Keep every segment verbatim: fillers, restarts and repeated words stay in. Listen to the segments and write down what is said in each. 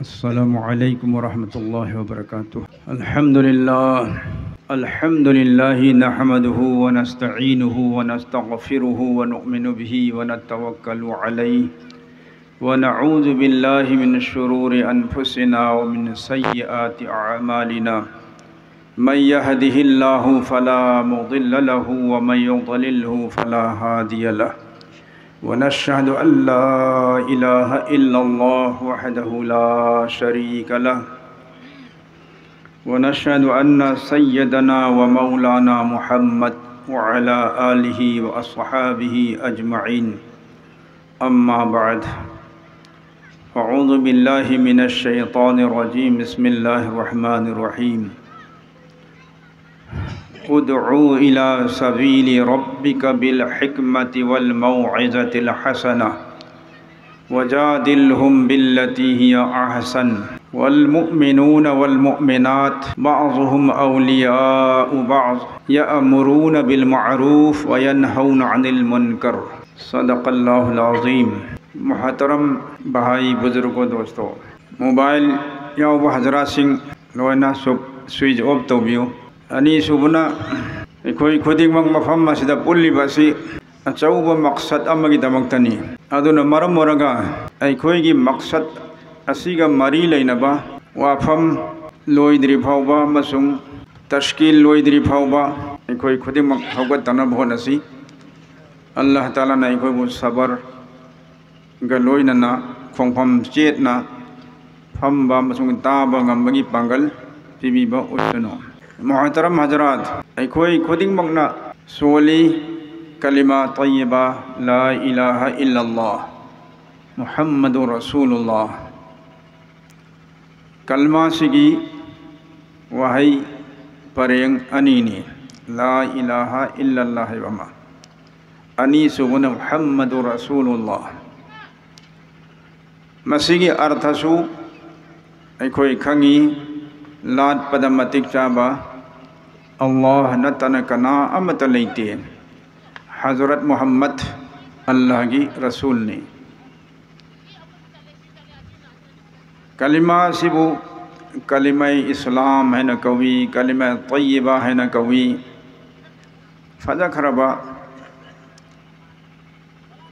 السلام عليكم ورحمة الله وبركاته. الحمد لله. الحمد لله نحمده ونستعينه ونستغفره ونؤمن به ونتوكل عليه. ونعوذ بالله من شرور أنفسنا ومن سيئات أعمالنا. من يهده الله فلا مضل له ومن يضلله فلا هادي له. ونشهد أن لا إله إلا الله وحده لا شريك له. ونشهد أن سيدنا ومولانا محمد وعلى آله وأصحابه أجمعين. أما بعد. أعوذ بالله من الشيطان الرجيم. بسم الله الرحمن الرحيم. ادع إلى سبيل ربك بالحكمة والموعظة الحسنة وجادلهم بالتي هي أحسن والمؤمنون والمؤمنات بعضهم أولياء بعض يأمرون بالمعروف وينهون عن المنكر. صدق الله العظيم. محترم بھائی، بزرگوں، دوستوں، موبائل ꯌꯥꯎꯕ ꯍꯖꯔꯥꯠꯁꯤꯡ ꯂꯣꯏꯅ switch of ꯇꯧꯕꯤꯌꯨ꯫ ꯑꯅꯤꯁꯨꯕꯅ, ꯑꯩꯈꯣꯏ ꯈꯨꯗꯤꯡꯃꯛ ꯃꯐꯝ ꯑꯁꯤꯗ ꯄꯨꯜꯂꯤꯕ ꯑꯁꯤ ꯑꯆꯧꯕ ꯃꯛꯁꯠ ꯑꯃꯒꯤꯗꯃꯛꯇꯅꯤ꯫ ꯑꯗꯨꯅ ꯃꯔꯝ ꯑꯣꯏꯔꯒ ꯑꯩꯈꯣꯏꯒꯤ ꯃꯛꯁꯠ ꯑꯁꯤꯒ ꯃꯔꯤ ꯂꯩꯅꯕ ꯋꯥꯐꯝ ꯂꯣꯏꯗ꯭ꯔꯤ ꯐꯥꯎꯕ ꯑꯃꯁꯨꯡ ꯇꯁꯀꯤꯜ ꯂꯣꯏꯗ꯭ꯔꯤ ꯐꯥꯎꯕ ꯑꯩꯈꯣꯏ ꯈꯨꯗꯤꯡꯃꯛ ꯍꯧꯒꯠꯇꯅꯕ ꯍꯣꯠꯅꯁꯤ꯫ ꯑꯜꯂꯥꯍ ꯇꯥꯂꯥꯅ ꯑꯩꯈꯣꯏꯕꯨ ꯁꯕꯔꯒ ꯂꯣꯏꯅꯅ ꯈꯣꯡꯐꯝ ꯆꯦꯠꯅ ꯐꯝꯕ ꯑꯃꯁꯨꯡ ꯇꯥꯕ ꯉꯝꯕꯒꯤ ꯄꯥꯡꯒꯜ ꯄꯤꯕꯤꯕ ꯑꯣꯏꯁꯅꯨ꯫ ꯃꯨꯍꯇꯔꯝ ꯍꯖꯔꯥꯠ, ꯑꯩꯈꯣꯏ ꯈꯨꯗꯤꯡꯃꯛꯅ ꯁꯣꯜꯂꯤ ꯀꯂꯤꯃꯥ ꯇꯌꯤꯕꯥ, ꯂꯥ ꯏꯂꯥꯍ ꯏꯜꯂꯜꯂꯥꯍ ꯃꯨꯍꯝꯃꯗꯨ ꯔꯁꯨꯂꯨꯜꯂꯥꯍ꯫ ꯀꯜꯃꯥꯁꯤꯒꯤ ꯋꯥꯍꯩ ꯄꯔꯦꯡ ꯑꯅꯤꯅꯤ, ꯂꯥ ꯏꯂꯥꯍ ꯏꯜꯂꯜꯂꯥꯍ ꯍꯥꯏꯕ ꯑꯃ, ꯑꯅꯤꯁꯨꯕꯅ ꯃꯨꯍꯝꯃꯗꯨ ꯔꯁꯨꯂꯨꯜꯂꯥꯍ꯫ ꯃꯁꯤꯒꯤ ꯑꯔꯊꯁꯨ ꯑꯩꯈꯣꯏ ꯈꯪꯉꯤ, ꯂꯥꯠꯄꯗ ꯃꯇꯤꯛ ꯆꯥꯕ ꯑꯜꯂꯥꯍ ꯅꯠꯇꯅ ꯀꯅꯥ ꯑꯃꯠꯇ ꯂꯩꯇꯦ꯫ ꯍꯖꯔꯠ ꯃꯨꯍꯝꯃꯗ ꯑꯜꯂꯥꯍꯒꯤ ꯔꯁꯨꯜꯅꯤ꯫ ꯀꯂꯤꯃꯥꯁꯤꯕꯨ ꯀꯂꯤꯃꯥꯏ ꯏꯁꯂꯥꯝ ꯍꯥꯏꯅ ꯀꯧꯏ, ꯀꯂꯤꯃꯥ ꯇꯌꯤꯕꯥ ꯍꯥꯏꯅ ꯀꯧꯏ꯫ ꯐꯖꯈ꯭ꯔꯕ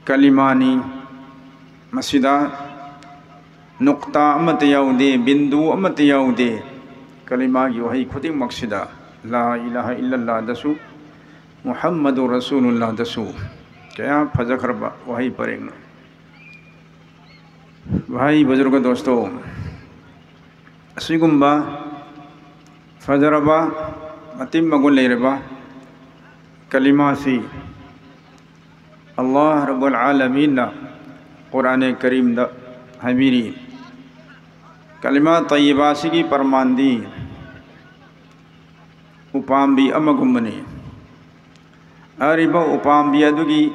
ꯀꯂꯤꯃꯥꯅꯤ꯫ ꯃꯁꯤꯗ ꯅꯨꯛꯇꯥ ꯑꯃꯠꯇ ꯌꯥꯎꯗꯦ, ꯕꯤꯟꯗꯨ ꯑꯃꯠꯇ ꯌꯥꯎꯗꯦ꯫ ꯀꯂꯤꯃꯥꯒꯤ ꯋꯥꯍꯩ ꯈꯨꯗꯤꯡꯃꯛꯁꯤꯗ ꯂꯥ ꯏꯂꯥꯍ ꯏꯜꯂꯜꯂꯥꯍꯗꯁꯨ, ꯃꯨꯍꯝꯃꯗꯨ ꯔꯁꯨꯂꯨꯜꯂꯥꯍꯗꯁꯨ꯫ ꯀꯌꯥ ꯐꯖꯈ꯭ꯔꯕ ꯋꯥꯍꯩ ꯄꯔꯦꯡꯅꯣ꯫ ꯚꯥꯏ ꯕꯨꯖꯨꯔꯒ ꯗꯣꯁꯇꯣ, ꯑꯁꯤꯒꯨꯝꯕ ꯐꯖꯔꯕ, ꯃꯇꯤꯛ ꯃꯒꯨꯟ ꯂꯩꯔꯕ ꯀꯂꯤꯃꯥꯁꯤ ꯑꯜꯂꯥꯍ ꯔꯕꯨꯜ ꯑꯥꯂꯃꯤꯟꯅ ꯀꯨꯔꯥꯅꯦ ꯀꯔꯤꯝꯗ ꯍꯥꯏꯕꯤꯔꯤ꯫ ꯀꯂꯤꯃꯥ ꯇꯌꯤꯕꯥꯁꯤꯒꯤ ꯄꯔꯃꯥꯟꯗꯤ ꯎꯄꯥꯝꯕꯤ ꯑꯃꯒꯨꯝꯕꯅꯤ꯫ ꯍꯥꯏꯔꯤꯕ ꯎꯄꯥꯝꯕꯤ ꯑꯗꯨꯒꯤ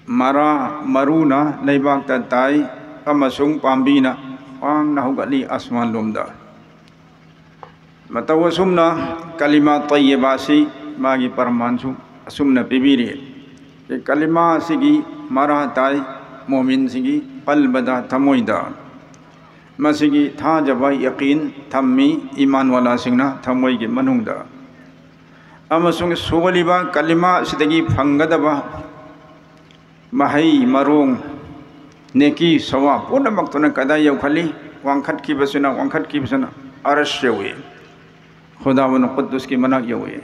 ꯃꯔꯥ, ꯃꯔꯨꯅ ꯂꯩꯕꯥꯛꯇ ꯇꯥꯏ ꯑꯃꯁꯨꯡ ꯄꯥꯝꯕꯤꯅ ꯋꯥꯡꯅ ꯍꯧꯒꯠꯂꯤ ꯑꯁꯃꯥꯟꯂꯣꯝꯗ꯫ ꯃꯇꯧ ꯑꯁꯨꯝꯅ ꯀꯂꯤꯃꯥ ꯇꯌꯤꯕꯥꯁꯤ ꯃꯥꯒꯤ ꯄꯔꯃꯥꯟꯁꯨ ꯑꯁꯨꯝꯅ ꯄꯤꯕꯤꯔꯤ꯫ ꯀꯂꯤꯃꯥ ꯑꯁꯤꯒꯤ ꯃꯔꯥ ꯇꯥꯏ ꯃꯣꯃꯤꯟꯁꯤꯡꯒꯤ ꯄꯜꯕꯗ, ꯊꯃꯣꯏꯗ꯫ ꯃꯁꯤꯒꯤ ꯊꯥꯖꯕ, ꯌꯀꯤꯟ ꯊꯝꯃꯤ ꯏꯃꯥꯟꯋꯥꯂꯥꯁꯤꯡꯅ ꯊꯃꯣꯏꯒꯤ ꯃꯅꯨꯡꯗ꯫ ꯑꯃꯁꯨꯡ ꯁꯣꯜꯂꯤꯕ ꯀꯂꯤꯃꯥ ꯑꯁꯤꯗꯒꯤ ꯐꯪꯒꯗꯕ ꯃꯍꯩ ꯃꯔꯣꯡ, ꯅꯦꯀꯤ, ꯁꯋꯥꯕ ꯄꯨꯝꯅꯃꯛꯇꯨꯅ ꯀꯗꯥꯏ ꯌꯧꯈꯠꯂꯤ? ꯋꯥꯡꯈꯠꯈꯤꯕꯁꯤꯅ, ꯋꯥꯡꯈꯠꯈꯤꯕꯁꯤꯅ ꯑꯔꯁ ꯌꯧꯏ, ꯈꯨꯗꯥꯋꯟ ꯀꯨꯗꯨꯁꯀꯤ ꯃꯅꯥꯛ ꯌꯧꯏ꯫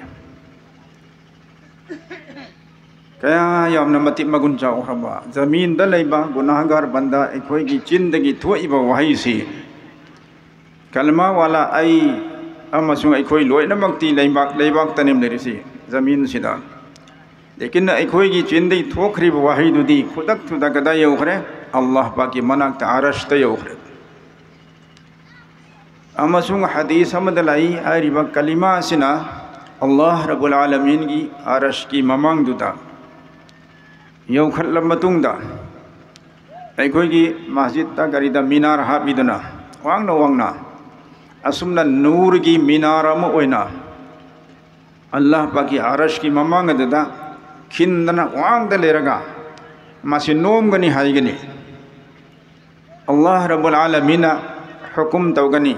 ꯀꯌꯥ ꯌꯥꯝꯅ ꯃꯇꯤꯛ ꯃꯒꯨꯟ ꯆꯥꯎꯈ꯭ꯔꯕ ꯖꯃꯤꯟꯗ ꯂꯩꯕ ꯒꯨꯅꯥꯍꯒꯥꯔ ꯕꯟꯗꯥ ꯑꯩꯈꯣꯏꯒꯤ ꯆꯤꯟꯗꯒꯤ ꯊꯣꯛꯏꯕ ꯋꯥꯍꯩꯁꯤ, ꯀꯂꯃꯥ ꯋꯥꯂꯥ ꯑꯩ ꯑꯃꯁꯨꯡ ꯑꯩꯈꯣꯏ ꯂꯣꯏꯅꯃꯛꯇꯤ ꯂꯩꯕꯥꯛ, ꯂꯩꯕꯥꯛꯇꯅꯤ ꯂꯩꯔꯤꯁꯤ, ꯖꯃꯤꯟꯁꯤꯗ꯫ ꯂꯦꯀꯤꯟ ꯑꯩꯈꯣꯏꯒꯤ ꯆꯤꯟꯗꯒꯤ ꯊꯣꯛꯈ꯭ꯔꯤꯕ ꯋꯥꯍꯩꯗꯨꯗꯤ ꯈꯨꯗꯛꯇꯨꯗ ꯀꯗꯥꯏ ꯌꯧꯈ꯭ꯔꯦ? ꯑꯜꯂꯥꯍ ꯄꯥꯛꯀꯤ ꯃꯅꯥꯛꯇ, ꯑꯔꯁꯇ ꯌꯧꯈ꯭ꯔꯦ꯫ ꯑꯃꯁꯨꯡ ꯍꯗꯤꯁ ꯑꯃꯗ ꯂꯥꯛꯏ, ꯍꯥꯏꯔꯤꯕ ꯀꯂꯤꯃꯥ ꯑꯁꯤꯅ ꯑꯜꯂꯥꯍ ꯔꯕꯨꯜ ꯑꯥꯂꯃꯤꯟꯒꯤ ꯑꯔꯁꯀꯤ ꯃꯃꯥꯡꯗꯨꯗ ꯌꯧꯈꯠꯂꯕ ꯃꯇꯨꯡꯗ, ꯑꯩꯈꯣꯏꯒꯤ ꯃꯁꯖꯤꯗꯇ ꯀꯔꯤꯗ ꯃꯤꯅꯥꯔ ꯍꯥꯞꯄꯤꯗꯨꯅ, ꯋꯥꯡꯅ ꯋꯥꯡꯅ ꯑꯁꯨꯝꯅ ꯅꯨꯔꯒꯤ ꯃꯤꯅꯥꯔ ꯑꯃ ꯑꯣꯏꯅ ꯑꯜꯂꯥꯍ ꯄꯥꯛꯀꯤ ꯑꯔꯁꯀꯤ ꯃꯃꯥꯡ ꯑꯗꯨꯗ ꯈꯤꯟꯗꯅ ꯋꯥꯡꯗ ꯂꯩꯔꯒ ꯃꯁꯤ ꯅꯣꯝꯒꯅꯤ ꯍꯥꯏꯒꯅꯤ꯫ ꯑꯜꯂꯥꯍ ꯔꯕꯨꯜ ꯑꯥꯂꯃꯤꯟꯅ ꯍꯨꯀꯨꯝ ꯇꯧꯒꯅꯤ꯫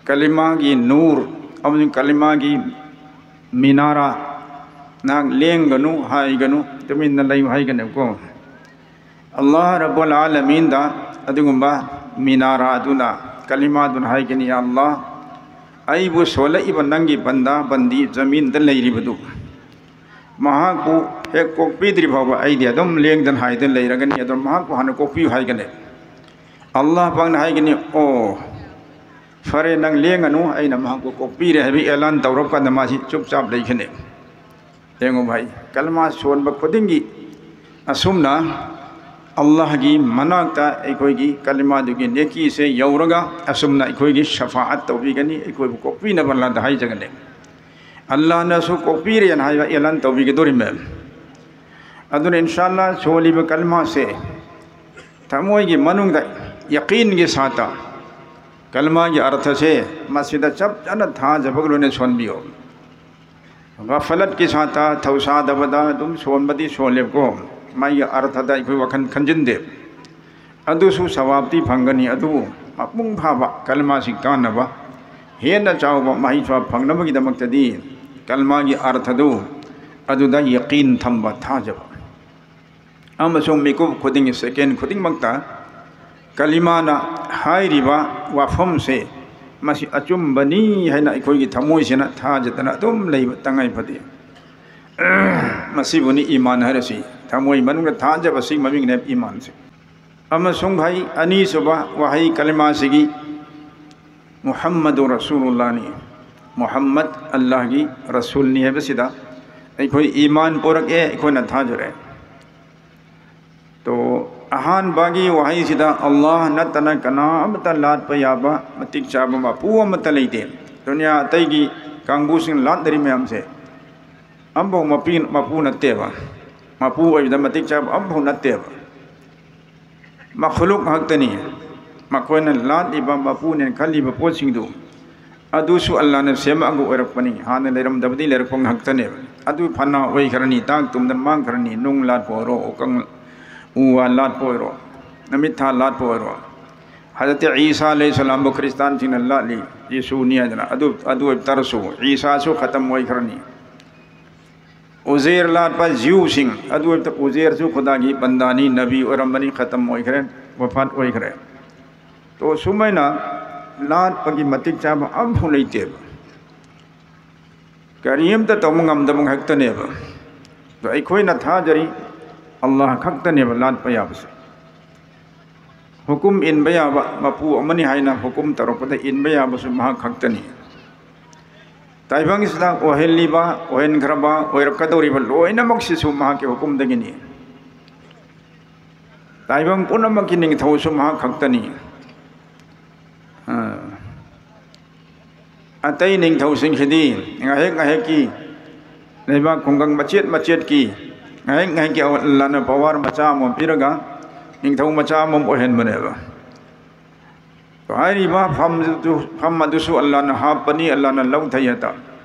ꯀꯂꯤꯃꯥꯒꯤ ꯅꯨꯔ ꯑꯃꯁꯨꯡ ꯀꯂꯤꯃꯥꯒꯤ ꯃꯤꯅꯥꯔꯥ, "ꯅꯍꯥꯛ ꯂꯦꯡꯒꯅꯨ" ꯍꯥꯏꯒꯅꯨ, "ꯇꯨꯃꯤꯟꯅ ꯂꯩꯌꯨ" ꯍꯥꯏꯒꯅꯨꯀꯣ꯫ ꯑꯜꯂꯥꯍ ꯔꯕꯨꯜ ꯑꯥꯂꯃꯤꯟꯗ ꯑꯗꯨꯒꯨꯝꯕ ꯃꯤꯅꯥꯔꯥ ꯑꯗꯨꯅ, ꯀꯂꯤꯃꯥꯗꯨꯅ ꯍꯥꯏꯒꯅꯤ, "ꯌꯥ ꯑꯜꯂꯥꯍ, ꯑꯩꯕꯨ ꯁꯣꯜꯂꯛꯏꯕ ꯅꯪꯒꯤ ꯕꯟꯗꯥ ꯕꯟꯗꯤ ꯖꯃꯤꯟꯗ ꯂꯩꯔꯤꯕꯗꯨ, ꯃꯍꯥꯛꯄꯨ ꯍꯦꯛ ꯀꯣꯛꯄꯤꯗ꯭ꯔꯤ ꯐꯥꯎꯕ ꯑꯩꯗꯤ ꯑꯗꯨꯝ ꯂꯦꯡꯗꯅ ꯍꯥꯏꯗꯅ ꯂꯩꯔꯒꯅꯤ, ꯑꯗꯨꯅ ꯃꯍꯥꯛꯄꯨ ꯍꯥꯟꯅ ꯀꯣꯛꯄꯤꯌꯨ" ꯍꯥꯏꯒꯅꯤ꯫ ꯑꯜꯂꯥꯍ ꯄꯥꯛꯅ ꯍꯥꯏꯒꯅꯤ, "ꯑꯣ, ꯐꯔꯦ, ꯅꯪ ꯂꯦꯡꯒꯅꯨ, ꯑꯩꯅ ꯃꯍꯥꯛꯄꯨ ꯀꯣꯛꯄꯤꯔꯦ" ꯍꯥꯏꯕꯒꯤ ꯑꯦꯂꯥꯟ ꯇꯧꯔꯕ ꯀꯥꯟꯗ ꯃꯥꯁꯤ ꯆꯨꯞꯆꯥꯞ ꯂꯩꯒꯅꯤ꯫ ꯌꯦꯡꯉꯨ ꯚꯥꯏ, ꯀꯂꯃꯥ ꯁꯣꯟꯕ ꯈꯨꯗꯤꯡꯒꯤ ꯑꯁꯨꯝꯅ ꯑꯜꯂꯥꯍꯒꯤ ꯃꯅꯥꯛꯇ ꯑꯩꯈꯣꯏꯒꯤ ꯀꯂꯃꯥꯗꯨꯒꯤ ꯅꯦꯀꯤꯁꯦ ꯌꯧꯔꯒ ꯑꯁꯨꯝꯅ ꯑꯩꯈꯣꯏꯒꯤ ꯁꯐꯥꯑꯠ ꯇꯧꯕꯤꯒꯅꯤ, ꯑꯩꯈꯣꯏꯕꯨ ꯀꯣꯛꯄꯤꯅꯕ ꯑꯜꯂꯥꯍꯗ ꯍꯥꯏꯖꯒꯅꯤ꯫ ꯑꯜꯂꯥꯍꯅꯁꯨ ꯀꯣꯛꯄꯤꯔꯦꯅ ꯍꯥꯏꯕ ꯑꯦꯂꯥꯟ ꯇꯧꯕꯤꯒꯗꯧꯔꯤꯃꯦ꯫ ꯑꯗꯨꯅ ꯏꯟꯁꯥ ꯑꯜꯂꯥꯍ ꯁꯣꯜꯂꯤꯕ ꯀꯂꯃꯥꯁꯦ ꯊꯃꯣꯏꯒꯤ ꯃꯅꯨꯡꯗ ꯌꯀꯤꯟꯒꯤ ꯁꯥꯠꯇ ꯀꯂꯃꯥꯒꯤ ꯑꯔꯊꯁꯦ ꯃꯁꯤꯗ ꯆꯞ ꯆꯥꯅ ꯊꯥꯖꯕꯒ ꯂꯣꯏꯅ ꯁꯣꯟꯕꯤꯌꯨ꯫ ꯒꯐꯂꯠꯀꯤ ꯁꯥꯠꯇ ꯊꯧꯁꯥꯗꯕꯗ ꯑꯗꯨꯝ ꯁꯣꯟꯕꯗꯤ ꯁꯣꯜꯂꯦꯕꯀꯣ, ꯃꯥꯒꯤ ꯑꯔꯊꯗ ꯑꯩꯈꯣꯏ ꯋꯥꯈꯜ ꯈꯟꯖꯤꯟꯗꯦ꯫ ꯑꯗꯨꯁꯨ ꯁꯋꯥꯕꯇꯤ ꯐꯪꯒꯅꯤ, ꯑꯗꯨꯕꯨ ꯃꯄꯨꯡ ꯐꯥꯕ ꯀꯂꯃꯥꯁꯤ ꯀꯥꯟꯅꯕ, ꯍꯦꯟꯅ ꯆꯥꯎꯕ ꯃꯍꯩ ꯁ꯭ꯋꯥꯕ ꯐꯪꯅꯕꯒꯤꯗꯃꯛꯇꯗꯤ ꯀꯂꯃꯥꯒꯤ ꯑꯔꯊꯗꯨ ꯑꯗꯨꯗ ꯌꯀꯤꯟ ꯊꯝꯕ, ꯊꯥꯖꯕ꯫ ꯑꯃꯁꯨꯡ ꯃꯤꯀꯨꯞ ꯈꯨꯗꯤꯡꯒꯤ, ꯁꯦꯀꯦꯟ ꯈꯨꯗꯤꯡꯃꯛꯇ ꯀꯂꯤꯃꯥꯅ ꯍꯥꯏꯔꯤꯕ ꯋꯥꯐꯝꯁꯦ ꯃꯁꯤ ꯑꯆꯨꯝꯕꯅꯤ ꯍꯥꯏꯅ ꯑꯩꯈꯣꯏꯒꯤ ꯊꯃꯣꯏꯁꯤꯅ ꯊꯥꯖꯗꯅ ꯑꯗꯨꯝ ꯂꯩꯕ ꯇꯉꯥꯏ ꯐꯗꯦ꯫ ꯃꯁꯤꯕꯨꯅꯤ ꯏꯃꯥꯟ ꯍꯥꯏꯔꯁꯤ, ꯊꯃꯣꯏ ꯃꯅꯨꯡꯗ ꯊꯥꯖꯕꯁꯤ ꯃꯃꯤꯡꯅꯦ ꯏꯃꯥꯟꯁꯦ꯫ ꯑꯃꯁꯨꯡ ꯍꯩ ꯑꯅꯤꯁꯨꯕ ꯋꯥꯍꯩ ꯀꯂꯤꯃꯥꯁꯤꯒꯤ ꯃꯨꯍꯝꯃꯗꯨ ꯔꯁꯨꯂꯨꯜꯂꯥꯍꯅꯤ, ꯃꯨꯍꯝꯃꯗ ꯑꯜꯂꯥꯍꯒꯤ ꯔꯁꯨꯜꯅꯤ ꯍꯥꯏꯕꯁꯤꯗ ꯑꯩꯈꯣꯏ ꯏꯃꯥꯟ ꯄꯨꯔꯛꯑꯦ, ꯑꯩꯈꯣꯏꯅ ꯊꯥꯖꯔꯦ꯫ ꯇꯣ, ꯑꯍꯥꯟꯕꯒꯤ ꯋꯥꯍꯩꯁꯤꯗ ꯑꯜꯂꯥꯍ ꯅꯠꯇꯅ ꯀꯅꯥ ꯑꯃꯠꯇ ꯂꯥꯠꯄ ꯌꯥꯕ ꯃꯇꯤꯛ ꯆꯥꯕ ꯃꯄꯨ ꯑꯃꯠꯇ ꯂꯩꯇꯦ꯫ ꯗꯨꯅꯤꯌꯥ ꯑꯇꯩꯒꯤ ꯀꯥꯡꯕꯨꯁꯤꯡ ꯂꯥꯠꯅꯔꯤ ꯃꯌꯥꯝꯁꯦ ꯑꯝꯐꯥꯎ ꯃꯄꯤ-, ꯃꯄꯨ ꯅꯠꯇꯦꯕ꯫ ꯃꯄꯨ ꯑꯣꯏꯕꯗ ꯃꯇꯤꯛ ꯆꯥꯕ ꯑꯝꯐꯥꯎ ꯅꯠꯇꯦꯕ꯫ ꯃꯈꯂꯨꯛ ꯉꯥꯛꯇꯅꯤ꯫ ꯃꯈꯣꯏꯅ ꯂꯥꯠꯂꯤꯕ, ꯃꯄꯨꯅꯦꯅ ꯈꯜꯂꯤꯕ ꯄꯣꯠꯁꯤꯡꯗꯨ ꯑꯗꯨꯁꯨ ꯑꯜꯂꯥꯍꯅ ꯁꯦꯝꯃꯛꯑꯒ ꯑꯣꯏꯔꯛꯄꯅꯤ꯫ ꯍꯥꯟꯅ ꯂꯩꯔꯝꯗꯕꯗꯤ ꯂꯩꯔꯛꯄ ꯉꯥꯛꯇꯅꯦꯕ꯫ ꯑꯗꯨ ꯐꯅꯥ ꯑꯣꯏꯈ꯭ꯔꯅꯤ, ꯇꯥꯡ ꯇꯨꯝꯗꯅ ꯃꯥꯡꯈ꯭ꯔꯅꯤ, ꯅꯨꯡ ꯂꯥꯠꯄ ꯑꯣꯏꯔꯣ, ꯎꯀꯪ ꯎ ꯋꯥ ꯂꯥꯠꯄ ꯑꯣꯏꯔꯣ, ꯅꯨꯃꯤꯠ ꯊꯥ ꯂꯥꯠꯄ ꯑꯣꯏꯔꯣ, ꯍꯖꯔꯠ ꯏꯁꯥ ꯑꯂꯩꯍꯤ ꯁꯂꯥꯝꯕꯨ ꯈ꯭ꯔꯤꯁꯇꯥꯟꯁꯤꯡꯅ ꯂꯥꯠꯂꯤ, ꯌꯦꯁꯨꯅꯤ ꯍꯥꯏꯗꯅ, ꯑꯗꯨ, ꯑꯗꯨ ꯑꯣꯏꯕ ꯇꯥꯔꯁꯨ ꯏꯁꯥꯁꯨ ꯈꯇꯝ ꯑꯣꯏꯈ꯭ꯔꯅꯤ꯫ ꯎꯖꯦꯔ ꯂꯥꯠꯄ ꯖ꯭ꯌꯨꯁꯤꯡ, ꯑꯗꯨ ꯑꯣꯏꯕ ꯎꯖꯦꯔꯁꯨ ꯈꯨꯗꯥꯒꯤ ꯕꯟꯗꯥꯅꯤ, ꯅꯕꯤ ꯑꯣꯏꯔꯝꯕꯅꯤ, ꯈꯇꯝ ꯑꯣꯏꯈ꯭ꯔꯦ, ꯋꯐꯥꯠ ꯑꯣꯏꯈ꯭ꯔꯦ꯫ ꯇꯣ ꯁꯨꯃꯥꯏꯅ ꯂꯥꯠꯄꯒꯤ ꯃꯇꯤꯛ ꯆꯥꯕ ꯑꯝꯐꯥꯎ ꯂꯩꯇꯦꯕ꯫ ꯀꯔꯤꯝꯇ ꯇꯧꯕ ꯉꯝꯗꯕ ꯉꯥꯛꯇꯅꯦꯕ꯫ ꯑꯗꯣ ꯑꯩꯈꯣꯏꯅ ꯊꯥꯖꯔꯤ, ꯑꯜꯂꯥꯍ ꯈꯛꯇꯅꯦꯕ ꯂꯥꯠꯄ ꯌꯥꯕꯁꯦ꯫ ꯍꯨꯀꯨꯝ ꯏꯟꯕ ꯌꯥꯕ ꯃꯄꯨ ꯑꯃꯅꯤ ꯍꯥꯏꯅ ꯍꯨꯀꯨꯝ ꯇꯧꯔꯛꯄꯗ ꯏꯟꯕ ꯌꯥꯕꯁꯨ ꯃꯍꯥꯛ ꯈꯛꯇꯅꯤ꯫ ꯇꯥꯏꯕꯪꯁꯤꯗ ꯑꯣꯏꯍꯜꯂꯤꯕ, ꯑꯣꯏꯍꯟꯈ꯭ꯔꯕ, ꯑꯣꯏꯔꯛꯀꯗꯧꯔꯤꯕ ꯂꯣꯏꯅꯃꯛꯁꯤꯁꯨ ꯃꯍꯥꯛꯀꯤ ꯍꯨꯀꯨꯝꯗꯒꯤꯅꯤ꯫ ꯇꯥꯏꯕꯪ ꯄꯨꯝꯅꯃꯛꯀꯤ ꯅꯤꯡꯊꯧꯁꯨ ꯃꯍꯥꯛ ꯈꯛꯇꯅꯤ꯫ ꯑ, ꯑꯇꯩ ꯅꯤꯡꯊꯧꯁꯤꯡꯁꯤꯗꯤ ꯉꯥꯏꯍꯥꯛ ꯉꯥꯏꯍꯥꯛꯀꯤ ꯂꯩꯕꯥꯛ ꯈꯨꯡꯒꯪ ꯃꯆꯦꯠ ꯃꯆꯦꯠꯀꯤ ꯉꯥꯏꯍꯥꯛ ꯉꯥꯏꯍꯥꯛꯀꯤ ꯑꯜꯂꯥꯍꯅ ꯄꯋꯥꯔ ꯃꯆꯥ ꯑꯃꯃꯝ ꯄꯤꯔꯒ ꯅꯤꯡꯊꯧ ꯃꯆꯥ ꯑꯃꯃꯝ ꯑꯣꯏꯍꯟꯕꯅꯦꯕ꯫ ꯍꯥꯏꯔꯤꯕ ꯐꯝꯗꯨ, ꯐꯝ ꯑꯗꯨꯁꯨ ꯑꯜꯂꯥꯍꯅ ꯍꯥꯞꯄꯅꯤ, ꯑꯜꯂꯥꯍꯅ ꯂꯧꯊꯩ ꯍꯦꯛꯇ꯫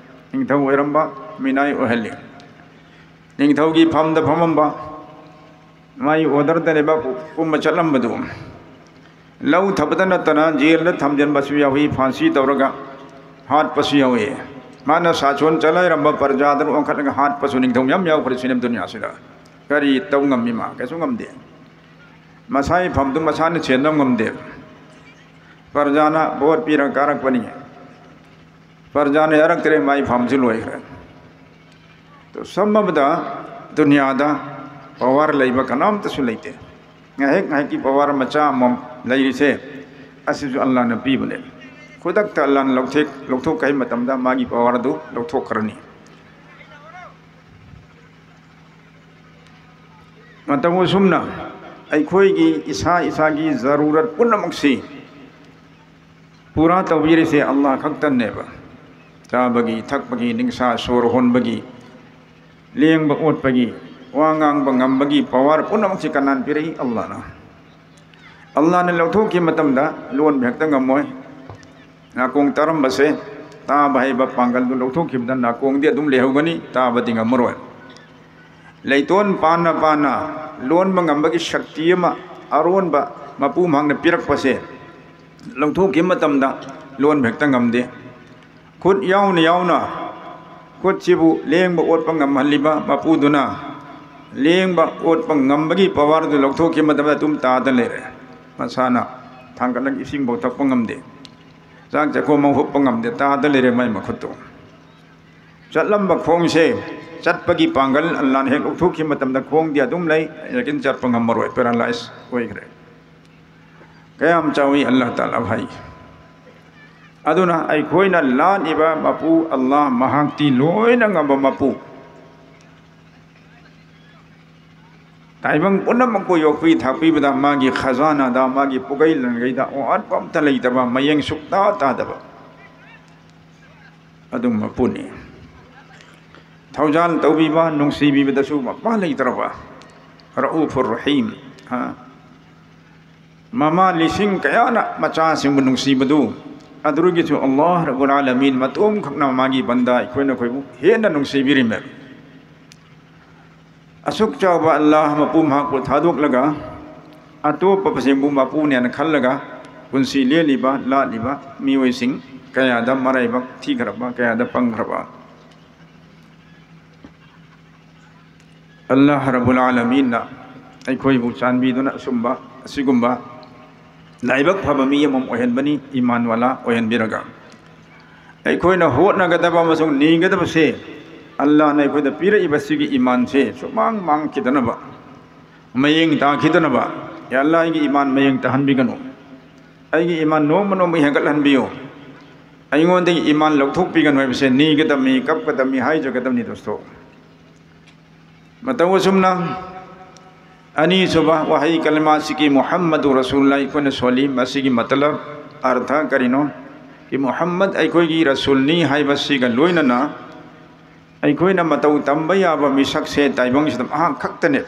ꯅꯤꯡꯊꯧ ꯑꯣꯏꯔꯝꯕ ꯃꯤꯅꯥꯏ ꯑꯣꯏꯍꯜꯂꯤ꯫ ꯅꯤꯡꯊꯧꯒꯤ ꯐꯝꯗ ꯐꯝꯃꯝꯕ, ꯃꯥꯒꯤ ꯑꯣꯔꯗꯔꯗ ꯂꯩꯕꯥꯛ ꯄꯨꯝꯕ ꯆꯠꯂꯝꯕꯗꯨ ꯂꯧꯊꯕꯗ ꯅꯠꯇꯅ ꯖꯦꯜꯗ ꯊꯝꯖꯤꯟꯕꯁꯨ ꯌꯥꯎꯏ, ꯐꯥꯟꯁꯤ ꯇꯧꯔꯒ ꯍꯥꯠꯄꯁꯨ ꯌꯥꯎꯏ꯫ ꯃꯥꯅ ꯁꯥꯁꯣꯟ ꯆꯂꯥꯏꯔꯝꯕ ꯄ꯭ꯔꯖꯥꯗꯨ ꯑꯣꯟꯈꯠꯂꯒ ꯍꯥꯠꯄꯁꯨ ꯅꯤꯡꯊꯧ ꯃꯌꯥꯝ ꯌꯥꯎꯈ꯭ꯔꯦ ꯁꯤꯅꯦ ꯗꯨꯅꯤꯌꯥꯁꯤꯗ꯫ ꯀꯔꯤ ꯇꯧ ꯉꯝꯃꯤ ꯃꯥ? ꯀꯩꯁꯨ ꯉꯝꯗꯦ꯫ ꯃꯁꯥꯒꯤ ꯐꯝꯗꯨ ꯃꯁꯥꯅ ꯁꯦꯟꯅꯕ ꯉꯝꯗꯦ꯫ ꯄ꯭ꯔꯖꯥꯅ ꯚꯣꯠ ꯄꯤꯔꯒ ꯀꯥꯔꯛꯄꯅꯤ꯫ ꯄ꯭ꯔꯖꯥꯅ ꯌꯥꯔꯛꯇ꯭ꯔꯦ, ꯃꯥꯒꯤ ꯐꯝꯁꯤ ꯂꯣꯏꯈ꯭ꯔꯦ꯫ ꯇꯣ ꯁꯝꯃꯕꯗ ꯗꯨꯅꯤꯌꯥꯗ ꯄꯋꯥꯔ ꯂꯩꯕ ꯀꯅꯥꯝꯇꯁꯨ ꯂꯩꯇꯦ꯫ ꯉꯥꯏꯍꯥꯛ ꯉꯥꯏꯍꯥꯛꯀꯤ ꯄꯋꯥꯔ ꯃꯆꯥ ꯑꯃꯃꯝ ꯂꯩꯔꯤꯁꯦ, ꯑꯁꯤꯁꯨ ꯑꯜꯂꯥꯍꯅ ꯄꯤꯕꯅꯦ꯫ ꯈꯨꯗꯛꯇ ꯑꯜꯂꯥꯍꯅ ꯂꯧꯊꯦꯛ-, ꯂꯧꯊꯣꯛꯀꯦ ꯍꯥꯏꯕ ꯃꯇꯝꯗ ꯃꯥꯒꯤ ꯄꯋꯥꯔ ꯑꯗꯨ ꯂꯧꯊꯣꯛꯈ꯭ꯔꯅꯤ꯫ ꯃꯇꯧ ꯑꯁꯨꯝꯅ ꯑꯩꯈꯣꯏꯒꯤ ꯏꯁꯥ ꯏꯁꯥꯒꯤ ꯖꯔꯨꯔꯠ ꯄꯨꯝꯅꯃꯛꯁꯤ ꯄꯨꯔꯥ ꯇꯧꯕꯤꯔꯤꯁꯦ ꯑꯜꯂꯥꯍ ꯈꯛꯇꯅꯦꯕ꯫ ꯆꯥꯕꯒꯤ, ꯊꯛꯄꯒꯤ, ꯅꯤꯡꯁꯥ ꯁꯣꯔ ꯍꯣꯟꯕꯒꯤ, ꯂꯦꯡꯕ ꯑꯣꯠꯄꯒꯤ, ꯋꯥ ꯉꯥꯡꯕ ꯉꯝꯕꯒꯤ ꯄꯋꯥꯔ ꯄꯨꯝꯅꯃꯛꯁꯤ ꯀꯅꯥꯅ ꯄꯤꯔꯛꯏ? ꯑꯜꯂꯥꯍꯅ꯫ ꯑꯜꯂꯥꯍꯅ ꯂꯧꯊꯣꯛꯈꯤꯕ ꯃꯇꯝꯗ ꯂꯣꯟꯕ ꯍꯦꯛꯇ ꯉꯝꯃꯣꯏ꯫ ꯅꯥꯀꯣꯡ ꯇꯥꯔꯝꯕꯁꯦ, ꯇꯥꯕ ꯍꯩꯕ ꯄꯥꯡꯒꯜꯗꯨ ꯂꯧꯊꯣꯛꯈꯤꯕꯗ ꯅꯥꯀꯣꯡꯗꯤ ꯑꯗꯨꯝ ꯂꯩꯍꯧꯒꯅꯤ, ꯇꯥꯕꯗꯤ ꯉꯝꯃꯔꯣꯏ꯫ ꯂꯩꯇꯣꯟ ꯄꯥꯟꯅ ꯄꯥꯟꯅ ꯂꯣꯟꯕ ꯉꯝꯕꯒꯤ ꯁꯛꯇꯤ ꯑꯃ ꯑꯔꯣꯟꯕ ꯃꯄꯨ ꯃꯍꯥꯛꯅ ꯄꯤꯔꯛꯄꯁꯦ ꯂꯧꯊꯣꯛꯈꯤꯕ ꯃꯇꯝꯗ ꯂꯣꯟꯕ ꯍꯦꯛꯇ ꯉꯝꯗꯦ꯫ ꯈꯨꯠ ꯌꯥꯎꯅ ꯌꯥꯎꯅ ꯈꯨꯠꯁꯤꯕꯨ ꯂꯦꯡꯕ ꯑꯣꯠꯄ ꯉꯝꯍꯜꯂꯤꯕ ꯃꯄꯨꯗꯨꯅ ꯂꯦꯡꯕ ꯑꯣꯠꯄ ꯉꯝꯕꯒꯤ ꯄꯋꯥꯔꯗꯨ ꯂꯧꯊꯣꯛꯈꯤꯕ ꯃꯇꯝꯗ ꯑꯗꯨꯝ ꯇꯥꯗ ꯂꯩꯔꯦ꯫ ꯃꯁꯥꯅ ꯊꯥꯡꯒꯠꯂꯒ ꯏꯁꯤꯡꯐꯥꯎ ꯊꯛꯄ ꯉꯝꯗꯦ, ꯆꯥꯛ ꯆꯥꯛꯈꯣꯝ ꯑꯃ ꯍꯨꯞꯄ ꯉꯝꯗꯦ, ꯇꯥꯗ ꯂꯩꯔꯦ ꯃꯥꯏ ꯃꯈꯨꯠꯇꯣ꯫ ꯆꯠꯂꯝꯕ ꯈꯣꯡꯁꯦ ꯆꯠꯄꯒꯤ ꯄꯥꯡꯒꯜ ꯑꯜꯂꯥꯅ ꯍꯦꯛ ꯂꯧꯊꯣꯛꯈꯤꯕ ꯃꯇꯝꯗ ꯈꯣꯡꯗꯤ ꯑꯗꯨꯝ ꯂꯩ, ꯂꯦꯀꯤꯟ ꯆꯠꯄ ꯉꯝꯃꯔꯣꯏ, ꯄꯦꯔꯥꯂꯥꯏꯁ ꯑꯣꯏꯈ꯭ꯔꯦ꯫ ꯀꯌꯥꯝ ꯆꯥꯎꯏ ꯑꯜꯂꯥꯍ ꯇꯥꯂꯥ ꯍꯥꯏ꯫ ꯑꯗꯨꯅ ꯑꯩꯈꯣꯏꯅ ꯂꯥꯠꯂꯤꯕ ꯃꯄꯨ ꯑꯜꯂꯥꯍ ꯃꯍꯥꯛꯇꯤ ꯂꯣꯏꯅ ꯉꯝꯕ ꯃꯄꯨ꯫ ꯇꯥꯏꯕꯪ ꯄꯨꯝꯅꯃꯛꯄꯨ ꯌꯣꯛꯄꯤ ꯊꯥꯛꯄꯤꯕꯗ ꯃꯥꯒꯤ ꯈꯖꯥꯅꯥꯗ, ꯃꯥꯒꯤ ꯄꯨꯒꯩ ꯂꯟꯒꯩꯗ ꯑꯋꯥꯠꯄ ꯑꯝꯇ ꯂꯩꯇꯕ, ꯃꯌꯦꯡ ꯁꯨꯛꯇꯥ ꯇꯥꯗꯕ ꯑꯗꯨꯝꯕ ꯃꯄꯨꯅꯤ꯫ ꯊꯧꯖꯥꯜ ꯇꯧꯕꯤꯕ, ꯅꯨꯡꯁꯤꯕꯤꯕꯗꯁꯨ ꯃꯄꯥ ꯂꯩꯇ꯭ꯔꯕ, ꯔꯎꯐꯨꯔ ꯔꯍꯤꯝ, ꯍꯥ? ꯃꯃꯥ ꯂꯤꯁꯤꯡ ꯀꯌꯥꯅ ꯃꯆꯥꯁꯤꯡꯕꯨ ꯅꯨꯡꯁꯤꯕꯗꯨ, ꯑꯗꯨꯗꯒꯤꯁꯨ ꯑꯜꯂꯥꯍ ꯔꯕꯨꯜ ꯑꯥꯂꯃꯤꯟ ꯃꯇꯣꯝꯈꯛꯅ ꯃꯥꯒꯤ ꯕꯟꯗꯥ ꯑꯩꯈꯣꯏꯅ ꯑꯩꯈꯣꯏꯕꯨ ꯍꯦꯟꯅ ꯅꯨꯡꯁꯤꯕꯤꯔꯤꯃꯦ꯫ ꯑꯁꯨꯛ ꯆꯥꯎꯕ ꯑꯜꯂꯥꯍ ꯃꯄꯨ ꯃꯍꯥꯛꯄꯨ ꯊꯥꯗꯣꯛꯂꯒ ꯑꯇꯣꯞꯄꯁꯤꯡꯕꯨ ꯃꯄꯨꯅꯦꯅ ꯈꯜꯂꯒ ꯄꯨꯟꯁꯤ ꯂꯦꯜꯂꯤꯕ, ꯂꯥꯠꯂꯤꯕ ꯃꯤꯑꯣꯏꯁꯤꯡ ꯀꯌꯥꯗ ꯃꯔꯥꯏꯕꯛ ꯊꯤꯈ꯭ꯔꯕ, ꯀꯌꯥꯗ ꯄꯪꯈ꯭ꯔꯕ꯫ ꯑꯜꯂꯥꯍ ꯔꯕꯨꯜ ꯑꯥꯂꯃꯤꯟꯅ ꯑꯩꯈꯣꯏꯕꯨ ꯆꯥꯟꯕꯤꯗꯨꯅ ꯑꯁꯨꯝꯕ, ꯑꯁꯤꯒꯨꯝꯕ ꯂꯥꯏꯕꯛ ꯐꯕ ꯃꯤ ꯑꯃꯃꯝ ꯑꯣꯏꯍꯟꯕꯅꯤ, ꯏꯃꯥꯟ ꯋꯥꯂꯥ ꯑꯣꯏꯍꯟꯕꯤꯔꯒ꯫ ꯑꯩꯈꯣꯏꯅ ꯍꯣꯠꯅꯒꯗꯕ ꯑꯃꯁꯨꯡ ꯅꯤꯒꯗꯕꯁꯦ, ꯑꯜꯂꯥꯍꯅ ꯑꯩꯈꯣꯏꯗ ꯄꯤꯔꯛꯏꯕ ꯁꯤꯒꯤ ꯏꯃꯥꯟꯁꯦ ꯁꯨꯃꯥꯡ ꯃꯥꯡꯈꯤꯗꯅꯕ, ꯃꯌꯦꯡ ꯇꯥꯈꯤꯗꯅꯕ, ꯌꯥ ꯑꯜꯂꯥꯍ, ꯑꯩꯒꯤ ꯏꯃꯥꯟ ꯃꯌꯦꯡ ꯇꯥꯍꯟꯕꯤꯒꯅꯨ, ꯑꯩꯒꯤ ꯏꯃꯥꯟ ꯅꯣꯡꯃ ꯅꯣꯡꯃꯒꯤ ꯍꯦꯟꯒꯠꯍꯟꯕꯤꯌꯨ, ꯑꯩꯉꯣꯟꯗꯒꯤ ꯏꯃꯥꯟ ꯂꯧꯊꯣꯛꯄꯤꯒꯅꯨ ꯍꯥꯏꯕꯁꯦ ꯅꯤꯒꯗꯕꯅꯤ, ꯀꯞꯀꯗꯕꯅꯤ, ꯍꯥꯏꯖꯒꯗꯕꯅꯤ ꯗꯣꯁꯇꯣ꯫ ꯃꯇꯧ ꯑꯁꯨꯝꯅ ꯑꯅꯤꯁꯨꯕ ꯋꯥꯍꯩ ꯀꯂꯃꯥꯁꯤꯒꯤ ꯃꯨꯍꯝꯃꯗꯨ ꯔꯁꯨꯜꯂꯥ ꯑꯩꯈꯣꯏꯅ ꯁꯣꯜꯂꯤ꯫ ꯃꯁꯤꯒꯤ ꯃꯇꯂꯕ, ꯑꯔꯊ ꯀꯔꯤꯅꯣ? ꯀꯤ ꯃꯨꯍꯝꯃꯗ ꯑꯩꯈꯣꯏꯒꯤ ꯔꯁꯨꯜꯅꯤ ꯍꯥꯏꯕꯁꯤꯒ ꯂꯣꯏꯅꯅ ꯑꯩꯈꯣꯏꯅ ꯃꯇꯧ ꯇꯝꯕ ꯌꯥꯕ ꯃꯤꯁꯛꯁꯦ ꯇꯥꯏꯕꯪꯁꯤꯗ ꯃꯍꯥꯛ ꯈꯛꯇꯅꯦ꯫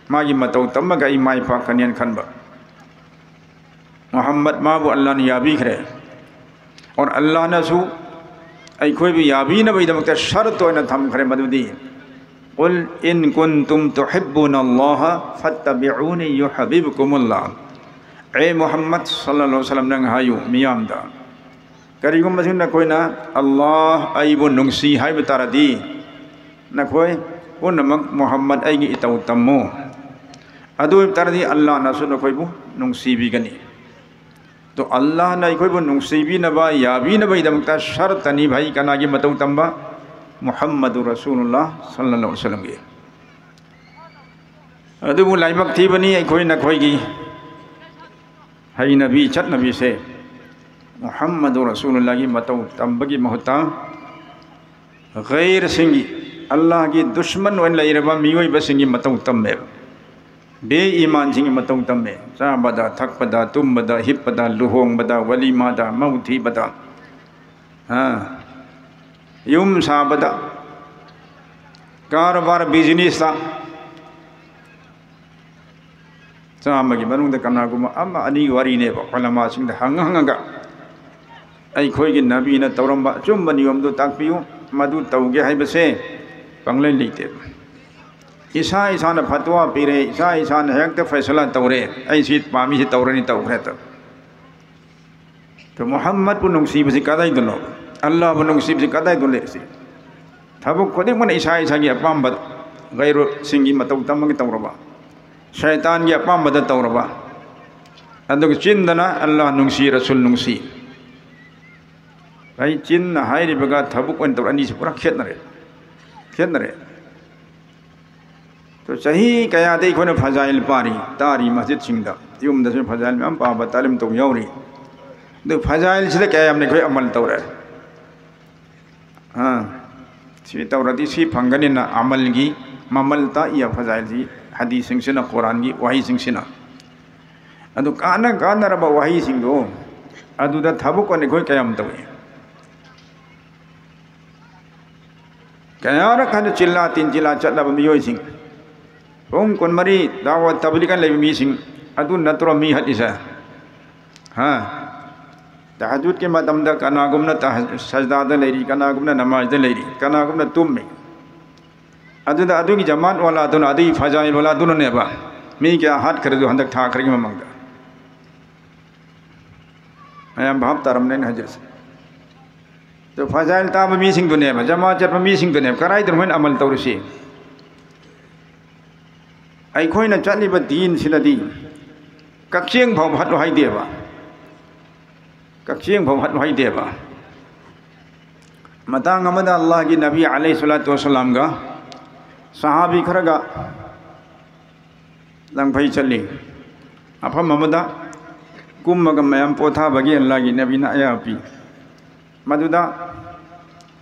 ꯃꯥꯒꯤ ꯃꯇꯧ ꯇꯝꯃꯒ ꯑꯩ ꯃꯥꯏ ꯄꯥꯛꯀꯅꯦꯅ ꯈꯟꯕ꯫ ꯃꯨꯍꯝꯃꯗ ꯃꯥꯕꯨ ꯑꯜꯂꯥꯍꯅ ꯌꯥꯕꯤꯈ꯭ꯔꯦ꯫ ꯑꯣꯔ ꯑꯜꯂꯥꯍꯅꯁꯨ ꯑꯩꯈꯣꯏꯕꯨ ꯌꯥꯕꯤꯅꯕꯒꯤꯗꯃꯛꯇ ꯁꯔꯠ ꯑꯣꯏꯅ ꯊꯝꯈ꯭ꯔꯦ, ꯃꯗꯨꯗꯤ "قل إن كنتم تحبون الله فاتبعوني يحببكم الله." ꯑꯦ ꯃꯨꯍꯝꯃꯗ ꯁꯜꯂꯜꯂꯥꯍꯨ ꯑꯂꯥꯏꯍꯤ ꯋꯥꯁꯜꯂꯝ, ꯅꯪ ꯍꯥꯏꯌꯨ ꯃꯤꯌꯥꯝꯗ, ꯀꯔꯤꯒꯨꯝꯕ ꯅꯈꯣꯏꯅ ꯑꯜꯂꯥꯍ ꯑꯩꯕꯨ ꯅꯨꯡꯁꯤ ꯍꯥꯏꯕ ꯇꯥꯔꯗꯤ, ꯅꯈꯣꯏ ꯄꯨꯝꯅꯃꯛ ꯃꯨꯍꯝꯃꯗ ꯑꯩꯒꯤ ꯏꯇꯧ ꯇꯝꯃꯨ꯫ ꯑꯗꯨ ꯑꯣꯏꯕ ꯇꯥꯔꯗꯤ ꯑꯜꯂꯥꯍꯅꯁꯨ ꯅꯈꯣꯏꯕꯨ ꯅꯨꯡꯁꯤꯕꯤꯒꯅꯤ꯫ ꯇꯣ, ꯑꯜꯂꯥꯍꯅ ꯑꯩꯈꯣꯏꯕꯨ ꯅꯨꯡꯁꯤꯕꯤꯅꯕ, ꯌꯥꯕꯤꯅꯕꯒꯤꯗꯃꯛꯇ ꯁꯔꯇꯅꯤ ꯚꯥꯏ, ꯀꯅꯥꯒꯤ ꯃꯇꯧ ꯇꯝꯕ? ꯃꯨꯍꯝꯃꯗꯨ ꯔꯁꯨꯂꯨꯜꯂꯥꯍ ꯁꯜꯂꯜꯂꯥꯍꯨ ꯑꯂꯥꯏꯍꯤ ꯋꯥꯁꯜꯂꯝꯒꯤ꯫ ꯑꯗꯨꯕꯨ ꯂꯥꯏꯕꯛ ꯊꯤꯕꯅꯤ, ꯑꯩꯈꯣꯏ ꯅꯈꯣꯏꯒꯤ ꯍꯩꯅꯕꯤ ꯆꯠꯅꯕꯤꯁꯦ ꯃꯨꯍꯝꯃꯗꯨ ꯔꯁꯨꯂꯨꯜꯂꯥꯍꯒꯤ ꯃꯇꯧ ꯇꯝꯕꯒꯤ ꯃꯍꯨꯠꯇ ꯒꯩꯔꯁꯤꯡꯒꯤ, ꯑꯜꯂꯥꯍꯒꯤ ꯗꯨꯁꯃꯟ ꯑꯣꯏꯅ ꯂꯩꯔꯕ ꯃꯤꯑꯣꯏꯕꯁꯤꯡꯒꯤ ꯃꯇꯧ ꯇꯝꯃꯦꯕ꯫ ꯕꯦ ꯏꯃꯥꯟꯁꯤꯡꯒꯤ ꯃꯇꯧ ꯇꯝꯃꯦ꯫ ꯆꯥꯕꯗ, ꯊꯛꯄꯗ, ꯇꯨꯝꯕꯗ, ꯍꯤꯞꯄꯗ, ꯂꯨꯍꯣꯡꯕꯗ, ꯋꯥꯂꯤꯃꯥꯗ, ꯃꯧ ꯊꯤꯕꯗ, ꯍꯥ, ꯌꯨꯝ ꯁꯥꯕꯗ, ꯀꯔꯕꯥꯔ, ꯕꯤꯖꯤꯅꯦꯁꯇ꯫ ꯆꯥꯝꯃꯒꯤ ꯃꯅꯨꯡꯗ ꯀꯅꯥꯒꯨꯝꯕ ꯑꯃ ꯑꯅꯤ ꯋꯥꯔꯤꯅꯦꯕ, ꯎꯂꯃꯥꯁꯤꯡꯗ ꯍꯪꯉ ꯍꯪꯉꯒ ꯑꯩꯈꯣꯏꯒꯤ ꯅꯕꯤꯅ ꯇꯧꯔꯝꯕ ꯑꯆꯨꯝꯕ ꯅꯤꯌꯣꯝꯗꯨ ꯇꯥꯛꯄꯤꯌꯨ, ꯃꯗꯨ ꯇꯧꯒꯦ ꯍꯥꯏꯕꯁꯦ ꯄꯪꯂꯩ ꯂꯩꯇꯦꯕ꯫ ꯏꯁꯥ ꯏꯁꯥꯅ ꯐꯠꯋꯥ ꯄꯤꯔꯦ, ꯏꯁꯥ ꯏꯁꯥꯅ ꯍꯦꯛꯇ ꯐꯩꯁꯂꯥ ꯇꯧꯔꯦ, "ꯑꯩ ꯁꯤ ꯄꯥꯝꯃꯤ, ꯁꯤ ꯇꯧꯔꯅꯤ", ꯇꯧꯈ꯭ꯔꯦ꯫ ꯑꯗꯣ ꯃꯨꯍꯝꯃꯗꯄꯨ ꯅꯨꯡꯁꯤꯕꯁꯤ ꯀꯗꯥꯏꯗꯅꯣ? ꯑꯜꯂꯥꯍꯕꯨ ꯅꯨꯡꯁꯤꯕꯁꯤ ꯀꯗꯥꯏꯗꯅꯣ ꯂꯩꯔꯤꯁꯤ? ꯊꯕꯛ ꯈꯨꯗꯤꯡꯃꯛꯅ ꯏꯁꯥ ꯏꯁꯥꯒꯤ ꯑꯄꯥꯝꯕ, ꯒꯩꯔꯨꯁꯤꯡꯒꯤ ꯃꯇꯧ ꯇꯝꯃꯒ ꯇꯧꯔꯕ, ꯁꯩꯇꯥꯟꯒꯤ ꯑꯄꯥꯝꯕꯗ ꯇꯧꯔꯕ, ꯑꯗꯨꯒ ꯆꯤꯟꯗꯅ ꯑꯜꯂꯥꯍ ꯅꯨꯡꯁꯤ, ꯔꯁꯨꯜ ꯅꯨꯡꯁꯤ꯫ ꯑꯩ ꯆꯤꯟꯅ ꯍꯥꯏꯔꯤꯕꯒ ꯊꯕꯛ ꯑꯣꯏꯅ ꯇꯧꯔ ꯑꯅꯤꯁꯤ ꯄꯨꯔꯥ ꯈꯦꯠꯅꯔꯦ, ꯈꯦꯠꯅꯔꯦ꯫ ꯑꯗꯣ ꯆꯍꯤ ꯀꯌꯥꯗ ꯑꯩꯈꯣꯏꯅ ꯐꯖꯥꯏꯜ ꯄꯥꯔꯤ, ꯇꯥꯔꯤ ꯃꯁꯖꯤꯠꯁꯤꯡꯗ, ꯌꯨꯝꯗꯁꯨ ꯐꯖꯥꯏꯜ ꯃꯌꯥꯝ ꯄꯥꯕ ꯇꯥꯂꯤꯝ ꯇꯧ ꯌꯥꯎꯔꯤ꯫ ꯑꯗꯨ ꯐꯖꯥꯏꯜꯁꯤꯗ ꯀꯌꯥ ꯌꯥꯝꯅ ꯑꯩꯈꯣꯏ ꯑꯃꯜ ꯇꯧꯔꯦ? ꯑꯥ, ꯁꯤ ꯇꯧꯔꯗꯤ ꯁꯤ ꯐꯪꯒꯅꯤꯅ ꯑꯃꯜꯒꯤ ꯃꯃꯜ ꯇꯥꯛꯏ ꯐꯖꯥꯏꯜꯁꯤ, ꯍꯗꯤꯁꯁꯤꯡꯁꯤꯅ, ꯀꯨꯔꯥꯟꯒꯤ ꯋꯥꯍꯩꯁꯤꯡꯁꯤꯅ꯫ ꯑꯗꯨ ꯀꯥꯟꯅ ꯀꯥꯟꯅꯔꯕ ꯋꯥꯍꯩꯁꯤꯡꯗꯣ ꯑꯗꯨꯗ ꯊꯕꯛ ꯑꯣꯏꯅ ꯑꯩꯈꯣꯏ ꯀꯌꯥꯝ ꯇꯧꯏ? ꯀꯌꯥꯔꯛ ꯍꯥꯏꯅ ꯆꯤꯜꯂꯥ ꯇꯤꯟ ꯆꯤꯜꯂꯥ ꯆꯠꯂꯕ ꯃꯤꯑꯣꯏꯁꯤꯡ, ꯄꯨꯡ ꯀꯨꯟꯃꯔꯤ ꯗꯥꯋꯥ ꯇꯕꯂꯤꯒ ꯂꯩꯕ ꯃꯤꯁꯤꯡ ꯑꯗꯨ ꯅꯠꯇ꯭ꯔꯣ ꯃꯤ ꯍꯠꯂꯤꯁꯦ? ꯍꯥ? ꯇꯍꯖꯨꯗꯀꯤ ꯃꯇꯝꯗ ꯀꯅꯥꯒꯨꯝꯅ ꯇꯍ-, ꯁꯖꯗꯥꯗ ꯂꯩꯔꯤ, ꯀꯅꯥꯒꯨꯝꯅ ꯅꯃꯥꯖꯗ ꯂꯩꯔꯤ, ꯀꯅꯥꯒꯨꯝꯅ ꯇꯨꯝꯃꯤ꯫ ꯑꯗꯨꯗ ꯑꯗꯨꯒꯤ ꯖꯃꯥꯠ ꯋꯥꯂꯥꯗꯨꯅ, ꯑꯗꯨꯒꯤ ꯐꯖꯥꯏꯜ ꯋꯥꯂꯥꯗꯨꯅꯅꯦꯕ ꯃꯤ ꯀꯌꯥ ꯍꯥꯠꯈ꯭ꯔꯦꯗꯣ ꯍꯟꯗꯛ ꯊꯥ ꯈꯔꯒꯤ ꯃꯃꯥꯡꯗ꯫ ꯃꯌꯥꯝ ꯚꯥꯞ ꯇꯥꯔꯝꯅꯦ ꯑꯩꯅ ꯍꯥꯏꯖꯔꯤꯁꯦ꯫ ꯑꯗꯨ ꯐꯖꯥꯏꯜ ꯇꯥꯕ ꯃꯤꯁꯤꯡꯗꯨꯅꯦꯕ, ꯖꯃꯥꯠ ꯆꯠꯄ ꯃꯤꯁꯤꯡꯗꯨꯅꯦꯕ ꯀꯔꯥꯏꯗꯅꯣ ꯃꯣꯏꯅ ꯑꯃꯜ ꯇꯧꯔꯤꯁꯤ? ꯑꯩꯈꯣꯏꯅ ꯆꯠꯂꯤꯕ ꯗꯤꯟꯁꯤꯗꯗꯤ ꯀꯛꯆꯦꯡ ꯐꯥꯎꯕ ꯍꯠꯂꯨ ꯍꯥꯏꯗꯦꯕ꯫ ꯀꯛꯆꯦꯡ ꯐꯥꯎꯕ ꯍꯠꯂꯨ ꯍꯥꯏꯗꯦꯕ꯫ ꯃꯇꯥꯡ ꯑꯃꯗ ꯑꯜꯂꯥꯍꯒꯤ ꯅꯕꯤ ꯑꯂꯩꯍꯤ ꯁꯂꯥꯇꯨ ꯋꯁꯂꯥꯝꯒ ꯁꯍꯥꯕꯤ ꯈꯔꯒ ꯂꯪꯐꯩ ꯆꯠꯂꯤ꯫ ꯃꯐꯝ ꯑꯃꯗ ꯀꯨꯝꯃꯒ ꯃꯌꯥꯝ ꯄꯣꯊꯥꯕꯒꯤ ꯑꯜꯂꯥꯍꯒꯤ ꯅꯕꯤꯅ ꯑꯌꯥꯕ ꯄꯤ꯫ ꯃꯗꯨꯗ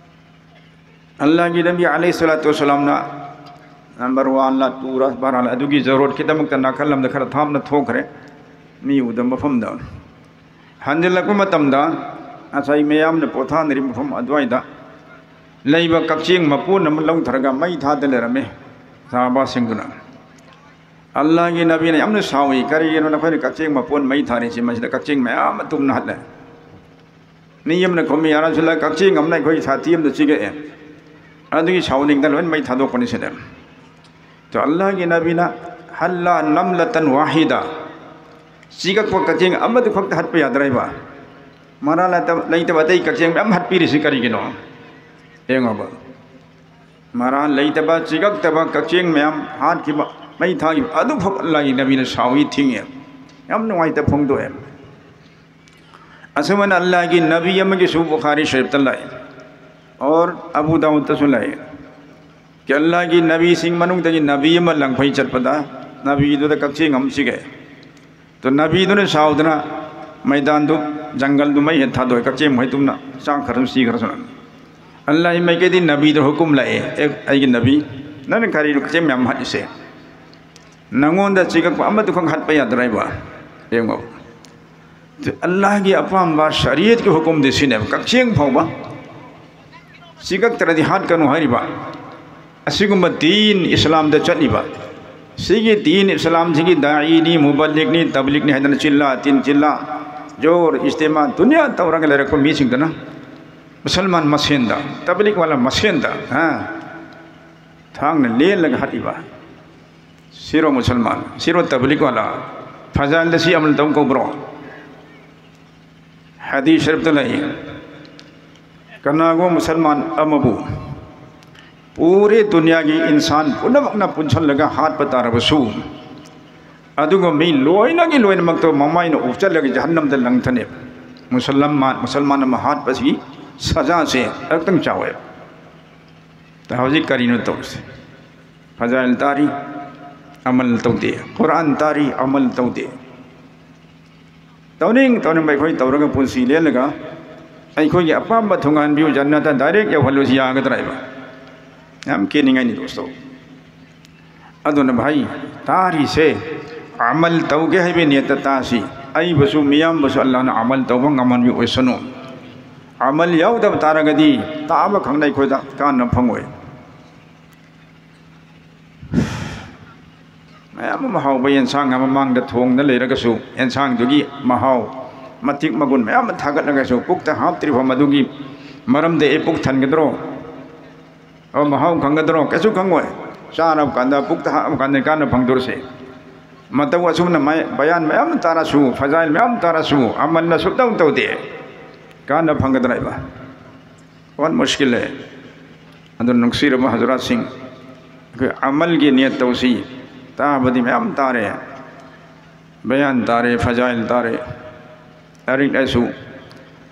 ꯑꯜꯂꯥꯍꯒꯤ ꯅꯕꯤ ꯑꯂꯩꯍꯤ ꯁꯂꯥꯇꯨ ꯋꯁꯂꯥꯝꯅ ꯅꯝꯕꯔ ꯋꯥꯟꯂ ꯇꯨꯔ ꯕꯥꯔꯥꯂ ꯑꯗꯨꯒꯤ ꯖꯔꯨꯔꯠꯀꯤꯗꯃꯛꯇ ꯅꯥꯀꯜ ꯂꯝꯗ ꯈꯔ ꯊꯥꯞꯅ ꯊꯣꯛꯈ꯭ꯔꯦ꯫ ꯃꯤ ꯎꯗꯕ ꯃꯐꯝꯗ ꯍꯟꯖꯤꯜꯂꯛꯄ ꯃꯇꯝꯗ ꯉꯁꯥꯏ ꯃꯌꯥꯝꯅ ꯄꯣꯊꯥꯅꯔꯤꯕ ꯃꯐꯝ ꯑꯗꯨꯋꯥꯏꯗ ꯂꯩꯕ ꯀꯛꯆꯦꯡ ꯃꯄꯣꯟ ꯑꯃ ꯂꯧꯊꯔꯒ ꯃꯩ ꯊꯥꯗ ꯂꯩꯔꯝꯃꯦ ꯁꯍꯥꯕꯥꯁꯤꯡꯗꯨꯅ꯫ ꯑꯜꯂꯥꯍꯒꯤ ꯅꯕꯤꯅ ꯌꯥꯝꯅ ꯁꯥꯎꯏ, "ꯀꯔꯤꯒꯤꯅꯣ ꯅꯈꯣꯏꯅ ꯀꯛꯆꯦꯡ ꯃꯄꯣꯟ ꯃꯩ ꯊꯥꯔꯤꯁꯤ? ꯃꯁꯤꯗ ꯀꯛꯆꯦꯡ ꯃꯌꯥꯝ ꯑꯃ ꯇꯨꯝꯅ ꯍꯠꯂꯦ꯫" ꯃꯤ ꯑꯃꯅ ꯈꯨꯝꯃꯤ, "ꯌꯥ ꯔꯁꯨꯂꯜꯂꯥꯍ, ꯀꯛꯆꯦꯡ ꯑꯃꯅ ꯑꯩꯈꯣꯏꯒꯤ ꯁꯥꯊꯤ ꯑꯃꯗ ꯆꯤꯛꯑꯦ, ꯑꯗꯨꯒꯤ ꯁꯥꯎꯅꯤꯡꯗꯅ ꯂꯣꯏꯅ ꯃꯩ ꯊꯥꯗꯣꯛꯄꯅꯤ" ꯁꯤꯅꯦ꯫ ꯑꯗꯣ ꯑꯜꯂꯥꯍꯒꯤ ꯅꯕꯤꯅ, "ꯍꯜꯂꯥ ꯅꯝꯂꯇꯟ ꯋꯥꯍꯤꯗ", ꯆꯤꯛꯂꯛꯄ ꯀꯛꯆꯦꯡ ꯑꯃꯗꯨ ꯈꯛꯇ ꯍꯠꯄ ꯌꯥꯗ꯭ꯔꯦꯕ? ꯃꯔꯥꯜ ꯂꯩꯇꯕ, ꯂꯩꯇꯕ ꯑꯇꯩ ꯀꯛꯆꯦꯡ ꯃꯌꯥꯝ ꯍꯠꯄꯤꯔꯤꯁꯤ ꯀꯔꯤꯒꯤꯅꯣ? ꯌꯦꯡꯉꯣꯕ, ꯃꯔꯥꯜ ꯂꯩꯇꯕ, ꯆꯤꯛꯂꯛꯇꯕ ꯀꯛꯆꯦꯡ ꯃꯌꯥꯝ ꯍꯥꯠꯈꯤꯕ, ꯃꯩ ꯊꯥꯈꯤꯕ ꯑꯗꯨꯈꯛ ꯑꯜꯂꯥꯍꯒꯤ ꯅꯕꯤꯅ ꯁꯥꯎꯏ, ꯊꯤꯡꯉꯦ꯫ ꯌꯥꯝ ꯅꯨꯡꯉꯥꯏꯇꯕ ꯐꯣꯡꯗꯣꯛꯑꯦ꯫ ꯑꯁꯨꯃꯥꯏꯅ ꯑꯜꯂꯥꯍꯒꯤ ꯅꯕꯤ ꯑꯃꯒꯤꯁꯨ ꯕꯨꯈꯥꯔꯤ ꯁꯔꯤꯐꯇ ꯂꯥꯛꯏ, ꯑꯣꯔ ꯑꯕꯨ ꯗꯥꯎꯗꯇꯁꯨ ꯂꯥꯛꯏ꯫ ꯀꯤ ꯑꯜꯂꯥꯍꯒꯤ ꯅꯕꯤꯁꯤꯡ ꯃꯅꯨꯡꯗꯒꯤ ꯅꯕꯤ ꯑꯃ ꯂꯪꯐꯩ ꯆꯠꯄꯗ ꯅꯕꯤꯗꯨꯗ ꯀꯛꯆꯦꯡ ꯑꯃ ꯆꯤꯛꯑꯦ꯫ ꯑꯗꯣ ꯅꯕꯤꯗꯨꯅ ꯁꯥꯎꯗꯅ ꯃꯩꯗꯥꯟꯗꯨ, ꯖꯪꯒꯜꯗꯨ ꯃꯩ ꯍꯦꯛ ꯊꯥꯗꯣꯛꯑꯦ, ꯀꯛꯆꯦꯡ ꯃꯈꯩꯗꯨꯅ ꯆꯥꯛꯈ꯭ꯔꯁꯨ ꯁꯤꯈ꯭ꯔꯁꯅꯨ꯫ ꯑꯜꯂꯥꯍꯒꯤ ꯃꯥꯏꯀꯩꯗꯒꯤ ꯅꯕꯤꯗ ꯍꯨꯀꯨꯝ ꯂꯥꯛꯑꯦ, "ꯑꯦ, ꯑꯩꯒꯤ ꯅꯕꯤ, ꯅꯪꯅ ꯀꯔꯤꯅꯣ ꯀꯛꯆꯦꯡ ꯃꯌꯥꯝ ꯍꯥꯠꯂꯤꯁꯦ? ꯅꯪꯉꯣꯟꯗ ꯆꯤꯛꯂꯛꯄ ꯑꯃꯗꯨꯈꯛ ꯍꯥꯠꯄ ꯌꯥꯗ꯭ꯔꯥ ꯍꯥꯏꯕ?" ꯌꯦꯡꯉꯣ꯫ ꯑꯜꯂꯥꯍꯒꯤ ꯑꯄꯥꯝꯕ ꯁꯔꯤꯌꯠꯀꯤ ꯍꯨꯀꯨꯝꯗꯤ ꯁꯤꯅꯦꯕ, ꯀꯛꯆꯦꯡ ꯐꯥꯎꯕ ꯆꯤꯛꯂꯛꯇ꯭ꯔꯗꯤ ꯍꯥꯠꯀꯅꯨ ꯍꯥꯏꯔꯤꯕ꯫ ꯑꯁꯤꯒꯨꯝꯕ ꯗꯤꯟ ꯏꯁꯂꯥꯝꯗ ꯆꯠꯂꯤꯕ, ꯁꯤꯒꯤ ꯗꯤꯟ ꯏꯁꯂꯥꯝꯁꯤꯒꯤ ꯗꯥꯏꯅꯤ, ꯃꯨꯕꯜꯂꯤꯛꯅꯤ, ꯇꯕꯂꯤꯛꯅꯤ ꯍꯥꯏꯗꯅ ꯆꯤꯜꯂꯥ, ꯇꯤꯟ ꯆꯤꯜꯂꯥ, ꯖꯣꯔ, ꯏꯁꯇꯤꯃꯥ, ꯗꯨꯅꯤꯌꯥ ꯇꯧꯔꯒ ꯂꯩꯔꯛꯄ ꯃꯤꯁꯤꯡꯗꯨꯅ, ꯃꯨꯁꯜꯃꯥꯟ ꯃꯁꯦꯟꯗ, ꯇꯕꯂꯤꯛ ꯋꯥꯂꯥ ꯃꯁꯦꯟꯗ, ꯍꯥ? ꯊꯥꯡꯅ ꯂꯦꯜꯂꯒ ꯍꯥꯠꯂꯤꯕ꯫ ꯁꯤꯔꯣ ꯃꯨꯁꯜꯃꯥꯟ, ꯁꯤꯔꯣ ꯇꯕꯂꯤꯛ ꯋꯥꯂꯥ꯫ ꯐꯖꯥꯏꯜꯗ ꯁꯤ ꯑꯃꯜ ꯇꯧ ꯀꯧꯕ꯭ꯔꯣ? ꯍꯗꯤꯁ ꯁꯔꯤꯐꯇ ꯂꯩ, ꯀꯅꯥꯒꯨꯝꯕ ꯃꯨꯁꯜꯃꯥꯟ ꯑꯃꯕꯨ ꯄꯨꯔꯦ ꯗꯨꯅꯤꯌꯥꯒꯤ ꯏꯟꯁꯥꯟ ꯄꯨꯝꯅꯃꯛꯅ ꯄꯨꯟꯁꯜꯂꯒ ꯍꯥꯠꯄ ꯇꯥꯔꯕꯁꯨ, ꯑꯗꯨꯒ ꯃꯤ ꯂꯣꯏꯅꯒꯤ ꯂꯣꯏꯅꯃꯛꯇꯣ ꯃꯃꯥꯏꯅ ꯎꯞꯆꯜꯂꯒ ꯖꯍꯟꯅꯝꯗ ꯂꯪꯊꯅꯦꯕ꯫ ꯃꯨꯁꯜꯃꯥꯟ, ꯃꯨꯁꯜꯃꯥꯟ ꯑꯃ ꯍꯥꯠꯄꯁꯤꯒꯤ ꯁꯖꯥꯁꯦ ꯑꯃꯨꯛꯇꯪ ꯆꯥꯎꯋꯦꯕ꯫ ꯇ ꯍꯧꯖꯤꯛ ꯀꯔꯤꯅꯣ ꯇꯧꯔꯤꯁꯦ? ꯐꯖꯥꯏꯜ ꯇꯥꯔꯤ, ꯑꯃꯜ ꯇꯧꯗꯦ꯫ ꯀꯨꯔꯥꯟ ꯇꯥꯔꯤ, ꯑꯃꯜ ꯇꯧꯗꯦ꯫ ꯇꯧꯅꯤꯡ ꯇꯧꯅꯤꯡꯕ ꯑꯩꯈꯣꯏ ꯇꯧꯔꯒ ꯄꯨꯟꯁꯤ ꯂꯦꯜꯂꯒ ꯑꯩꯈꯣꯏꯒꯤ ꯑꯄꯥꯝꯕ ꯊꯨꯡꯍꯟꯕꯤꯌꯨ, ꯖꯟꯅꯇ ꯗꯥꯏꯔꯦꯛ ꯌꯧꯍꯜꯂꯨꯁꯤ ꯌꯥꯒꯗ꯭ꯔꯥ ꯍꯥꯏꯕ? ꯌꯥꯝ ꯀꯤꯅꯤꯡꯉꯥꯏꯅꯤ ꯗꯣꯁꯇꯣ꯫ ꯑꯗꯨꯅ ꯚꯥꯏ, ꯇꯥꯔꯤꯁꯦ ꯑꯃꯜ ꯇꯧꯒꯦ ꯍꯥꯏꯕ ꯅꯤꯌꯠꯇ ꯇꯥꯁꯤ꯫ ꯑꯩꯕꯨꯁꯨ ꯃꯤꯌꯥꯝꯕꯨꯁꯨ ꯑꯜꯂꯥꯍꯅ ꯑꯃꯜ ꯇꯧꯕ ꯉꯝꯍꯟꯕꯤꯌꯨ ꯑꯣꯏꯁꯅꯨ꯫ ꯑꯃꯜ ꯌꯥꯎꯗꯕ ꯇꯥꯔꯒꯗꯤ ꯇꯥꯕ ꯈꯪꯅ ꯑꯩꯈꯣꯏꯗ ꯀꯥꯟꯅꯕ ꯐꯪꯉꯣꯏ꯫ ꯃꯌꯥꯝ ꯑꯃ ꯍꯥꯎꯕ ꯌꯦꯟꯁꯥꯡ ꯑꯃ ꯃꯥꯡꯗ ꯊꯣꯡꯗ ꯂꯩꯔꯒꯁꯨ, ꯌꯦꯟꯁꯥꯡꯗꯨꯒꯤ ꯃꯍꯥꯎ, ꯃꯇꯤꯛ ꯃꯒꯨꯟ ꯃꯌꯥꯝ ꯑꯃ ꯊꯥꯒꯠꯂꯒꯁꯨ, ꯄꯨꯛꯇ ꯍꯥꯞꯇ꯭ꯔꯤꯕ ꯃꯗꯨꯒꯤ ꯃꯔꯝꯗ ꯑꯩ ꯄꯨꯛ ꯊꯟꯒꯗ꯭ꯔꯣ? ꯑꯣ, ꯃꯍꯥꯎ ꯈꯪꯒꯗ꯭ꯔꯣ? ꯀꯩꯁꯨ ꯈꯪꯉꯣꯏ꯫ ꯆꯥꯔꯕ ꯀꯥꯟꯗ, ꯄꯨꯛꯇ ꯍꯥꯞꯄ ꯀꯥꯟꯗ ꯀꯥꯟꯅ ꯐꯪꯗꯣꯔꯁꯦ꯫ ꯃꯇꯧ ꯑꯁꯨꯝꯅ ꯃꯌꯥ-, ꯕꯌꯥꯟ ꯃꯌꯥꯝ ꯇꯥꯔꯁꯨ, ꯐꯖꯥꯏꯜ ꯃꯌꯥꯝ ꯇꯥꯔꯁꯨ, ꯑꯃꯜꯅ ꯁꯨꯞꯇꯧ ꯇꯧꯗꯦ꯫ ꯀꯥꯟꯅ ꯐꯪꯒꯗ꯭ꯔꯥ ꯍꯥꯏꯕ? ꯋꯥꯟ ꯃꯨꯁꯀꯤꯜ ꯂꯩ꯫ ꯑꯗꯨꯅ ꯅꯨꯡꯁꯤꯔꯕ ꯍꯖꯔꯥꯠꯁꯤꯡ, ꯑꯩꯈꯣꯏ ꯑꯃꯜꯒꯤ ꯅꯤꯌꯠ ꯇꯧꯁꯤ꯫ ꯇꯥꯕꯗꯤ ꯃꯌꯥꯝ ꯇꯥꯔꯦ, ꯕꯌꯥꯟ ꯇꯥꯔꯦ, ꯐꯖꯥꯏꯜ ꯇꯥꯔꯦ, ꯂꯥꯏꯔꯤꯛ ꯂꯥꯏꯁꯨ,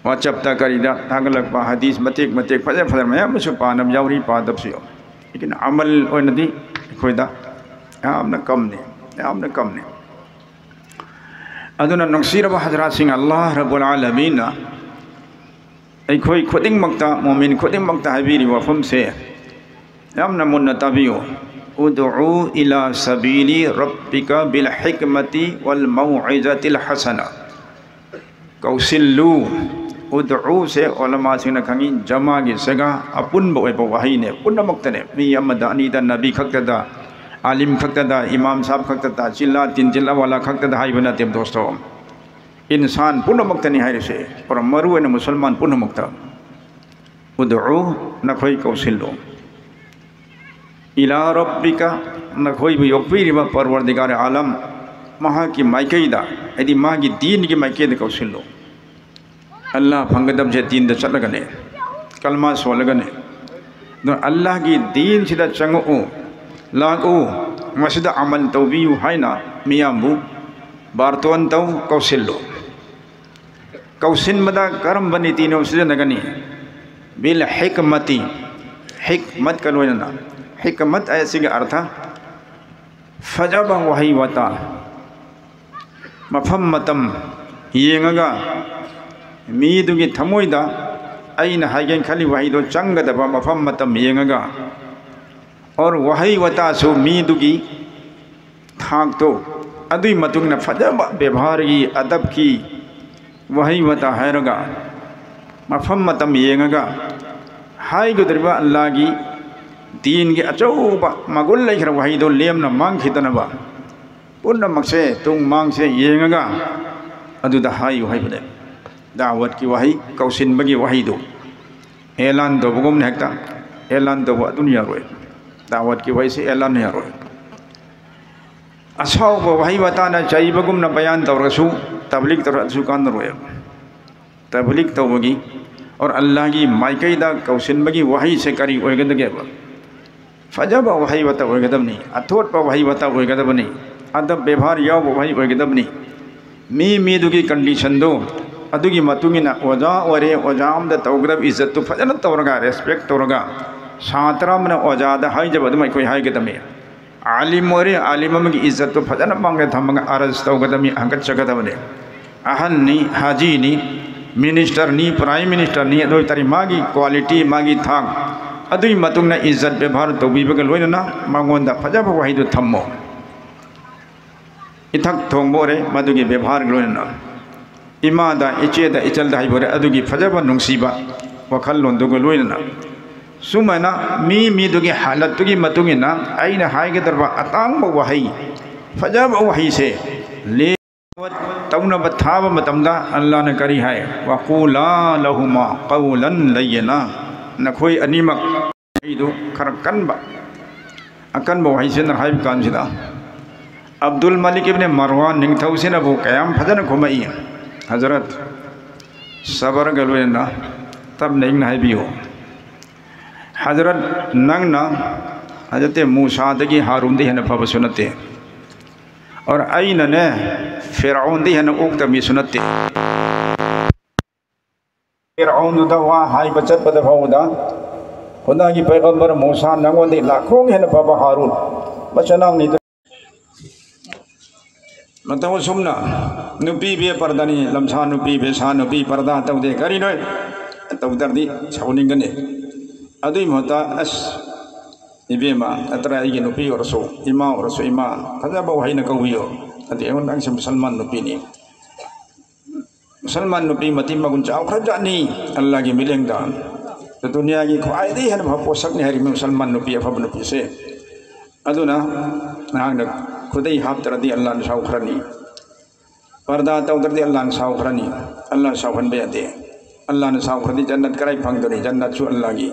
WhatsApp-ꯇ ꯀꯔꯤꯗ ꯊꯥꯒꯠꯂꯛꯄ ꯍꯗꯤꯁ ꯃꯇꯦꯛ ꯃꯇꯦꯛ ꯐꯖ ꯐꯖꯕ ꯃꯌꯥꯝ ꯑꯃꯁꯨ ꯄꯥꯅꯕ ꯌꯥꯎꯔꯤ, ꯄꯥꯗꯕꯁꯨ ꯌꯥꯎꯔꯤ꯫ ꯂꯦꯀꯤꯟ ꯑꯃꯜ ꯑꯣꯏꯅꯗꯤ ꯑꯩꯈꯣꯏꯗ ꯌꯥꯝꯅ ꯀꯝꯅꯤ, ꯌꯥꯝꯅ ꯀꯝꯅꯤ꯫ ꯑꯗꯨꯅ ꯅꯨꯡꯁꯤꯔꯕ ꯍꯖꯔꯥꯠꯁꯤꯡ, ꯑꯜꯂꯥꯍ ꯔꯕꯨꯜ ꯑꯥꯂꯃꯤꯟꯅ ꯑꯩꯈꯣꯏ ꯈꯨꯗꯤꯡꯃꯛꯇ, ꯃꯣꯃꯤꯟ ꯈꯨꯗꯤꯡꯃꯛꯇ ꯍꯥꯏꯕꯤꯔꯤꯕ ꯋꯥꯐꯝꯁꯦ ꯌꯥꯝꯅ ꯃꯨꯟꯅ ꯇꯥꯕꯤꯌꯨ꯫ ادع إلى سبيل ربك بالحكمة والموعظة الحسنة. ꯀꯧꯁꯤꯜꯂꯨ꯫ ادعوꯁꯦ ꯑꯣꯂꯃꯥꯁꯤꯡꯅ ꯈꯪꯉꯤ, ꯖꯃꯥꯒꯤ ꯁꯤꯒꯥ ꯑꯄꯨꯟꯕ ꯑꯣꯏꯕ ꯋꯥꯍꯩꯅꯦ, ꯄꯨꯝꯅꯃꯛꯇꯅꯦ꯫ ꯃꯤ ꯑꯃꯗ, ꯑꯅꯤꯗ, ꯅꯕꯤ ꯈꯛꯇꯗ, ꯑꯥꯂꯤꯝ ꯈꯛꯇꯗ, ꯏꯃꯥꯝ ꯁꯥꯕ ꯈꯛꯇꯗ, ꯆꯤꯜꯂꯥ ꯇꯤꯟꯖꯤꯜꯂꯥ ꯋꯥꯂꯥ ꯈꯛꯇꯗ ꯍꯥꯏꯕ ꯅꯠꯇꯦ ꯗꯣꯁꯇꯣ꯫ ꯏꯟꯁꯥꯟ ꯄꯨꯝꯅꯃꯛꯇꯅꯤ ꯍꯥꯏꯔꯤꯁꯦ, ꯄꯨꯔꯥ ꯃꯔꯨ ꯑꯣꯏꯅ ꯃꯨꯁꯜꯃꯥꯟ ꯄꯨꯝꯅꯃꯛꯇ꯫ ادع, ꯅꯈꯣꯏ ꯀꯧꯁꯤꯜꯂꯨ꯫ ꯏꯂꯥ ꯔꯕꯤꯀ, ꯅꯈꯣꯏꯕꯨ ꯌꯣꯛꯄꯤꯔꯤꯕ ꯄꯔꯋꯔꯗꯤꯒꯥꯔ ꯑꯥꯂꯝ, ꯃꯍꯥꯛꯀꯤ ꯃꯥꯏꯀꯩꯗ, ꯍꯥꯏꯗꯤ ꯃꯥꯒꯤ ꯗꯤꯟꯒꯤ ꯃꯥꯏꯀꯩꯗ ꯀꯧꯁꯤꯜꯂꯨ꯫ ꯑꯜꯂꯥꯍ ꯐꯪꯒꯗꯕꯁꯦ ꯗꯤꯟꯗ ꯆꯠꯂꯒꯅꯦ, ꯀꯜꯃꯥ ꯁꯣꯜꯂꯒꯅꯦ꯫ ꯑꯗꯨꯅ ꯑꯜꯂꯥꯍꯒꯤ ꯗꯤꯟꯁꯤꯗ ꯆꯪꯉꯛꯎ, ꯂꯥꯛꯎ, ꯃꯁꯤꯗ ꯑꯃꯜ ꯇꯧꯕꯤꯌꯨ ꯍꯥꯏꯅ ꯃꯤꯌꯥꯝꯕꯨ ꯕꯥꯔꯇꯣꯟ ꯇꯧ, ꯀꯧꯁꯤꯜꯂꯨ꯫ ꯀꯧꯁꯤꯟꯕꯗ ꯀꯔꯝꯕ ꯅꯤꯇꯤꯅꯣ ꯁꯤꯖꯤꯟꯅꯒꯅꯤ? ꯕꯤꯜ ꯍꯤꯛꯃꯇꯤ, ꯍꯤꯛꯃꯠꯀ ꯂꯣꯏꯅꯅ꯫ ꯍꯤꯛꯃꯠ ꯍꯥꯏ ꯑꯁꯤꯒꯤ ꯑꯔꯊ ꯐꯖꯕ ꯋꯥꯍꯩ ꯋꯥꯇꯥ, ꯃꯐꯝ ꯃꯇꯝ ꯌꯦꯡꯉꯒ, ꯃꯤꯗꯨꯒꯤ ꯊꯃꯣꯏꯗ ꯑꯩꯅ ꯍꯥꯏꯒꯦꯅ ꯈꯜꯂꯤ ꯋꯥꯍꯩꯗꯣ ꯆꯪꯒꯗꯕ ꯃꯐꯝ ꯃꯇꯝ ꯌꯦꯡꯉꯒ, ꯑꯣꯔ ꯋꯥꯍꯩ ꯋꯥꯇꯥꯁꯨ ꯃꯤꯗꯨꯒꯤ ꯊꯥꯛꯇꯣ, ꯑꯗꯨꯒꯤ ꯃꯇꯨꯡ ꯏꯟꯅ ꯐꯖꯕ ꯕꯦꯕꯥꯔꯒꯤ, ꯑꯗꯕꯀꯤ ꯋꯥꯍꯩ ꯋꯥꯇꯥ ꯍꯥꯏꯔꯒ, ꯃꯐꯝ ꯃꯇꯝ ꯌꯦꯡꯉꯒ ꯍꯥꯏꯒꯗꯧꯔꯤꯕ ꯑꯜꯂꯥꯍꯒꯤ ꯗꯤꯟꯒꯤ ꯑꯆꯧꯕ ꯃꯒꯨꯟ ꯂꯩꯈ꯭ꯔꯕ ꯋꯥꯍꯩꯗꯣ ꯂꯦꯝꯅ ꯃꯥꯡꯈꯤꯗꯅꯕ ꯄꯨꯝꯅꯃꯛꯁꯦ ꯇꯨꯡ ꯃꯥꯡꯁꯦ ꯌꯦꯡꯉꯒ ꯑꯗꯨꯗ ꯍꯥꯏꯌꯨ ꯍꯥꯏꯕꯅꯦ꯫ ꯗꯥꯋꯠꯀꯤ ꯋꯥꯍꯩ, ꯀꯧꯁꯤꯟꯕꯒꯤ ꯋꯥꯍꯩꯗꯣ ꯑꯦꯂꯥꯟ ꯇꯧꯕꯒꯨꯝꯅ ꯍꯦꯛꯇ ꯑꯦꯂꯥꯟ ꯇꯧꯕ ꯑꯗꯨꯅ ꯌꯥꯔꯣꯏ꯫ ꯗꯥꯋꯠꯀꯤ ꯋꯥꯍꯩꯁꯦ ꯑꯦꯂꯥꯟꯅ ꯌꯥꯔꯣꯏ꯫ ꯑꯁꯥꯎꯕ ꯋꯥꯍꯩ ꯋꯥꯇꯥꯅ ꯆꯩꯕꯒꯨꯝꯅ ꯕꯌꯥꯟ ꯇꯧꯔꯁꯨ, ꯇꯕꯂꯤꯛ ꯇꯧꯔꯁꯨ ꯀꯥꯟꯅꯔꯣꯏꯕ꯫ ꯇꯕꯂꯤꯛ ꯇꯧꯕꯒꯤ ꯑꯣꯔ ꯑꯜꯂꯥꯍꯒꯤ ꯃꯥꯏꯀꯩꯗ ꯀꯧꯁꯤꯟꯕꯒꯤ ꯋꯥꯍꯩꯁꯦ ꯀꯔꯤ ꯑꯣꯏꯒꯗꯒꯦꯕ? ꯐꯖꯕ ꯋꯥꯍꯩ ꯋꯥꯇ ꯑꯣꯏꯒꯗꯕꯅꯤ, ꯑꯊꯣꯠꯄ ꯋꯥꯍꯩ ꯋꯥꯇ ꯑꯣꯏꯒꯗꯕꯅꯤ, ꯑꯗꯕ ꯕꯦꯕꯥꯔ ꯌꯥꯎꯕ ꯋꯥꯍꯩ ꯑꯣꯏꯒꯗꯕꯅꯤ꯫ ꯃꯤ ꯃꯤꯗꯨꯒꯤ ꯀꯟꯗꯤꯁꯟꯗꯣ ꯑꯗꯨꯒꯤ ꯃꯇꯨꯡ ꯏꯟꯅ ꯑꯣꯖꯥ ꯑꯣꯏꯔꯦ, ꯑꯣꯖꯥ ꯑꯃꯗ ꯇꯧꯒꯗꯕ ꯏꯖꯠꯇꯨ ꯐꯖꯅ ꯇꯧꯔꯒ, ꯔꯦꯁꯄꯦꯛ ꯇꯧꯔꯒ, ꯁꯥꯇ꯭ꯔ ꯑꯃꯅ ꯑꯣꯖꯥꯗ ꯍꯥꯏꯖꯕ ꯑꯗꯨꯝ ꯑꯩꯈꯣꯏ ꯍꯥꯏꯒꯗꯕꯅꯤ꯫ ꯑꯥꯂꯤꯝ ꯑꯣꯏꯔꯦ, ꯑꯥꯂꯤꯝ ꯑꯃꯒꯤ ꯏꯖꯠꯇꯨ ꯐꯖꯅ ꯃꯥꯡꯗ ꯊꯝꯃꯒ ꯑꯔꯖ ꯇꯧꯒꯗꯕꯅꯤ, ꯍꯪꯒꯠꯆꯒꯗꯕꯅꯤ꯫ ꯑꯍꯟꯅꯤ, ꯍꯥꯖꯤꯅꯤ, ꯃꯤꯅꯤꯁꯇꯔꯅꯤ, ꯄ꯭ꯔꯥꯏꯝ ꯃꯤꯅꯤꯁꯇꯔꯅꯤ, ꯑꯗꯨ ꯑꯣꯏꯇꯥꯔꯗꯤ ꯃꯥꯒꯤ ꯀ꯭ꯋꯥꯂꯤꯇꯤ, ꯃꯥꯒꯤ ꯊꯥꯛ, ꯑꯗꯨꯒꯤ ꯃꯇꯨꯡ ꯏꯟꯅ ꯏꯖꯠ ꯕꯦꯕꯥꯔ ꯇꯧꯕꯤꯕꯒ ꯂꯣꯏꯅꯅ ꯃꯉꯣꯟꯗ ꯐꯖꯕ ꯋꯥꯍꯩꯗꯨ ꯊꯝꯃꯣ꯫ ꯏꯊꯛ ꯊꯣꯡꯕ ꯑꯣꯏꯔꯦ, ꯃꯗꯨꯒꯤ ꯕꯦꯕꯥꯔꯒ ꯂꯣꯏꯅꯅ ꯏꯃꯥꯗ, ꯏꯆꯦꯗ, ꯏꯆꯜꯗ ꯍꯥꯏꯕ ꯑꯣꯏꯔꯦ, ꯑꯗꯨꯒꯤ ꯐꯖꯕ ꯅꯨꯡꯁꯤꯕ ꯋꯥꯈꯜꯂꯣꯟꯗꯨꯒ ꯂꯣꯏꯅꯅ꯫ ꯁꯨꯃꯥꯏꯅ ꯃꯤ ꯃꯤꯗꯨꯒꯤ ꯍꯥꯂꯠꯇꯨꯒꯤ ꯃꯇꯨꯡ ꯏꯟꯅ ꯑꯩꯅ ꯍꯥꯏꯒꯗꯧꯔꯕ ꯑꯇꯥꯡꯕ ꯋꯥꯍꯩ, ꯐꯖꯕ ꯋꯥꯍꯩꯁꯦ ꯂꯦ-, ꯇꯧꯅꯕ ꯊꯥꯕ ꯃꯇꯝꯗ ꯑꯜꯂꯥꯍꯅ ꯀꯔꯤ ꯍꯥꯏ? "ꯋꯥꯀꯨꯂꯥ ꯂꯍꯨꯃꯥ ꯀꯧꯂꯟ ꯂꯩꯌꯅꯥ"꯫ ꯅꯈꯣꯏ ꯑꯅꯤꯃꯛ ꯑꯩꯗꯨ ꯈꯔ ꯀꯟꯕ, ꯑꯀꯟꯕ ꯋꯥꯍꯩꯁꯤꯅ ꯍꯥꯏꯕ ꯀꯥꯟꯁꯤꯗ, ꯑꯕꯗꯨꯜ ꯃꯂꯤꯛ ꯏꯕꯅꯤ ꯃꯔꯋꯥꯟ ꯅꯤꯡꯊꯧꯁꯤꯅꯕꯨ ꯀꯌꯥꯝ ꯐꯖꯅ ꯈꯨꯝꯃꯛꯏ꯫ ꯍꯖꯔꯠ, ꯁꯕꯔꯒ ꯂꯣꯏꯅꯅ ꯇꯞꯅ ꯏꯪꯅ ꯍꯥꯏꯕꯤꯌꯨ꯫ ꯍꯖꯔꯠ, ꯅꯪꯅ ꯍꯖꯔꯠ ꯃꯨꯁꯥꯗꯒꯤ ꯍꯥꯔꯨꯟꯗꯤ ꯍꯦꯟꯅ ꯐꯕꯁꯨ ꯅꯠꯇꯦ꯫ ꯑꯣꯔ ꯑꯩꯅꯅꯦ, ꯐꯤꯔꯥꯎꯟꯗꯤ ꯍꯦꯟꯅ ꯑꯣꯛꯇ ꯃꯤꯁꯨ ꯅꯠꯇꯦ꯫ ꯐꯤꯔꯥꯎꯟꯗꯨꯗ ꯋꯥ ꯍꯥꯏꯕ ꯆꯠꯄꯗ ꯐꯥꯎꯕꯗ, ꯈꯨꯗꯥꯒꯤ ꯄꯩꯒꯝꯕꯔ ꯃꯨꯁꯥ ꯅꯪꯉꯣꯟꯗꯒꯤ ꯂꯥꯈꯣꯡ ꯍꯦꯟꯅ ꯐꯕ ꯍꯥꯔꯨꯟ ꯃꯆꯤꯟꯅꯥꯎꯅꯤꯗꯨ꯫ ꯃꯇꯧ ꯑꯁꯨꯝꯅ ꯅꯨꯄꯤ ꯕꯦ ꯄꯔꯗꯥꯅꯤ, ꯂꯝꯁꯥ ꯅꯨꯄꯤ, ꯕꯦꯁꯥ ꯅꯨꯄꯤ, ꯄꯔꯗꯥ ꯇꯧꯗꯦ꯫ ꯀꯔꯤꯅꯣ? ꯇꯧꯗ꯭ꯔꯗꯤ ꯁꯥꯎꯅꯤꯡꯒꯅꯤ꯫ ꯑꯗꯨꯏ ꯃꯍꯨꯠꯇ, ꯑꯁ, ꯏꯕꯦꯝꯃ, ꯅꯠꯇ꯭ꯔ ꯑꯩꯒꯤ ꯅꯨꯄꯤ ꯑꯣꯏꯔꯁꯨ, ꯏꯃꯥ ꯑꯣꯏꯔꯁꯨ, ꯏꯃꯥ, ꯐꯖꯕ ꯋꯥꯍꯩꯅ ꯀꯧꯕꯤꯌꯣ꯫ ꯑꯗꯨ ꯑꯩꯉꯣꯟꯗ, "ꯅꯪꯁꯦ ꯃꯨꯁꯜꯃꯥꯟ ꯅꯨꯄꯤꯅꯤ꯫ ꯃꯨꯁꯜꯃꯥꯟ ꯅꯨꯄꯤ ꯃꯇꯤꯛ ꯃꯒꯨꯟ ꯆꯥꯎꯈ꯭ꯔꯖꯥꯠꯅꯤ ꯑꯜꯂꯥꯒꯤ ꯃꯤꯠꯌꯦꯡꯗ꯫ ꯑꯗꯨ ꯗꯨꯅꯤꯌꯥꯒꯤ ꯈ꯭ꯋꯥꯏꯗꯒꯤ ꯍꯦꯟꯅ ꯐꯕ ꯄꯣꯠꯁꯛꯅꯤ ꯍꯥꯏꯔꯤꯕ ꯃꯨꯁꯜꯃꯥꯟ ꯅꯨꯄꯤ, ꯑꯐꯕ ꯅꯨꯄꯤꯁꯦ꯫ ꯑꯗꯨꯅ ꯅꯍꯥꯛꯅ ꯈꯨꯗꯩ ꯍꯥꯞꯇ꯭ꯔꯗꯤ ꯑꯜꯂꯥꯅ ꯁꯥꯎꯈ꯭ꯔꯅꯤ꯫ ꯄꯔꯗꯥ ꯇꯧꯗ꯭ꯔꯗꯤ ꯑꯜꯂꯥꯅ ꯁꯥꯎꯈ꯭ꯔꯅꯤ꯫ ꯑꯜꯂꯥꯅ ꯁꯥꯎꯍꯟꯕ ꯌꯥꯗꯦ꯫ ꯑꯜꯂꯥꯅ ꯁꯥꯎꯈ꯭ꯔꯗꯤ ꯖꯟꯅꯠ ꯀꯔꯥꯏ ꯐꯪꯗꯣꯔꯤ? ꯖꯟꯅꯠꯁꯨ ꯑꯜꯂꯥꯒꯤ꯫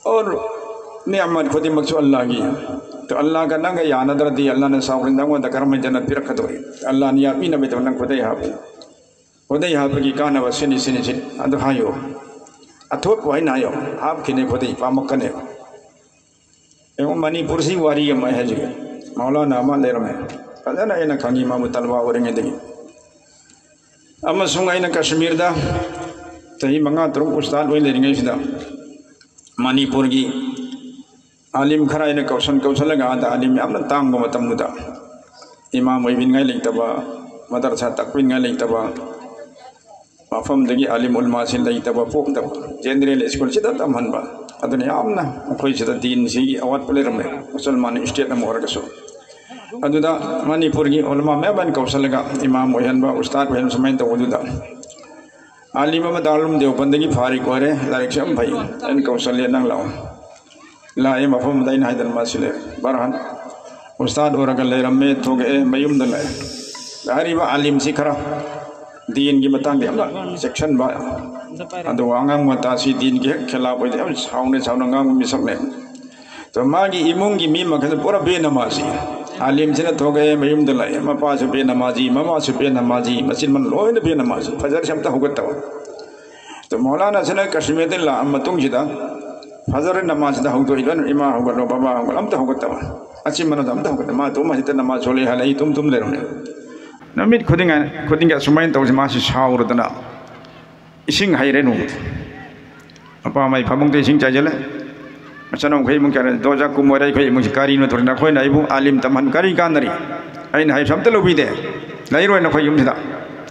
ꯑꯣꯔ ꯅꯤꯌꯃꯠ ꯈꯨꯗꯤꯡꯃꯛꯁꯨ ꯑꯜꯂꯥꯒꯤ꯫ ꯑꯗꯣ ꯑꯜꯂꯥꯒ ꯅꯪꯒ ꯌꯥꯅꯗ꯭ꯔꯗꯤ ꯑꯜꯂꯥꯅ ꯁꯥꯎꯈ꯭ꯔꯗꯤ ꯅꯪꯉꯣꯟꯗ ꯀꯔꯝꯍꯥꯏꯅ ꯖꯟꯅꯠ ꯄꯤꯔꯛꯀꯗꯧꯔꯤ? ꯑꯜꯂꯥꯅ ꯌꯥꯄꯤꯅꯕꯒꯤꯗꯃꯛ ꯅꯪ ꯈꯨꯗꯩ ꯍꯥꯞꯄꯨ꯫ ꯈꯨꯗꯩ ꯍꯥꯞꯄꯒꯤ ꯀꯥꯟꯅꯕ ꯁꯤꯅꯤ, ꯁꯤꯅꯤ, ꯁꯤꯅꯤ꯫ ꯑꯗꯨ ꯍꯥꯏꯌꯨ꯫ ꯑꯊꯣꯠꯄ ꯋꯥꯍꯩꯅ ꯍꯥꯏꯌꯨ꯫ ꯍꯥꯞꯈꯤꯅꯤ ꯈꯨꯗꯩ, ꯄꯥꯝꯃꯛꯀꯅꯤ꯫ ꯌꯦꯡꯉꯨ, ꯃꯅꯤꯄꯨꯔꯁꯤ ꯋꯥꯔꯤ ꯑꯃ ꯑꯩ ꯍꯥꯏꯖꯒꯦ꯫ ꯃꯧꯂꯥꯅꯥ ꯑꯃ ꯂꯩꯔꯝꯃꯦ꯫ ꯐꯖꯅ ꯑꯩꯅ ꯈꯪꯉꯤ ꯃꯥꯕꯨ ꯇꯂꯕꯥ ꯑꯣꯏꯔꯤꯉꯩꯗꯒꯤ꯫ ꯑꯃꯁꯨꯡ ꯑꯩꯅ ꯀꯁꯃꯤꯔꯗ ꯆꯍꯤ ꯃꯉꯥ ꯇꯔꯨꯛ ꯎꯁꯇꯥꯗ ꯑꯣꯏꯅ ꯂꯩꯔꯤꯉꯩꯁꯤꯗ ꯃꯅꯤꯄꯨꯔꯒꯤ ꯑꯥꯂꯤꯝ ꯈꯔ ꯑꯩꯅ ꯀꯧꯁꯟ ꯀꯧꯁꯜꯂꯒ, ꯑꯥꯗ ꯑꯥꯂꯤꯝ ꯌꯥꯝꯅ ꯇꯥꯡꯕ ꯃꯇꯝꯗꯨꯗ, ꯏꯃꯥꯝ ꯑꯣꯏꯕꯤꯅꯤꯡꯉꯥꯏ ꯂꯩꯇꯕ, ꯃꯗꯔꯁꯥ ꯇꯥꯛꯄꯤꯅꯤꯡꯉꯥꯏ ꯂꯩꯇꯕ, ꯃꯐꯝꯗꯒꯤ ꯑꯥꯂꯤꯝ ꯎꯂꯃꯥꯁꯤ ꯂꯩꯇꯕ, ꯄꯣꯛꯇꯕ, ꯖꯦꯅꯦꯔꯦꯜ ꯁ꯭ꯀꯨꯜꯁꯤꯗ ꯇꯝꯍꯟꯕ꯫ ꯑꯗꯨꯅ ꯌꯥꯝꯅ ꯑꯩꯈꯣꯏ ꯁꯤꯗ ꯗꯤꯟꯁꯤꯒꯤ ꯑꯋꯥꯠꯄ ꯂꯩꯔꯝꯃꯦ, ꯃꯨꯁꯜꯃꯥꯟ ꯁ꯭ꯇꯦꯠ ꯑꯃ ꯑꯣꯏꯔꯒꯁꯨ꯫ ꯑꯗꯨꯗ ꯃꯅꯤꯄꯨꯔꯒꯤ ꯎꯂꯃꯥ ꯃꯌꯥꯝ ꯑꯃ ꯀꯧꯁꯜꯂꯒ ꯏꯃꯥꯝ ꯑꯣꯏꯍꯟꯕ, ꯎꯁꯇꯥꯗ ꯑꯣꯏꯍꯟꯕ, ꯁꯨꯃꯥꯏꯅ ꯇꯧꯕꯗꯨꯗ, ꯑꯥꯂꯤꯝ ꯑꯃ ꯗꯥꯔꯨꯜ ꯎꯂꯨꯝ ꯗꯦꯋꯕꯟꯗꯒꯤ ꯐꯥꯔꯤꯛ ꯑꯣꯏꯔꯦ, ꯂꯥꯏꯔꯤꯛꯁꯨ ꯌꯥꯝ ꯐꯩ, ꯑꯩꯅ ꯀꯧꯁꯜꯂꯦ, "ꯅꯪ ꯂꯥꯛꯑꯣ"꯫ ꯂꯥꯛꯑꯦ, ꯃꯐꯝꯗꯨꯗ ꯑꯩꯅ ꯍꯥꯏꯗꯅ ꯃꯥꯁꯤ ꯂꯩꯔꯦ꯫ ꯕꯔꯍꯥꯟ ꯎꯁꯇꯥꯗ ꯑꯣꯏꯔꯒ ꯂꯩꯔꯝꯃꯦ, ꯊꯣꯛꯂꯛꯑꯦ, ꯃꯌꯨꯝꯗ ꯂꯥꯛꯑꯦ꯫ ꯍꯥꯏꯔꯤꯕ ꯑꯥꯂꯤꯝꯁꯤ ꯈꯔ ꯗꯤꯟꯒꯤ ꯃꯇꯥꯡꯗ ꯌꯥꯝꯅ ꯆꯦꯛꯁꯤꯟꯕ, ꯑꯗꯨꯒ ꯑꯉꯥꯡ ꯃꯇꯥꯁꯤ ꯗꯤꯟꯒꯤ ꯍꯦꯛ ꯈꯦꯂꯥꯞ ꯑꯣꯏꯗꯦ, ꯌꯥꯝ ꯁꯥꯎꯅ ꯁꯥꯎꯅ ꯉꯥꯡꯕ ꯃꯤꯁꯛꯅꯦ꯫ ꯑꯗꯣ ꯃꯥꯒꯤ ꯏꯃꯨꯡꯒꯤ ꯃꯤ ꯃꯈꯩꯗꯣ ꯄꯨꯔꯥ ꯕꯦꯅꯃꯥꯖꯤ꯫ ꯑꯥꯂꯤꯝꯁꯤꯅ ꯊꯣꯛꯂꯛꯑꯦ, ꯃꯌꯨꯝꯗ ꯂꯥꯛꯑꯦ, ꯃꯄꯥꯁꯨ ꯕꯦꯅꯃꯥꯖꯤ, ꯃꯃꯥꯁꯨ ꯕꯦꯅꯃꯥꯖꯤ, ꯃꯆꯤꯟ ꯃꯅꯥꯎ ꯂꯣꯏꯅ ꯕꯦꯅꯃꯥꯖꯤ꯫ ꯐꯖꯔꯁꯤ ꯑꯝꯇ ꯍꯧꯒꯠꯇꯕ꯫ ꯑꯗꯣ ꯃꯧꯂꯥꯅꯥꯁꯤꯅ ꯀꯥꯁꯃꯤꯔꯗ ꯂꯥꯛꯑ ꯃꯇꯨꯡꯁꯤꯗ ꯐꯖꯔ ꯅꯃꯥꯖꯁꯤꯗ ꯍꯧꯗꯣꯛꯏ, ꯂꯣꯏꯅ "ꯏꯃꯥ ꯍꯧꯒꯠꯂꯣ, ꯕꯕꯥ ꯍꯧꯒꯠꯂꯣ", ꯑꯝꯇ ꯍꯧꯒꯠꯇꯕ꯫ ꯃꯆꯤꯟ ꯃꯅꯥꯎꯗ ꯑꯝꯇ ꯍꯧꯒꯠꯇꯕ꯫ ꯃꯥ ꯑꯗꯨꯝ ꯃꯁꯤꯗ ꯅꯃꯥꯖ ꯁꯣꯜꯂꯤ ꯍꯥꯏꯅ ꯑꯩ ꯇꯨꯝ ꯇꯨꯝ ꯂꯩꯔꯝꯃꯦ꯫ ꯅꯨꯃꯤꯠ ꯈꯨꯗꯤꯡ ꯈꯨꯗꯤꯡꯒꯤ ꯑꯁꯨꯃꯥꯏꯅ ꯇꯧꯁꯤ꯫ ꯃꯥꯁꯤ ꯁꯥꯎꯔꯗꯅ ꯏꯁꯤꯡ ꯍꯩꯔꯦ ꯅꯣꯡꯃꯗꯤ꯫ ꯃꯄꯥ ꯃꯥꯏ ꯐꯃꯨꯡꯗ ꯏꯁꯤꯡ ꯆꯥꯏꯁꯤꯜꯂꯦ꯫ ꯃꯆꯥꯅꯨꯈꯩ ꯏꯃꯨꯡ ꯀꯌꯥ ꯗꯣꯖꯥ ꯀꯨꯝꯃꯣꯏꯔꯦ, ꯑꯩꯈꯣꯏ ꯏꯃꯨꯡꯁꯤ ꯀꯔꯤꯅꯣ ꯇꯧꯔꯤ, "ꯅꯈꯣꯏꯅ ꯑꯩꯕꯨ ꯑꯥꯂꯤꯝ ꯇꯝꯍꯟ ꯀꯔꯤ ꯀꯥꯟꯅꯔꯤ? ꯑꯩꯅ ꯍꯥꯏꯕꯁꯨ ꯑꯝꯇ ꯂꯧꯕꯤꯗꯦ, ꯂꯩꯔꯣꯏ ꯅꯈꯣꯏ ꯌꯨꯝꯁꯤꯗ"꯫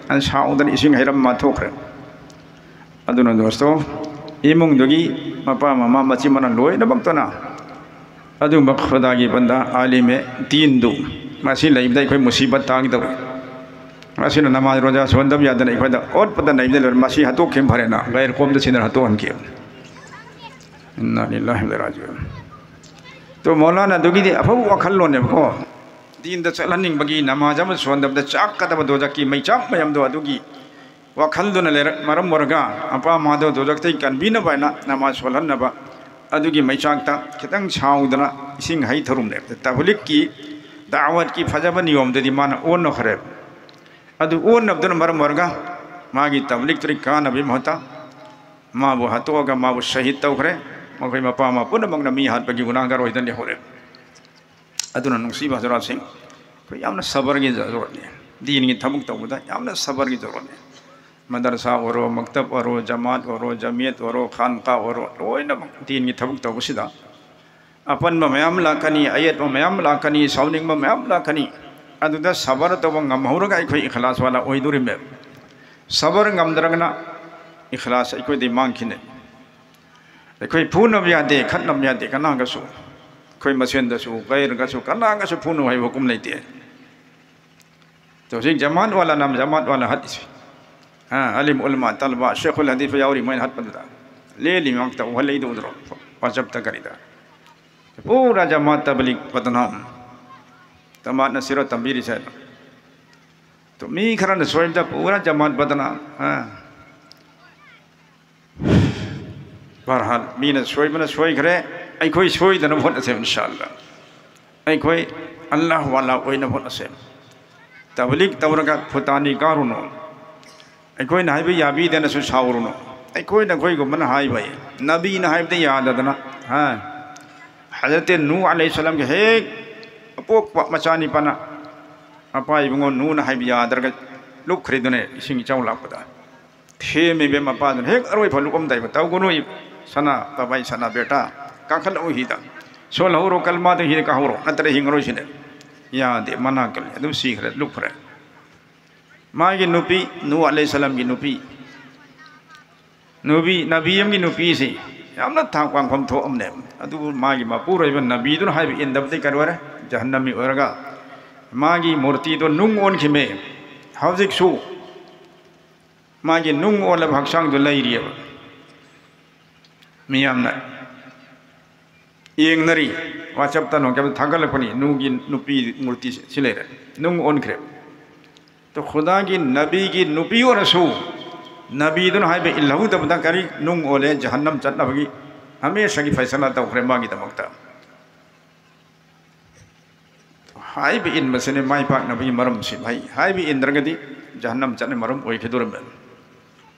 ꯑꯩꯅ ꯁꯥꯎꯗꯅ ꯏꯁꯤꯡ ꯍꯩꯔꯝ ꯃꯥ ꯊꯣꯛꯈ꯭ꯔꯦ꯫ ꯑꯗꯨꯅ ꯗꯣꯁꯇꯣ, ꯏꯃꯨꯡꯗꯨꯒꯤ ꯃꯄꯥ ꯃꯃꯥ ꯃꯆꯤꯟ ꯃꯅꯥꯎ ꯂꯣꯏꯅꯃꯛꯇꯨꯅ ꯑꯗꯨꯒꯨꯝꯕ ꯈꯨꯗꯥꯒꯤ ꯕꯟꯗꯥ ꯑꯥꯂꯤꯝ ꯗꯤꯟꯗꯨ ꯃꯁꯤ ꯂꯩꯕꯗ ꯑꯩꯈꯣꯏ ꯃꯨꯁꯤꯕꯠ ꯇꯥꯒꯗꯧꯔꯤ꯫ ꯃꯁꯤꯅ ꯅꯃꯥꯖ ꯔꯣꯖꯥ ꯁꯣꯟꯗꯕ ꯌꯥꯗꯅ ꯑꯩꯈꯣꯏꯗ ꯑꯣꯠꯄꯗ ꯅꯩꯕꯗ ꯂꯣꯏꯔꯦ꯫ ꯃꯁꯤ ꯍꯥꯠꯇꯣꯛꯈꯤꯕ ꯐꯔꯦꯅ ꯒꯩꯔ ꯀꯣꯝꯗ ꯁꯤꯟꯅ ꯍꯥꯠꯇꯣꯛꯍꯟꯈꯤ꯫ ꯏꯟꯅꯥ ꯂꯤꯜꯂꯥꯍꯤ ꯋ ꯏꯟꯅꯥ ꯏꯂꯥꯏꯍꯤ ꯔꯥꯖꯤꯎꯟ꯫ ꯇꯣ ꯃꯧꯂꯥꯅꯥ ꯑꯗꯨꯒꯤꯗꯤ ꯑꯐꯕ ꯋꯥꯈꯜꯂꯣꯟꯅꯦꯕꯀꯣ꯫ ꯗꯤꯟꯗ ꯆꯠꯍꯟꯅꯤꯡꯕꯒꯤ, ꯅꯃꯥꯖ ꯑꯃ ꯁꯣꯟꯗꯕꯗ ꯆꯥꯛꯀꯗꯕ ꯗꯣꯖꯛꯀꯤ ꯃꯩꯆꯥꯛ ꯃꯌꯥꯝꯗꯣ ꯑꯗꯨꯒꯤ ꯋꯥꯈꯜꯗꯨꯅ ꯂꯩꯔ-, ꯃꯔꯝ ꯑꯣꯏꯔꯒ ꯑꯄꯥ ꯃꯥꯗꯣ ꯗꯣꯖꯛꯇꯒꯤ ꯀꯟꯕꯤꯅꯕ ꯍꯥꯏꯅ ꯅꯃꯥꯖ ꯁꯣꯜꯍꯟꯅꯕ ꯑꯗꯨꯒꯤ ꯃꯩꯆꯥꯛꯇ ꯈꯤꯇꯪ ꯁꯥꯎꯗꯅ ꯏꯁꯤꯡ ꯍꯩ ꯊꯧꯔꯝꯂꯦ꯫ ꯇꯕꯂꯤꯛꯀꯤ ꯗꯥꯋꯠꯀꯤ ꯐꯖꯕ ꯅꯤꯌꯣꯝꯗꯗꯤ ꯃꯥꯅ ꯑꯣꯟꯅꯈ꯭ꯔꯦ꯫ ꯑꯗꯨ ꯑꯣꯟꯅꯕꯗꯨꯅ ꯃꯔꯝ ꯑꯣꯏꯔꯒ ꯃꯥꯒꯤ ꯇꯕꯂꯤꯛꯇꯨꯗꯤ ꯀꯥꯟꯅꯕꯒꯤ ꯃꯍꯨꯠꯇ ꯃꯥꯕꯨ ꯍꯥꯠꯇꯣꯛꯑꯒ ꯃꯥꯕꯨ ꯁꯍꯤꯗ ꯇꯧꯈ꯭ꯔꯦ꯫ ꯃꯈꯣꯏ ꯃꯄꯥ ꯃꯄꯨꯝꯅꯃꯛꯅ ꯃꯤ ꯍꯥꯠꯄꯒꯤ ꯒꯨꯅꯥꯒꯥꯔ ꯑꯣꯏꯗꯅ ꯂꯩꯍꯧꯔꯦ꯫ ꯑꯗꯨꯅ ꯅꯨꯡꯁꯤꯕ ꯍꯖꯔꯥꯠꯁꯤꯡ, ꯑꯩꯈꯣꯏ ꯌꯥꯝꯅ ꯁꯕꯔꯒꯤ ꯖꯔꯨꯔꯠꯅꯤ꯫ ꯗꯤꯟꯒꯤ ꯊꯕꯛ ꯇꯧꯕꯗ ꯌꯥꯝꯅ ꯁꯕꯔꯒꯤ ꯖꯔꯨꯔꯠꯅꯤ꯫ ꯃꯗꯔꯁꯥ ꯑꯣꯏꯔꯣ, ꯃꯛꯇꯕ ꯑꯣꯏꯔꯣ, ꯖꯃꯥꯠ ꯑꯣꯏꯔꯣ, ꯖꯃꯤꯌꯠ ꯑꯣꯏꯔꯣ, ꯈꯥꯟꯀꯥ ꯑꯣꯏꯔꯣ, ꯂꯣꯏꯅꯃꯛ ꯗꯤꯟꯒꯤ ꯊꯕꯛ ꯇꯧꯕꯁꯤꯗ ꯑꯄꯟꯕ ꯃꯌꯥꯝ ꯂꯥꯛꯀꯅꯤ, ꯑꯌꯦꯠꯄ ꯃꯌꯥꯝ ꯂꯥꯛꯀꯅꯤ, ꯁꯥꯎꯅꯤꯡꯕ ꯃꯌꯥꯝ ꯂꯥꯛꯀꯅꯤ꯫ ꯑꯗꯨꯗ ꯁꯕꯔ ꯇꯧꯕ ꯉꯝꯍꯧꯔꯒ ꯑꯩꯈꯣꯏ ꯏꯈꯂꯥꯁ ꯋꯥꯂꯥ ꯑꯣꯏꯗꯣꯔꯤꯃꯦ꯫ ꯁꯕꯔ ꯉꯝꯗ꯭ꯔꯒꯅ ꯏꯈꯂꯥꯁ ꯑꯩꯈꯣꯏꯗꯤ ꯃꯥꯡꯈꯤꯅꯤ꯫ ꯑꯩꯈꯣꯏ ꯐꯨꯅꯕ ꯌꯥꯗꯦ, ꯈꯠꯅꯕ ꯌꯥꯗꯦ ꯀꯅꯥꯒꯁꯨ꯫ ꯑꯩꯈꯣꯏ ꯃꯁꯦꯟꯗꯁꯨ, ꯒꯩꯔꯒꯁꯨ, ꯀꯅꯥꯒꯁꯨ ꯐꯨꯅꯨ ꯍꯥꯏꯕ ꯍꯨꯀꯨꯝ ꯂꯩꯇꯦ꯫ ꯇꯣ ꯍꯧꯖꯤꯛ ꯖꯃꯥꯠ ꯋꯥꯂꯥꯅ ꯖꯃꯥꯠ ꯋꯥꯂꯥ ꯍꯠꯂꯤꯁꯦ꯫ ꯑꯥ, ꯑꯂꯤꯝ ꯎꯂꯃꯥ ꯇꯂꯕꯥ, ꯁꯦꯈꯨꯜ ꯍꯗꯤꯁ ꯌꯥꯎꯔꯤ ꯃꯣꯏꯅ ꯍꯠꯄꯗꯨꯗ꯫ ꯂꯦꯜꯂꯤ ꯉꯥꯛꯇ ꯎꯍꯜꯂꯛꯏꯗꯣ ꯎꯗ꯭ꯔꯣ? WhatsApp-ꯇ ꯀꯔꯤꯗ꯫ ꯄꯨꯔꯥ ꯖꯃꯥꯠ ꯇꯕꯂꯤꯒ ꯕꯗꯅꯥꯝ꯫ ꯖꯃꯥꯠꯅ ꯁꯤꯔꯣ ꯇꯝꯕꯤꯔꯤꯁꯦ ꯍꯥꯏꯅ꯫ ꯇꯣ ꯃꯤ ꯈꯔꯅ ꯁꯣꯏꯕꯗ ꯄꯨꯔꯥ ꯖꯃꯥꯠ ꯕꯗꯅꯥꯝ꯫ ꯑꯥ꯫ ꯕꯍꯔꯍꯥꯜ, ꯃꯤꯅ ꯁꯣꯏꯕꯅ ꯁꯣꯏꯈ꯭ꯔꯦ, ꯑꯩꯈꯣꯏ ꯁꯣꯏꯗꯅꯕ ꯍꯣꯠꯅꯁꯦ, ꯏꯟꯁꯥ ꯑꯜꯂꯥ꯫ ꯑꯩꯈꯣꯏ ꯑꯜꯂꯥꯍ ꯋꯥꯂꯥ ꯑꯣꯏꯅꯕ ꯍꯣꯠꯅꯁꯦ꯫ ꯇꯕꯂꯤꯒ ꯇꯧꯔꯒ ꯐꯨꯇꯥꯅꯤ ꯀꯥꯔꯨꯅꯨ꯫ ꯑꯩꯈꯣꯏꯅ ꯍꯥꯏꯕ ꯌꯥꯕꯤꯗꯅꯁꯨ ꯁꯥꯎꯔꯨꯅꯨ꯫ ꯑꯩꯈꯣꯏꯅ ꯑꯩꯈꯣꯏꯒꯨꯝꯕꯅ ꯍꯥꯏꯕ, ꯅꯕꯤꯅ ꯍꯥꯏꯕꯗ ꯌꯥꯗꯗꯅ, ꯍꯥ? ꯍꯖꯔꯠ ꯅꯨꯍ ꯑꯂꯩꯍꯤꯁꯁꯂꯥꯝꯒꯤ ꯍꯦꯛ ꯑꯄꯣꯛꯄ ꯃꯆꯥꯅꯤꯄꯥꯅ ꯃꯄꯥ ꯏꯕꯨꯡꯉꯣ ꯅꯨꯍꯅ ꯍꯥꯏꯕ ꯌꯥꯗ꯭ꯔꯒ ꯂꯨꯞꯈ꯭ꯔꯤꯗꯨꯅꯦ ꯏꯁꯤꯡ ꯏꯆꯥꯎ ꯂꯥꯛꯄꯗ꯫ ꯊꯦꯝꯃꯤꯕ ꯃꯄꯥꯗꯨꯅ ꯍꯦꯛ ꯑꯔꯣꯏ ꯐꯥꯎ ꯂꯨꯞꯄꯝꯗꯥꯏꯕ, "ꯇꯧꯒꯅꯨ, ꯁꯅꯥ, ꯕꯕꯥꯏ ꯁꯅꯥ ꯕꯦꯇꯥ, ꯀꯥꯈꯠꯂꯛꯎ ꯍꯤꯗ꯫ ꯁꯣꯜꯍꯧꯔꯣ, ꯀꯜꯃꯥꯗ ꯍꯤꯗ ꯀꯥꯍꯧꯔꯣ, ꯅꯠꯇ꯭ꯔ ꯍꯤꯡꯉꯔꯣꯏ ꯁꯤꯅꯦ꯫" ꯌꯥꯗꯦ, ꯃꯅꯥ ꯀꯜꯂꯤ, ꯑꯗꯨꯝ ꯁꯤꯈ꯭ꯔꯦ, ꯂꯨꯞꯈ꯭ꯔꯦ꯫ ꯃꯥꯒꯤ ꯅꯨꯄꯤ, ꯅꯨꯍ ꯑꯂꯩꯍꯤꯁꯁꯂꯥꯝꯒꯤ ꯅꯨꯄꯤ, ꯅꯨꯄꯤ, ꯅꯕꯤ ꯑꯃꯒꯤ ꯅꯨꯄꯤꯁꯤ ꯌꯥꯝꯅ ꯊꯥꯛ ꯋꯥꯡꯐꯝ ꯊꯣꯛꯑꯝꯅꯦ꯫ ꯑꯗꯨꯕꯨ ꯃꯥꯒꯤ ꯃꯄꯨꯔꯣꯏꯕ ꯅꯕꯤꯗꯨꯅ ꯍꯥꯏꯕ ꯏꯟꯗꯕꯗꯤ ꯀꯔꯤ ꯑꯣꯏꯔꯦ? ꯖꯍꯟꯅꯃꯤ ꯑꯣꯏꯔꯒ ꯃꯥꯒꯤ ꯃꯨꯔꯇꯤꯗꯣ ꯅꯨꯡ ꯑꯣꯟꯈꯤꯃꯦ꯫ ꯍꯧꯖꯤꯛꯁꯨ ꯃꯥꯒꯤ ꯅꯨꯡ ꯑꯣꯜꯂꯕ ꯍꯛꯆꯥꯡꯗꯨ ꯂꯩꯔꯤꯑꯕ꯫ ꯃꯤꯌꯥꯝꯅ ꯌꯦꯡꯅꯔꯤ, WhatsApp-ꯇ ꯅꯣꯡꯃ ꯊꯥꯒꯠꯂꯛꯄꯅꯤ, ꯅꯨꯡꯒꯤ ꯅꯨꯄꯤ ꯃꯨꯔꯇꯤ ꯁꯤ ꯂꯩꯔꯦ, ꯅꯨꯡ ꯑꯣꯟꯈ꯭ꯔꯦ꯫ ꯇꯣ, ꯈꯨꯗꯥꯒꯤ ꯅꯕꯤꯒꯤ ꯅꯨꯄꯤ ꯑꯣꯏꯔꯁꯨ, ꯅꯕꯤꯗꯨꯅ ꯍꯥꯏꯕ ꯏꯜꯍꯧꯗꯕꯗ ꯀꯔꯤ ꯅꯨꯡ ꯑꯣꯜꯂꯦ, ꯖꯍꯟꯅꯝ ꯆꯠꯅꯕꯒꯤ ꯍꯃꯦꯁꯥꯒꯤ ꯐꯩꯁꯂꯥ ꯇꯧꯈ꯭ꯔꯦ ꯃꯥꯒꯤꯗꯃꯛꯇ꯫ ꯍꯥꯏꯕ ꯏꯟꯕꯁꯤꯅꯤ ꯃꯥꯏ ꯄꯥꯛꯅꯕꯒꯤ ꯃꯔꯝꯁꯤ꯫ ꯍꯥꯏ-, ꯍꯥꯏꯕ ꯏꯟꯗ꯭ꯔꯒꯗꯤ ꯖꯍꯟꯅꯝ ꯆꯠꯅ ꯃꯔꯝ ꯑꯣꯏꯈꯤꯗꯣꯔꯤꯕꯅꯤ꯫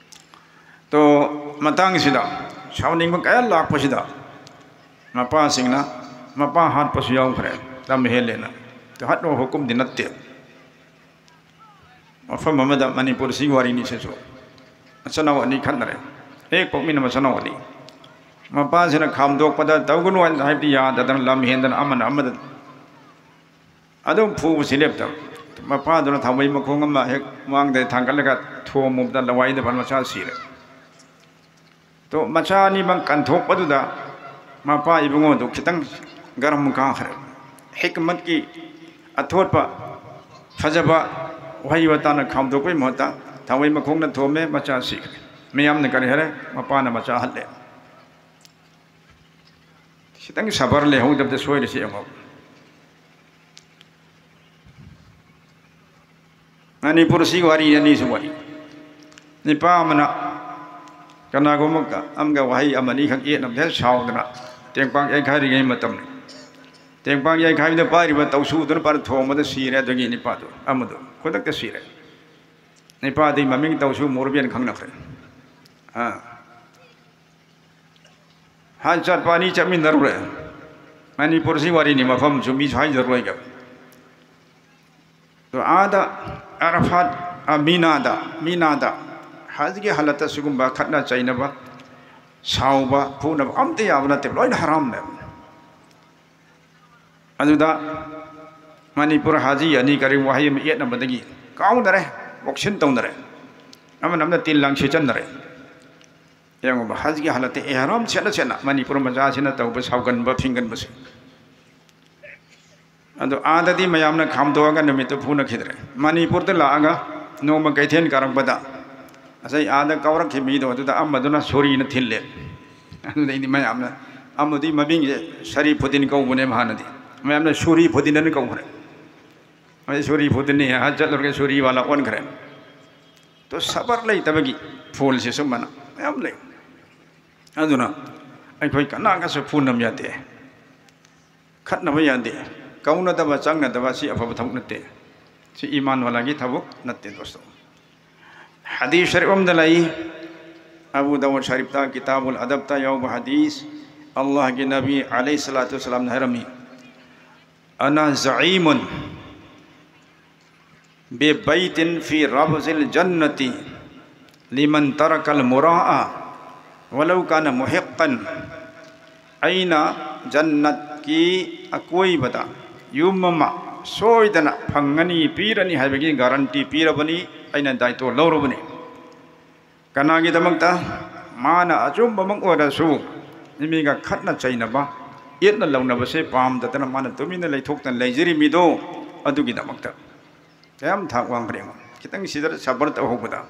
ꯇꯣ, ꯃꯇꯥꯡꯁꯤꯗ ꯁꯥꯎꯅꯤꯡꯕ ꯀꯌꯥ ꯂꯥꯛꯄꯁꯤꯗ ꯃꯄꯥꯁꯤꯡꯅ ꯃꯄꯥ ꯍꯥꯠꯄꯁꯨ ꯌꯥꯎꯈ꯭ꯔꯦ, ꯂꯝ ꯍꯦꯜꯂꯦꯅ꯫ ꯇꯣ, ꯍꯥꯠꯅꯕ ꯍꯨꯀꯨꯝꯗꯤ ꯅꯠꯇꯦ꯫ ꯃꯐꯝ ꯑꯃꯗ, ꯃꯅꯤꯄꯨꯔꯁꯤꯒꯤ ꯋꯥꯔꯤꯅꯤ ꯁꯤꯁꯨ, ꯃꯆꯤꯟꯅꯥꯎ ꯑꯅꯤ ꯈꯠꯅꯔꯦ, ꯍꯦꯛ ꯄꯣꯛꯃꯤꯟꯅꯕ ꯃꯆꯤꯟꯅꯥꯎ ꯑꯅꯤ꯫ ꯃꯄꯥꯁꯤꯅ ꯈꯥꯝꯗꯣꯛꯄꯗ ꯇꯧꯒꯅꯨ ꯍꯥꯏꯅ ꯍꯥꯏꯕꯗꯤ ꯌꯥꯗꯗꯅ ꯂꯝ ꯍꯦꯟꯗꯅ ꯑꯃꯅ ꯑꯃꯗ ꯑꯗꯨꯝ ꯐꯨꯕꯁꯤ ꯂꯦꯞꯇꯕ꯫ ꯃꯄꯥꯗꯨꯅ ꯊꯥꯎꯃꯩ ꯃꯈꯣꯡ ꯑꯃ ꯍꯦꯛ ꯃꯥꯡꯗ ꯊꯥꯡꯒꯠꯂꯒ ꯊꯣꯝꯃꯨꯕꯗ ꯂꯋꯥꯏꯗ ꯃꯆꯥ ꯁꯤꯔꯦ꯫ ꯇꯣ, ꯃꯆꯥ ꯑꯅꯤꯃꯛ ꯀꯟꯊꯣꯛꯄꯗꯨꯗ ꯃꯄꯥ ꯏꯕꯨꯡꯉꯣꯗꯨ ꯈꯤꯇꯪ ꯒꯔꯝ ꯀꯥꯈ꯭ꯔꯦ꯫ ꯍꯤꯛꯃꯠꯀꯤ ꯑꯊꯣꯠꯄ ꯐꯖꯕ ꯋꯥꯍꯩ ꯋꯥꯇꯥꯅ ꯈꯥꯝꯗꯣꯛꯄꯒꯤ ꯃꯍꯨꯠꯇ ꯊꯥꯎꯃꯩ ꯃꯈꯣꯡꯅ ꯊꯣꯝꯃꯦ, ꯃꯆꯥ ꯁꯤꯈ꯭ꯔꯦ꯫ ꯃꯌꯥꯝꯅ ꯀꯔꯤ ꯍꯥꯏꯔꯦ? ꯃꯄꯥꯅ ꯃꯆꯥ ꯍꯜꯂꯦ꯫ ꯈꯤꯇꯪ ꯁꯕꯔ ꯂꯩꯍꯧꯗꯕꯗ ꯁꯣꯏꯔꯤꯁꯤ ꯌꯦꯡꯉꯣ꯫ ꯃꯅꯤꯄꯨꯔꯁꯤ ꯋꯥꯔꯤ ꯑꯅꯤꯁꯨ ꯋꯥꯔꯤ꯫ ꯅꯤꯄꯥ ꯑꯃꯅ ꯀꯅꯥꯒꯨꯝꯕ ꯑꯃꯒ ꯋꯥꯍꯩ ꯑꯃꯅꯤꯈꯛ ꯌꯦꯠꯅꯕꯗ ꯍꯦꯛ ꯁꯥꯎꯗꯅ ꯇꯦꯡꯄꯥꯛ ꯌꯩꯈꯥꯏꯔꯤꯉꯩ ꯃꯇꯝꯅꯤ꯫ ꯇꯦꯡꯄꯥꯛ ꯌꯩꯈꯥꯏꯕꯗ ꯄꯥꯏꯔꯤꯕ ꯇꯧꯁꯨꯗꯨꯅ ꯄꯥꯏꯔ ꯊꯣꯝꯕꯗ ꯁꯤꯔꯦ꯫ ꯑꯗꯨꯒꯤ ꯅꯤꯄꯥꯗꯨ ꯑꯃꯗꯨ ꯈꯨꯗꯛꯇ ꯁꯤꯔꯦ꯫ ꯅꯤꯄꯥꯗꯤ ꯃꯃꯤꯡ ꯇꯧꯁꯨ ꯃꯣꯔꯕꯤꯅ ꯈꯪꯅꯈ꯭ꯔꯦ꯫ ꯑꯥ꯫ ꯍꯥꯟ ꯆꯠꯄ ꯑꯅꯤ ꯆꯠꯃꯤꯟꯅꯔꯨꯔꯦ꯫ ꯃꯅꯤꯄꯨꯔꯁꯤ ꯋꯥꯔꯤꯅꯤ, ꯃꯐꯝꯁꯨ ꯃꯤꯁꯨ ꯍꯥꯏꯖꯔꯣꯏꯒ꯫ ꯑꯗꯣ ꯑꯥꯗ ꯑꯔꯐꯥꯠ, ꯑ, ꯃꯤꯅꯥꯗ, ꯃꯤꯅꯥꯗ ꯍꯖꯒꯤ ꯍꯥꯂꯠꯇ ꯁꯤꯒꯨꯝꯕ ꯈꯠꯅ ꯆꯩꯅꯕ, ꯁꯥꯎꯕ, ꯐꯨꯅꯕ ꯑꯝꯇ ꯌꯥꯕ ꯅꯠꯇꯦ, ꯂꯣꯏꯅ ꯍꯔꯥꯝꯅꯦꯕ꯫ ꯑꯗꯨꯗ ꯃꯅꯤꯄꯨꯔ ꯍꯥꯖꯤ ꯑꯅꯤ ꯀꯔꯤ ꯋꯥꯍꯩ ꯑꯃ ꯌꯦꯠꯅꯕꯗꯒꯤ ꯀꯥꯎꯅꯔꯦ, ꯕꯣꯛꯁꯤꯟ ꯇꯧꯅꯔꯦ, ꯑꯃꯅ ꯑꯃꯅ ꯇꯤꯟ ꯂꯥꯡ ꯁꯤꯠꯆꯟꯅꯔꯦ꯫ ꯌꯦꯡꯉꯨꯕ, ꯍꯖꯒꯤ ꯍꯥꯂꯠꯇ ꯑꯦꯍꯔꯥꯝ ꯁꯦꯠꯅ ꯁꯦꯠꯅ ꯃꯅꯤꯄꯨꯔ ꯃꯆꯥꯁꯤꯅ ꯇꯧꯕ ꯁꯥꯎꯒꯟꯕ ꯐꯤꯡꯒꯟꯕꯁꯦ꯫ ꯑꯗꯣ ꯑꯥꯗꯗꯤ ꯃꯌꯥꯝꯅ ꯈꯥꯝꯗꯣꯛꯑꯒ ꯅꯨꯃꯤꯠꯇꯨ ꯐꯨꯅꯈꯤꯗ꯭ꯔꯦ꯫ ꯃꯅꯤꯄꯨꯔꯗ ꯂꯥꯛꯑꯒ ꯅꯣꯡꯃ ꯀꯩꯊꯦꯜ ꯀꯥꯔꯛꯄꯗ ꯉꯁꯥꯏ ꯑꯥꯗ ꯀꯥꯎꯔꯛꯈꯤꯕ ꯃꯤꯗꯣ ꯑꯗꯨꯗ ꯑꯃꯗꯨꯅ ꯁꯣꯔꯤꯅ ꯊꯤꯜꯂꯦ꯫ ꯑꯗꯨꯗꯩꯗꯤ ꯃꯌꯥꯝꯅ, ꯑꯃꯗꯤ ꯃꯃꯤꯡꯁꯦ ꯁꯔꯤꯐꯨꯗꯤꯟ ꯀꯧꯕꯅꯦꯕ ꯍꯥꯟꯅꯗꯤ, ꯃꯌꯥꯝꯅ ꯁꯨꯔꯤ ꯐꯨꯗꯤꯟ ꯑꯅ ꯀꯧꯈ꯭ꯔꯦ꯫ ꯑꯩ ꯁꯨꯔꯤ ꯐꯨꯗꯤꯟꯅꯤ ꯍꯥꯏ ꯆꯠꯂꯨꯔꯒ ꯁꯨꯔꯤ ꯋꯥꯂꯥ ꯑꯣꯟꯈ꯭ꯔꯦ꯫ ꯇꯣ ꯁꯕꯔ ꯂꯩꯇꯕꯒꯤ ꯐꯣꯜꯁꯦ ꯁꯨꯝꯕꯅ ꯃꯌꯥꯝ ꯂꯩ꯫ ꯑꯗꯨꯅ ꯑꯩꯈꯣꯏ ꯀꯅꯥꯒꯁꯨ ꯐꯨꯅꯕ ꯌꯥꯗꯦ, ꯈꯠꯅꯕ ꯌꯥꯗꯦ, ꯀꯧꯅꯗꯕ ꯆꯪꯅꯗꯕ ꯑꯁꯤ ꯑꯐꯕ ꯊꯕꯛ ꯅꯠꯇꯦ꯫ ꯁꯤ ꯏꯃꯥꯟ ꯋꯥꯂꯥꯒꯤ ꯊꯕꯛ ꯅꯠꯇꯦ ꯗꯣꯁꯇꯣ꯫ ꯍꯗꯤꯁ ꯁꯔꯤꯐ ꯑꯃꯗ ꯂꯩ, ꯑꯕꯨ ꯗꯥꯎꯗ ꯁꯔꯤꯐꯇ ꯀꯤꯇꯥꯕꯨꯜ ꯑꯗꯕꯇ ꯌꯥꯎꯕ ꯍꯗꯤꯁ, ꯑꯜꯂꯥꯍꯒꯤ ꯅꯕꯤ ꯑꯂꯩꯍꯤ ꯁꯂꯥꯇꯨ ꯋꯁꯁꯂꯥꯝꯅ ꯍꯥꯏꯔꯝꯃꯤ, "ꯑꯅꯥ ꯖꯥꯏꯃꯨꯟ ꯕꯤꯕꯩꯇꯤꯟ ꯐꯤ ꯔꯕꯖꯤꯜ ꯖꯟꯅꯇꯤ ꯂꯤꯃꯟ ꯇꯔꯀꯜ ꯃꯨꯔꯥꯑ ꯋꯂꯧ ꯀꯥꯅ ꯃꯨꯍꯤꯛꯀꯟ"꯫ ꯑꯩꯅ ꯖꯟꯅꯠꯀꯤ ꯑꯀꯣꯏꯕꯗ ꯌꯨꯝ ꯑꯃ ꯁꯣꯏꯗꯅ ꯐꯪꯒꯅꯤ, ꯄꯤꯔꯅꯤ ꯍꯥꯏꯕꯒꯤ ꯒꯥꯔꯟꯇꯤ ꯄꯤꯔꯕꯅꯤ, ꯑꯩꯅ ꯗꯥꯏꯇꯣ ꯂꯧꯔꯕꯅꯤ꯫ ꯀꯅꯥꯒꯤꯗꯃꯛꯇ? ꯃꯥꯅ ꯑꯆꯨꯝꯕꯃꯛ ꯑꯣꯏꯔꯁꯨ ꯃꯤꯒ ꯈꯠꯅ ꯆꯩꯅꯕ, ꯌꯦꯠꯅ ꯂꯧꯅꯕꯁꯦ ꯄꯥꯝꯗꯗꯅ ꯃꯥꯅ ꯇꯨꯃꯤꯟꯅ ꯂꯩꯊꯣꯛꯇꯅ ꯂꯩꯖꯔꯤꯃꯤꯗꯣ, ꯑꯗꯨꯒꯤꯗꯃꯛꯇ꯫ ꯀꯌꯥꯝ ꯊꯥꯛ ꯋꯥꯡꯈ꯭ꯔꯦ ꯌꯦꯡꯉꯣ꯫ ꯈꯤꯇꯪ ꯁꯤꯗ ꯁꯕꯔ ꯇꯧꯍꯧꯕꯗ,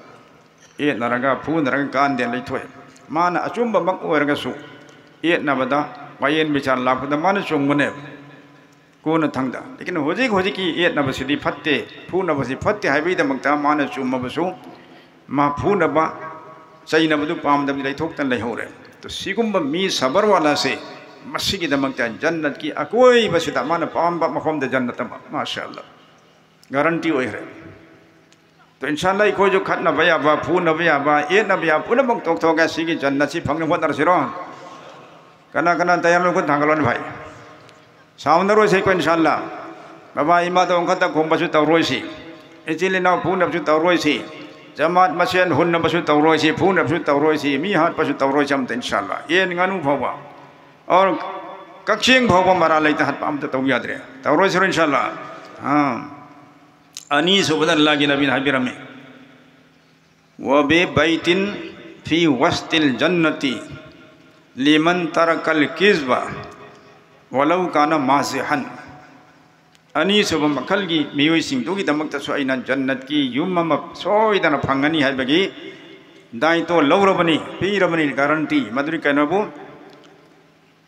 ꯌꯦꯠꯅꯔꯒ ꯐꯨꯅꯔꯒ ꯀꯥꯟꯗꯦ ꯂꯩꯊꯣꯛꯑꯦ꯫ ꯃꯥꯅ ꯑꯆꯨꯝꯕꯃꯛ ꯑꯣꯏꯔꯒꯁꯨ ꯌꯦꯠꯅꯕꯗ, ꯋꯥꯌꯦꯟ ꯕꯤꯆꯥꯔ ꯂꯥꯛꯄꯗ ꯃꯥꯅ ꯆꯨꯝꯒꯅꯦꯕ꯫ ꯀꯣꯟꯅ ꯊꯪꯗ꯫ ꯂꯦꯀꯤꯟ ꯍꯧꯖꯤꯛ ꯍꯧꯖꯤꯛꯀꯤ ꯌꯦꯠꯅꯕꯁꯤꯗꯤ ꯐꯠꯇꯦ, ꯐꯨꯅꯕꯁꯤ ꯐꯠꯇꯦ ꯍꯥꯏꯕꯒꯤꯗꯃꯛꯇ ꯃꯥꯅ ꯆꯨꯝꯃꯕꯁꯨ, ꯃꯥ ꯐꯨꯅꯕ, ꯆꯩꯅꯕꯗꯨ ꯄꯥꯝꯗꯕꯗꯤ ꯂꯩꯊꯣꯛꯇꯅ ꯂꯩꯍꯧꯔꯦ꯫ ꯇꯣ, ꯁꯤꯒꯨꯝꯕ ꯃꯤ ꯁꯕꯔ ꯋꯥꯂꯥꯁꯦ ꯃꯁꯤꯒꯤꯗꯃꯛꯇ ꯖꯟꯅꯠꯀꯤ ꯑꯀꯣꯏꯕꯁꯤꯗ ꯃꯥꯅ ꯄꯥꯝꯕ ꯃꯐꯝꯗ ꯖꯟꯅꯠ ꯑꯃ, ꯃꯥꯁꯥ ꯑꯜꯂꯥ, ꯒꯥꯔꯟꯇꯤ ꯑꯣꯏꯈ꯭ꯔꯦ꯫ ꯇꯣ, ꯏꯟꯁꯥ ꯑꯜꯂꯥ, ꯑꯩꯈꯣꯏꯁꯨ ꯈꯠꯅꯕ ꯌꯥꯕ, ꯐꯨꯅꯕ ꯌꯥꯕ, ꯌꯦꯠꯅꯕ ꯌꯥꯕ ꯄꯨꯝꯅꯃꯛ ꯇꯣꯛꯊꯣꯛꯑꯒ ꯁꯤꯒꯤ ꯖꯟꯅꯠꯁꯤ ꯐꯪꯅꯕ ꯍꯣꯠꯅꯔꯁꯤꯔꯣ? ꯀꯅꯥ ꯀꯅꯥ ꯇꯌꯥꯔꯅꯣ? ꯈꯨꯠ ꯊꯥꯡꯒꯠꯂꯣꯅꯦ ꯚꯥꯏ꯫ ꯁꯥꯎꯅꯔꯣꯏꯁꯦ ꯑꯩꯈꯣꯏ ꯏꯟꯁꯥ ꯑꯜꯂꯥ꯫ ꯕꯕꯥ ꯏꯃꯥꯗ ꯑꯣꯟꯈꯠꯇ ꯈꯨꯝꯕꯁꯨ ꯇꯧꯔꯣꯏꯁꯤ꯫ ꯏꯆꯤꯜ ꯏꯅꯥꯎ ꯐꯨꯅꯕꯁꯨ ꯇꯧꯔꯣꯏꯁꯤ꯫ ꯖꯃꯥꯠ ꯃꯁꯦꯟ ꯍꯨꯟꯅꯕꯁꯨ ꯇꯧꯔꯣꯏꯁꯤ, ꯐꯨꯅꯕꯁꯨ ꯇꯧꯔꯣꯏꯁꯤ, ꯃꯤ ꯍꯥꯠꯄꯁꯨ ꯇꯧꯔꯣꯏꯁꯤ ꯑꯝꯇ ꯏꯟꯁꯥ ꯑꯜꯂꯥ꯫ ꯌꯦꯟ ꯉꯥꯅꯨ ꯐꯥꯎꯕ, ꯑꯣꯔ ꯀꯛꯆꯦꯡ ꯐꯥꯎꯕ ꯃꯔꯥꯜ ꯂꯩꯇ ꯍꯥꯠꯄ ꯑꯝꯇ ꯇꯧ ꯌꯥꯗ꯭ꯔꯦ꯫ ꯇꯧꯔꯣꯏꯁꯤꯔꯣ ꯏꯟꯁꯥ ꯑꯜꯂꯥ? ꯑꯥ꯫ ꯑꯅꯤꯁꯨꯕꯗ ꯑꯜꯂꯥꯍꯒꯤ ꯅꯕꯤꯅ ꯍꯥꯏꯕꯤꯔꯝꯃꯤ, "وببيت في وسط الجنة لمن ترك الكذب ولو كان مازحا"꯫ ꯑꯅꯤꯁꯨꯕ ꯃꯈꯜꯒꯤ ꯃꯤꯑꯣꯏꯁꯤꯡꯗꯨꯒꯤꯗꯃꯛꯇꯁꯨ ꯑꯩꯅ ꯖꯟꯅꯠꯀꯤ ꯌꯨꯝ ꯑꯃ ꯁꯣꯏꯗꯅ ꯐꯪꯒꯅꯤ ꯍꯥꯏꯕꯒꯤ ꯗꯥꯏꯇꯣ ꯂꯧꯔꯕꯅꯤ, ꯄꯤꯔꯕꯅꯤ ꯒꯥꯔꯟꯇꯤ꯫ ꯃꯗꯨꯗꯤ ꯀꯩꯅꯣꯕꯨ?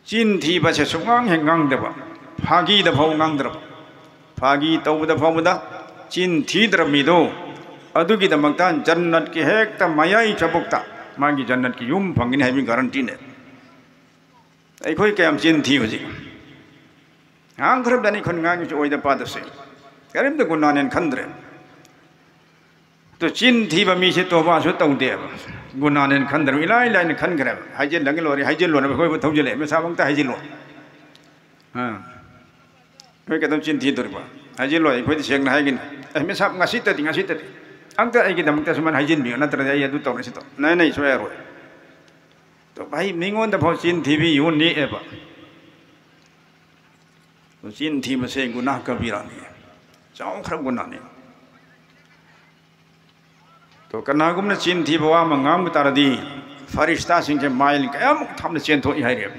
ꯆꯤꯟ ꯊꯤꯕꯁꯦ ꯁꯨꯡꯉꯥꯡ ꯍꯦꯛ ꯉꯥꯡꯗꯕ, ꯐꯥꯒꯤꯗ ꯐꯥꯎ ꯉꯥꯡꯗ꯭ꯔꯕ, ꯐꯥꯒꯤ ꯇꯧꯕꯗ ꯐꯥꯎꯕꯗ ꯆꯤꯟ ꯊꯤꯗ꯭ꯔꯕ ꯃꯤꯗꯣ, ꯑꯗꯨꯒꯤꯗꯃꯛꯇ ꯖꯟꯅꯠꯀꯤ ꯍꯦꯛꯇ ꯃꯌꯥꯏ ꯆꯕꯨꯛꯇ ꯃꯥꯒꯤ ꯖꯟꯅꯠꯀꯤ ꯌꯨꯝ ꯐꯪꯒꯅꯤ ꯍꯥꯏꯕꯒꯤ ꯒꯥꯔꯟꯇꯤꯅꯦ꯫ ꯑꯩꯈꯣꯏ ꯀꯌꯥꯝ ꯆꯤꯟ ꯊꯤ ꯍꯧꯖꯤꯛ? ꯉꯥꯡꯈ꯭ꯔꯕꯗꯅꯤ ꯑꯩꯈꯣꯏꯅ ꯉꯥꯡꯉꯤꯁꯤ ꯑꯣꯏꯗ ꯄꯥꯗꯁꯦ꯫ ꯀꯔꯤꯝꯇ ꯒꯨꯅꯥꯅꯦꯅ ꯈꯟꯗ꯭ꯔꯦ꯫ ꯑꯗꯨ ꯆꯤꯟ ꯊꯤꯕ ꯃꯤꯁꯦ ꯇꯣꯕꯥꯁꯨ ꯇꯧꯗꯦꯕ꯫ ꯒꯨꯅꯥꯅꯦꯅ ꯈꯟꯗ꯭ꯔꯕ, ꯏꯂꯥꯏ ꯂꯥꯏꯅ ꯈꯟꯈ꯭ꯔꯦꯕ꯫ ꯍꯥꯏꯖꯤꯜꯂꯒ ꯂꯣꯏꯔꯦ, ꯍꯥꯏꯖꯤꯜꯂꯣꯅ ꯑꯩꯈꯣꯏꯕꯨ ꯊꯧꯖꯤꯜꯂꯛꯑꯦ, ꯃꯁꯥꯃꯛꯇ ꯍꯥꯏꯖꯤꯜꯂꯣ꯫ ꯑꯥ꯫ ꯑꯩꯈꯣꯏ ꯀꯩꯗꯧ ꯆꯤꯟ ꯊꯤꯗꯣꯔꯤꯕ? ꯍꯥꯏꯖꯤꯜꯂꯣ, ꯑꯩꯈꯣꯏꯗꯤ ꯁꯦꯡꯅ ꯍꯥꯏꯒꯅꯤ꯫ ꯑꯦ, ꯃꯤꯁꯥꯞ, ꯉꯁꯤꯇꯗꯤ, ꯉꯁꯤꯇꯗꯤ ꯑꯝꯇ ꯑꯩꯒꯤꯗꯃꯛꯇ ꯁꯨꯃꯥꯏꯅ ꯍꯥꯏꯖꯤꯟꯕꯤꯌꯨ, ꯅꯠꯇ꯭ꯔꯗꯤ ꯑꯩ ꯑꯗꯨ ꯇꯧꯔꯦ, ꯁꯤ ꯇꯧ-, ꯅꯥꯏ, ꯅꯥꯏ, ꯁꯨꯡꯌꯥ ꯌꯥꯔꯣꯏ꯫ ꯑꯗꯣ ꯚꯥꯏ, ꯃꯤꯉꯣꯟꯗ ꯐꯥꯎ ꯆꯤꯟ ꯊꯤꯕꯤ ꯌꯣꯟꯅꯦꯛꯑꯦꯕ꯫ ꯆꯤꯟ ꯊꯤꯕꯁꯦ ꯒꯨꯅꯥꯍ ꯀꯕꯤꯔꯥꯅꯤ, ꯆꯥꯎꯈ꯭ꯔꯕ ꯒꯨꯅꯥꯅꯤ꯫ ꯇꯣ, ꯀꯅꯥꯒꯨꯝꯕꯅ ꯆꯤꯟ ꯊꯤꯕ ꯋꯥ ꯑꯃ ꯉꯥꯡꯕ ꯇꯥꯔꯗꯤ, ꯐꯔꯤꯁꯇꯥꯁꯤꯡꯁꯦ ꯃꯥꯏꯜ ꯀꯌꯥꯃꯨꯛ ꯊꯥꯞꯅ ꯆꯦꯟꯊꯣꯛꯏ ꯍꯥꯏꯔꯦꯕ꯫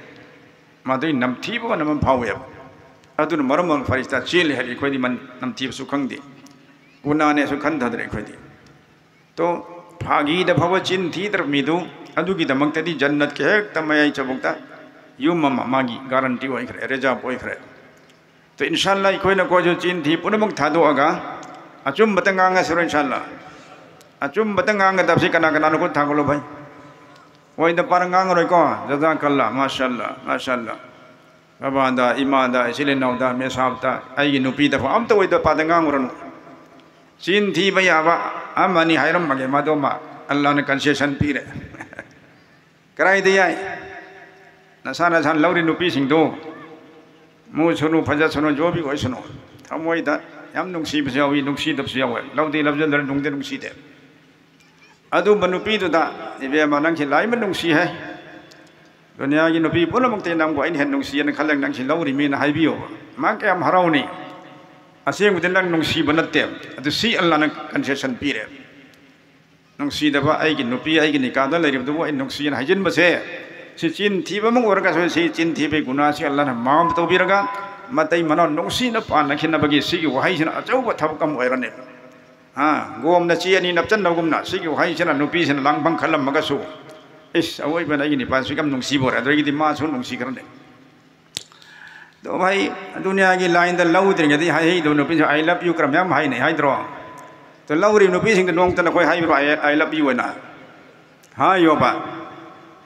ꯃꯗꯨꯒꯤ ꯅꯝꯊꯤꯕ ꯃꯅꯝ ꯑꯃ ꯐꯥꯎꯋꯦꯕ꯫ ꯑꯗꯨꯅ ꯃꯔꯝ ꯑꯣꯏꯔꯒ ꯐꯔꯤꯁꯇꯥ ꯆꯦꯜꯂꯤ ꯍꯥꯏꯔꯤ꯫ ꯑꯩꯈꯣꯏꯗꯤ ꯃꯟ-, ꯅꯝꯊꯤꯕꯁꯨ ꯈꯪꯗꯦ, ꯒꯨꯅꯥꯅꯦꯁꯨ ꯈꯟꯊꯗ꯭ꯔꯦ ꯑꯩꯈꯣꯏꯗꯤ꯫ ꯇꯣ, ꯐꯥꯒꯤꯗ ꯐꯥꯎꯕ ꯆꯤꯟ ꯊꯤꯗ꯭ꯔꯕ ꯃꯤꯗꯨ, ꯑꯗꯨꯒꯤꯗꯃꯛꯇꯗꯤ ꯖꯟꯅꯠꯀꯤ ꯍꯦꯛꯇ ꯃꯌꯥꯏ ꯆꯕꯨꯛꯇ ꯌꯨꯝ ꯑꯃ ꯃꯥꯒꯤ ꯒꯥꯔꯟꯇꯤ ꯑꯣꯏꯈ꯭ꯔꯦ, ꯔꯤꯖꯥꯕ ꯑꯣꯏꯈ꯭ꯔꯦ꯫ ꯇꯣ, ꯏꯟꯁꯥ ꯑꯜꯂꯥ, ꯑꯩꯈꯣꯏꯅ ꯀꯣꯏꯁꯨ ꯆꯤꯟ ꯊꯤ ꯄꯨꯝꯅꯃꯛ ꯊꯥꯗꯣꯛꯑꯒ ꯑꯆꯨꯝꯕꯇ ꯉꯥꯡꯉꯁꯤꯔꯣ? ꯏꯟꯁꯥ ꯑꯜꯂꯥ, ꯑꯆꯨꯝꯕꯇ ꯉꯥꯡꯒꯗꯕꯁꯤ ꯀꯅꯥ ꯀꯅꯥꯅꯣ? ꯈꯨꯠ ꯊꯥꯡꯒꯠꯂꯣ ꯚꯥꯏ꯫ ꯑꯣꯏꯗ ꯄꯥꯗ ꯉꯥꯡꯉꯔꯣꯏꯀꯣ꯫ ꯖꯖꯥꯀꯜꯂꯥ, ꯃꯥꯁꯥꯜꯂꯥ, ꯃꯥꯁꯥꯜꯂꯥ꯫ ꯕꯕꯥꯗ, ꯏꯃꯥꯗ, ꯏꯆꯤꯜ ꯏꯅꯥꯎꯗ, ꯃꯦꯁꯥꯞꯇ, ꯑꯩꯒꯤ ꯅꯨꯄꯤꯗ ꯐꯥꯎ ꯑꯝꯇ ꯑꯣꯏꯗ ꯄꯥꯗ ꯉꯥꯡꯉꯨꯔꯅꯨ꯫ ꯆꯤꯟ ꯊꯤꯕ ꯌꯥꯕ ꯑꯃꯅꯤ ꯍꯥꯏꯔꯝꯃꯒꯦ, ꯃꯗꯨꯃ ꯑꯜꯂꯥꯅ concession ꯄꯤꯔꯦ꯫ ꯀꯗꯥꯏꯗ ꯌꯥꯏ? ꯅꯁꯥ ꯅꯁꯥꯅ ꯂꯧꯔꯤ ꯅꯨꯄꯤꯁꯤꯡꯗꯣ ꯃꯨꯁꯅꯨ, ꯐꯖꯁꯅꯨ, ꯖꯣꯕꯤ ꯑꯣꯏꯁꯅꯨ, ꯊꯃꯣꯏꯗ ꯌꯥꯝ ꯅꯨꯡꯁꯤꯕꯁꯨ ꯌꯥꯎꯏ, ꯅꯨꯡꯁꯤꯗꯕꯁꯨ ꯌꯥꯎꯏ꯫ ꯂꯧꯗꯤ ꯂꯧꯖꯗ꯭ꯔꯦ, ꯅꯨꯡꯗꯤ ꯅꯨꯡꯁꯤꯗꯦ꯫ ꯑꯗꯨꯝꯕ ꯅꯨꯄꯤꯗꯨꯗ, "ꯏꯕꯦꯝꯃ, ꯅꯪꯁꯤ ꯂꯥꯏꯃ ꯅꯨꯡꯁꯤ ꯍꯥꯏ꯫ ꯗꯨꯅꯤꯌꯥꯒꯤ ꯅꯨꯄꯤ ꯄꯨꯝꯅꯃꯛꯇꯤ ꯅꯪꯕꯨ ꯑꯩꯅ ꯍꯦꯟꯅ ꯅꯨꯡꯁꯤꯑꯅ ꯈꯜꯂꯦ, ꯅꯪꯁꯤ ꯂꯧꯔꯤꯃꯤꯅ" ꯍꯥꯏꯕꯤꯌꯣꯕ꯫ ꯃꯥ ꯀꯌꯥꯝ ꯍꯔꯥꯎꯅꯤ? ꯑꯁꯦꯡꯕꯗꯤ ꯅꯪ ꯅꯨꯡꯁꯤꯕ ꯅꯠꯇꯦ꯫ ꯑꯗꯨ ꯁꯤ ꯑꯜꯂꯥꯅ concession ꯄꯤꯔꯦ꯫ ꯅꯨꯡꯁꯤꯗꯕ ꯑꯩꯒꯤ ꯅꯨꯄꯤ, ꯑꯩꯒꯤ ꯅꯤꯀꯥꯗ ꯂꯩꯔꯤꯕꯗꯨꯕꯨ ꯑꯩ ꯅꯨꯡꯁꯤꯑꯅ ꯍꯥꯏꯖꯤꯟꯕꯁꯦ, ꯁꯤ ꯆꯤꯟ ꯊꯤꯕ ꯑꯃ ꯑꯣꯏꯔꯒꯁꯨ, ꯁꯤ ꯆꯤꯟ ꯊꯤꯕꯒꯤ ꯒꯨꯅꯥꯁꯤ ꯑꯜꯂꯥꯅ ꯃꯥꯐ ꯇꯧꯕꯤꯔꯒ, ꯃꯇꯩ ꯃꯅꯥꯎ ꯅꯨꯡꯁꯤꯅ ꯄꯥꯟꯅꯈꯤꯅꯕꯒꯤ ꯁꯤꯒꯤ ꯋꯥꯍꯩꯁꯤꯅ ꯑꯆꯧꯕ ꯊꯕꯛ ꯑꯃ ꯑꯣꯏꯔꯅꯤ꯫ ꯍꯥ, ꯒꯣꯝꯅ ꯆꯦ ꯑꯅꯤ ꯅꯞꯆꯟꯅꯕꯒꯨꯝꯅ ꯁꯤꯒꯤ ꯋꯥꯍꯩꯁꯤꯅ ꯅꯨꯄꯤꯁꯤꯅ ꯂꯥꯡꯐꯝ ꯈꯜꯂꯝꯃꯒꯁꯨ, "ꯏꯁ, ꯑꯋꯣꯏꯕꯅ ꯑꯩꯒꯤ ꯅꯤꯄꯥꯁꯤ ꯌꯥꯝ ꯅꯨꯡꯁꯤꯕ ꯑꯣꯏꯔꯦ", ꯑꯗꯨꯗꯒꯤꯗꯤ ꯃꯥꯁꯨ ꯅꯨꯡꯁꯤꯈ꯭ꯔꯅꯤ꯫ ꯑꯗꯣ ꯚꯥꯏ, ꯗꯨꯅꯤꯌꯥꯒꯤ ꯂꯥꯏꯟꯗ ꯂꯧꯗ꯭ꯔꯤꯉꯩꯗꯤ ꯍꯥꯏꯍꯩꯗꯕ ꯅꯨꯄꯤꯁꯨ "I love you" ꯈꯔ ꯃꯌꯥꯝ ꯍꯥꯏꯅꯩ ꯍꯥꯏꯗ꯭ꯔꯣ? ꯑꯗꯣ ꯂꯧꯔꯤꯕ ꯅꯨꯄꯤꯁꯤꯡꯗ ꯅꯣꯡꯃꯇ ꯅꯈꯣꯏ ꯍꯥꯏꯕ꯭ꯔꯣ "I, I love you" ꯑꯣꯏꯅ? ꯍꯥꯏꯌꯣꯕ꯫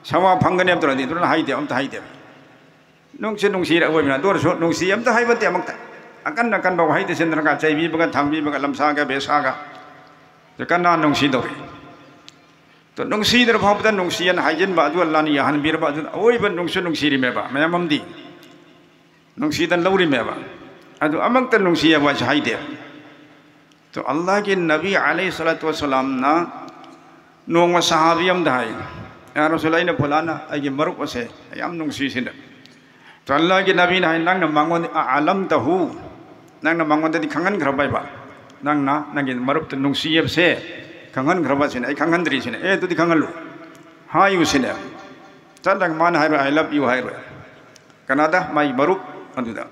ꯁꯋꯥ ꯐꯪꯒꯅꯤ ꯍꯥꯏꯕ ꯇꯧꯔꯗꯤ ꯑꯗꯨꯅ ꯍꯥꯏꯗꯦ, ꯑꯝꯇ ꯍꯥꯏꯗꯦ꯫ ꯅꯨꯡꯁꯤ ꯅꯨꯡꯁꯤꯔ ꯑꯣꯏꯕꯅ, ꯑꯗꯨ ꯑꯣꯏꯔꯁꯨ ꯅꯨꯡꯁꯤ ꯑꯝꯇ ꯍꯥꯏꯕ ꯅꯠꯇꯦ ꯑꯃꯨꯛꯇ꯫ ꯑꯀꯟ ꯑꯀꯟꯕ ꯋꯥꯍꯩꯗ ꯁꯤꯟꯗꯅꯒ ꯆꯩꯕꯤꯕꯒ, ꯊꯥꯡꯕꯤꯕꯒ, ꯂꯝꯁꯥꯒ, ꯕꯦꯁꯥꯒ꯫ ꯑꯗꯨ ꯀꯅꯥ ꯅꯨꯡꯁꯤꯗꯧꯔꯤ? ꯑꯗꯨ ꯅꯨꯡꯁꯤꯗ꯭ꯔ ꯐꯥꯎꯕꯗ ꯅꯨꯡꯁꯤꯑꯅ ꯍꯥꯏꯖꯤꯟꯕ ꯑꯗꯨ ꯑꯜꯂꯥꯅ ꯌꯥꯍꯟꯕꯤꯔꯕ, ꯑꯗꯨꯅ ꯑꯋꯣꯏꯕ ꯅꯨꯡꯁꯨ ꯅꯨꯡꯁꯤꯔꯤꯃꯦꯕ꯫ ꯃꯌꯥꯝ ꯑꯃꯗꯤ ꯅꯨꯡꯁꯤꯗꯅ ꯂꯧꯔꯤꯃꯦꯕ꯫ ꯑꯗꯨ ꯑꯃꯨꯛꯇ ꯅꯨꯡꯁꯤ ꯍꯥꯏꯕ ꯋꯥꯁꯦ ꯍꯥꯏꯗꯦ꯫ ꯑꯗꯣ ꯑꯜꯂꯥꯍꯒꯤ ꯅꯕꯤ ꯑꯂꯩꯍꯤ ꯁꯂꯥꯇꯨ ꯋꯁꯁꯂꯥꯝꯅ ꯅꯣꯡꯃ ꯁꯍꯥꯕꯤ ꯑꯃꯗ ꯍꯥꯏ, "ꯌꯥ ꯔꯁꯨꯜ, ꯑꯩꯅ ꯐꯨꯂꯥꯅ ꯑꯩꯒꯤ ꯃꯔꯨꯞ ꯑꯁꯦ ꯑꯩ ꯌꯥꯝ ꯅꯨꯡꯁꯤꯁꯤꯅ"꯫ ꯑꯗꯣ ꯑꯜꯂꯥꯍꯒꯤ ꯅꯕꯤꯅ ꯍꯥꯏ, "ꯅꯪꯅ ꯃꯉꯣꯟꯗ ꯑ-, ꯑꯂꯝ ꯇꯍꯨ, ꯅꯪꯅ ꯃꯉꯣꯟꯗꯗꯤ ꯈꯪꯍꯟꯈ꯭ꯔꯕ ꯍꯥꯏꯕ? ꯅꯪꯅ ꯅꯪꯒꯤ ꯃꯔꯨꯞꯇ ꯅꯨꯡꯁꯤ ꯍꯥꯏꯕꯁꯦ ꯈꯪꯍꯟꯈ꯭ꯔꯕ?" ꯁꯤꯅ, "ꯑꯩ ꯈꯪꯍꯟꯗ꯭ꯔꯤ" ꯁꯤꯅ꯫ "ꯑꯦ, ꯑꯗꯨꯗꯤ ꯈꯪꯍꯜꯂꯨ, ꯍꯥꯏꯌꯨ" ꯁꯤꯅꯦ꯫ ꯆꯠꯂꯒ ꯃꯥꯅ ꯍꯥꯏꯔꯣꯏ, "I love you" ꯍꯥꯏꯔꯣꯏ꯫ ꯀꯅꯥꯗ? ꯃꯥꯒꯤ ꯃꯔꯨꯞ ꯑꯗꯨꯗ꯫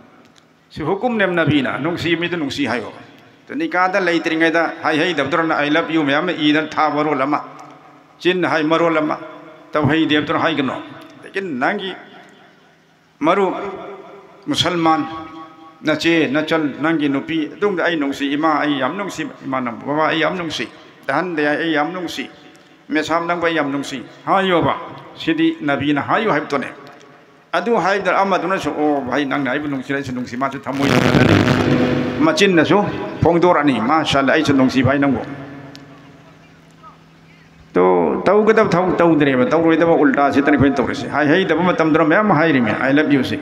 ꯁꯤ ꯍꯨꯀꯨꯝꯅꯦ ꯅꯕꯤꯅ, ꯅꯨꯡꯁꯤ ꯃꯤꯗꯨ ꯅꯨꯡꯁꯤ ꯍꯥꯏꯌꯣ꯫ ꯑꯗꯨ ꯅꯤꯀꯥꯗ ꯂꯩꯇ꯭ꯔꯤꯉꯩꯗ ꯍꯥꯏ ꯍꯩꯗꯕꯗꯨꯅ "I love you" ꯃꯌꯥꯝ ꯑꯃ ꯏꯗꯅ ꯊꯥ ꯃꯔꯣꯜ ꯑꯃ, ꯆꯤꯟꯅ ꯍꯥꯏ ꯃꯔꯣꯜ ꯑꯃ, ꯇꯧꯍꯩꯗꯦꯕꯗꯨꯅ ꯍꯥꯏꯒꯅꯣ꯫ ꯂꯦꯀꯤꯟ ꯅꯪꯒꯤ ꯃꯔꯨꯞ ꯃꯨꯁꯜꯃꯥꯟ, ꯅꯆꯦ, ꯅꯆꯜ, ꯅꯪꯒꯤ ꯅꯨꯄꯤ, ꯑꯗꯨꯝꯗ "ꯑꯩ ꯅꯨꯡꯁꯤ ꯏꯃꯥ, ꯑꯩ ꯌꯥꯝ ꯅꯨꯡꯁꯤ ꯏꯃꯥ, ꯅꯪ ꯕꯕꯥ, ꯑꯩ ꯌꯥꯝ ꯅꯨꯡꯁꯤ ꯗꯍꯟꯗ ꯌꯥꯏ, ꯑꯩ ꯌꯥꯝ ꯅꯨꯡꯁꯤ"꯫ "ꯃꯦꯁꯥꯝ, ꯅꯪꯕꯨ ꯑꯩ ꯌꯥꯝ ꯅꯨꯡꯁꯤ" ꯍꯥꯏꯌꯣꯕ꯫ ꯁꯤꯗꯤ ꯅꯕꯤꯅ ꯍꯥꯏꯌꯨ ꯍꯥꯏꯕꯗꯨꯅꯦ꯫ ꯑꯗꯨ ꯍꯥꯏꯕꯗ ꯑꯃꯗꯨꯅꯁꯨ, "ꯑꯣ ꯚꯥꯏ, ꯅꯪꯅ ꯑꯩꯕꯨ ꯅꯨꯡꯁꯤꯔꯦ, ꯑꯩꯁꯨ ꯅꯨꯡꯁꯤ", ꯃꯥꯁꯨ ꯊꯃꯣꯏꯗ ꯈꯜꯂꯅꯤ꯫ ꯃꯆꯤꯟꯅꯁꯨ ꯐꯣꯡꯗꯣꯔꯛꯑꯅꯤ, "ꯃꯥꯁꯥꯜꯂ, ꯑꯩꯁꯨ ꯅꯨꯡꯁꯤ ꯚꯥꯏ ꯅꯪꯕꯨ"꯫ ꯇꯣ, ꯇꯧꯒꯗꯕ ꯊꯕꯛ ꯇꯧꯗ꯭ꯔꯦꯕ, ꯇꯧꯔꯣꯏꯗꯕ ꯎꯜꯇꯥꯁꯤꯗꯅ ꯑꯩꯈꯣꯏꯅ ꯇꯧꯔꯤꯁꯦ꯫ ꯍꯥꯏ ꯍꯩꯗꯕ ꯃꯇꯝꯗꯨꯅ ꯃꯌꯥꯝ ꯑꯃ ꯍꯥꯏꯔꯤꯃꯤ, "I love you" ꯁꯤ꯫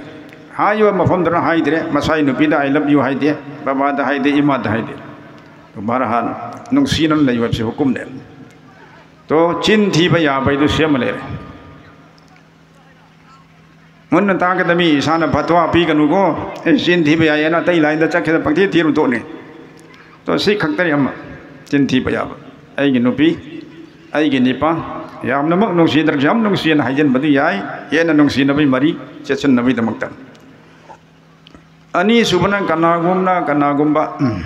ꯍꯥꯏꯕ ꯃꯐꯝꯗꯨꯅ ꯍꯥꯏꯗ꯭ꯔꯦ, ꯃꯁꯥꯏ ꯅꯨꯄꯤꯗ "I love you" ꯍꯥꯏꯗꯦ, ꯕꯕꯥꯗ ꯍꯥꯏꯗꯦ, ꯏꯃꯥꯗ ꯍꯥꯏꯗꯦ꯫ ꯚꯥꯔꯥꯍꯥꯟ ꯅꯨꯡꯁꯤꯅꯅ ꯂꯩꯌꯨ ꯍꯥꯏꯕꯁꯤ ꯍꯨꯀꯨꯝꯅꯦ꯫ ꯇꯣ, ꯆꯤꯟ ꯊꯤꯕ ꯌꯥꯕꯩꯗꯨ ꯁꯦꯝꯃ ꯂꯩꯔꯦ꯫ ꯃꯨꯟꯅ ꯇꯥꯒꯗꯕ ꯃꯤ ꯏꯁꯥꯅ ꯐꯠꯋꯥ ꯄꯤꯒꯅꯨꯀꯣ꯫ "ꯑꯦ, ꯆꯤꯟ ꯊꯤꯕ ꯌꯥꯏꯌꯦꯅ ꯑꯇꯩ ꯂꯥꯏꯟꯗ ꯆꯠꯈꯤꯗ ꯄꯪꯊꯤ ꯊꯤꯔꯨ ꯇꯣꯛꯅꯤ"꯫ ꯇꯣ, ꯁꯤ ꯈꯛꯇꯅꯤ ꯑꯃ ꯆꯤꯟ ꯊꯤꯕ ꯌꯥꯕ꯫ "ꯑꯩꯒꯤ ꯅꯨꯄꯤ, ꯑꯩꯒꯤ ꯅꯤꯄꯥ, ꯌꯥꯝꯅꯃꯛ ꯅꯨꯡꯁꯤꯗ꯭ꯔꯁꯨ ꯌꯥꯝ ꯅꯨꯡꯁꯤꯅ" ꯍꯥꯏꯖꯤꯟꯕꯗꯨ ꯌꯥꯏ, ꯍꯦꯟꯅ ꯅꯨꯡꯁꯤꯅꯕꯒꯤ ꯃꯔꯤ ꯆꯦꯠꯁꯤꯟꯅꯕꯒꯤꯗꯃꯛꯇ꯫ ꯑꯅꯤꯁꯨꯕꯅ ꯀꯅꯥꯒꯨꯝꯅ, ꯀꯅꯥꯒꯨꯝꯕ, ꯎꯝ,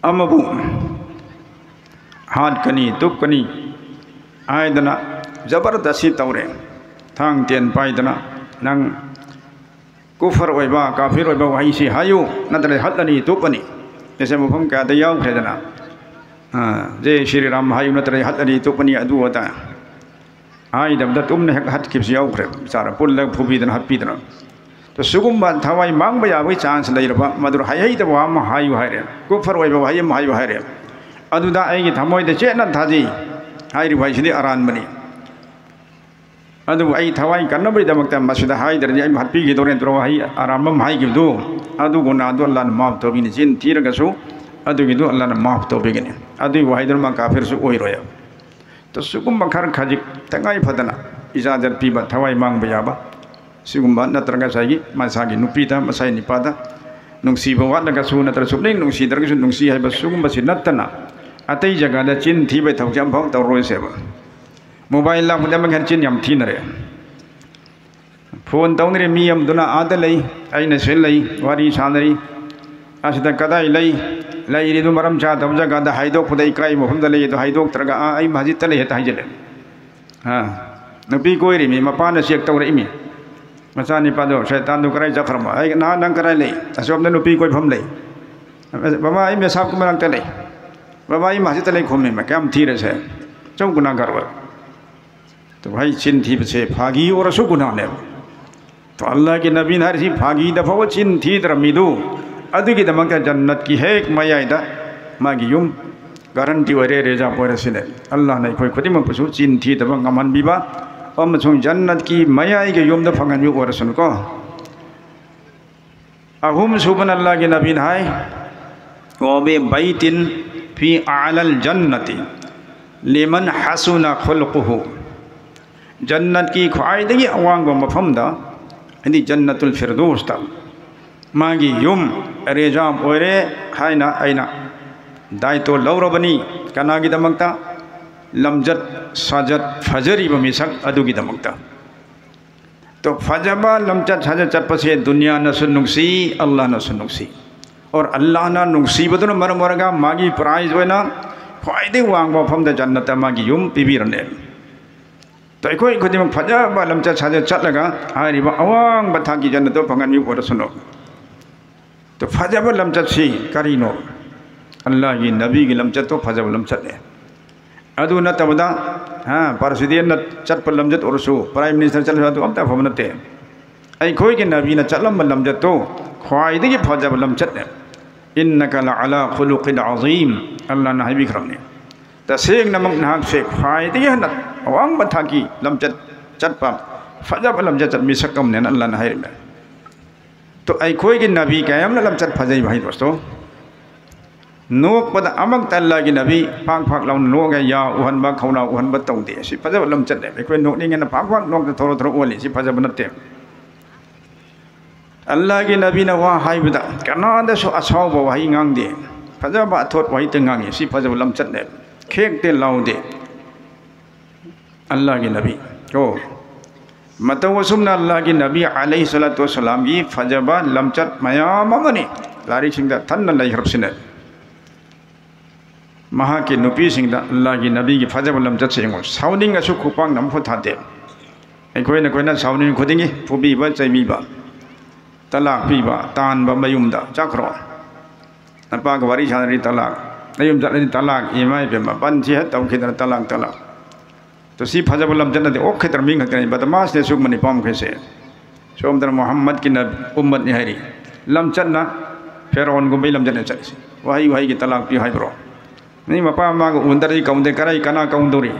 ꯑꯃꯕꯨ ꯍꯥꯠꯀꯅꯤ, ꯇꯨꯞꯀꯅꯤ ꯍꯥꯏꯗꯅ ꯖꯕꯔꯗꯁꯤ ꯇꯧꯔꯦ꯫ ꯊꯥꯡ ꯇꯦꯟ ꯄꯥꯏꯗꯅ, "ꯅꯪ ꯀꯨꯐꯔ ꯑꯣꯏꯕ, ꯀꯥꯐꯤꯔ ꯑꯣꯏꯕ ꯋꯥꯍꯩꯁꯤ ꯍꯥꯏꯌꯨ, ꯅꯠꯇ꯭ꯔꯗꯤ ꯍꯠꯂꯅꯤ, ꯇꯨꯞꯄꯅꯤ"꯫ ꯑꯁꯦ ꯃꯐꯝ ꯀꯌꯥꯗ ꯌꯥꯎꯈ꯭ꯔꯦꯗꯅ, ꯑ, "ꯖꯦ ꯁ꯭ꯔꯤ ꯔꯥꯝ" ꯍꯥꯏꯌꯨ, ꯅꯠꯇ꯭ꯔꯗꯤ ꯍꯠꯂꯅꯤ, ꯇꯨꯞꯄꯅꯤ, ꯑꯗꯨ ꯑꯗꯥ ꯍꯥꯏꯗꯕꯗ ꯇꯨꯝꯅ ꯍꯦꯛ ꯍꯠꯈꯤꯕꯁꯨ ꯌꯥꯎꯈ꯭ꯔꯦ꯫ ꯆꯥꯔ ꯄꯨꯜꯂꯒ ꯐꯨꯕꯤꯗꯅ ꯍꯠꯄꯤꯗꯅ꯫ ꯑꯗꯣ ꯁꯤꯒꯨꯝꯕ ꯊꯋꯥꯏ ꯃꯥꯡꯕ ꯌꯥꯕꯒꯤ ꯆꯥꯟꯁ ꯂꯩꯔꯕ, ꯃꯗꯨ ꯍꯩꯍꯩꯗꯕ ꯋꯥ ꯑꯃ ꯍꯥꯏꯌꯨ ꯍꯥꯏꯔꯦ, ꯀꯨꯐꯔ ꯑꯣꯏꯕ ꯋꯥꯍꯩ ꯑꯃ ꯍꯥꯏꯌꯨ ꯍꯥꯏꯔꯦ, ꯑꯗꯨꯗ ꯑꯩꯒꯤ ꯊꯃꯣꯏꯗ ꯆꯦꯠꯅ ꯊꯥꯖꯩ꯫ ꯍꯥꯏꯔꯤꯕ ꯋꯥꯍꯩꯁꯤꯗꯤ ꯑꯔꯥꯟꯕꯅꯤ꯫ ꯑꯗꯨꯕꯨ ꯑꯩ ꯊꯋꯥꯏ ꯀꯟꯅꯕꯒꯤꯗꯃꯛꯇ ꯃꯁꯤꯗ ꯍꯥꯏꯗ꯭ꯔꯗꯤ ꯑꯩꯕꯨ ꯍꯥꯠꯄꯤꯈꯤꯗꯧꯔꯦ ꯅꯠꯇ꯭ꯔꯣ? ꯋꯥꯍꯩ ꯑꯔꯥꯟꯕ ꯑꯃ ꯍꯥꯏꯈꯤꯕꯗꯨ, ꯑꯗꯨ ꯒꯨꯅꯥꯗꯨ ꯑꯜꯂꯥꯅ ꯃꯥꯐ ꯇꯧꯕꯤꯅꯤ꯫ ꯆꯤꯟ ꯊꯤꯔꯒꯁꯨ ꯑꯗꯨꯒꯤꯗꯨ ꯑꯜꯂꯥꯅ ꯃꯥꯐ ꯇꯧꯕꯤꯒꯅꯤ꯫ ꯑꯗꯨꯒꯤ ꯋꯥꯍꯩꯗꯨꯅ ꯃꯥ ꯀꯥꯐꯤꯔꯁꯨ ꯑꯣꯏꯔꯣꯏ꯫ ꯇꯣ, ꯁꯤꯒꯨꯝꯕ ꯈꯔ ꯈꯖꯤꯛ ꯇꯉꯥꯏ ꯐꯗꯅ ꯏꯖꯥꯖꯠ ꯄꯤꯕ, ꯊꯋꯥꯏ ꯃꯥꯡꯕ ꯌꯥꯕ, ꯁꯤꯒꯨꯝꯕ ꯅꯠꯇ꯭ꯔꯒ ꯉꯁꯥꯏꯒꯤ ꯃꯁꯥꯒꯤ ꯅꯨꯄꯤꯗ, ꯃꯁꯥꯒꯤ ꯅꯤꯄꯥꯗ ꯅꯨꯡꯁꯤꯕ ꯋꯥꯠꯂꯒꯁꯨ, ꯅꯠꯇ꯭ꯔꯒ ꯁꯨꯛꯅꯨꯡ ꯅꯨꯡꯁꯤꯗ꯭ꯔꯒꯁꯨ ꯅꯨꯡꯁꯤ ꯍꯥꯏꯕ ꯁꯤꯒꯨꯝꯕꯁꯤ ꯅꯠꯇꯅ ꯑꯇꯩ ꯖꯒꯥꯗ ꯆꯤꯟ ꯊꯤꯕꯒꯤ ꯊꯕꯛꯁꯦ ꯑꯃꯐꯥꯎ ꯇꯧꯔꯔꯣꯏꯁꯦꯕ꯫ ꯃꯣꯕꯥꯏꯜ ꯂꯥꯛꯄꯗ ꯑꯃꯒꯤ ꯍꯦꯟꯅ ꯆꯤꯟ ꯌꯥꯝ ꯊꯤꯅꯔꯦ꯫ ꯐꯣꯟ ꯇꯧꯅꯔꯦ, ꯃꯤ ꯑꯃꯗꯨꯅ ꯑꯥꯗ ꯂꯩ, ꯑꯩꯅ ꯁꯤꯗ ꯂꯩ, ꯋꯥꯔꯤ ꯁꯥꯟꯅꯔꯤ꯫ ꯑꯁꯤꯗ ꯀꯗꯥꯏ ꯂꯩ? ꯂꯩꯔꯤꯗꯨ ꯃꯔꯝ ꯆꯥꯗꯕ ꯖꯒꯥꯗ ꯍꯥꯏꯗꯣꯛꯄꯗ ꯏꯀꯥꯏ ꯃꯐꯝꯗ ꯂꯩ, ꯑꯗꯨ ꯍꯥꯏꯗꯣꯛꯇ꯭ꯔꯒ "ꯑꯥ, ꯑꯩ ꯃꯁꯖꯤꯠꯇ ꯂꯩ" ꯍꯦꯛꯇ ꯍꯥꯏꯖꯤꯜꯂꯦ꯫ ꯑꯥ, ꯅꯨꯄꯤ ꯀꯣꯏꯔꯤꯃꯤ, ꯃꯄꯥꯅ ꯆꯦꯛ ꯇꯧꯔꯛꯏꯃꯤ꯫ ꯃꯆꯥꯅꯤꯄꯥꯗꯣ, "ꯁꯩꯇꯥꯟꯗꯨ ꯀꯗꯥꯏ ꯆꯠꯈ꯭ꯔꯃꯣ?" "ꯑꯩ, ꯅꯍꯥꯟ ꯅꯪ ꯀꯗꯥꯏ ꯂꯩ?" "ꯑꯁꯣꯝꯗ ꯅꯨꯄꯤ ꯀꯣꯏꯐꯝ ꯂꯩ"꯫ "ꯕꯕꯥ, ꯑꯩ ꯃꯦꯁꯥꯞꯀꯤ ꯃꯅꯥꯛꯇ ꯂꯩ"꯫ ꯕꯕꯥ, ꯑꯩ ꯃꯁꯖꯤꯗꯇ ꯂꯩ ꯈꯨꯝꯃꯦ, ꯀꯌꯥꯝ ꯊꯤꯔꯁꯦ? ꯆꯨꯝ ꯒꯨꯅꯥꯒꯥꯔ ꯑꯣꯏ꯫ ꯑꯗꯨ ꯍꯥꯏ, ꯆꯤꯟ ꯊꯤꯕꯁꯦ ꯐꯥꯒꯤ ꯑꯣꯏꯔꯁꯨ ꯒꯨꯅꯥꯅꯦꯕ꯫ ꯑꯗꯣ ꯑꯜꯂꯥꯍꯒꯤ ꯅꯕꯤꯅ ꯍꯥꯏꯔꯤꯁꯤ, ꯐꯥꯒꯤꯗ ꯐꯥꯎꯕ ꯆꯤꯟ ꯊꯤꯗ꯭ꯔ ꯃꯤꯗꯨ, ꯑꯗꯨꯒꯤꯗꯃꯛꯇ ꯖꯟꯅꯠꯀꯤ ꯍꯦꯛ ꯃꯌꯥꯏꯗ ꯃꯥꯒꯤ ꯌꯨꯝ ꯒꯥꯔꯟꯇꯤ ꯑꯣꯏꯔꯦ, ꯔꯤꯖꯥꯕ ꯑꯣꯏꯔꯦ ꯁꯤꯅꯦ꯫ ꯑꯜꯂꯥꯍꯅ ꯑꯩꯈꯣꯏ ꯈꯨꯗꯤꯡꯃꯛꯄꯨꯁꯨ ꯆꯤꯟ ꯊꯤꯗꯕ ꯉꯝꯍꯟꯕꯤꯕ ꯑꯃꯁꯨꯡ ꯖꯟꯅꯠꯀꯤ ꯃꯌꯥꯏꯒꯤ ꯌꯨꯝꯗ ꯐꯪꯍꯟꯕꯤꯕ ꯑꯣꯏꯔꯁꯅꯨꯀꯣ꯫ ꯑꯍꯨꯝ ꯁꯨꯕꯅ ꯑꯜꯂꯥꯍꯒꯤ ꯅꯕꯤꯅ ꯍꯥꯏ, "ꯋꯥꯕꯤ ꯕꯩꯇꯤꯟ ꯐꯤ ꯑꯥꯂꯜ ꯖꯟꯅꯇꯤ ꯂꯤꯃꯟ ꯍꯁꯨꯅ ꯈꯨꯜꯀꯨꯍꯨ"꯫ ꯖꯟꯅꯠꯀꯤ ꯈ꯭ꯋꯥꯏꯗꯒꯤ ꯑꯋꯥꯡꯕ ꯃꯐꯝꯗ, ꯍꯥꯏꯗꯤ ꯖꯟꯅꯇꯨꯜ ꯐꯤꯔꯗꯧꯁꯇ, ꯃꯥꯒꯤ ꯌꯨꯝ ꯔꯤꯖꯥꯕ ꯑꯣꯏꯔꯦ ꯍꯥꯏꯅ ꯑꯩꯅ ꯗꯥꯏꯇꯣ ꯂꯧꯔꯕꯅꯤ꯫ ꯀꯅꯥꯒꯤꯗꯃꯛꯇ? ꯂꯝꯖꯠ ꯁꯥꯖꯠ ꯐꯖꯔꯤꯕ ꯃꯤꯁꯛ ꯑꯗꯨꯒꯤꯗꯃꯛꯇ꯫ ꯇꯣ, ꯐꯖꯕ ꯂꯝꯆꯠ ꯁꯥꯖꯠ ꯆꯠꯄꯁꯦ ꯗꯨꯅꯤꯌꯥꯅꯁꯨ ꯅꯨꯡꯁꯤ, ꯑꯜꯂꯥꯍꯅꯁꯨ ꯅꯨꯡꯁꯤ꯫ ꯑꯣꯔ ꯑꯜꯂꯥꯍꯅ ꯅꯨꯡꯁꯤꯕꯗꯨꯅ ꯃꯔꯝ ꯑꯣꯏꯔꯒ ꯃꯥꯒꯤ ꯄ꯭ꯔꯥꯏꯖ ꯑꯣꯏꯅ ꯈ꯭ꯋꯥꯏꯗꯒꯤ ꯋꯥꯡꯕ ꯃꯐꯝꯗ ꯖꯟꯅꯠꯇ ꯃꯥꯒꯤ ꯌꯨꯝ ꯄꯤꯕꯤꯔꯅꯦ꯫ ꯇꯣ, ꯑꯩꯈꯣꯏ ꯈꯨꯗꯤꯡꯃꯛ ꯐꯖꯕ ꯂꯝꯆꯠ ꯁꯥꯖꯠ ꯆꯠꯂꯒ ꯍꯥꯏꯔꯤꯕ ꯑꯋꯥꯡꯕ ꯊꯥꯛꯀꯤ ꯖꯟꯅꯠꯇꯣ ꯐꯪꯍꯟꯕꯤꯕ ꯑꯣꯏꯔꯁꯅꯨ꯫ ꯇꯣ, ꯐꯖꯕ ꯂꯝꯆꯠꯁꯤ ꯀꯔꯤꯅꯣ? ꯑꯜꯂꯥꯍꯒꯤ ꯅꯕꯤꯒꯤ ꯂꯝꯆꯠꯇꯣ ꯐꯖꯕ ꯂꯝꯆꯠꯅꯦ꯫ ꯑꯗꯨ ꯅꯠꯇꯕꯗ, ꯍꯥ, ꯄ꯭ꯔꯦꯁꯤꯗꯦꯟꯠꯅ ꯆꯠꯄ ꯂꯝꯆꯠ ꯑꯣꯏꯔꯁꯨ, ꯄ꯭ꯔꯥꯏꯝ ꯃꯤꯅꯤꯁꯇꯔ ꯆꯠꯂꯁꯨ, ꯑꯗꯨ ꯑꯝꯇ ꯑꯐꯕ ꯅꯠꯇꯦ꯫ ꯑꯩꯈꯣꯏꯒꯤ ꯅꯕꯤꯅ ꯆꯠꯂꯝꯕ ꯂꯝꯆꯠꯇꯨ ꯈ꯭ꯋꯥꯏꯗꯒꯤ ꯐꯖꯕ ꯂꯝꯆꯠꯅꯦ꯫ "ꯏꯟꯅꯀ ꯂꯑꯂꯥ ꯈꯨꯂꯨꯈꯤꯟ ꯑꯖꯤꯝ", ꯑꯜꯂꯥꯍꯅ ꯍꯥꯏꯕꯤꯈ꯭ꯔꯕꯅꯤ꯫ ꯇꯁꯦꯡꯅꯃꯛ ꯅꯍꯥꯛꯁꯦ ꯈ꯭ꯋꯥꯏꯗꯒꯤ ꯍꯦꯟꯅ ꯑꯋꯥꯡꯕ ꯊꯥꯛꯀꯤ ꯂꯝꯆꯠ ꯆꯠꯄ, ꯐꯖꯕ ꯂꯝꯆꯠ ꯆꯠ ꯃꯤꯁꯛ ꯑꯃꯅꯦꯅ ꯑꯜꯂꯥꯍꯅ ꯍꯥꯏꯔꯝꯃꯦ꯫ ꯇꯣ, ꯑꯩꯈꯣꯏꯒꯤ ꯅꯕꯤ ꯀꯌꯥꯝꯅ ꯂꯝꯆꯠ ꯐꯖꯩꯕ ꯍꯥꯏ ꯗꯣꯁꯇꯣ꯫ ꯅꯣꯛꯄꯗ ꯑꯃꯛꯇ ꯑꯜꯂꯥꯍꯒꯤ ꯅꯕꯤ ꯐꯥꯛ ꯐꯥꯛ ꯂꯥꯎꯅ ꯅꯣꯛꯑꯒ ꯌꯥ ꯎꯍꯟꯕ, ꯈꯧꯅꯥꯎ ꯎꯍꯟꯕ ꯇꯧꯗꯦ꯫ ꯁꯤ ꯐꯖꯕ ꯂꯝꯆꯠꯅꯦꯕ꯫ ꯑꯩꯈꯣꯏ ꯅꯣꯛꯅꯤꯡꯉꯦꯅ ꯐꯥꯛ ꯐꯥꯛ ꯅꯣꯛꯇ ꯊꯧꯔꯣ ꯊꯧꯔꯣ ꯑꯣꯜꯂꯤ꯫ ꯁꯤ ꯐꯖꯕ ꯅꯠꯇꯦ꯫ ꯑꯜꯂꯥꯍꯒꯤ ꯅꯕꯤꯅ ꯋꯥ ꯍꯥꯏꯕꯗ ꯀꯅꯥꯗꯁꯨ ꯑꯁꯥꯎꯕ ꯋꯥꯍꯩ ꯉꯥꯡꯗꯦ꯫ ꯐꯖꯕ ꯑꯊꯣꯠ ꯋꯥꯍꯩꯇ ꯉꯥꯡꯉꯤ꯫ ꯁꯤ ꯐꯖꯕ ꯂꯝꯆꯠꯅꯦꯕ꯫ ꯈꯦꯛꯇꯦ ꯂꯥꯎꯗꯦ꯫ ꯑꯜꯂꯥꯍꯒꯤ ꯅꯕꯤ꯫ ꯑꯣ, ꯃꯇꯧ ꯑꯁꯨꯝꯅ ꯑꯜꯂꯥꯍꯒꯤ ꯅꯕꯤ ꯑꯂꯩꯍꯤ ꯁꯂꯥꯇꯨ ꯋꯁꯂꯥꯝꯒꯤ ꯐꯖꯕ ꯂꯝꯆꯠ ꯃꯌꯥꯝ ꯑꯃꯅꯤ ꯂꯥꯏꯔꯤꯛꯁꯤꯡꯗ ꯊꯟꯅ ꯂꯩꯈ꯭ꯔꯕꯁꯤꯅ꯫ ꯃꯍꯥꯛꯀꯤ ꯅꯨꯄꯤꯁꯤꯡꯗ ꯑꯜꯂꯥꯍꯒꯤ ꯅꯕꯤꯒꯤ ꯐꯖꯕ ꯂꯝꯆꯠꯁꯦ ꯌꯦꯡꯉꯨ꯫ ꯁꯥꯎꯅꯤꯡꯉꯁꯨ ꯈꯨꯄꯥꯛꯅ ꯑꯃꯐꯥꯎ ꯊꯥꯗꯦ꯫ ꯑꯩꯈꯣꯏꯅ, ꯑꯩꯈꯣꯏꯅ ꯁꯥꯎꯅꯤꯡ ꯈꯨꯗꯤꯡꯒꯤ ꯐꯨꯕꯤꯕ, ꯆꯩꯕꯤꯕ, ꯇꯂꯥꯛ ꯄꯤꯕ, ꯇꯥꯟꯕ, ꯃꯌꯨꯝꯗ ꯆꯠꯈ꯭ꯔꯣ꯫ ꯅꯄꯥꯒ ꯋꯥꯔꯤ ꯁꯥꯟꯅꯔꯤ, ꯇꯂꯥꯛ꯫ ꯅꯌꯨꯝ ꯆꯠꯂꯗꯤ ꯇꯂꯥꯛ, ꯏꯃꯥ ꯏꯕꯦꯝꯃ, ꯕꯟꯁꯤ ꯍꯦꯛ ꯇꯧꯈꯤꯗꯅ ꯇꯂꯥꯛ, ꯇꯂꯥꯛ꯫ ꯑꯗꯣ ꯁꯤ ꯐꯖꯕ ꯂꯝꯆꯠ ꯅꯠꯇꯦ, ꯑꯣꯛꯈꯤꯗ꯭ꯔ ꯃꯤ ꯉꯥꯛꯇꯅꯤ, ꯕꯗꯃꯥꯁꯅꯦ ꯁꯤꯒꯨꯝꯕ ꯅꯨꯄꯥ ꯃꯈꯩꯁꯦ꯫ ꯁꯣꯝꯗꯅ ꯃꯨꯍꯝꯃꯗꯀꯤ ꯅ-, ꯎꯝꯃꯠꯅꯤ ꯍꯥꯏꯔꯤ꯫ ꯂꯝꯆꯠꯅ ꯐꯦꯔꯣꯟꯒꯨꯝꯕꯒꯤ ꯂꯝꯆꯠꯅ ꯆꯠꯂꯤꯁꯦ꯫ ꯋꯥꯍꯩ ꯋꯥꯍꯩꯒꯤ ꯇꯂꯥꯛ ꯄꯤꯌꯨ ꯍꯥꯏꯕ꯭ꯔꯣ? ꯃꯤ ꯃꯄꯥ ꯃꯃꯥꯒ ꯎꯅꯗ꯭ꯔꯗꯤ ꯀꯧꯅꯗꯦ, ꯀꯔꯥꯏ ꯀꯅꯥ ꯀꯧꯅꯗꯧꯔꯤ?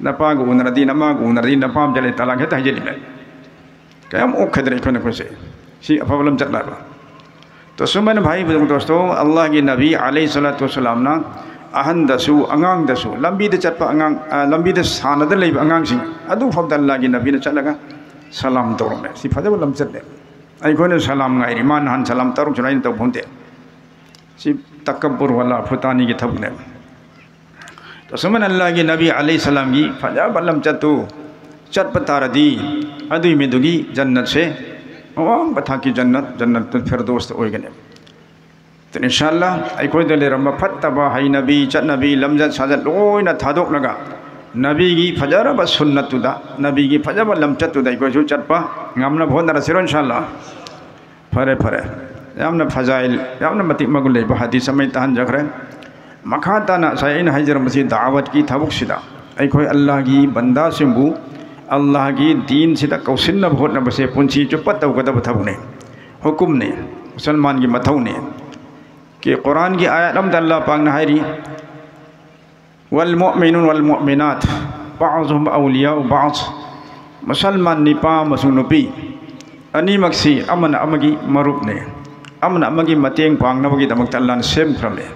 ꯅꯄꯥꯒ ꯎꯅꯔꯗꯤ, ꯅꯃꯥꯒ ꯎꯅꯔꯗꯤ, ꯅꯄꯥꯝ ꯆꯠꯂꯦ, ꯇꯂꯥꯛ ꯍꯦꯛꯇ ꯍꯥꯏꯖꯤꯜꯂꯤꯃꯦ꯫ ꯀꯌꯥꯝ ꯑꯣꯛꯈꯗ꯭ꯔꯦ ꯑꯩꯈꯣꯏꯅ ꯑꯩꯈꯣꯏꯁꯦ꯫ ꯁꯤ ꯑꯐꯕ ꯂꯝꯆꯠ ꯂꯥꯛꯂꯣ꯫ ꯇꯣ ꯁꯨꯃꯥꯏꯅ ꯚꯥꯏ ꯗꯣꯁꯇꯣ, ꯑꯜꯂꯥꯍꯒꯤ ꯅꯕꯤ ꯑꯂꯩꯍꯤ ꯁꯂꯥꯇꯨ ꯋꯁꯂꯥꯝꯅ ꯑꯍꯟꯗꯁꯨ, ꯑꯉꯥꯡꯗꯁꯨ, ꯂꯝꯕꯤꯗ ꯆꯠꯄ ꯑꯉꯥꯡ, ꯑ, ꯂꯝꯕꯤꯗ ꯁꯥꯟꯅꯗ ꯂꯩꯕ ꯑꯉꯥꯡꯁꯤꯡ ꯑꯗꯨ ꯐꯥꯎꯗ ꯑꯜꯂꯥꯍꯒꯤ ꯅꯕꯤꯅ ꯆꯠꯂꯒ ꯁꯂꯥꯝ ꯇꯧꯔꯝꯃꯦ꯫ ꯁꯤ ꯐꯖꯕ ꯂꯝꯆꯠꯅꯦ꯫ ꯑꯩꯈꯣꯏꯅ ꯁꯂꯥꯝ ꯉꯥꯏꯔꯤ, ꯃꯥ ꯅꯍꯥꯟ ꯁꯂꯥꯝ ꯇꯧꯔꯛꯁꯅꯨ ꯍꯥꯏꯅ ꯇꯧꯕ ꯅꯠꯇꯦ꯫ ꯁꯤ ꯇꯀꯕꯨꯔ ꯋꯥꯂꯥ ꯐꯨꯇꯥꯅꯤꯒꯤ ꯊꯕꯛꯅꯦ꯫ ꯑꯁꯨꯃꯥꯏꯅ ꯑꯜꯂꯥꯍꯒꯤ ꯅꯕꯤ ꯑꯂꯩꯍꯤ ꯁꯂꯥꯝꯒꯤ ꯐꯖꯕ ꯂꯝꯆꯠꯇꯨ ꯆꯠꯄ ꯇꯥꯔꯗꯤ, ꯑꯗꯨꯒꯤ ꯃꯤꯗꯨꯒꯤ ꯖꯟꯅꯠꯁꯦ ꯑꯋꯥꯡꯕ ꯊꯥꯛꯀꯤ ꯖꯟꯅꯠ, ꯖꯟꯅꯠꯇꯨꯜ ꯐꯤꯔꯗꯧꯁꯇ ꯑꯣꯏꯒꯅꯤ꯫ ꯑꯗꯨꯅ ꯏꯟꯁꯥ ꯑꯜꯂꯥꯍ ꯑꯩꯈꯣꯏꯗ ꯂꯩꯔꯝꯕ ꯐꯠꯇꯕ ꯍꯩꯅꯕꯤ, ꯆꯠꯅꯕꯤ, ꯂꯝꯆꯠ ꯁꯥꯖꯠ ꯂꯣꯏꯅ ꯊꯥꯗꯣꯛꯂꯒ ꯅꯕꯤꯒꯤ ꯐꯖꯔꯕ ꯁꯨꯟꯅꯠꯇꯨꯗ, ꯅꯕꯤꯒꯤ ꯐꯖꯕ ꯂꯝꯆꯠꯇꯨꯗ ꯑꯩꯈꯣꯏꯁꯨ ꯆꯠꯄ ꯉꯝꯅꯕ ꯍꯣꯠꯅꯔꯁꯤꯔꯣ ꯏꯟꯁꯥ ꯑꯜꯂꯥꯍ? ꯐꯔꯦ, ꯐꯔꯦ꯫ ꯌꯥꯝꯅ ꯐꯖꯩ, ꯌꯥꯝꯅ ꯃꯇꯤꯛ ꯃꯒꯨꯟ ꯂꯩꯕ ꯍꯗꯤꯁ ꯑꯃ ꯑꯩ ꯇꯥꯍꯟꯖꯈ꯭ꯔꯦ꯫ ꯃꯈꯥ ꯇꯥꯅ ꯉꯁꯥꯏ ꯑꯩꯅ ꯍꯥꯏꯖꯔꯝꯕꯁꯤ ꯗꯥꯋꯠꯀꯤ ꯊꯕꯛꯁꯤꯗ ꯑꯩꯈꯣꯏ ꯑꯜꯂꯥꯍꯒꯤ ꯕꯟꯗꯥꯁꯤꯡꯕꯨ ꯑꯜꯂꯥꯍꯒꯤ ꯗꯤꯟꯁꯤꯗ ꯀꯧꯁꯤꯟꯅꯕ ꯍꯣꯠꯅꯕꯁꯦ ꯄꯨꯟꯁꯤ ꯆꯨꯞꯄ ꯇꯧꯒꯗꯕ ꯊꯕꯛꯅꯤ, ꯍꯨꯀꯨꯝꯅꯤ, ꯃꯨꯁꯜꯃꯥꯟꯒꯤ ꯃꯊꯧꯅꯤ꯫ ꯀꯤ ꯀꯨꯔꯥꯟꯒꯤ ꯑꯥꯌꯠ ꯑꯃꯗ ꯑꯜꯂꯥꯍ ꯄꯥꯛꯅ ꯍꯥꯏꯔꯤ, "ꯋꯜ ꯃꯨꯑꯃꯤꯅꯨꯟ ꯋꯜ ꯃꯨꯑꯃꯤꯅꯥꯠ ꯕꯥꯑꯖꯨꯍꯨꯝ ꯑꯧꯂꯤꯌꯥꯎ ꯕꯥꯑꯖ"꯫ ꯃꯨꯁꯜꯃꯥꯟ ꯅꯤꯄꯥ ꯑꯃꯁꯨꯡ ꯅꯨꯄꯤ ꯑꯅꯤꯃꯛꯁꯤ ꯑꯃꯅ ꯑꯃꯒꯤ ꯃꯔꯨꯞꯅꯤ, ꯑꯃꯅ ꯑꯃꯒꯤ ꯃꯇꯦꯡ ꯄꯥꯡꯅꯕꯒꯤꯗꯃꯛꯇ ꯑꯜꯂꯥꯍꯅ ꯁꯦꯝꯈ꯭ꯔꯕꯅꯤ꯫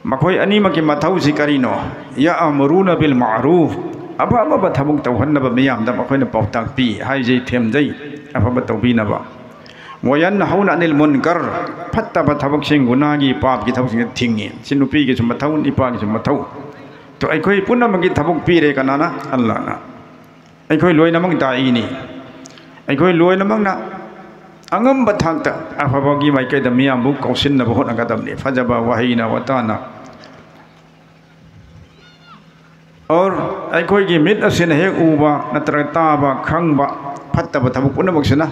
ꯃꯈꯣꯏ ꯑꯅꯤꯃꯛꯀꯤ ꯃꯊꯧꯁꯤ ꯀꯔꯤꯅꯣ? "ꯌꯥꯑꯃꯨꯔꯨꯅ ꯕꯤꯜ ꯃꯥꯔꯨꯐ", ꯑꯐ ꯑꯐꯕ ꯊꯕꯛ ꯇꯧꯍꯟꯅꯕ ꯃꯤꯌꯥꯝꯗ ꯃꯈꯣꯏꯅ ꯄꯥꯎꯇꯥꯛ ꯄꯤ, ꯍꯥꯏꯖꯩ, ꯊꯦꯝꯖꯩ, ꯑꯐꯕ ꯇꯧꯕꯤꯅꯕ꯫ "ꯋꯌꯟꯍꯧꯅ ꯑꯅꯤꯜ ꯃꯨꯟꯀꯔ", ꯐꯠꯇꯕ ꯊꯕꯛꯁꯤꯡ, ꯒꯨꯅꯥꯒꯤ, ꯄꯥꯞꯀꯤ ꯊꯕꯛꯁꯤꯡꯗ ꯊꯤꯡꯉꯤ꯫ ꯁꯤ ꯅꯨꯄꯤꯒꯤꯁꯨ ꯃꯊꯧ, ꯅꯨꯄꯥꯒꯤꯁꯨ ꯃꯊꯧ꯫ ꯇꯣ, ꯑꯩꯈꯣꯏ ꯄꯨꯝꯅꯃꯛꯀꯤ ꯊꯕꯛ ꯄꯤꯔꯦ ꯀꯅꯥꯅ? ꯑꯜꯂꯥꯍꯅ꯫ ꯑꯩꯈꯣꯏ ꯂꯣꯏꯅꯃꯛ ꯗꯥꯏꯅꯤ꯫ ꯑꯩꯈꯣꯏ ꯂꯣꯏꯅꯃꯛꯅ ꯑꯉꯝꯕ ꯊꯥꯛꯇ ꯑꯐꯕꯒꯤ ꯃꯥꯏꯀꯩꯗ ꯃꯤꯌꯥꯝꯕꯨ ꯀꯧꯁꯤꯟꯅꯕ ꯍꯣꯠꯅꯒꯗꯕꯅꯤ꯫ ꯐꯖꯕ ꯋꯥꯍꯩꯅ, ꯋꯥꯇꯥꯅ꯫ ꯑꯣꯔ ꯑꯩꯈꯣꯏꯒꯤ ꯃꯤꯠ ꯑꯁꯤꯅ ꯍꯦꯛ ꯎꯕ ꯅꯠꯇ꯭ꯔꯒ ꯇꯥꯕ, ꯈꯪꯕ ꯐꯠꯇꯕ ꯊꯕꯛ ꯄꯨꯝꯅꯃꯛꯁꯤꯅ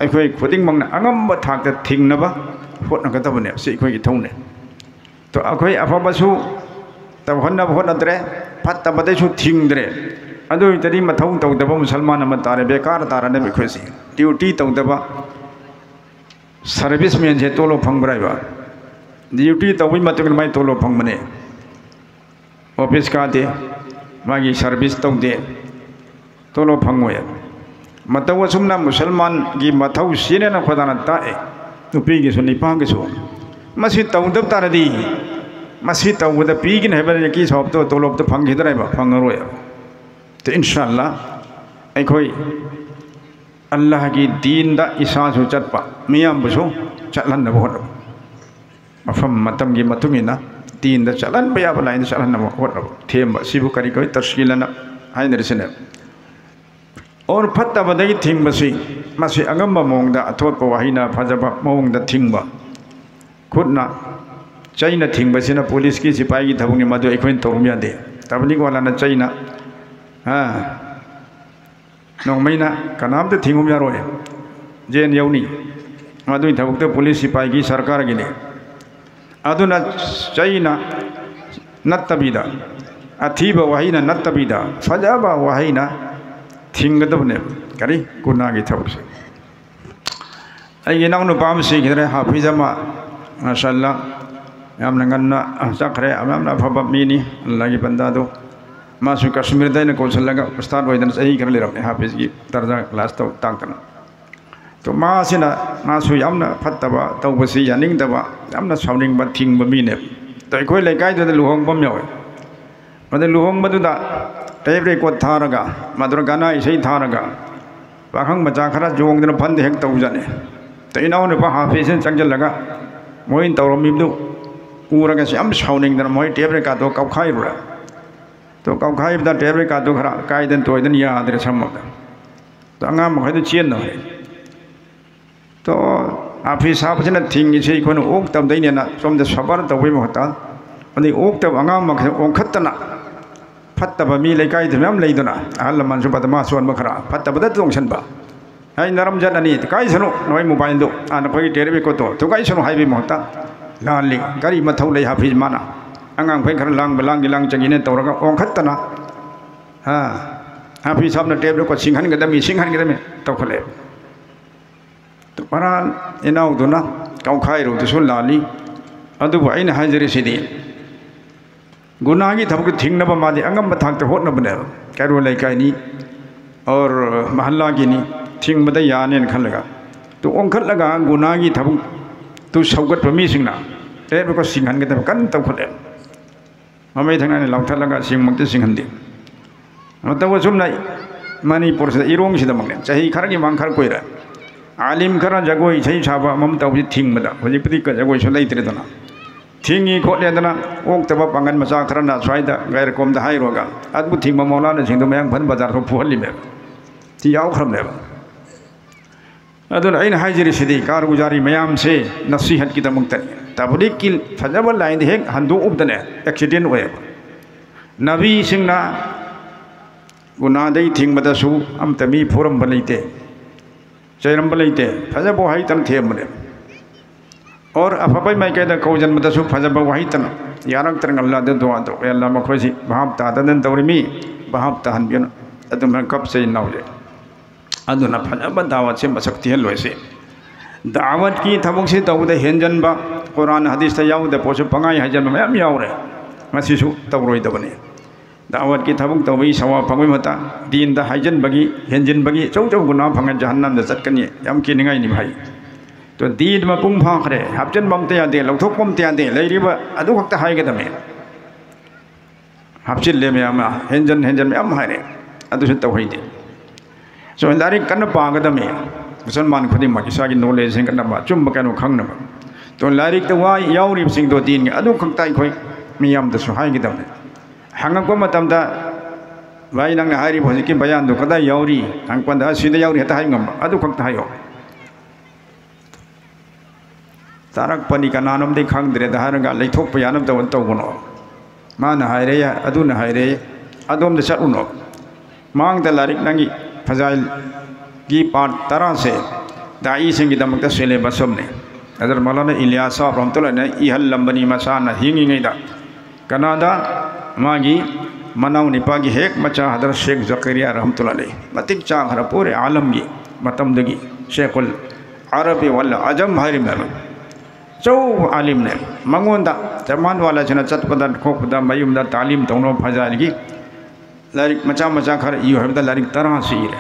ꯑꯩꯈꯣꯏ ꯈꯨꯗꯤꯡꯃꯛꯅ ꯑꯉꯝꯕ ꯊꯥꯛꯇ ꯊꯤꯡꯅꯕ ꯍꯣꯠꯅꯒꯗꯕꯅꯦ꯫ ꯁꯤ ꯑꯩꯈꯣꯏꯒꯤ ꯏꯊꯧꯅꯦ꯫ ꯑꯩꯈꯣꯏ ꯑꯐꯕꯁꯨ ꯇꯧꯍꯟꯅꯕ ꯍꯣꯠꯅꯗ꯭ꯔꯦ, ꯐꯠꯇꯕꯗꯩꯁꯨ ꯊꯤꯡꯗ꯭ꯔꯦ꯫ ꯑꯗꯨ ꯑꯣꯏꯇꯥꯔꯗꯤ ꯃꯊꯧ ꯇꯧꯗꯕ ꯃꯨꯁꯜꯃꯥꯟ ꯑꯃ ꯇꯥꯔꯦ, ꯕꯦꯀꯥꯔ ꯇꯥꯔꯅꯦꯕ ꯑꯩꯈꯣꯏꯁꯦ꯫ ꯗ꯭ꯌꯨꯇꯤ ꯇꯧꯗꯕ ꯁꯔꯚꯤꯁꯃꯦꯟꯁꯦ ꯇꯣꯂꯣꯞ ꯐꯪꯕ꯭ꯔꯥ ꯍꯥꯏꯕ? ꯗ꯭ꯌꯨꯇꯤ ꯇꯧꯕꯒꯤ ꯃꯇꯨꯡ ꯏꯟꯅ ꯃꯥꯏ ꯇꯣꯂꯣꯞ ꯐꯪꯕꯅꯦ꯫ ꯑꯣꯐꯤꯁ ꯀꯥꯗꯦ, ꯃꯥꯒꯤ ꯁꯔꯚꯤꯁ ꯇꯧꯗꯦ, ꯇꯣꯂꯣꯞ ꯐꯪꯉꯣꯏ꯫ ꯃꯇꯧ ꯑꯁꯨꯝꯅ ꯃꯨꯁꯜꯃꯥꯟꯒꯤ ꯃꯊꯧ ꯁꯤꯅꯦꯅ ꯈꯣꯗꯥꯅ ꯇꯥꯛꯑꯦ, ꯅꯨꯄꯤꯒꯤꯁꯨ ꯅꯨꯄꯥꯒꯤꯁꯨ꯫ ꯃꯁꯤ ꯇꯧꯗꯕ ꯇꯥꯔꯗꯤ, ꯃꯁꯤ ꯇꯧꯕꯗ ꯄꯤꯒꯅꯤ ꯍꯥꯏꯕ ꯅꯀꯤ ꯁꯋꯥꯕꯇꯣ ꯇꯣꯂꯣꯞꯇꯣ ꯐꯪꯈꯤꯗ꯭ꯔꯦꯕ, ꯐꯪꯉꯔꯣꯏ꯫ ꯇꯣ ꯏꯟꯁꯥ ꯑꯜꯂꯥ ꯑꯩꯈꯣꯏ ꯑꯜꯂꯥꯍꯒꯤ ꯗꯤꯟꯗ ꯏꯁꯥꯁꯨ ꯆꯠꯄ, ꯃꯤꯌꯥꯝꯕꯨꯁꯨ ꯆꯠꯍꯟꯅꯕ ꯍꯣꯠꯅꯕ꯫ ꯃꯐꯝ ꯃꯇꯝꯒꯤ ꯃꯇꯨꯡ ꯏꯟꯅ ꯗꯤꯟꯗ ꯆꯠꯍꯟꯕ ꯌꯥꯕ ꯂꯥꯏꯟꯗ ꯆꯠꯍꯟꯅꯕ ꯍꯣꯠꯅꯕ, ꯊꯦꯝꯕ꯫ ꯁꯤꯕꯨ ꯀꯔꯤ ꯀꯧꯏ? ꯇꯁꯀꯤꯜ ꯑꯅ ꯍꯥꯏꯅꯔꯤꯁꯤꯅꯦ꯫ ꯑꯣꯔ ꯐꯠꯇꯕꯗꯒꯤ ꯊꯤꯡꯕꯁꯤ, ꯃꯁꯤ ꯑꯉꯝꯕ ꯃꯑꯣꯡꯗ, ꯑꯊꯣꯠꯄ ꯋꯥꯍꯩꯅ ꯐꯖꯕ ꯃꯑꯣꯡꯗ ꯊꯤꯡꯕ꯫ ꯈꯨꯠꯅ ꯆꯩꯅ ꯊꯤꯡꯕꯁꯤꯅ ꯄꯨꯂꯤꯁꯀꯤ ꯁꯤꯄꯥꯏꯒꯤ ꯊꯕꯛꯅꯤ, ꯃꯗꯨ ꯑꯩꯈꯣꯏꯅ ꯇꯧꯔꯝ ꯌꯥꯗꯦ꯫ ꯇꯕꯂꯤꯒ ꯋꯥꯂꯥꯅ ꯆꯩꯅ, ꯑꯥ, ꯅꯣꯡꯃꯩꯅ ꯀꯅꯥꯝꯇ ꯊꯤꯡꯉꯨ ꯌꯥꯔꯣꯏ꯫ ꯖꯦꯟ ꯌꯧꯅꯤ꯫ ꯑꯗꯨꯒꯤ ꯊꯕꯛꯇ ꯄꯨꯂꯤꯁ ꯁꯤꯄꯥꯏꯒꯤ ꯁꯔꯀꯥꯔꯒꯤꯅꯤ꯫ ꯑꯗꯨꯅ ꯆꯩꯅ ꯅꯠꯇꯕꯤꯗ, ꯑꯊꯤꯕ ꯋꯥꯍꯩꯅ ꯅꯠꯇꯕꯤꯗ, ꯐꯖꯕ ꯋꯥꯍꯩꯅ ꯊꯤꯡꯒꯗꯕꯅꯦ꯫ ꯀꯔꯤ? ꯒꯨꯅꯥꯒꯤ ꯊꯕꯛꯁꯦ꯫ ꯑꯩꯒꯤ ꯏꯅꯥꯎꯅꯨꯄꯥ ꯑꯃ ꯁꯤꯈꯤꯗ꯭ꯔꯦ, ꯍꯥꯐꯤꯖ ꯑꯃ, ꯃꯥꯁꯥꯜꯂꯥ, ꯌꯥꯝꯅ ꯉꯟꯅ ꯆꯠꯈ꯭ꯔꯦ, ꯌꯥꯝꯅ ꯑꯐꯕ ꯃꯤꯅꯤ, ꯑꯜꯂꯥꯒꯤ ꯕꯟꯗꯥꯗꯨ꯫ ꯃꯥꯁꯨ ꯀꯥꯁꯃꯤꯔꯗ ꯑꯩꯅ ꯀꯧꯁꯤꯜꯂꯒ ꯎꯁꯇꯥꯗ ꯑꯣꯏꯗꯅ ꯆꯍꯤ ꯈꯔ ꯂꯩꯔꯝꯃꯦ, ꯍꯥꯐꯤꯖꯒꯤ ꯗꯔꯖꯥ ꯀ꯭ꯂꯥꯁ ꯇꯧ-, ꯇꯥꯛꯇꯅ꯫ ꯇꯣ ꯃꯥꯁꯤꯅ, ꯃꯥꯁꯨ ꯌꯥꯝꯅ ꯐꯠꯇꯕ ꯇꯧꯕꯁꯤ ꯌꯥꯅꯤꯡꯗꯕ, ꯌꯥꯝꯅ ꯁꯥꯎꯅꯤꯡꯕ, ꯊꯤꯡꯕ ꯃꯤꯅꯦꯕ꯫ ꯇꯣ ꯑꯩꯈꯣꯏ ꯂꯩꯀꯥꯏꯗꯨꯗ ꯂꯨꯍꯣꯡꯕ ꯑꯃ ꯌꯥꯎꯋꯦ꯫ ꯃꯗꯨ ꯂꯨꯍꯣꯡꯕꯗꯨꯗ ꯇꯦꯞ ꯔꯦꯀꯣꯔꯗ ꯊꯥꯔꯒ, ꯃꯗꯨꯗ ꯒꯥꯅꯥ ꯏꯁꯩ ꯊꯥꯔꯒ, ꯄꯥꯈꯪ ꯃꯆꯥ ꯈꯔ ꯆꯣꯡꯗꯅ ꯐꯟꯗ ꯍꯦꯛ ꯇꯧꯖꯥꯠꯅꯤ꯫ ꯇꯣ ꯏꯅꯥꯎꯅꯨꯄꯥ ꯍꯥꯐꯤꯖꯅ ꯆꯪꯁꯤꯜꯂꯒ ꯃꯣꯏꯅ ꯇꯧꯔꯝꯃꯤꯕꯗꯨ ꯎꯔꯒ ꯌꯥꯝ ꯁꯥꯎꯅꯤꯡꯗꯅ ꯃꯣꯏ ꯇꯦꯞ ꯔꯦꯀꯣꯔꯗꯇꯣ ꯀꯥꯎꯈꯥꯏꯔꯨꯔꯦ꯫ ꯇꯣ ꯀꯥꯎꯈꯥꯏꯕꯗ ꯇꯦꯞ ꯔꯦꯀꯣꯔꯗꯇꯣ ꯈꯔ ꯀꯥꯏꯗꯅ ꯇꯣꯏꯗꯅ ꯌꯥꯗ꯭ꯔꯦ ꯁꯝꯃꯒ꯫ ꯇꯣ ꯑꯉꯥꯡ ꯃꯈꯩꯗꯣ ꯆꯦꯟꯅꯈ꯭ꯔꯦ꯫ ꯇꯣ ꯍꯥꯐꯤꯖ ꯁꯥꯕꯁꯤꯅ ꯊꯤꯡꯉꯤꯁꯤ ꯑꯩꯈꯣꯏꯅ ꯑꯣꯛꯇꯕꯗꯩꯅꯦꯅ ꯁꯣꯝꯗ ꯁꯕꯔ ꯇꯧꯕꯒꯤ ꯃꯍꯨꯠꯇ, ꯑꯗꯩ ꯑꯣꯛꯇꯕ ꯑꯉꯥꯡ ꯃꯈꯩ ꯑꯣꯟꯈꯠꯇꯅ ꯐꯠꯇꯕ ꯃꯤ ꯂꯩꯀꯥꯏꯗ ꯃꯌꯥꯝ ꯂꯩꯗꯅ, ꯑꯍꯜ ꯂꯃꯟꯁꯨ ꯕꯗꯃꯥꯁ ꯑꯣꯟꯕ ꯈꯔ ꯐꯠꯇꯕꯗ ꯇꯣꯡꯁꯟꯕ꯫ ꯍꯥꯏ ꯅꯔꯝ ꯖꯠ ꯑꯅꯤ, ꯊꯨꯒꯥꯏꯁꯅꯨ ꯅꯈꯣꯏ ꯃꯣꯕꯥꯏꯜꯗꯨ, ꯑꯥ, ꯅꯈꯣꯏꯒꯤ ꯇꯦꯞ ꯔꯦꯀꯣꯔꯗꯇꯣ ꯊꯨꯒꯥꯏꯁꯅꯨ ꯍꯥꯏꯕꯒꯤ ꯃꯍꯨꯠꯇ, ꯂꯥꯜꯂꯤ꯫ ꯀꯔꯤ ꯃꯊꯧ ꯂꯩ ꯍꯥꯐꯤꯖ ꯃꯥꯅ? ꯑꯉꯥꯡꯈꯩ ꯈꯔ ꯂꯥꯡꯕ ꯂꯥꯡꯒꯦ ꯂꯥꯡ ꯆꯪꯉꯤꯅꯦ ꯇꯧꯔꯒ ꯑꯣꯟꯈꯠꯇꯅ, ꯍꯥ, ꯍꯥꯐꯤꯖ ꯁꯥꯕꯅ ꯇꯦꯞ ꯔꯦꯀꯣꯔꯗ ꯁꯤꯡꯍꯟꯒꯗꯕꯅꯤ, ꯁꯤꯡꯍꯟꯒꯗꯕꯅꯤ ꯇꯧꯈꯠꯂꯛꯑꯦ꯫ ꯃꯔꯥꯟ ꯏꯅꯥꯎꯗꯨꯅ ꯀꯥꯎꯈꯥꯏꯔꯨꯕꯗꯨꯁꯨ ꯂꯥꯜꯂꯤ꯫ ꯑꯗꯨꯕꯨ ꯑꯩꯅ ꯍꯥꯏꯖꯔꯤꯁꯤꯗꯤ, ꯒꯨꯅꯥꯒꯤ ꯊꯕꯛꯇꯨ ꯊꯤꯡꯅꯕ ꯃꯥꯗꯤ ꯑꯉꯝꯕ ꯊꯥꯛꯇ ꯍꯣꯠꯅꯕꯅꯦꯕ꯫ ꯀꯩꯔꯣꯜ ꯂꯩꯀꯥꯏꯅꯤ, ꯑꯣꯔ ꯃꯍꯜꯂꯥꯒꯤꯅꯤ, ꯊꯤꯡꯕꯗ ꯌꯥꯅꯦꯅ ꯈꯜꯂꯒ꯫ ꯇꯨ ꯑꯣꯟꯈꯠꯂꯒ ꯒꯨꯅꯥꯒꯤ ꯊꯕꯛꯇꯨ ꯁꯧꯒꯠꯄ ꯃꯤꯁꯤꯡꯅ ꯇꯦꯞ ꯔꯦꯀꯣꯔꯗ ꯁꯤꯡꯍꯟꯒꯗꯕ ꯀꯟꯅ ꯇꯧꯈꯠꯂꯦ꯫ ꯃꯃꯩ ꯊꯪꯅꯅ ꯂꯥꯎꯊꯠꯂꯒ ꯁꯤꯡꯃꯛꯇꯤ ꯁꯤꯡꯍꯟꯗꯦ꯫ ꯃꯇꯧ ꯑꯁꯨꯝꯅ ꯃꯅꯤꯄꯨꯔꯁꯤꯗ, ꯏꯔꯣꯡꯁꯤꯗꯃꯛꯅꯦ, ꯆꯍꯤ ꯈꯔꯒꯤ ꯃꯃꯥꯡ ꯈꯔ ꯀꯨꯏꯔꯦ, ꯑꯥꯂꯤꯝ ꯈꯔ ꯖꯒꯣꯏ ꯏꯁꯩ ꯁꯥꯕ ꯑꯃ ꯇꯧꯕꯁꯤ ꯊꯤꯡꯕꯗ, ꯍꯧꯖꯤꯛꯄꯨꯗꯤ ꯖꯒꯣꯏꯁꯨ ꯂꯩꯇ꯭ꯔꯦꯗꯅ, ꯊꯤꯡꯉꯤ ꯈꯣꯠꯂꯦꯗꯅ ꯑꯣꯛꯇꯕ ꯄꯥꯡꯒꯜ ꯃꯆꯥ ꯈꯔꯅ ꯁ꯭ꯋꯥꯏꯗ ꯒꯥꯏꯔꯀꯣꯝꯗ ꯍꯥꯏꯔꯨꯔꯒ ꯑꯗꯨ ꯊꯤꯡꯕ ꯃꯧꯂꯥꯅꯥꯁꯤꯡꯗꯣ ꯃꯌꯥꯡꯐꯥꯟ ꯕꯖꯥꯔ ꯐꯥꯎ ꯐꯨꯍꯜꯂꯤꯃꯦꯕ꯫ ꯁꯤ ꯌꯥꯎꯈ꯭ꯔꯕꯅꯦꯕ꯫ ꯑꯗꯨꯅ ꯑꯩꯅ ꯍꯥꯏꯖꯔꯤꯁꯤꯗꯤ ꯀꯥꯔꯒꯨꯖꯥꯔꯤ ꯃꯌꯥꯝꯁꯦ ꯅꯁꯤꯍꯠꯀꯤꯗꯃꯛꯇꯅꯤ꯫ ꯇꯕ꯭ꯂꯤꯛꯀꯤ ꯐꯖꯕ ꯂꯥꯏꯟꯗ ꯍꯦꯛ ꯍꯟꯗꯣꯛꯎꯕꯗꯅꯦ ꯑꯦꯛꯁꯤꯗꯦꯟ ꯑꯣꯏꯌꯦꯕ꯫ ꯅꯕꯤꯁꯤꯡꯅ ꯒꯨꯅꯥꯗꯩ ꯊꯤꯡꯕꯗꯁꯨ ꯑꯝꯇ ꯃꯤ ꯐꯨꯔꯝꯕ ꯂꯩꯇꯦ, ꯆꯩꯔꯝꯕ ꯂꯩꯇꯦ, ꯐꯖꯕ ꯋꯥꯍꯩꯇꯪ ꯊꯦꯝꯕꯅꯦ꯫ ꯑꯣꯔ ꯑꯐꯕꯩ ꯃꯥꯏꯀꯩꯗ ꯀꯧꯁꯤꯟꯕꯗꯁꯨ ꯐꯖꯕ ꯋꯥꯍꯩꯇꯅ ꯌꯥꯔꯛꯇ꯭ꯔꯒ ꯑꯜꯂꯥꯗ ꯗꯨꯋꯥ ꯇꯧ, "ꯑꯦ ꯑꯜꯂꯥ, ꯃꯈꯣꯏꯁꯤ ꯚꯥꯞ ꯇꯥꯗꯗꯅ ꯇꯧꯔꯤꯃꯤ, ꯚꯥꯞ ꯇꯥꯍꯟꯕꯤꯌꯨ"꯫ ꯑꯗꯨꯃꯥꯏꯅ ꯀꯞꯆꯩ ꯅꯥꯎꯖꯩ꯫ ꯑꯗꯨꯅ ꯐꯖꯕ ꯗꯥꯋꯠꯁꯦ ꯃꯁꯛ ꯊꯤꯍꯜꯂꯣꯏꯁꯤ꯫ ꯗꯥꯋꯠꯀꯤ ꯊꯕꯛꯁꯤ ꯇꯧꯕꯗ ꯍꯦꯟꯖꯟꯕ, ꯀꯨꯔꯥꯟ ꯍꯗꯤꯁꯇ ꯌꯥꯎꯗꯕ ꯄꯣꯠꯁꯨ ꯄꯪꯍꯥꯏ ꯍꯥꯏꯖꯟꯕ ꯃꯌꯥꯝ ꯌꯥꯎꯔꯦ꯫ ꯃꯁꯤꯁꯨ ꯇꯧꯔꯣꯏꯗꯕꯅꯤ꯫ ꯗꯥꯋꯠꯀꯤ ꯊꯕꯛ ꯇꯧꯕꯒꯤ ꯁꯋꯥꯕ ꯐꯪꯕꯒꯤ ꯃꯍꯨꯠꯇ ꯗꯤꯟꯗ ꯍꯥꯏꯖꯟꯕꯒꯤ, ꯍꯦꯟꯖꯤꯟꯕꯒꯤ ꯑꯆꯧ ꯑꯆꯧꯕ ꯒꯨꯅꯥ ꯐꯪꯉꯦ, ꯖꯍꯟꯅꯝꯗ ꯆꯠꯀꯅꯤ꯫ ꯌꯥꯝ ꯀꯤꯅꯤꯡꯉꯥꯏꯅꯤ ꯚꯥꯏ꯫ ꯇꯣ ꯗꯤꯟ ꯃꯄꯨꯡ ꯐꯥꯈ꯭ꯔꯦ, ꯍꯥꯞꯆꯤꯟꯕ ꯑꯝꯇ ꯌꯥꯗꯦ, ꯂꯧꯊꯣꯛꯄ ꯑꯝꯇ ꯌꯥꯗꯦ, ꯂꯩꯔꯤꯕ ꯑꯗꯨ ꯈꯛꯇ ꯍꯥꯏꯒꯗꯕꯅꯤ꯫ ꯍꯥꯞꯆꯤꯜꯂꯦ ꯃꯌꯥꯝ ꯑꯃ, ꯍꯦꯟꯖꯟ ꯍꯦꯟꯖꯟ ꯃꯌꯥꯝ ꯍꯥꯏꯔꯦ, ꯑꯗꯨꯁꯨ ꯇꯧꯍꯩꯗꯦ꯫ ꯁꯨꯃꯥꯏꯅ ꯂꯥꯏꯔꯤꯛ ꯀꯟꯅ ꯄꯥꯒꯗꯕꯅꯤ꯫ ꯃꯨꯁꯜꯃꯥꯟ ꯈꯨꯗꯤꯡꯃꯛ ꯏꯁꯥꯒꯤ ꯅꯣꯂꯦꯖ ꯍꯦꯟꯒꯠꯅꯕ, ꯑꯆꯨꯝꯕ ꯀꯩꯅꯣ ꯈꯪꯅꯕ꯫ ꯇꯣ ꯂꯥꯏꯔꯤꯛꯇ ꯋꯥ ꯌꯥꯎꯔꯤꯕꯁꯤꯡꯗꯣ ꯗꯤꯟꯒꯤ ꯑꯗꯨ ꯈꯛꯇ ꯑꯩꯈꯣꯏ ꯃꯤꯌꯥꯝꯗꯁꯨ ꯍꯥꯏꯒꯗꯕꯅꯤ꯫ ꯍꯪꯉꯛꯄ ꯃꯇꯝꯗ, "ꯚꯥꯏ, ꯅꯪꯅ ꯍꯥꯏꯔꯤꯕ ꯍꯧꯖꯤꯛꯀꯤ ꯕꯌꯥꯟꯗꯨ ꯀꯗꯥꯏ ꯌꯥꯎꯔꯤ?" ꯍꯪꯉꯛꯄꯗ, "ꯑꯁꯤꯗ ꯌꯥꯎꯔꯤ" ꯍꯦꯛꯇ ꯍꯥꯏ ꯉꯝꯕ, ꯑꯗꯨ ꯈꯛꯇ ꯍꯥꯏꯌꯣ꯫ ꯇꯥꯔꯛꯄꯅꯤ, ꯀꯅꯥꯅꯣꯝꯗꯤ ꯈꯪꯗ꯭ꯔꯦꯗ ꯍꯥꯏꯔꯒ ꯂꯩꯊꯣꯛꯄ ꯌꯥꯅꯕ ꯇꯧ-, ꯇꯧꯒꯅꯣ꯫ ꯃꯥꯅ ꯍꯥꯏꯔꯦ, ꯑꯗꯨꯅ ꯍꯥꯏꯔꯦ, ꯑꯗꯣꯝꯗ ꯆꯠꯂꯨꯅꯣ꯫ ꯃꯥꯡꯗ ꯂꯥꯏꯔꯤꯛ ꯅꯪꯒꯤ ꯐꯖꯥꯏꯜꯒꯤ ꯄꯥꯔꯠ ꯇꯔꯥꯁꯦ ꯗꯥꯏꯁꯤꯡꯒꯤꯗꯃꯛꯇ ꯁꯤꯂꯦꯕꯁ ꯑꯃꯅꯤ꯫ ꯍꯖꯔꯠ ꯃꯧꯂꯥꯅꯥ ꯏꯂꯤꯌꯥꯁ ꯁꯥꯍꯕ ꯔꯍꯃꯇꯨꯜꯂꯥꯍꯤ ꯑꯂꯩꯍꯤꯅ ꯏꯍꯜꯂꯝꯕꯅꯤ꯫ ꯃꯁꯥꯅ ꯍꯤꯡꯉꯤꯉꯩꯗ ꯀꯅꯥꯗ ꯃꯥꯒꯤ ꯃꯅꯥꯎ ꯅꯤꯄꯥꯒꯤ ꯍꯦꯛ ꯃꯆꯥ ꯍꯖꯔꯠ ꯁꯦꯈ ꯖꯀꯔꯤꯌꯥ ꯔꯍꯃꯇꯨꯜꯂꯥꯍꯤ ꯑꯂꯩꯍꯤ, ꯃꯇꯤꯛ ꯆꯥꯈ꯭ꯔ ꯄꯨꯔꯦ ꯑꯥꯂꯝꯒꯤ ꯃꯇꯝꯗꯒꯤ ꯁꯦꯈꯨꯜ ꯑꯔꯕꯤ ꯋꯜ ꯑꯖꯝ ꯍꯥꯏꯔꯤꯕꯅꯦꯕ꯫ ꯑꯆꯧꯕ ꯑꯥꯂꯤꯝꯅꯦ꯫ ꯃꯉꯣꯟꯗ ꯖꯃꯥꯟ ꯋꯥꯂꯥꯁꯤꯅ ꯆꯠꯄꯗ ꯈꯣꯠꯄꯗ ꯃꯌꯨꯝꯗ ꯇꯥꯂꯤꯝ ꯇꯧꯅꯕ ꯐꯖꯥꯏꯜꯒꯤ ꯂꯥꯏꯔꯤꯛ ꯃꯆꯥ ꯃꯆꯥ ꯈꯔ ꯏꯌꯨ ꯍꯥꯏꯕꯗ ꯂꯥꯏꯔꯤꯛ ꯇꯔꯥꯁꯤ ꯏꯔꯦ꯫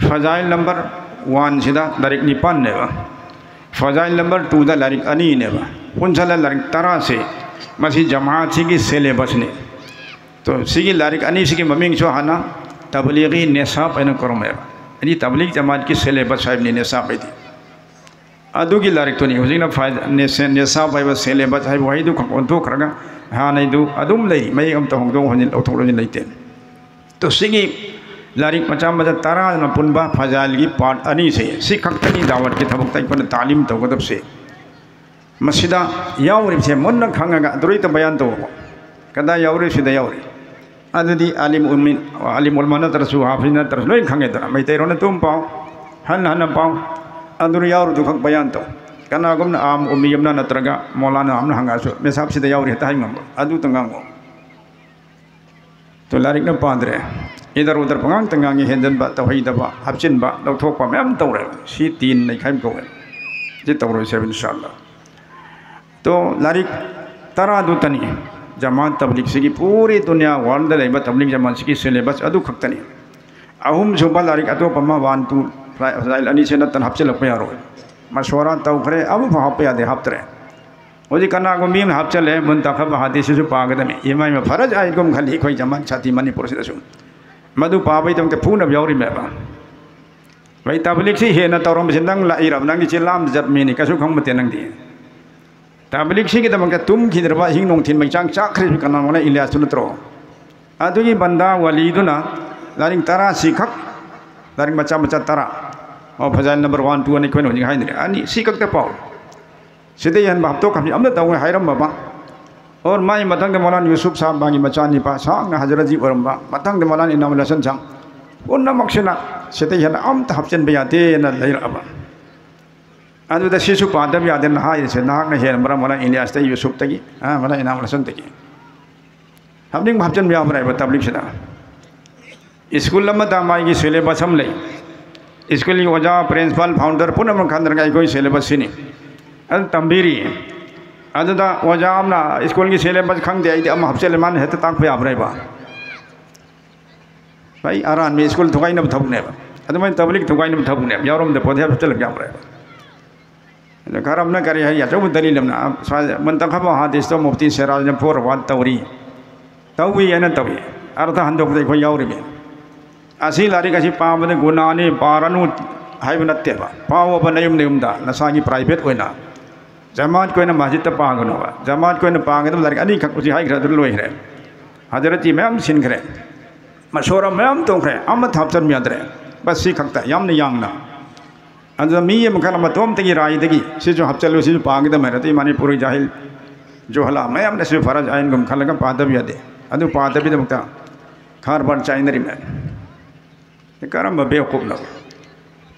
ꯐꯖꯥꯏꯜ ꯅꯝꯕꯔ ꯋꯥꯟꯁꯤꯗ ꯂꯥꯏꯔꯤꯛ ꯅꯤꯄꯥꯟꯅꯦꯕ꯫ ꯐꯖꯥꯏꯜ ꯅꯝꯕꯔ ꯇꯨꯗ ꯂꯥꯏꯔꯤꯛ ꯑꯅꯤꯅꯦꯕ꯫ ꯄꯨꯟꯁꯤꯜꯂ ꯂꯥꯏꯔꯤꯛ ꯇꯔꯥꯁꯦ ꯃꯁꯤ ꯖꯃꯥꯠꯁꯤꯒꯤ ꯁꯦꯂꯦꯕꯁꯅꯤ꯫ ꯇꯣ, ꯁꯤꯒꯤ ꯂꯥꯏꯔꯤꯛ ꯑꯅꯤꯁꯤꯒꯤ ꯃꯃꯤꯡꯁꯨ ꯍꯥꯟꯅ ꯇꯕꯂꯤꯒꯤ ꯅꯦꯁꯥꯕ ꯍꯥꯏꯅ ꯀꯧꯔꯝꯃꯦꯕ꯫ ꯑꯅꯤ ꯇꯕꯂꯤꯒ ꯖꯃꯥꯠꯀꯤ ꯁꯦꯂꯦꯕꯁ ꯍꯥꯏꯕꯅꯤ ꯅꯦꯁꯥꯕ ꯍꯥꯏꯗꯤ꯫ ꯑꯗꯨꯒꯤ ꯂꯥꯏꯔꯤꯛꯇꯨꯅꯤ ꯍꯧꯖꯤꯛꯅ ꯐꯥꯏ-, ꯅꯦꯁ-, ꯅꯦꯁꯥꯕ ꯍꯥꯏꯕ ꯁꯦꯂꯦꯕꯁ ꯍꯥꯏꯕ ꯋꯥꯍꯩꯗꯨ ꯈꯛ ꯑꯣꯟꯊꯣꯛꯈ꯭ꯔꯒ ꯍꯥꯟꯅꯩꯗꯨ ꯑꯗꯨꯝ ꯂꯩ, ꯃꯌꯦꯛ ꯑꯝꯇ ꯍꯣꯡꯗꯣꯛ ꯍꯣꯟꯖꯤꯟ, ꯂꯧꯊꯣꯛ ꯂꯧꯁꯤꯟ ꯂꯩꯇꯦ꯫ ꯇꯣ, ꯁꯤꯒꯤ ꯂꯥꯏꯔꯤꯛ ꯃꯆꯥ ꯃꯆꯥ ꯇꯔꯥꯅ ꯄꯨꯟꯕ ꯐꯖꯥꯏꯜꯒꯤ ꯄꯥꯔꯠ ꯑꯅꯤꯁꯦ, ꯁꯤ ꯈꯛꯇꯅꯤ ꯗꯥꯋꯠꯀꯤ ꯊꯕꯛꯇ ꯑꯩꯈꯣꯏꯅ ꯇꯥꯂꯤꯝ ꯇꯧꯒꯗꯕꯁꯦ꯫ ꯃꯁꯤꯗ ꯌꯥꯎꯔꯤꯕꯁꯦ ꯃꯨꯟꯅ ꯈꯪꯉꯒ ꯑꯗꯨꯔꯩꯇ ꯕꯌꯥꯟ ꯇꯧꯕ꯫ ꯀꯗꯥꯏ ꯌꯥꯎꯔꯤ? ꯁꯤꯗ ꯌꯥꯎꯔꯤ꯫ ꯑꯗꯨꯗꯤ ꯑꯥꯂꯤꯝ ꯎꯝꯃꯤ, ꯑꯥꯂꯤꯝ ꯎꯂꯃꯥ ꯅꯠꯇ꯭ꯔꯁꯨ, ꯍꯥꯐꯤꯖ ꯅꯠꯇ꯭ꯔꯁꯨ ꯂꯣꯏ ꯈꯪꯉꯦꯗꯅ꯫ ꯃꯩꯇꯩꯔꯣꯟ ꯑꯗꯨꯝ ꯄꯥꯎ, ꯍꯟꯅ ꯍꯟꯅ ꯄꯥꯎ, ꯑꯗꯨꯗ ꯌꯥꯎꯔꯤꯗꯨ ꯈꯛ ꯕꯌꯥꯟ ꯇꯧ꯫ ꯀꯅꯥꯒꯨꯝꯅ ꯑꯥꯝ ꯎꯝꯃꯤ ꯑꯃꯅ ꯅꯠꯇ꯭ꯔꯒ ꯃꯧꯂꯥꯅꯥ ꯑꯃꯅ ꯍꯪꯉꯛꯑꯁꯨ, ꯃꯦꯁꯥꯞꯁꯤꯗ ꯌꯥꯎꯔꯤ ꯍꯦꯛꯇ ꯍꯥꯏ ꯉꯝꯕ, ꯑꯗꯨꯇ ꯉꯥꯡꯉꯣ꯫ ꯇꯣ, ꯂꯥꯏꯔꯤꯛꯅ ꯄꯥꯗ꯭ꯔꯦ꯫ ꯏꯗꯔ ꯎꯗꯔ ꯄꯉꯥꯡꯇ ꯉꯥꯡꯉꯤ, ꯍꯦꯟꯖꯟꯕ, ꯇꯧꯍꯩꯗꯕ, ꯍꯥꯞꯆꯤꯟꯕ, ꯂꯧꯊꯣꯛꯄ ꯃꯌꯥꯝ ꯇꯧꯔꯦ꯫ ꯁꯤ ꯇꯤꯟ ꯅꯩꯈꯥꯏꯕ ꯀꯧꯋꯦ꯫ ꯁꯤ ꯇꯧꯔꯣꯏꯁꯦ, ꯏꯟꯁꯥ ꯑꯜꯂꯥ꯫ ꯇꯣ, ꯂꯥꯏꯔꯤꯛ ꯇꯔꯥꯗꯨꯇꯅꯤ ꯖꯃꯥꯠ ꯇꯕ꯭ꯂꯤꯒꯁꯤꯒꯤ ꯄꯨꯔꯤ ꯗꯨꯅꯤꯌꯥ ꯋꯥꯔꯜꯗ ꯂꯩꯕ ꯇꯕ꯭ꯂꯤꯒ ꯖꯃꯥꯠꯁꯤꯒꯤ ꯁꯦꯂꯦꯕꯁ ꯑꯗꯨ ꯈꯛꯇꯅꯤ꯫ ꯑꯍꯨꯝꯁꯨꯕ ꯂꯥꯏꯔꯤꯛ ꯑꯇꯣꯞꯄ ꯑꯃ, ꯋꯥꯟ, ꯇꯨ, ꯐꯖꯥꯏꯜ ꯑꯅꯤꯁꯦ ꯅꯠꯇꯅ ꯍꯥꯞꯆꯤꯜꯂꯛꯄ ꯌꯥꯔꯣꯏ꯫ ꯃꯁꯣꯔꯥ ꯇꯧꯈ꯭ꯔꯦ, ꯑꯃꯐꯥꯎ ꯍꯥꯞꯄ ꯌꯥꯗꯦ, ꯍꯥꯞꯇ꯭ꯔꯦ꯫ ꯍꯧꯖꯤꯛ ꯀꯅꯥꯒꯨꯝꯕꯤ ꯑꯃꯅ ꯍꯥꯞꯆꯜꯂꯦ, ꯃꯨꯟꯇꯈꯕ ꯍꯥꯗꯤꯁꯁꯤꯁꯨ ꯄꯥꯒꯗꯕꯅꯤ꯫ ꯏꯃꯥ ꯏꯃꯥ ꯐꯔꯖ ꯍꯥꯏꯒꯨꯝ ꯈꯜꯂꯤ ꯑꯩꯈꯣꯏ ꯖꯃꯥꯠ ꯁꯥꯊꯤ ꯃꯅꯤꯄꯨꯔꯁꯤꯗꯁꯨ꯫ ꯃꯗꯨ ꯄꯥꯕꯒꯤꯗꯃꯛꯇ ꯐꯨꯅꯕ ꯌꯥꯎꯔꯤꯃꯦꯕ꯫ ꯚꯥꯏ, ꯇꯕ꯭ꯂꯤꯛꯁꯤ ꯍꯦꯟꯅ ꯇꯧꯔꯝꯕꯁꯤ ꯅꯪ ꯂꯥꯛꯏꯔꯕ? ꯅꯪꯗꯤ ꯆꯤꯟꯂꯥꯝꯗ ꯆꯠ ꯃꯤꯅꯤ, ꯀꯩꯁꯨ ꯈꯪꯕ ꯅꯠꯇꯦ ꯅꯪꯗꯤ꯫ ꯇꯕ꯭ꯂꯤꯛꯁꯤꯒꯤꯗꯃꯛꯇ ꯇꯨꯝꯈꯤꯗ꯭ꯔꯕ ꯑꯍꯤꯡ ꯅꯨꯡꯊꯤꯟ ꯃꯩꯆꯥꯡ ꯆꯥꯛꯈ꯭ꯔꯤꯕ ꯀꯅꯥꯅꯣꯅ? ꯏꯂꯤꯌꯥꯁꯇꯨ ꯅꯠꯇ꯭ꯔꯣ? ꯑꯗꯨꯒꯤ ꯕꯟꯗꯥ ꯋꯥꯂꯤꯗꯨꯅ ꯂꯥꯏꯔꯤꯛ ꯇꯔꯥꯁꯤ ꯈꯛ, ꯂꯥꯏꯔꯤꯛ ꯃꯆꯥ ꯃꯆꯥ ꯇꯔꯥ, ꯑꯣ, ꯐꯖꯥꯏꯜ ꯅꯝꯕꯔ ꯋꯥꯟ, ꯇꯨ ꯑꯅ ꯑꯩꯈꯣꯏꯅ ꯍꯧꯖꯤꯛ ꯍꯥꯏꯅꯔꯦ, ꯑꯅꯤ ꯁꯤ ꯈꯛꯇ ꯄꯥꯎ꯫ ꯁꯤꯗ ꯍꯦꯟꯕ ꯍꯥꯞꯇꯣꯛ ꯍꯥꯞꯆꯤꯟ ꯑꯝꯇ ꯇꯧꯔꯣꯏ ꯍꯥꯏꯔꯝꯃꯕ꯫ ꯑꯣꯔ ꯃꯥꯏ ꯃꯊꯪꯗ ꯃꯧꯂꯥꯅꯥ ꯌꯨꯁꯨꯞ ꯁꯥꯍꯕ, ꯃꯥꯒꯤ ꯃꯆꯥꯅꯤꯄꯥ ꯁꯥꯡꯅ ꯍꯖꯔꯠꯖꯤ ꯑꯣꯏꯔꯝꯕ, ꯃꯊꯪꯗ ꯃꯧꯂꯥꯅꯥ ꯏꯅꯥꯃꯨꯜ ꯍꯁꯟ ꯁꯥꯍꯕ, ꯄꯨꯝꯅꯃꯛꯁꯤꯅ ꯁꯤꯗ ꯍꯦꯟꯅ ꯑꯝꯇ ꯍꯥꯞꯆꯤꯟꯕ ꯌꯥꯗꯦꯅ ꯂꯩꯔꯛꯑꯕ꯫ ꯑꯗꯨꯗ ꯁꯤꯁꯨ ꯄꯥꯗꯕ ꯌꯥꯗꯦꯅ ꯍꯥꯏꯔꯤꯁꯦ, ꯅꯍꯥꯛꯅ ꯍꯦꯟꯕ꯭ꯔꯥ ꯃꯂꯥ ꯏꯂꯤꯌꯥꯁꯇꯒꯤ, ꯌꯨꯁꯨꯞꯇꯒꯤ, ꯑꯥ, ꯃꯂꯥ ꯏꯅꯥꯝ ꯍꯁꯟꯗꯒꯤ? ꯍꯥꯞꯅꯤꯡꯕ ꯍꯥꯞꯆꯤꯟꯕ ꯌꯥꯕ꯭ꯔꯥ ꯍꯥꯏꯕ ꯇꯕ꯭ꯂꯤꯛꯁꯤꯗ? ꯁ꯭ꯀꯨꯜ ꯑꯃꯗ ꯃꯥꯒꯤ ꯁꯤꯂꯦꯕꯁ ꯑꯃ ꯂꯩ꯫ ꯁ꯭ꯀꯨꯜꯒꯤ ꯑꯣꯖꯥ, ꯄ꯭ꯔꯤꯟꯁꯤꯄꯥꯜ, ꯐꯥꯎꯟꯗꯔ ꯄꯨꯝꯅꯃꯛ ꯈꯟꯅꯔꯒ ꯑꯩꯈꯣꯏ ꯁꯤꯂꯦꯕꯁ ꯁꯤꯅꯤ꯫ ꯑꯗꯨ ꯇꯝꯕꯤꯔꯤ꯫ ꯑꯗꯨꯗ ꯑꯣꯖꯥ ꯑꯃꯅ ꯁ꯭ꯀꯨꯜꯒꯤ ꯁꯤꯂꯦꯕꯁ ꯈꯪꯗꯦ, ꯑꯩꯗꯤ ꯑꯃ ꯍꯥꯞꯆꯤꯜꯂꯦ, ꯃꯥꯅ ꯍꯦꯛꯇ ꯇꯥꯛꯄ ꯌꯥꯕ꯭ꯔꯥ ꯍꯥꯏꯕ? ꯑꯩ ꯑꯔꯥꯟꯕ ꯁ꯭ꯀꯨꯜ ꯊꯨꯒꯥꯏꯅꯕ ꯊꯕꯛꯅꯦꯕ꯫ ꯑꯗꯨꯃꯥꯏꯅ ꯇꯕ꯭ꯂꯤꯛ ꯊꯨꯒꯥꯏꯅꯕ ꯊꯕꯛꯅꯦꯕ꯫ ꯌꯥꯎꯔꯝꯗ ꯄꯣꯠ ꯍꯦꯛ ꯍꯥꯞꯆꯤꯜꯂꯒ ꯌꯥꯕ꯭ꯔꯥ ꯍꯥꯏꯕ? ꯑꯗ ꯈꯔ ꯑꯃꯅ ꯀꯔꯤ ꯍꯥꯏ, ꯑꯆꯧꯕ ꯗꯂꯤꯜ ꯑꯃꯅ, ꯑ, ꯁ꯭ꯋꯥꯏꯗ ꯃꯨꯟꯇꯈꯕ ꯍꯥꯗꯤꯁꯇꯣ ꯃꯨꯐꯇꯤ ꯁꯤꯔꯥꯖꯅ ꯐꯣꯔꯋꯥꯔꯗ ꯇꯧꯔꯤ꯫ ꯇꯧꯏ ꯍꯥꯏꯅ ꯇꯧꯏ꯫ ꯑꯔꯊ ꯍꯟꯗꯣꯛꯄꯗ ꯑꯩꯈꯣꯏ ꯌꯥꯎꯔꯤꯃꯤ꯫ ꯑꯁꯤ ꯂꯥꯏꯔꯤꯛ ꯑꯁꯤ ꯄꯥꯕꯗ ꯒꯨꯅꯥꯅꯤ, ꯄꯥꯔꯅꯨ ꯍꯥꯏꯕ ꯅꯠꯇꯦꯕ꯫ ꯄꯥꯎꯑꯣꯕ ꯅꯌꯨꯝ ꯅꯌꯨꯝꯗ, ꯅꯁꯥꯒꯤ ꯄ꯭ꯔꯥꯏꯚꯦꯠ ꯑꯣꯏꯅ꯫ ꯖꯃꯥꯠꯀꯤ ꯑꯣꯏꯅ ꯃꯁꯖꯤꯗꯇ ꯄꯥꯒꯅꯨꯕ꯫ ꯖꯃꯥꯠꯀꯤ ꯑꯣꯏꯅ ꯄꯥꯒꯗꯕ ꯂꯥꯏꯔꯤꯛ ꯑꯅꯤꯈꯛ ꯍꯧꯖꯤꯛ ꯍꯥꯏꯈ꯭ꯔꯦ, ꯑꯗꯨ ꯂꯣꯏꯈ꯭ꯔꯦ꯫ ꯍꯖꯔꯠꯀꯤ ꯃꯌꯥꯝ ꯁꯤꯟꯈ꯭ꯔꯦ꯫ ꯃꯁꯣꯔꯥ ꯃꯌꯥꯝ ꯇꯣꯡꯈ꯭ꯔꯦ꯫ ꯑꯃꯠꯇ ꯍꯥꯞꯆꯤꯟꯕ ꯌꯥꯗ꯭ꯔꯦ꯫ ꯕꯁ ꯁꯤ ꯈꯛꯇ, ꯌꯥꯝꯅ ꯌꯥꯡꯅ꯫ ꯑꯗꯨꯗ ꯃꯤ ꯑꯃꯈꯛꯅ ꯃꯇꯣꯝꯇꯒꯤ ꯔꯥꯏꯗꯒꯤ ꯁꯤꯁꯨ ꯍꯥꯞꯆꯜꯂꯨ, ꯁꯤꯁꯨ ꯄꯥꯒꯗꯕꯅꯤ ꯍꯥꯏꯔꯗꯤ ꯃꯅꯤꯄꯨꯔꯤ ꯖꯥꯍꯤꯜ, ꯖꯨꯍꯂꯥ ꯃꯌꯥꯝꯅꯁꯨ ꯐꯔꯖ ꯑꯥꯏꯟꯒꯨꯝ ꯈꯜꯂꯒ ꯄꯥꯗꯕ ꯌꯥꯗꯦ꯫ ꯑꯗꯨ ꯄꯥꯗꯕꯒꯤꯗꯃꯛꯇ ꯀꯔꯕꯥꯔ ꯆꯥꯏꯅꯔꯤꯃꯦ꯫ ꯀꯔꯝꯕ ꯕꯦꯋꯀꯨꯞꯅꯣ?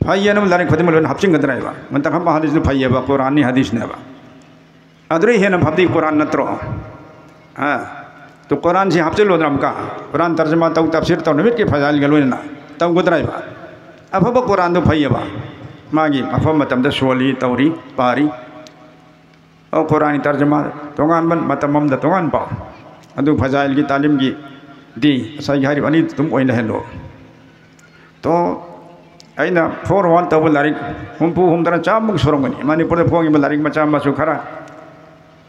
ꯐꯩꯌꯦꯅ ꯂꯥꯏꯔꯤꯛ ꯈꯨꯗꯤꯡꯃꯛ ꯂꯣꯏꯅ ꯍꯥꯞꯆꯤꯟꯒꯗ꯭ꯔꯥ ꯍꯥꯏꯕ? ꯃꯨꯟꯇꯈꯕ ꯍꯥꯗꯤꯁꯇꯨ ꯐꯩꯌꯦꯕ, ꯀꯨꯔꯥꯟꯅꯤ, ꯍꯥꯗꯤꯁꯅꯦꯕ꯫ ꯑꯗꯨꯗꯩ ꯍꯦꯟꯅ ꯐꯕꯗꯤ ꯀꯨꯔꯥꯟ ꯅꯠꯇ꯭ꯔꯣ? ꯑꯥ, ꯇꯨ ꯀꯨꯔꯥꯟꯁꯤ ꯍꯥꯞꯆꯤꯜꯂꯣꯗꯅ ꯑꯃꯨꯛꯀ꯫ ꯀꯨꯔꯥꯟ ꯇꯔꯖꯃꯥ ꯇꯧ, ꯇꯐꯁꯤꯔ ꯇꯧ, ꯅꯨꯃꯤꯠꯀꯤ ꯐꯖꯥꯏꯜꯒ ꯂꯣꯏꯅꯅ ꯇꯧꯒꯗ꯭ꯔꯥ ꯍꯥꯏꯕ? ꯑꯐꯕ ꯀꯨꯔꯥꯟꯗꯨ ꯐꯩꯌꯦꯕ꯫ ꯃꯥꯒꯤ ꯃꯐꯝ ꯃꯇꯝꯗ ꯁꯣꯜꯂꯤ, ꯇꯧꯔꯤ, ꯄꯥꯔꯤ꯫ ꯑꯣ, ꯀꯨꯔꯥꯟꯒꯤ ꯇꯔꯖꯃꯥ ꯇꯣꯉꯥꯟꯕ ꯃꯇꯝ ꯑꯃꯗ ꯇꯣꯉꯥꯟ ꯄꯥꯎ꯫ ꯑꯗꯨ ꯐꯖꯥꯏꯜꯒꯤ ꯇꯥꯂꯤꯝꯒꯤꯗꯤ ꯉꯁꯥꯏꯒꯤ ꯍꯥꯏꯔꯤꯕ ꯑꯅꯤꯗꯨ ꯑꯗꯨꯝ ꯑꯣꯏꯅ ꯂꯩꯍꯜꯂꯣ꯫ ꯇꯣ, ꯑꯩꯅ ꯐꯣꯔꯋꯥꯔꯗ ꯇꯧꯕ ꯂꯥꯏꯔꯤꯛ ꯍꯨꯝꯐꯨ, ꯍꯨꯝꯗ꯭ꯔꯥ, ꯆꯥꯝꯃꯨꯛ ꯁꯨꯔꯝꯒꯅꯤ꯫ ꯃꯅꯤꯄꯨꯔꯗ ꯐꯣꯡꯉꯤꯕ ꯂꯥꯏꯔꯤꯛ ꯃꯆꯥ ꯃꯁꯨ ꯈꯔ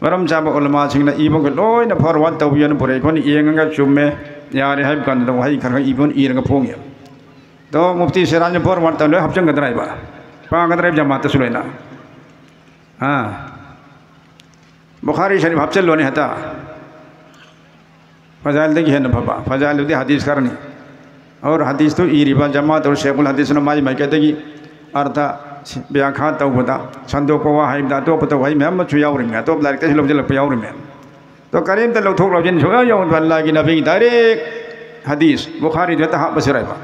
ꯃꯔꯝ ꯆꯥꯕ ꯎꯂꯃꯥꯁꯤꯡꯅ ꯏꯕꯒ ꯂꯣꯏꯅ ꯐꯣꯔꯋꯥꯔꯗ ꯇꯧꯕꯤꯌꯨꯅ ꯄꯨꯔꯛꯏ꯫ ꯑꯩꯈꯣꯏꯅ ꯌꯦꯡꯉꯒ ꯆꯨꯝꯃꯦ, ꯌꯥꯔꯦ ꯍꯥꯏꯕ ꯀꯥꯟꯗ ꯋꯥꯍꯩ ꯈꯔ ꯈꯔ ꯏꯕ ꯏꯔꯒ ꯐꯣꯡꯉꯦ꯫ ꯑꯗꯣ ꯃꯨꯐꯇꯤ ꯁꯤꯔꯥꯖꯅ ꯐꯣꯔꯋꯥꯔꯗ ꯇꯧ ꯂꯣꯏ ꯍꯥꯞꯆꯤꯟꯒꯗ꯭ꯔꯥ ꯍꯥꯏꯕ? ꯄꯥꯒꯗ꯭ꯔꯥ ꯍꯥꯏꯕ ꯖꯃꯥꯠꯇꯁꯨ ꯂꯣꯏꯅ? ꯑꯥ, ꯕꯨꯈꯥꯔꯤ ꯁꯔꯤꯐ ꯍꯥꯞꯆꯤꯜꯂꯣꯅꯦ ꯍꯦꯛꯇ꯫ ꯐꯖꯥꯏꯜꯗꯒꯤ ꯍꯦꯟꯅ ꯐꯕ꯫ ꯐꯖꯥꯏꯜꯗꯨꯗꯤ ꯍꯗꯤꯁ ꯈꯔꯅꯤ꯫ ꯑꯣꯔ ꯍꯗꯤꯁꯇꯨ ꯏꯔꯤꯕ ꯖꯃꯥꯠ ꯑꯣꯔ ꯁꯦꯈꯨꯜ ꯍꯗꯤꯁꯅ ꯃꯥꯏ ꯃꯥꯏꯀꯩꯗꯒꯤ ꯑꯔꯊ ꯕ꯭ꯌꯥꯈꯥ ꯇꯧꯕꯗ, ꯁꯟꯗꯣꯛꯄ ꯋꯥꯍꯩꯗ ꯑꯇꯣꯞꯄ ꯋꯥꯍꯩ ꯃꯌꯥꯝ ꯑꯃꯁꯨ ꯌꯥꯎꯔꯤꯃꯦ꯫ ꯑꯇꯣꯞꯄ ꯂꯥꯏꯔꯤꯛꯇꯁꯨ ꯂꯧꯁꯤꯜꯂꯛꯄ ꯌꯥꯎꯔꯤꯃꯦ꯫ ꯑꯗꯣ ꯀꯔꯤꯝꯇ ꯂꯧꯊꯣꯛ ꯂꯧꯁꯤꯟ ꯁꯨꯡꯌꯥ ꯌꯥꯎꯗꯕ ꯑꯜꯂꯥꯍꯒꯤ ꯅꯕꯤꯒꯤ ꯗꯥꯏꯔꯦꯛ ꯍꯗꯤꯁ, ꯕꯨꯈꯥꯔꯤꯗꯨ ꯍꯦꯛꯇ ꯍꯥꯞꯄꯁꯤꯔ ꯍꯥꯏꯕ?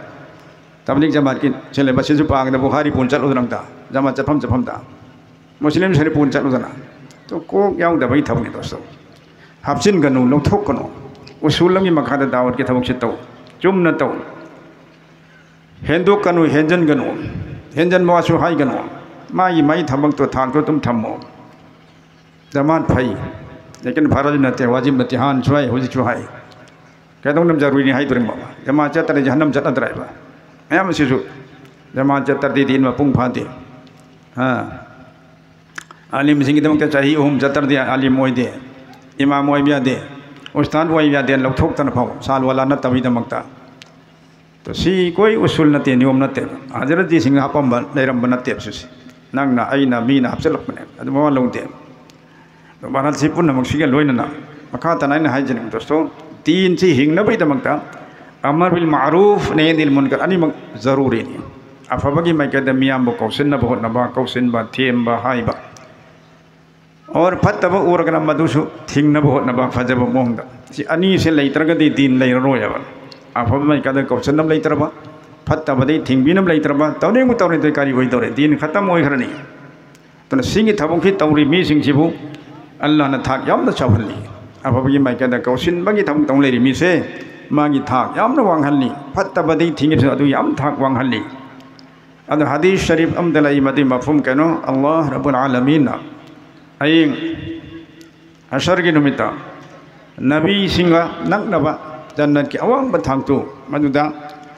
ꯇꯕ꯭ꯂꯤꯛ ꯖꯃꯥꯠꯀꯤ ꯁꯤꯂꯦꯕꯁꯁꯤꯁꯨ ꯄꯥꯒꯗ ꯕꯨꯈꯥꯔꯤ ꯄꯨꯟ ꯆꯠꯂꯨꯗꯅ ꯑꯝꯇ ꯖꯃꯥꯠ ꯆꯠꯐꯝ ꯆꯠꯐꯝꯗ꯫ ꯃꯨꯁꯂꯤꯝ ꯁꯔꯤꯐ ꯄꯨꯅ ꯆꯠꯂꯨꯗꯅ꯫ ꯑꯗꯨ ꯀꯣꯛ ꯌꯥꯎꯗꯕꯒꯤ ꯊꯕꯛꯅꯤ ꯗꯣꯁꯇꯣ꯫ ꯍꯥꯞꯆꯤꯟꯒꯅꯨ, ꯂꯧꯊꯣꯛꯀꯅꯨ꯫ ꯎꯁꯨꯜ ꯑꯃꯒꯤ ꯃꯈꯥꯗ ꯗꯥꯋꯠꯀꯤ ꯊꯕꯛꯁꯦ ꯇꯧ꯫ ꯆꯨꯝꯅ ꯇꯧ꯫ ꯍꯦꯟꯗꯣꯛꯀꯅꯨ, ꯍꯦꯟꯖꯟꯒꯅꯨ꯫ ꯍꯦꯟꯖꯟꯕ ꯋꯥꯁꯨ ꯍꯥꯏꯒꯅꯨ꯫ ꯃꯥꯒꯤ, ꯃꯥꯒꯤ ꯊꯕꯛꯇꯣ, ꯊꯥꯛꯇꯣ ꯑꯗꯨꯝ ꯊꯝꯃꯣ꯫ ꯖꯃꯥꯠ ꯐꯩ꯫ ꯂꯦꯀꯤꯟ ꯐꯔꯖ ꯅꯠꯇꯦ, ꯋꯥꯖꯤꯕ ꯅꯠꯇꯦ, ꯍꯥꯟꯅꯁꯨ ꯍꯥꯏ, ꯍꯧꯖꯤꯛꯁꯨ ꯍꯥꯏ꯫ ꯀꯩꯗꯧꯅ ꯖꯔꯨꯔꯤꯅꯤ ꯍꯥꯏꯗꯣꯔꯤꯃꯣ? ꯖꯃꯥꯠ ꯆꯠꯇ꯭ꯔꯗꯤ ꯖꯍꯟꯅꯝ ꯆꯠꯅꯗ꯭ꯔꯥ ꯍꯥꯏꯕ? ꯃꯌꯥꯝ ꯑꯁꯤꯁꯨ ꯖꯃꯥꯠ ꯆꯠꯇ꯭ꯔꯗꯤ ꯗꯤꯟ ꯃꯄꯨꯡ ꯐꯥꯗꯦ꯫ ꯑꯥ꯫ ꯑꯥꯂꯤꯝꯁꯤꯡꯒꯤꯗꯃꯛꯇ ꯆꯍꯤ ꯑꯍꯨꯝ ꯆꯠꯇ꯭ꯔꯗꯤ ꯑꯥꯂꯤꯝ ꯑꯣꯏꯗꯦ, ꯏꯃꯥꯝ ꯑꯣꯏꯕ ꯌꯥꯗꯦ, ꯎꯁꯇꯥꯗ ꯑꯣꯏꯕ ꯌꯥꯗꯦ, ꯂꯧꯊꯣꯛꯇꯅ ꯐꯥꯎ ꯁꯥꯜ ꯋꯥꯂꯥ ꯅꯠꯇꯕꯒꯤꯗꯃꯛꯇ꯫ ꯇꯣ, ꯁꯤ ꯀꯣꯏ ꯎꯁꯨꯜ ꯅꯠꯇꯦ, ꯅꯤꯌꯣꯝ ꯅꯠꯇꯦ꯫ ꯍꯖꯔꯠꯖꯤꯁꯤꯡꯅ ꯍꯥꯞꯄꯝꯕ ꯂꯩꯔꯝꯕ ꯅꯠꯇꯦꯕ ꯁꯤꯁꯦ꯫ ꯅꯪꯅ, ꯑꯩꯅ, ꯃꯤꯅ ꯍꯥꯞꯆꯤꯜꯂꯛꯄꯅꯦ꯫ ꯑꯗꯨ ꯃꯋꯥ ꯂꯧꯗꯦ꯫ ꯑꯗꯣ ꯚꯥꯔꯠꯁꯤ ꯄꯨꯝꯅꯃꯛꯁꯤꯒ ꯂꯣꯏꯅꯅ ꯃꯈꯥ ꯇꯥꯅ ꯑꯩꯅ ꯍꯥꯏꯖꯅꯤꯡꯕ ꯗꯣꯁꯇꯣ, ꯗꯤꯟꯁꯤ ꯍꯤꯡꯅꯕꯒꯤꯗꯃꯛꯇ ꯑꯃꯔ ꯕꯤꯜ ꯃꯥꯔꯨꯐ ꯅꯍꯤ ꯑꯅꯤꯜ ꯃꯨꯟꯀꯔ ꯑꯅꯤꯃꯛ ꯖꯔꯨꯔꯤꯅꯤ꯫ ꯑꯐꯕꯒꯤ ꯃꯥꯏꯀꯩꯗ ꯃꯤꯌꯥꯝꯕꯨ ꯀꯧꯁꯤꯟꯅꯕ ꯍꯣꯠꯅꯕ, ꯀꯧꯁꯤꯟꯕ, ꯊꯦꯝꯕ, ꯍꯥꯏꯕ꯫ ꯑꯣꯔ ꯐꯠꯇꯕ ꯎꯔꯒꯅ ꯃꯗꯨꯁꯨ ꯊꯤꯡꯅꯕ ꯍꯣꯠꯅꯕ ꯐꯖꯕ ꯃꯑꯣꯡꯗ꯫ ꯁꯤ ꯑꯅꯤꯁꯦ ꯂꯩꯇ꯭ꯔꯒꯗꯤ ꯗꯤꯟ ꯂꯩꯔꯔꯣꯏꯕ꯫ ꯑꯐꯕ ꯃꯥꯏꯀꯩꯗ ꯀꯧꯁꯤꯟꯅꯕ ꯂꯩꯇ꯭ꯔꯕ, ꯐꯠꯇꯕꯗꯩ ꯊꯤꯡꯕꯤꯅꯕ ꯂꯩꯇ꯭ꯔꯕ, ꯇꯧꯅꯤꯡꯕ ꯇꯧꯔꯤꯗꯣꯏ ꯀꯔꯤ ꯑꯣꯏꯗꯧꯔꯦ? ꯗꯤꯟ ꯈꯇꯝ ꯑꯣꯏꯈ꯭ꯔꯅꯤ꯫ ꯑꯗꯨꯅ ꯁꯤꯒꯤ ꯊꯕꯛꯁꯤ ꯇꯧꯔꯤ ꯃꯤꯁꯤꯡꯁꯤꯕꯨ ꯑꯜꯂꯥꯍꯅ ꯊꯥꯛ ꯌꯥꯝꯅ ꯆꯥꯎꯍꯜꯂꯤ꯫ ꯑꯐꯕꯒꯤ ꯃꯥꯏꯀꯩꯗ ꯀꯧꯁꯤꯟꯕꯒꯤ ꯊꯕꯛ ꯇꯧ ꯂꯩꯔꯤ ꯃꯤꯁꯦ ꯃꯥꯒꯤ ꯊꯥꯛ ꯌꯥꯝꯅ ꯋꯥꯡꯍꯜꯂꯤ꯫ ꯐꯠꯇꯕꯗꯒꯤ ꯊꯤꯡꯉꯤꯕꯁꯨ ꯑꯗꯨ ꯌꯥꯝ ꯊꯥꯛ ꯋꯥꯡꯍꯜꯂꯤ꯫ ꯑꯗꯨ ꯍꯗꯤꯁ ꯁꯔꯤꯐ ꯑꯃꯗ ꯂꯩ, ꯃꯗꯨꯒꯤ ꯃꯐꯍꯨꯝ ꯀꯩꯅꯣ? ꯑꯜꯂꯥꯍ ꯔꯕꯨꯜ ꯑꯥꯂꯃꯤꯟꯅ ꯍꯌꯦꯡ ꯍꯁꯔꯒꯤ ꯅꯨꯃꯤꯠꯇ ꯅꯕꯤꯁꯤꯡꯒ ꯅꯛꯅꯕ ꯖꯟꯅꯠꯀꯤ ꯑꯋꯥꯡꯕ ꯊꯥꯛꯇꯨ, ꯃꯗꯨꯗ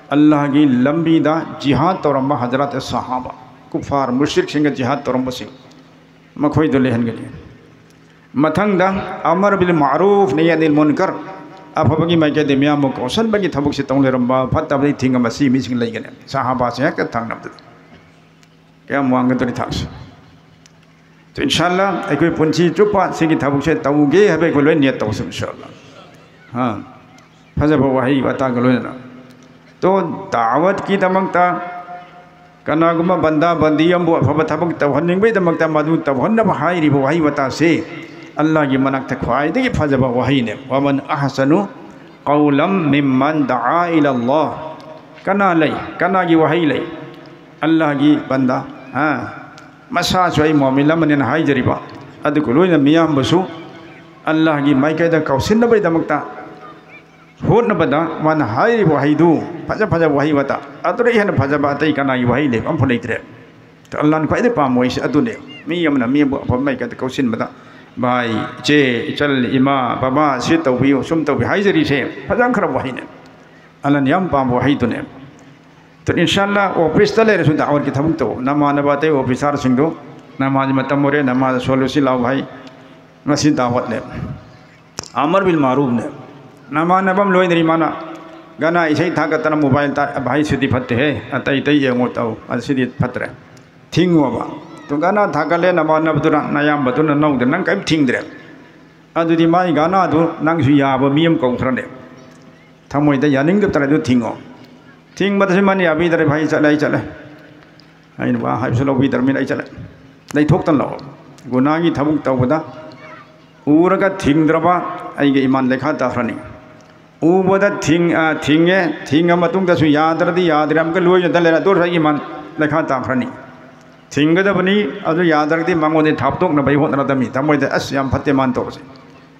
ꯑꯜꯂꯥꯍꯒꯤ ꯂꯝꯕꯤꯗ ꯖꯤꯍꯥꯗ ꯇꯧꯔꯝꯕ ꯍꯖꯔꯠ ꯁꯍꯥꯕ, ꯀꯨꯐꯥꯔ ꯃꯨꯁ꯭ꯔꯤꯛꯁꯤꯡꯒ ꯖꯤꯍꯥꯗ ꯇꯧꯔꯝꯕꯁꯤꯡ, ꯃꯈꯣꯏꯗꯨ ꯂꯩꯍꯟꯒꯅꯤ꯫ ꯃꯊꯪꯗ ꯑꯃꯔ ꯕꯤꯜ ꯃꯥꯔꯨꯐ ꯅꯍꯤ ꯑꯅꯤꯜ ꯃꯨꯟꯀꯔ, ꯑꯐꯕꯒꯤ ꯃꯥꯏꯀꯩꯗ ꯃꯤꯌꯥꯝꯕꯨ ꯀꯧꯁꯟꯕꯒꯤ ꯊꯕꯛꯁꯤ ꯇꯧ ꯂꯩꯔꯝꯕ, ꯐꯠꯇꯕꯗꯤ ꯊꯤꯡꯉꯝꯕ ꯁꯤ ꯃꯤꯁꯤꯡ ꯂꯩꯒꯅꯤ꯫ ꯁꯍꯥꯕꯥꯁꯤꯡ ꯍꯦꯛꯇ ꯊꯪꯅꯕꯗꯨꯗ꯫ ꯀꯌꯥꯝ ꯋꯥꯡꯒꯗꯧꯔꯤ ꯊꯥꯛꯁꯦ? ꯇꯣ, ꯏꯟꯁꯥꯜꯂꯥ, ꯑꯩꯈꯣꯏ ꯄꯨꯟꯁꯤ ꯆꯨꯞꯄ ꯁꯤꯒꯤ ꯊꯕꯛꯁꯦ ꯇꯧꯒꯦ ꯍꯥꯏꯕ ꯑꯩꯈꯣꯏ ꯂꯣꯏ ꯅꯤꯌꯠ ꯇꯧꯁꯤ, ꯏꯟꯁꯥꯜꯂꯥ꯫ ꯍꯥ? ꯐꯖꯕ ꯋꯥꯍꯩ ꯋꯥꯇꯥꯒ ꯂꯣꯏꯅꯅ꯫ ꯇꯣ, ꯗꯥꯋꯠꯀꯤꯗꯃꯛꯇ ꯀꯅꯥꯒꯨꯝꯕ ꯕꯟꯗꯥ ꯕꯟꯗꯤ ꯑꯃꯕꯨ ꯑꯐꯕ ꯊꯕꯛ ꯇꯧꯍꯟꯅꯤꯡꯕꯒꯤꯗꯃꯛꯇ ꯃꯗꯨ ꯇꯧꯍꯟꯅꯕ ꯍꯥꯏꯔꯤꯕ ꯋꯥꯍꯩ ꯋꯥꯇꯥꯁꯤ ꯑꯜꯂꯥꯍꯒꯤ ꯃꯅꯥꯛꯇ ꯈ꯭ꯋꯥꯏꯗꯒꯤ ꯐꯖꯕ ꯋꯥꯍꯩꯅꯦ꯫ "ꯋꯃꯟ ꯑꯍꯁꯅꯨ ꯀꯧꯂꯝ ꯃꯤꯝꯃꯟ ꯗꯑꯥ ꯏꯂꯜꯂꯥꯍ"꯫ ꯀꯅꯥ ꯂꯩ? ꯀꯅꯥꯒꯤ ꯋꯥꯍꯩ ꯂꯩ? ꯑꯜꯂꯥꯍꯒꯤ ꯕꯟꯗꯥ, ꯍꯥ? ꯃꯁꯥꯁꯨ ꯑꯩ ꯃꯣꯃꯤꯟ ꯑꯃꯅꯦꯅ ꯍꯥꯏꯖꯔꯤꯕ, ꯑꯗꯨꯒ ꯂꯣꯏꯅ ꯃꯤꯌꯥꯝꯕꯁꯨ ꯑꯜꯂꯥꯍꯒꯤ ꯃꯥꯏꯀꯩꯗ ꯀꯧꯁꯤꯟꯅꯕꯒꯤꯗꯃꯛꯇ ꯍꯣꯠꯅꯕꯗ ꯃꯥꯅ ꯍꯥꯏꯔꯤꯕ ꯋꯥꯍꯩꯗꯨ ꯐꯖ ꯐꯖꯕ ꯋꯥꯍꯩ ꯋꯥꯇꯥ, ꯑꯗꯨꯗ ꯍꯦꯟꯅ ꯐꯖꯕ ꯑꯇꯩ ꯀꯅꯥꯒꯤ ꯋꯥꯍꯩ ꯂꯩꯕ ꯑꯝꯐꯥꯎ ꯂꯩꯇ꯭ꯔꯦ꯫ ꯑꯜꯂꯥꯍꯅ ꯈ꯭ꯋꯥꯏꯗꯒꯤ ꯄꯥꯝꯕ ꯋꯥꯍꯩꯁꯦ ꯑꯗꯨꯅꯦ꯫ ꯃꯤ ꯑꯃꯅ ꯃꯤ ꯑꯃꯕꯨ ꯑꯐꯕ ꯃꯥꯏꯀꯩꯗ ꯀꯧꯁꯤꯟꯕꯗ, "ꯚꯥꯏ, ꯏꯆꯦ, ꯏꯆꯜ, ꯏꯃꯥ, ꯕꯕꯥ, ꯁꯤ ꯇꯧꯕꯤꯌꯨ, ꯁꯨꯝ ꯇꯧꯕꯤꯌꯨ" ꯍꯥꯏꯖꯔꯤꯁꯦ ꯐꯖꯈ꯭ꯔꯕ ꯋꯥꯍꯩꯅꯦ꯫ ꯑꯜꯂꯥꯍꯅ ꯌꯥꯝ ꯄꯥꯝꯕ ꯋꯥꯍꯩꯗꯨꯅꯦ꯫ ꯑꯗꯨ ꯏꯟꯁꯥ ꯑꯜꯂꯥꯍ ꯑꯣꯐꯤꯁꯇ ꯂꯩꯔꯁꯨ ꯗꯥꯋꯠꯀꯤ ꯊꯕꯛ ꯇꯧ꯫ ꯅꯃꯥꯟꯅꯕ ꯑꯇꯩ ꯑꯣꯐꯤꯁꯥꯔꯁꯤꯡꯗꯨ, "ꯅꯃꯥꯖ ꯃꯇꯝ ꯑꯣꯏꯔꯦ, ꯅꯃꯥꯖ ꯁꯣꯜꯂꯨ, ꯁꯤ ꯂꯥꯎ ꯚꯥꯏ, ꯉꯁꯤ ꯗꯥꯋꯠꯅꯦ, ꯑꯃꯔ ꯕꯤꯜ ꯃꯥꯔꯨꯐꯅꯦ"꯫ ꯅꯃꯥꯟꯅꯕ ꯑꯃ ꯂꯣꯏꯅꯔꯤ, ꯃꯥꯅ ꯒꯥꯅꯥ ꯏꯁꯩ ꯊꯥꯒꯠꯇꯅ ꯃꯣꯕꯥꯏꯜ ꯇꯥ-, "ꯚꯥꯏ, ꯁꯤꯗꯤ ꯐꯠꯇꯦꯍꯦ, ꯑꯇꯩ ꯑꯇꯩ ꯌꯦꯡꯉꯣ ꯇꯧ, ꯑꯗꯨ ꯁꯤꯗꯤ ꯐꯠꯇ꯭ꯔꯦ", ꯊꯤꯡꯉꯣꯕ꯫ ꯑꯗꯨ ꯒꯥꯅꯥ ꯊꯥꯒꯠꯂꯦ, ꯅꯃꯥꯟꯅꯕꯗꯨꯅ, ꯅꯌꯥꯝꯕꯗꯨꯅ ꯅꯧꯗꯅ ꯅꯪ ꯀꯔꯤꯝ ꯊꯤꯡꯗ꯭ꯔꯦ꯫ ꯑꯗꯨꯗꯤ ꯃꯥꯒꯤ ꯒꯥꯅꯥꯗꯨ ꯅꯪꯁꯨ ꯌꯥꯕ ꯃꯤ ꯑꯃ ꯀꯧꯈ꯭ꯔꯅꯦ꯫ ꯊꯃꯣꯏꯗ ꯌꯥꯅꯤꯡꯗꯕ ꯇꯥꯔꯗꯤ ꯑꯗꯨ ꯊꯤꯡꯉꯣ꯫ ꯊꯤꯡꯕꯗꯁꯨ ꯃꯥꯅ ꯌꯥꯕꯤꯗ꯭ꯔꯦ, "ꯚꯥꯏ, ꯆꯠꯂꯦ, ꯑꯩ ꯆꯠꯂꯦ, ꯑꯩꯅ ꯋꯥ ꯍꯥꯏꯕꯁꯨ ꯂꯧꯕꯤꯗ꯭ꯔꯕꯅꯤꯅ ꯑꯩ ꯆꯠꯂꯦ"꯫ ꯂꯩꯊꯣꯛꯇꯅ ꯂꯥꯛꯑꯣ꯫ ꯒꯨꯅꯥꯒꯤ ꯊꯕꯛ ꯇꯧꯕꯗ ꯎꯔꯒ ꯊꯤꯡꯗ꯭ꯔꯕ ꯑꯩꯒꯤ ꯏꯃꯥꯟ ꯂꯩꯈꯥ ꯇꯥꯈ꯭ꯔꯅꯤ꯫ ꯎꯕꯗ ꯊꯤꯡ-, ꯑ, ꯊꯤꯡꯉꯦ, ꯊꯤꯡꯉ ꯃꯇꯨꯡꯗꯁꯨ ꯌꯥꯗ꯭ꯔꯗꯤ ꯌꯥꯗ꯭ꯔꯦ, ꯑꯃꯨꯛꯀ ꯂꯣꯏꯅꯗ ꯂꯩꯔꯦ, ꯑꯗꯨ ꯑꯣꯏꯔꯁꯨ ꯑꯩꯒꯤ ꯏꯃꯥꯟ ꯂꯩꯈꯥ ꯇꯥꯈ꯭ꯔꯅꯤ꯫ ꯊꯤꯡꯒꯗꯕꯅꯤ, ꯑꯗꯨ ꯌꯥꯗ꯭ꯔꯒꯗꯤ ꯃꯉꯣꯟꯗ ꯊꯥꯞꯇꯣꯛꯅꯕ ꯑꯩ ꯍꯣꯠꯅꯔꯗꯕꯅꯤ꯫ ꯊꯃꯣꯏꯗ, "ꯑꯁ, ꯌꯥꯝ ꯐꯠꯇꯦ ꯃꯥꯅ ꯇꯧꯕꯁꯦ,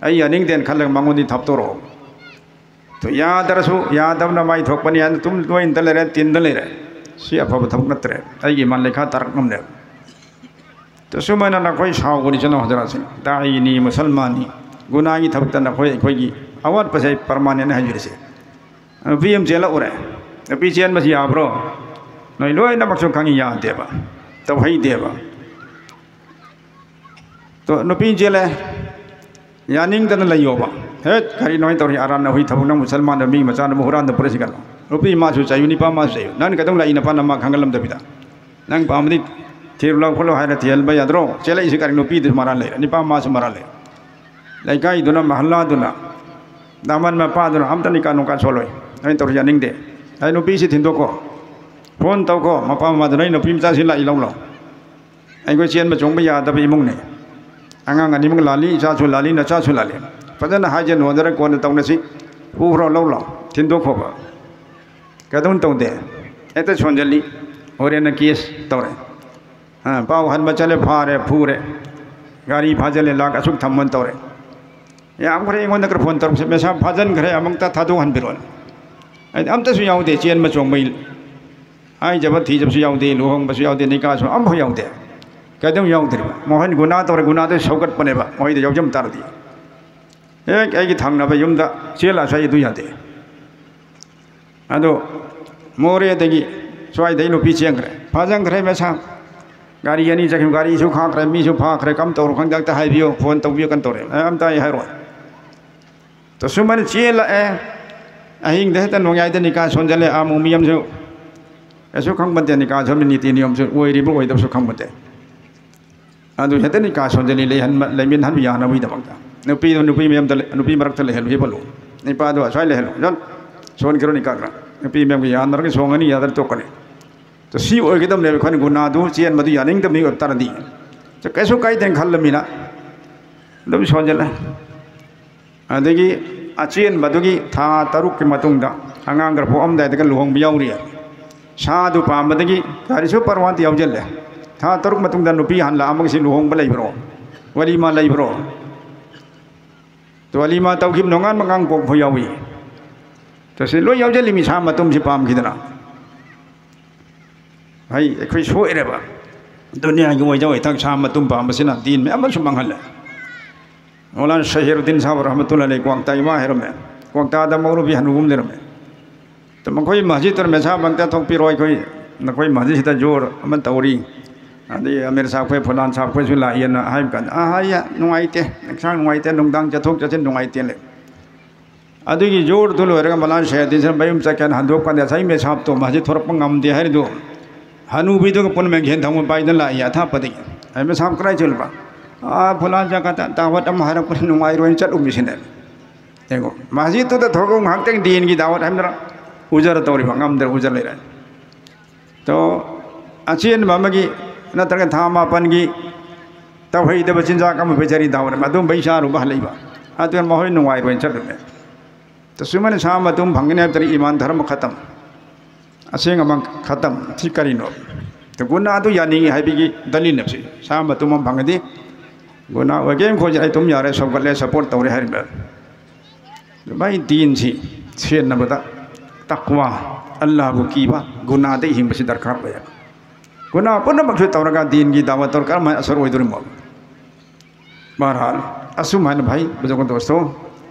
ꯑꯩ ꯌꯥꯅꯤꯡꯗꯦꯅ" ꯈꯜꯂꯒ ꯃꯉꯣꯟꯗ ꯊꯥꯞꯇꯣꯔꯛꯑꯣ꯫ ꯑꯗꯨ ꯌꯥꯗ꯭ꯔꯁꯨ ꯌꯥꯗꯕꯅ ꯃꯥꯏ ꯊꯣꯛꯄꯅꯤ ꯍꯥꯏꯅ ꯑꯗꯨꯝ ꯂꯣꯏꯅꯗ ꯂꯩꯔꯦ, ꯇꯤꯟꯗ ꯂꯩꯔꯦ꯫ ꯁꯤ ꯑꯐꯕ ꯊꯕꯛ ꯅꯠꯇ꯭ꯔꯦ꯫ ꯑꯩꯒꯤ ꯏꯃꯥꯟ ꯂꯩꯈꯥ ꯇꯥꯔꯛꯅꯕꯅꯦꯕ꯫ ꯑꯗꯨ ꯁꯨꯃꯥꯏꯅ ꯅꯈꯣꯏ ꯁꯥꯎꯒꯅꯤ, ꯏꯆꯤꯟ ꯏꯅꯥꯎ ꯍꯖꯔꯥꯠꯁꯤꯡ, ꯗꯥꯏꯅꯤ, ꯃꯨꯁꯜꯃꯥꯟꯅꯤ, ꯒꯨꯅꯥꯒꯤ ꯊꯕꯛꯇ ꯅꯈꯣꯏ ꯑꯩꯈꯣꯏꯒꯤ ꯑꯋꯥꯠꯄꯁꯦ ꯑꯩ ꯄ꯭ꯔꯃꯥꯟꯅꯦꯅ ꯍꯥꯏꯖꯔꯤꯁꯦ꯫ ꯅꯨꯄꯤ ꯑꯃ ꯆꯦꯜꯂꯛꯎꯔꯦ꯫ ꯅꯨꯄꯤ ꯆꯦꯟꯕꯁꯤ ꯌꯥꯕ꯭ꯔꯣ? ꯅꯣꯏ ꯂꯣꯏꯅꯃꯛꯁꯨ ꯈꯪꯉꯤ, ꯌꯥꯗꯦꯕ, ꯇꯧꯍꯩꯗꯦꯕ꯫ ꯑꯗꯣ ꯅꯨꯄꯤ ꯆꯦꯜꯂꯦ, ꯌꯥꯅꯤꯡꯗꯅ ꯂꯩꯌꯣꯕ꯫ "ꯍꯦꯠ, ꯀꯔꯤꯅꯣ ꯍꯥꯏ ꯇꯧꯔꯤ? ꯑꯔꯥꯟ ꯅꯍꯣꯏ ꯊꯕꯛ, ꯅꯪ ꯃꯨꯁꯜꯃꯥꯟꯗ ꯃꯤ ꯃꯆꯥꯅꯕꯨ ꯍꯨꯔꯥꯟꯗ ꯄꯨꯔꯛꯏꯁꯤ ꯀꯩꯅꯣ?" ꯅꯨꯄꯤ ꯃꯥꯁꯨ ꯆꯩꯌꯨ, ꯅꯤꯄꯥ ꯃꯥꯁꯨ ꯆꯩꯌꯨ꯫ "ꯅꯪ ꯀꯩꯗꯧ ꯂꯥꯛꯏ, ꯅꯄꯥ ꯅꯃꯥ ꯈꯪꯍꯜꯂꯝꯗꯕꯤꯗ? ꯅꯪ ꯄꯥꯝꯃꯗꯤ ꯊꯤꯔꯨ ꯂꯥꯎ ꯈꯣꯠꯂꯣ ꯍꯥꯏꯔ ꯊꯤꯍꯟꯕ ꯌꯥꯗ꯭ꯔꯣ? ꯆꯦꯜꯂꯛꯏꯁꯤ ꯀꯔꯤ? ꯅꯨꯄꯤꯗꯨꯁꯨ ꯃꯔꯥꯜ ꯂꯩꯔꯦ, ꯅꯤꯄꯥ ꯃꯥꯁꯨ ꯃꯔꯥꯜ ꯂꯩꯔꯦ꯫ ꯂꯩꯀꯥꯏꯗꯨꯅ, ꯃꯍꯜꯂꯥꯗꯨꯅ, ꯗꯥꯃꯟ ꯃꯄꯥꯗꯨꯅ ꯑꯝꯇ ꯅꯤꯀꯥ ꯅꯨꯡꯀꯥ ꯁꯣꯜꯂꯣꯏ꯫ ꯑꯩꯅ ꯇꯧꯔꯤ ꯌꯥꯅꯤꯡꯗꯦ꯫ ꯑꯩ ꯅꯨꯄꯤꯁꯤ ꯊꯤꯟꯗꯣꯛꯈꯣ, ꯐꯣꯟ ꯇꯧꯈꯣ, ꯃꯄꯥ ꯃꯃꯥꯗꯨꯅ, "ꯑꯩ ꯅꯨꯄꯤ ꯃꯆꯥꯁꯤ ꯂꯥꯛꯏ, ꯂꯧ ꯂꯥꯎ"꯫ ꯑꯩꯈꯣꯏ ꯆꯦꯟꯕ ꯆꯣꯡꯕ ꯌꯥꯗꯕ ꯏꯃꯨꯡꯅꯤ꯫ ꯑꯉꯥꯡ ꯑꯅꯤꯃꯛ ꯂꯥꯜꯂꯤ, ꯏꯆꯥꯁꯨ ꯂꯥꯜꯂꯤ, ꯅꯆꯥꯁꯨ ꯂꯥꯜꯂꯤ꯫ ꯐꯖꯅ ꯍꯥꯏꯖ ꯅꯣꯟꯖꯔ ꯀꯣꯟꯅ ꯇꯧꯅꯁꯤ꯫ ꯄꯨꯈ꯭ꯔꯣ, ꯂꯧ ꯂꯥꯎ, ꯊꯤꯟꯗꯣꯛꯈꯣꯕ꯫ ꯀꯩꯗꯧ ꯇꯧꯗꯦ? ꯍꯦꯛꯇ ꯁꯣꯟꯖꯜꯂꯤ꯫ ꯍꯣꯔꯦꯟꯅ ꯀꯦꯁ ꯇꯧꯔꯦ꯫ ꯑ, ꯄꯥꯎ ꯍꯟꯕ ꯆꯠꯂꯦ, ꯐꯥꯔꯦ, ꯐꯨꯔꯦ, ꯒꯥꯔꯤ ꯐꯥꯖꯤꯜꯂꯦ, ꯂꯥꯛ ꯑꯁꯨꯛ ꯊꯝꯃꯣꯅ ꯇꯧꯔꯦ꯫ ꯌꯥꯝꯈ꯭ꯔꯦ, ꯑꯩꯉꯣꯟꯗ ꯈꯔ ꯐꯣꯟ ꯇꯧꯔꯛꯁꯦ, "ꯃꯦꯁꯥ ꯐꯥꯖꯤꯟꯈ꯭ꯔꯦ, ꯑꯃꯨꯛꯇ ꯊꯥꯗꯣꯛꯍꯟꯕꯤꯔꯣꯅ"꯫ ꯑꯩꯗꯤ ꯑꯝꯇꯁꯨ ꯌꯥꯎꯗꯦ, ꯆꯦꯟꯕ ꯆꯣꯡꯕꯩ ꯍꯥꯏꯖꯕ ꯊꯤꯖꯕꯁꯨ ꯌꯥꯎꯗꯦ, ꯂꯨꯍꯣꯡꯕꯁꯨ ꯌꯥꯎꯗꯦ, ꯅꯤꯀꯥꯁꯨ ꯑꯝꯐꯥꯎ ꯌꯥꯎꯗꯦ꯫ ꯀꯩꯗꯧ ꯌꯥꯎꯗ꯭ꯔꯤꯕ? ꯃꯈꯣꯏꯅ ꯒꯨꯅꯥ ꯇꯧꯔꯦ, ꯒꯨꯅꯥꯗꯨ ꯁꯧꯒꯠꯄꯅꯦꯕ, ꯃꯈꯣꯏꯗ ꯌꯥꯎꯖꯝ ꯇꯥꯔꯗꯤ꯫ ꯍꯦꯛ ꯑꯩꯒꯤ ꯊꯪꯅꯕ ꯌꯨꯝꯗ ꯆꯦꯜꯂꯛꯑꯁꯨ ꯑꯩ ꯑꯗꯨ ꯌꯥꯗꯦ꯫ ꯑꯗꯣ ꯃꯣꯔꯦꯗꯒꯤ ꯁ꯭ꯋꯥꯏꯗꯩ ꯅꯨꯄꯤ ꯆꯦꯟꯈ꯭ꯔꯦ, ꯐꯥꯖꯟꯈ꯭ꯔꯦ ꯃꯦꯁꯥ꯫ ꯒꯥꯔꯤ ꯑꯅꯤ ꯆꯠꯈꯤꯕ, ꯒꯥꯔꯤꯁꯨ ꯈꯥꯛꯈ꯭ꯔꯦ, ꯃꯤꯁꯨ ꯐꯥꯈ꯭ꯔꯦ, ꯀꯝ ꯇꯧꯔꯣ ꯈꯪꯗꯦ, ꯑꯝꯇ ꯍꯥꯏꯕꯤꯌꯨ, ꯐꯣꯟ ꯇꯧꯕꯤꯌꯨ, ꯀꯩꯅꯣ ꯇꯧꯔꯦ, ꯑꯦ, ꯑꯝꯇ ꯑꯩ ꯍꯥꯏꯔꯣꯏ꯫ ꯇꯁꯨꯃꯅ ꯆꯦꯜꯂꯛꯑꯦ, ꯑꯍꯤꯡꯗ ꯍꯦꯛꯇ ꯅꯣꯡꯌꯥꯏꯗ ꯅꯤꯀꯥ ꯁꯣꯟꯖꯜꯂꯦ, ꯑꯃꯨꯛ ꯃꯤ ꯑꯃꯁꯨ ꯀꯩꯁꯨ ꯈꯪꯕ ꯅꯠꯇꯦ, ꯅꯤꯀꯥ ꯁꯣꯟꯕ ꯅꯤꯇꯤ ꯅꯤꯌꯣꯝꯁꯨ ꯑꯣꯏꯔꯤꯕ ꯑꯣꯏꯗꯕꯁꯨ ꯈꯪꯕ ꯅꯠꯇꯦ꯫ ꯑꯗꯨ ꯍꯦꯛꯇ ꯅꯤꯀꯥ ꯁꯣꯟꯖꯜꯂꯤ, ꯂꯩꯍꯟꯕ, ꯂꯩꯃꯤꯟꯍꯟꯕ ꯌꯥꯅꯕꯒꯤꯗꯃꯛꯇ꯫ ꯅꯨꯄꯤꯗꯨ ꯅꯨꯄꯤ ꯃꯌꯥꯝꯗ ꯂꯩ-, ꯅꯨꯄꯤ ꯃꯔꯛꯇ ꯂꯩꯍꯜꯂꯨ, ꯍꯤꯞꯍꯜꯂꯨ꯫ ꯅꯨꯄꯥꯗꯣ ꯑꯁ꯭ꯋꯥꯏ ꯂꯩꯍꯜꯂꯨ꯫ ꯖꯟ ꯁꯣꯟꯈꯤꯔꯣ ꯅꯤꯀꯥ ꯈꯔ꯫ ꯅꯨꯄꯤ ꯃꯌꯥꯝꯒ ꯌꯥꯅꯔꯒ ꯁꯣꯡꯉꯅꯤ, ꯌꯥꯗ꯭ꯔ ꯇꯣꯛꯀꯅꯤ꯫ ꯇꯣ ꯁꯤ ꯑꯣꯏꯒꯗꯕꯅꯦꯕ ꯑꯩꯈꯣꯏꯅ ꯒꯨꯅꯥꯗꯨ ꯆꯦꯟꯕꯗꯨ ꯌꯥꯅꯤꯡꯗꯕ ꯃꯤ ꯑꯣꯏꯕ ꯇꯥꯔꯗꯤ꯫ ꯇꯣ ꯀꯩꯁꯨ ꯀꯥꯏꯗꯦꯅ ꯈꯜꯂꯃꯤꯅ ꯑꯗꯨꯝ ꯁꯣꯟꯖꯜꯂꯦ꯫ ꯑꯗꯒꯤ ꯑꯆꯦꯟꯕꯗꯨꯒꯤ ꯊꯥ ꯇꯔꯨꯛꯀꯤ ꯃꯇꯨꯡꯗ ꯑꯉꯥꯡ ꯈꯔ ꯄꯣꯛꯑꯝꯗꯥꯏꯗꯒ ꯂꯨꯍꯣꯡꯕ ꯌꯥꯎꯔꯤ꯫ ꯁꯥꯗꯨ ꯄꯥꯝꯕꯗꯒꯤ ꯒꯥꯔꯤꯁꯨ ꯄꯔꯋꯥꯟꯇ ꯌꯥꯎꯁꯤꯜꯂꯦ꯫ ꯊꯥ ꯇꯔꯨꯛ ꯃꯇꯨꯡꯗ ꯅꯨꯄꯤ ꯍꯜꯂꯛꯑꯝꯃꯒ ꯁꯤ ꯂꯨꯍꯣꯡꯕ ꯂꯩꯕ꯭ꯔꯣ? ꯋꯥꯂꯤꯃꯥ ꯂꯩꯕ꯭ꯔꯣ? ꯋꯥꯂꯤꯃꯥ ꯇꯧꯈꯤꯕ ꯅꯣꯡꯉꯥꯟꯕ ꯑꯉꯥꯡ ꯄꯣꯛꯄ ꯌꯥꯎꯏ꯫ ꯇꯁꯦ ꯂꯣꯏ ꯌꯥꯎꯁꯤꯜꯂꯤ, ꯃꯤ ꯁꯥ ꯃꯇꯨꯝꯁꯤ ꯄꯥꯝꯈꯤꯗꯅ꯫ ꯍꯩ, ꯑꯩꯈꯣꯏ ꯁꯣꯏꯔꯦꯕ꯫ ꯗꯨꯅꯤꯌꯥꯒꯤ ꯑꯣꯏꯖ ꯑꯣꯏꯊꯛ ꯁꯥ ꯃꯇꯨꯝ ꯄꯥꯝꯕꯁꯤꯅ ꯗꯤꯟ ꯃꯌꯥꯝ ꯑꯃꯁꯨ ꯃꯥꯡꯍꯜꯂꯦ꯫ ꯃꯧꯂꯥꯅꯥ ꯁꯍꯤꯔꯨꯗꯗꯤꯟ ꯁꯥꯍꯕ ꯔꯍꯃꯇꯨꯜꯂꯥꯍꯤ ꯑꯂꯩꯍꯤ ꯀ꯭ꯋꯥꯛꯇꯥ ꯏꯃꯥ ꯍꯥꯏꯔꯝꯃꯦ꯫ ꯀ꯭ꯋꯥꯛꯇꯥꯗ ꯃꯧꯔꯨꯕꯤ ꯍꯅꯨꯕ ꯑꯃ ꯂꯩꯔꯝꯃꯦ꯫ ꯑꯗ ꯃꯈꯣꯏ ꯃꯁꯖꯤꯗꯇ ꯃꯦꯁꯥ ꯃꯛꯇ ꯊꯣꯛꯄꯤꯔꯣ, ꯑꯩꯈꯣꯏ ꯅꯈꯣꯏ ꯃꯁꯖꯤꯗꯁꯤꯗ ꯖꯣꯔ ꯑꯃ ꯇꯧꯔꯤ꯫ ꯑꯗꯩ ꯑꯃꯤꯔ ꯁꯥꯍꯕ ꯈꯣꯏ, ꯐꯨꯂꯥꯟ ꯁꯥꯍꯕ ꯈꯣꯏꯁꯨ ꯂꯥꯛꯏꯅ ꯍꯥꯏꯕ ꯀꯥꯟꯗ, "ꯑꯥ, ꯑꯩ ꯅꯨꯡꯉꯥꯏꯇꯦ, ꯍꯛꯆꯥꯡ ꯅꯨꯡꯉꯥꯏꯇꯦ, ꯅꯨꯡꯗꯥꯡ ꯆꯠꯊꯣꯛ ꯆꯠꯁꯤꯟ ꯅꯨꯡꯉꯥꯏꯇꯦ" ꯂꯩ꯫ ꯑꯗꯨꯒꯤ ꯖꯣꯔꯗꯨ ꯂꯣꯏꯔꯒ ꯃꯧꯂꯥꯅꯥ ꯁꯍꯤꯔꯨꯗꯗꯤꯟꯁꯤꯅ ꯃꯌꯨꯝ ꯆꯠꯀꯦꯅ ꯍꯟꯗꯣꯛꯄ ꯀꯥꯟꯗ ꯉꯁꯥꯏ ꯃꯦꯁꯥꯕꯇꯣ ꯃꯁꯖꯤꯗ ꯊꯣꯔꯛꯄ ꯉꯝꯗꯦ ꯍꯥꯏꯔꯤꯗꯣ ꯍꯅꯨꯕꯤꯗꯨꯒ ꯄꯨꯟꯅ ꯃꯦꯟꯈꯦꯟ ꯊꯧꯕ ꯄꯥꯏꯗꯅ ꯂꯥꯛꯏ ꯑꯊꯥꯞꯄꯗꯒꯤ꯫ ꯑꯩ ꯃꯦꯁꯥꯕ ꯀꯗꯥꯏ ꯆꯠꯂꯨꯕ? "ꯑꯥ, ꯐꯨꯂꯥꯟ ꯖꯒꯥꯗ ꯗꯥꯋꯠ ꯑꯃ ꯍꯥꯏꯔꯛꯄꯅꯤ, ꯅꯨꯡꯉꯥꯏꯔꯣꯏꯅ ꯆꯠꯂꯨꯃꯤꯁꯤꯅꯦ"꯫ ꯌꯦꯡꯉꯣ, ꯃꯁꯖꯤꯗꯇꯨꯗ ꯊꯣꯛꯂꯒ ꯉꯥꯏꯍꯥꯛꯇꯪ ꯗꯤꯟꯒꯤ ꯗꯥꯋꯠ ꯍꯥꯏꯕꯗꯨꯅ ꯎꯖꯔ ꯇꯧꯔꯤꯕ, ꯉꯝꯗ꯭ꯔ ꯎꯖꯔ ꯂꯩꯔꯦ꯫ ꯇꯣ, ꯑꯆꯦꯟꯕ ꯑꯃꯒꯤ ꯅꯠꯇ꯭ꯔꯒ ꯊꯥ ꯃꯥꯄꯟꯒꯤ ꯇꯧꯍꯩꯗꯕ ꯆꯤꯟꯖꯥꯛ ꯑꯃ ꯄꯤꯖꯔꯤ ꯗꯥꯋꯠ ꯑꯃ, ꯑꯗꯨꯝꯕꯩ ꯆꯥꯔꯨꯕ ꯍꯜꯂꯛꯏꯕ꯫ ꯑꯗꯨꯅ ꯃꯈꯣꯏ ꯅꯨꯡꯉꯥꯏꯔꯣꯏꯅ ꯆꯠꯂꯨꯅꯦ꯫ ꯇꯁꯨꯃꯅ ꯁꯥ ꯃꯇꯨꯝ ꯐꯪꯒꯅꯤ ꯍꯥꯏꯕ ꯇꯥꯔꯗꯤ ꯏꯃꯥꯟ ꯙꯔꯃ ꯈꯇꯝ꯫ ꯑꯁꯦꯡ ꯑꯃꯥꯟ ꯈꯇꯝ꯫ ꯁꯤ ꯀꯔꯤꯅꯣ? ꯒꯨꯅꯥꯗꯨ ꯌꯥꯅꯤꯡꯉꯤ ꯍꯥꯏꯕꯒꯤ ꯗꯂꯤꯜꯅꯦꯕ ꯁꯤ꯫ ꯁꯥ ꯃꯇꯨꯝ ꯑꯃ ꯐꯪꯉꯗꯤ ꯒꯨꯅꯥ ꯑꯣꯏꯒꯦ, ꯈꯣꯠꯁꯦ, ꯑꯩ ꯇꯨꯝ ꯌꯥꯔꯦ, ꯁꯧꯒꯠꯂꯦ, ꯁꯞꯄꯣꯔꯠ ꯇꯧꯔꯦ ꯍꯥꯏꯔꯤꯕ꯫ ꯚꯥꯏ, ꯗꯤꯟꯁꯤ ꯁꯦꯟꯅꯕꯗ ꯇꯛꯋꯥ, ꯑꯜꯂꯥꯍꯕꯨ ꯀꯤꯕ, ꯒꯨꯅꯥꯗ ꯍꯤꯡꯕꯁꯤ ꯗꯔꯀꯥꯔ ꯑꯣꯏꯌꯦ꯫ ꯒꯨꯅꯥ ꯄꯨꯝꯅꯃꯛꯁꯨ ꯇꯧꯔꯒ ꯗꯤꯟꯒꯤ ꯗꯥꯋꯥ ꯇꯧꯔꯒ ꯀꯔꯝꯍꯥꯏꯅ ꯑꯁꯔ ꯑꯣꯏꯗꯣꯔꯤꯃꯣ? ꯕꯍꯔꯍꯥꯜ, ꯑꯁꯨꯝꯍꯥꯏꯅ ꯚꯥꯏ, ꯕꯨꯖꯨꯔꯒ ꯗꯣꯁꯇꯣ,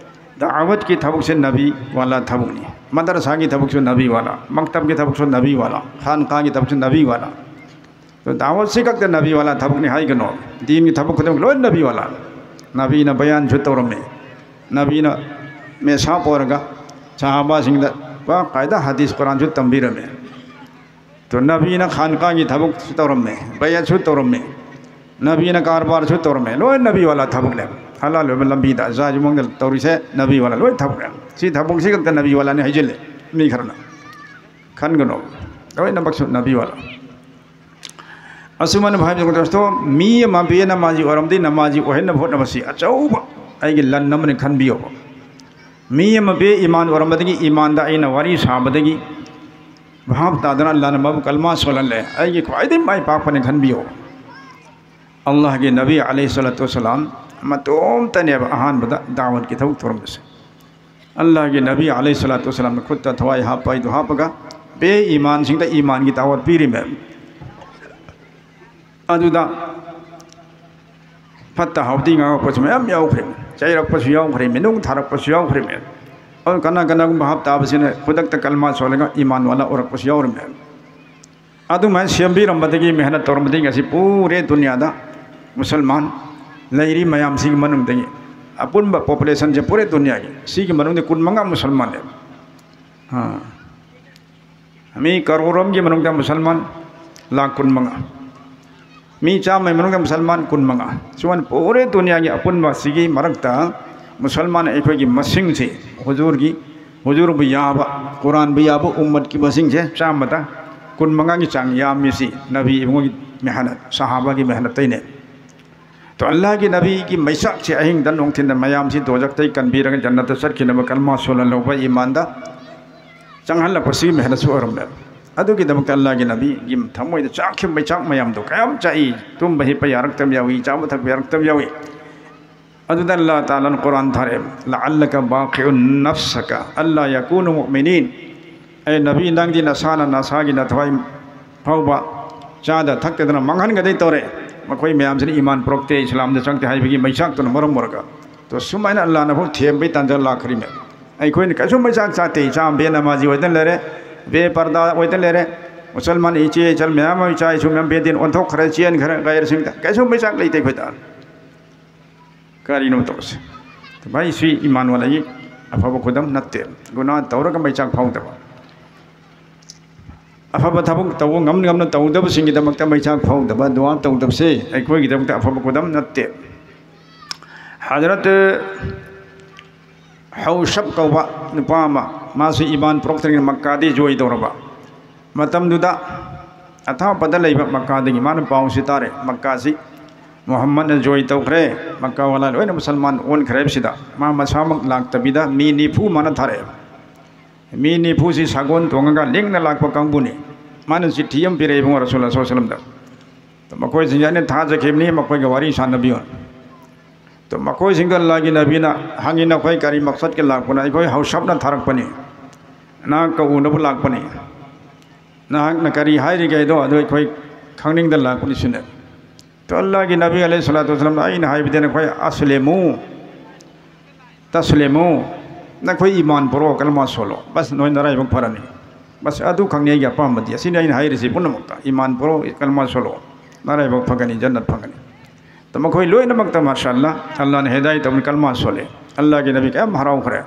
ꯗꯥꯋꯠꯀꯤ ꯊꯕꯛꯁꯦ ꯅꯕꯤ ꯋꯥꯂꯥ ꯊꯕꯛꯅꯤ꯫ ꯃꯗꯔꯁꯥꯒꯤ ꯊꯕꯛꯁꯨ ꯅꯕꯤ ꯋꯥꯂꯥ, ꯃꯛꯇꯕꯒꯤ ꯊꯕꯛꯁꯨ ꯅꯕꯤ ꯋꯥꯂꯥ, ꯈꯥꯟꯀꯥꯒꯤ ꯊꯕꯛꯁꯨ ꯅꯕꯤ ꯋꯥꯂꯥ꯫ ꯑꯗꯣ ꯗꯥꯋꯠꯁꯤ ꯈꯛꯇ ꯅꯕꯤ ꯋꯥꯂꯥ ꯊꯕꯛꯅꯤ ꯍꯥꯏꯒꯅꯣ꯫ ꯗꯤꯟꯒꯤ ꯊꯕꯛ ꯈꯨꯗꯤꯡꯃꯛ ꯂꯣꯏ ꯅꯕꯤ ꯋꯥꯂꯥ꯫ ꯅꯕꯤꯅ ꯕꯌꯥꯟꯁꯨ ꯇꯧꯔꯝꯃꯤ꯫ ꯅꯕꯤꯅ ꯃꯦꯁꯥꯞ ꯑꯣꯏꯔꯒ ꯁꯍꯥꯕꯥꯁꯤꯡꯗ ꯕꯥꯀꯥꯏꯗ ꯍꯗꯤꯁ ꯀꯨꯔꯥꯟꯁꯨ ꯇꯝꯕꯤꯔꯝꯃꯤ꯫ ꯑꯗꯣ ꯅꯕꯤꯅ ꯈꯥꯟꯀꯥꯒꯤ ꯊꯕꯛꯁꯨ ꯇꯧꯔꯝꯃꯤ, ꯕꯌꯠꯁꯨ ꯇꯧꯔꯝꯃꯤ, ꯅꯕꯤꯅ ꯀꯔꯕꯥꯔꯁꯨ ꯇꯧꯔꯝꯃꯤ, ꯂꯣꯏ ꯅꯕꯤ ꯋꯥꯂꯥ ꯊꯕꯛꯅꯦ꯫ ꯍꯂꯥꯜ ꯑꯣꯏꯕ ꯂꯝꯕꯤꯗ ꯖꯥꯏꯖ ꯃꯑꯣꯡꯗ ꯇꯧꯔꯤꯁꯦ ꯅꯕꯤ ꯋꯥꯂꯥ ꯂꯣꯏ ꯊꯕꯛꯅꯦ꯫ ꯁꯤ ꯊꯕꯛꯁꯤ ꯈꯛꯇ ꯅꯕꯤ ꯋꯥꯂꯥꯅꯤ ꯍꯥꯏꯖꯤꯜꯂꯦ ꯃꯤ ꯈꯔꯅ꯫ ꯈꯟꯒꯅꯣ, ꯂꯣꯏꯅꯃꯛꯁꯨ ꯅꯕꯤ ꯋꯥꯂꯥ꯫ ꯑꯁꯨꯃꯥꯏꯅ ꯍꯥꯏꯕ ꯗꯣꯁꯇꯣ, ꯃꯤ ꯑꯃ ꯕꯦ ꯅꯃꯥꯖꯤ ꯑꯣꯏꯔꯝꯗꯤ ꯅꯃꯥꯖꯤ ꯑꯣꯏꯍꯟꯅꯕ ꯍꯣꯠꯅꯕꯁꯤ ꯑꯆꯧꯕ ꯑꯩꯒꯤ ꯂꯟ ꯑꯃꯅꯤ ꯈꯟꯕꯤꯌꯣꯕ꯫ ꯃꯤ ꯑꯃ ꯕꯦ ꯏꯃꯥꯟ ꯑꯣꯏꯔꯝꯕꯗꯒꯤ, ꯏꯃꯥꯟꯗ ꯑꯩꯅ ꯋꯥꯔꯤ ꯁꯥꯕꯗꯒꯤ ꯚꯥꯞ ꯇꯥꯗꯅ ꯂꯥꯟꯅꯕꯕꯨ ꯀꯜꯃꯥ ꯁꯣꯜꯍꯜꯂꯦ, ꯑꯩꯒꯤ ꯈ꯭ꯋꯥꯏꯗꯒꯤ ꯃꯥꯏ ꯄꯥꯛꯄꯅꯤ ꯈꯟꯕꯤꯌꯣ꯫ ꯑꯜꯂꯥꯍꯒꯤ ꯅꯕꯤ ꯑꯂꯩꯍꯤ ꯁꯂꯥꯇꯨ ꯋꯁꯁꯂꯥꯝ ꯃꯇꯣꯝꯇꯅꯦꯕ ꯑꯍꯥꯟꯕꯗ ꯗꯥꯋꯠꯀꯤ ꯊꯕꯛ ꯇꯧꯔꯝꯕꯁꯦ꯫ ꯑꯜꯂꯥꯍꯒꯤ ꯅꯕꯤ ꯑꯂꯩꯍꯤ ꯁꯂꯥꯇꯨ ꯋꯁꯁꯂꯥꯝꯅ ꯈꯨꯠꯇ ꯊꯋꯥꯏ ꯍꯥꯞꯄ, ꯑꯩꯗꯣ ꯍꯥꯞꯄꯒ ꯕꯦ ꯏꯃꯥꯟꯁꯤꯡꯗ ꯏꯃꯥꯟꯒꯤ ꯗꯥꯋꯠ ꯄꯤꯔꯤꯃꯦ꯫ ꯑꯗꯨꯗ ꯐꯠꯇ ꯍꯥꯎꯗꯤ ꯉꯥꯡꯉꯛꯄꯁꯨ ꯃꯌꯥꯝ ꯌꯥꯎꯈ꯭ꯔꯦ, ꯆꯩꯔꯛꯄꯁꯨ ꯌꯥꯎꯈ꯭ꯔꯦ, ꯃꯤꯅꯨꯡ ꯊꯥꯔꯛꯄꯁꯨ ꯌꯥꯎꯈ꯭ꯔꯦ꯫ ꯑꯗꯨ ꯀꯅꯥ ꯀꯅꯥꯒꯨꯝꯕ ꯍꯥꯞ ꯇꯥꯕꯁꯤꯅ ꯈꯨꯗꯛꯇ ꯀꯜꯃꯥ ꯁꯣꯜꯂꯒ ꯏꯃꯥꯟ ꯋꯥꯂꯥ ꯑꯣꯏꯔꯛꯄꯁꯨ ꯌꯥꯎꯔꯝꯃꯦ꯫ ꯑꯗꯨꯃꯥꯏꯅ ꯁꯦꯝꯕꯤꯔꯝꯕꯗꯒꯤ, ꯃꯦꯍꯅꯠ ꯇꯧꯔꯝꯕꯗꯒꯤ ꯉꯁꯤ ꯄꯨꯔꯦ ꯗꯨꯅꯤꯌꯥꯗ ꯃꯨꯁꯜꯃꯥꯟ ꯂꯩꯔꯤ ꯃꯌꯥꯝꯁꯤꯒꯤ ꯃꯅꯨꯡꯗꯒꯤ ꯑꯄꯨꯟꯕ ꯄꯣꯄꯨꯂꯦꯁꯟꯁꯦ ꯄꯨꯔꯦ ꯗꯨꯅꯤꯌꯥꯒꯤ ꯁꯤꯒꯤ ꯃꯅꯨꯡꯗ ꯀꯨꯟ ꯃꯉꯥ ꯃꯨꯁꯜꯃꯥꯟꯅꯦꯕ꯫ ꯑꯥ꯫ ꯃꯤ ꯀꯔꯣꯔ ꯑꯃꯒꯤ ꯃꯅꯨꯡꯗ ꯃꯨꯁꯜꯃꯥꯟ ꯂꯥꯈ ꯀꯨꯟ ꯃꯉꯥ꯫ ꯃꯤ ꯆꯥꯝꯃꯒꯤ ꯃꯅꯨꯡꯗ ꯃꯨꯁꯜꯃꯥꯟ ꯀꯨꯟ ꯃꯉꯥ꯫ ꯁꯨꯃꯥꯏꯅ ꯄꯨꯔꯦ ꯗꯨꯅꯤꯌꯥꯒꯤ ꯑꯄꯨꯟꯕ ꯁꯤꯒꯤ ꯃꯔꯛꯇ ꯃꯨꯁꯜꯃꯥꯟ ꯑꯩꯈꯣꯏꯒꯤ ꯃꯁꯤꯡꯁꯤ ꯍꯨꯖꯨꯔꯒꯤ, ꯍꯨꯖꯨꯔꯕꯨ ꯌꯥꯕ, ꯀꯨꯔꯥꯟꯕꯨ ꯌꯥꯕ ꯎꯝꯃꯠꯀꯤ ꯃꯁꯤꯡꯁꯦ ꯆꯥꯝꯃꯗ ꯀꯨꯟ ꯃꯉꯥꯒꯤ ꯆꯥꯡ ꯌꯥꯝꯃꯤꯁꯤ ꯅꯕꯤ ꯏꯕꯨꯡꯉꯣꯒꯤ ꯃꯦꯍꯅꯠ, ꯁꯍꯥꯕꯥꯒꯤ ꯃꯦꯍꯅꯠꯇꯩꯅꯦ꯫ ꯇꯣ ꯑꯜꯂꯥꯍꯒꯤ ꯅꯕꯤꯒꯤ ꯃꯩꯁꯥꯛꯁꯦ ꯑꯍꯤꯡꯗ ꯅꯨꯡꯊꯤꯟꯗ ꯃꯌꯥꯝꯁꯤ ꯗꯣꯖꯛꯇꯩ ꯀꯟꯕꯤꯔꯒ ꯖꯟꯅꯠꯇ ꯆꯠꯈꯤꯅꯕ ꯀꯜꯃꯥ ꯁꯣꯜꯍꯜꯍꯧꯕ ꯏꯃꯥꯟꯗ ꯆꯪꯍꯜꯂꯛꯄꯁꯤꯒꯤ ꯃꯦꯍꯅꯠꯁꯨ ꯑꯣꯏꯔꯝꯃꯦ꯫ ꯑꯗꯨꯒꯤꯗꯃꯛꯇ ꯑꯜꯂꯥꯒꯤ ꯅꯕꯤꯒꯤ ꯊꯃꯣꯏꯗ ꯆꯥꯛꯈꯤꯕ ꯃꯩꯆꯥꯛ ꯃꯌꯥꯝꯗꯣ ꯀꯌꯥꯝ ꯆꯥꯛꯏ꯫ ꯇꯨꯝꯕ ꯍꯤꯞꯄ ꯌꯥꯔꯛꯇꯕ ꯌꯥꯎꯏ, ꯆꯥꯕ ꯊꯛꯄ ꯌꯥꯔꯛꯇꯕ ꯌꯥꯎꯏ꯫ ꯑꯗꯨꯗ ꯑꯜꯂꯥ ꯇꯥꯂꯥꯅ ꯀꯨꯔꯥꯟ ꯊꯥꯔꯛꯑꯦ, "ꯂꯑꯜꯂꯀ ꯕꯥꯈꯤꯎꯟ ꯅꯐꯁꯀ ꯑꯜꯂꯥ ꯌꯀꯨꯅꯨ ꯃꯨꯑꯃꯤꯅꯤꯟ"꯫ ꯑꯦ ꯅꯕꯤ, ꯅꯪꯗꯤ ꯅꯁꯥꯅ ꯅꯁꯥꯒꯤ ꯅꯊꯋꯥꯏ ꯐꯥꯎꯕ ꯆꯥꯗ ꯊꯛꯇꯗꯅ ꯃꯥꯡꯍꯟꯒꯗꯩ ꯇꯧꯔꯦ꯫ ꯃꯈꯣꯏ ꯃꯌꯥꯝꯁꯤꯅ ꯏꯃꯥꯟ ꯄꯨꯔꯛꯇꯦ, ꯏꯁꯂꯥꯝꯗ ꯆꯪꯗꯦ ꯍꯥꯏꯕꯒꯤ ꯃꯩꯆꯥꯛꯇꯨꯅ ꯃꯔꯝ ꯑꯣꯏꯔꯒ꯫ ꯇꯣ ꯁꯨꯃꯥꯏꯅ ꯑꯜꯂꯥꯅ ꯐꯥꯎ ꯊꯦꯝꯕꯩ ꯇꯥꯟꯖꯥ ꯂꯥꯛꯈ꯭ꯔꯤꯃꯦ꯫ ꯑꯩꯈꯣꯏꯅ ꯀꯩꯁꯨ ꯃꯩꯆꯥꯛ ꯆꯥꯛꯇꯦ, ꯏꯆꯥ ꯕꯦ ꯅꯃꯥꯖꯤ ꯑꯣꯏꯗꯅ ꯂꯩꯔꯦ, ꯕꯦ ꯄꯔꯗꯥ ꯑꯣꯏꯗꯅ ꯂꯩꯔꯦ, ꯃꯨꯁꯜꯃꯥꯟ ꯏꯆꯦ ꯏꯆꯜ ꯃꯌꯥꯝ ꯑꯃ, ꯏꯆꯥ ꯏꯁꯨ ꯃꯌꯥꯝ ꯕꯦꯗꯤꯟ ꯑꯣꯟꯊꯣꯛꯈ꯭ꯔꯦ, ꯆꯦꯟꯈ꯭ꯔꯦ, ꯒꯩꯔꯁꯤꯡꯗ ꯀꯩꯁꯨ ꯃꯩꯆꯥꯛ ꯂꯩꯇꯦ ꯑꯩꯈꯣꯏꯗ꯫ ꯀꯔꯤꯅꯣ ꯇꯧꯁꯦ? ꯚꯥꯏ, ꯁꯤ ꯏꯃꯥꯟ ꯋꯥꯂꯥꯒꯤ ꯑꯐꯕ ꯈꯨꯗꯝ ꯅꯠꯇꯦ꯫ ꯒꯨꯅꯥ ꯇꯧꯔꯒ ꯃꯩꯆꯥꯛ ꯐꯥꯎꯗꯕ, ꯑꯐꯕ ꯊꯕꯛ ꯇꯧꯕ ꯉꯝ ꯉꯝꯅ ꯇꯧꯗꯕꯁꯤꯡꯒꯤꯗꯃꯛꯇ ꯃꯩꯆꯥꯛ ꯐꯥꯎꯗꯕ, ꯗꯨꯋꯥ ꯇꯧꯗꯕꯁꯦ ꯑꯩꯈꯣꯏꯒꯤꯗꯃꯛꯇ ꯑꯐꯕ ꯈꯨꯗꯝ ꯅꯠꯇꯦ꯫ ꯍꯖꯔꯠ ꯍꯧꯁꯞ ꯀꯧꯕ ꯅꯨꯄꯥ ꯑꯃ, ꯃꯥꯁꯨ ꯏꯃꯥꯟ ꯄꯨꯔꯛꯇ꯭ꯔꯤꯉꯩ ꯃꯛꯀꯥꯗꯤ ꯖꯣꯏ ꯇꯧꯔꯕ꯫ ꯃꯇꯝꯗꯨꯗ ꯑꯊꯥꯞꯄꯗ ꯂꯩꯕ ꯃꯛꯀꯥꯗꯒꯤ ꯃꯥꯅ ꯄꯥꯎꯁꯤ ꯇꯥꯔꯦ, ꯃꯛꯀꯥꯁꯤ ꯃꯨꯍꯝꯃꯗꯅ ꯖꯣꯏ ꯇꯧꯈ꯭ꯔꯦ, ꯃꯛꯀꯥ ꯋꯥꯂꯥ ꯂꯣꯏꯅ ꯃꯨꯁꯜꯃꯥꯟ ꯑꯣꯟꯈ꯭ꯔꯦ ꯍꯥꯏꯕꯁꯤꯗ꯫ ꯃꯥ ꯃꯁꯥꯃꯛ ꯂꯥꯛꯇꯕꯤꯗ ꯃꯤ ꯅꯤꯐꯨ ꯃꯥꯅ ꯊꯥꯔꯛꯑꯦ꯫ ꯃꯤ ꯅꯤꯐꯨꯁꯤ ꯁꯒꯣꯜ ꯇꯣꯡꯉꯒ ꯂꯤꯡꯅ ꯂꯥꯛꯄ ꯀꯥꯡꯕꯨꯅꯤ꯫ ꯃꯥꯅ ꯆꯤꯊꯤ ꯑꯃ ꯄꯤꯔꯛꯑꯦ ꯏꯕꯨꯡꯉꯣ ꯔꯁꯨꯜ ꯁꯜꯂꯜꯂꯥꯍꯨ ꯑꯂꯩꯍꯤ ꯋꯁꯜꯂꯝꯗ꯫ ꯃꯈꯣꯏꯁꯤꯡꯁꯦ ꯑꯩꯅ ꯊꯥꯖꯈꯤꯕꯅꯤ, ꯃꯈꯣꯏꯒ ꯋꯥꯔꯤ ꯁꯥꯟꯅꯕꯤꯌꯨ꯫ ꯇꯣ ꯃꯈꯣꯏꯁꯤꯡꯗ ꯑꯜꯂꯥꯒꯤ ꯅꯕꯤꯅ ꯍꯪꯉꯤ, "ꯅꯈꯣꯏ ꯀꯔꯤ ꯃꯛꯁꯠꯀꯤ ꯂꯥꯛꯄꯅꯣ?" "ꯑꯩꯈꯣꯏ ꯍꯧꯁꯞꯅ ꯊꯥꯔꯛꯄꯅꯤ, ꯅꯍꯥꯛꯀ ꯎꯅꯕ ꯂꯥꯛꯄꯅꯤ, ꯅꯍꯥꯛꯅ ꯀꯔꯤ ꯍꯥꯏꯔꯤꯒꯦ ꯍꯥꯏꯗꯣ ꯑꯗꯨ ꯑꯩꯈꯣꯏ ꯈꯪꯅꯤꯡꯗ ꯂꯥꯛꯄꯅꯤ" ꯁꯤꯅꯦ꯫ ꯇꯣ ꯑꯜꯂꯥꯒꯤ ꯅꯕꯤ ꯑꯂꯩꯍꯤ ꯁꯂꯥꯇꯨ ꯋꯁꯂꯥꯝꯅ ꯑꯩꯅ ꯍꯥꯏꯕꯗꯤ ꯅꯈꯣꯏ "ꯑꯁꯂꯤꯃꯨ ꯇꯁꯂꯤꯃꯨ", ꯅꯈꯣꯏ ꯏꯃꯥꯟ ꯄꯨꯔꯛꯑꯣ, ꯀꯂꯃꯥ ꯁꯣꯜꯂꯣ, ꯕꯁ ꯅꯣꯏ ꯅꯔꯥꯏꯕꯛ ꯐꯔꯅꯤ꯫ ꯕꯁ ꯑꯗꯨ ꯈꯛꯅꯤ ꯑꯩꯒꯤ ꯑꯄꯥꯝꯕꯗꯤ, ꯑꯁꯤꯅꯤ ꯑꯩꯅ ꯍꯥꯏꯔꯤꯁꯤ ꯄꯨꯝꯅꯃꯛꯇ꯫ ꯏꯃꯥꯟ ꯄꯨꯔꯛꯑꯣ, ꯀꯂꯃꯥ ꯁꯣꯜꯂꯣ, ꯅꯔꯥꯏꯕꯛ ꯐꯒꯅꯤ, ꯖꯟꯅꯠ ꯐꯪꯒꯅꯤ꯫ ꯇꯣ ꯃꯈꯣꯏ ꯂꯣꯏꯅꯃꯛꯇ ꯃꯥꯁꯥ ꯑꯜꯂꯥ, ꯑꯜꯂꯥꯅ ꯍꯤꯗꯥꯌꯠ ꯇꯧꯕꯅꯤ, ꯀꯂꯃꯥ ꯁꯣꯜꯂꯦ꯫ ꯑꯜꯂꯥꯒꯤ ꯅꯕꯤ ꯀꯌꯥꯝ ꯍꯔꯥꯎꯈ꯭ꯔꯦ꯫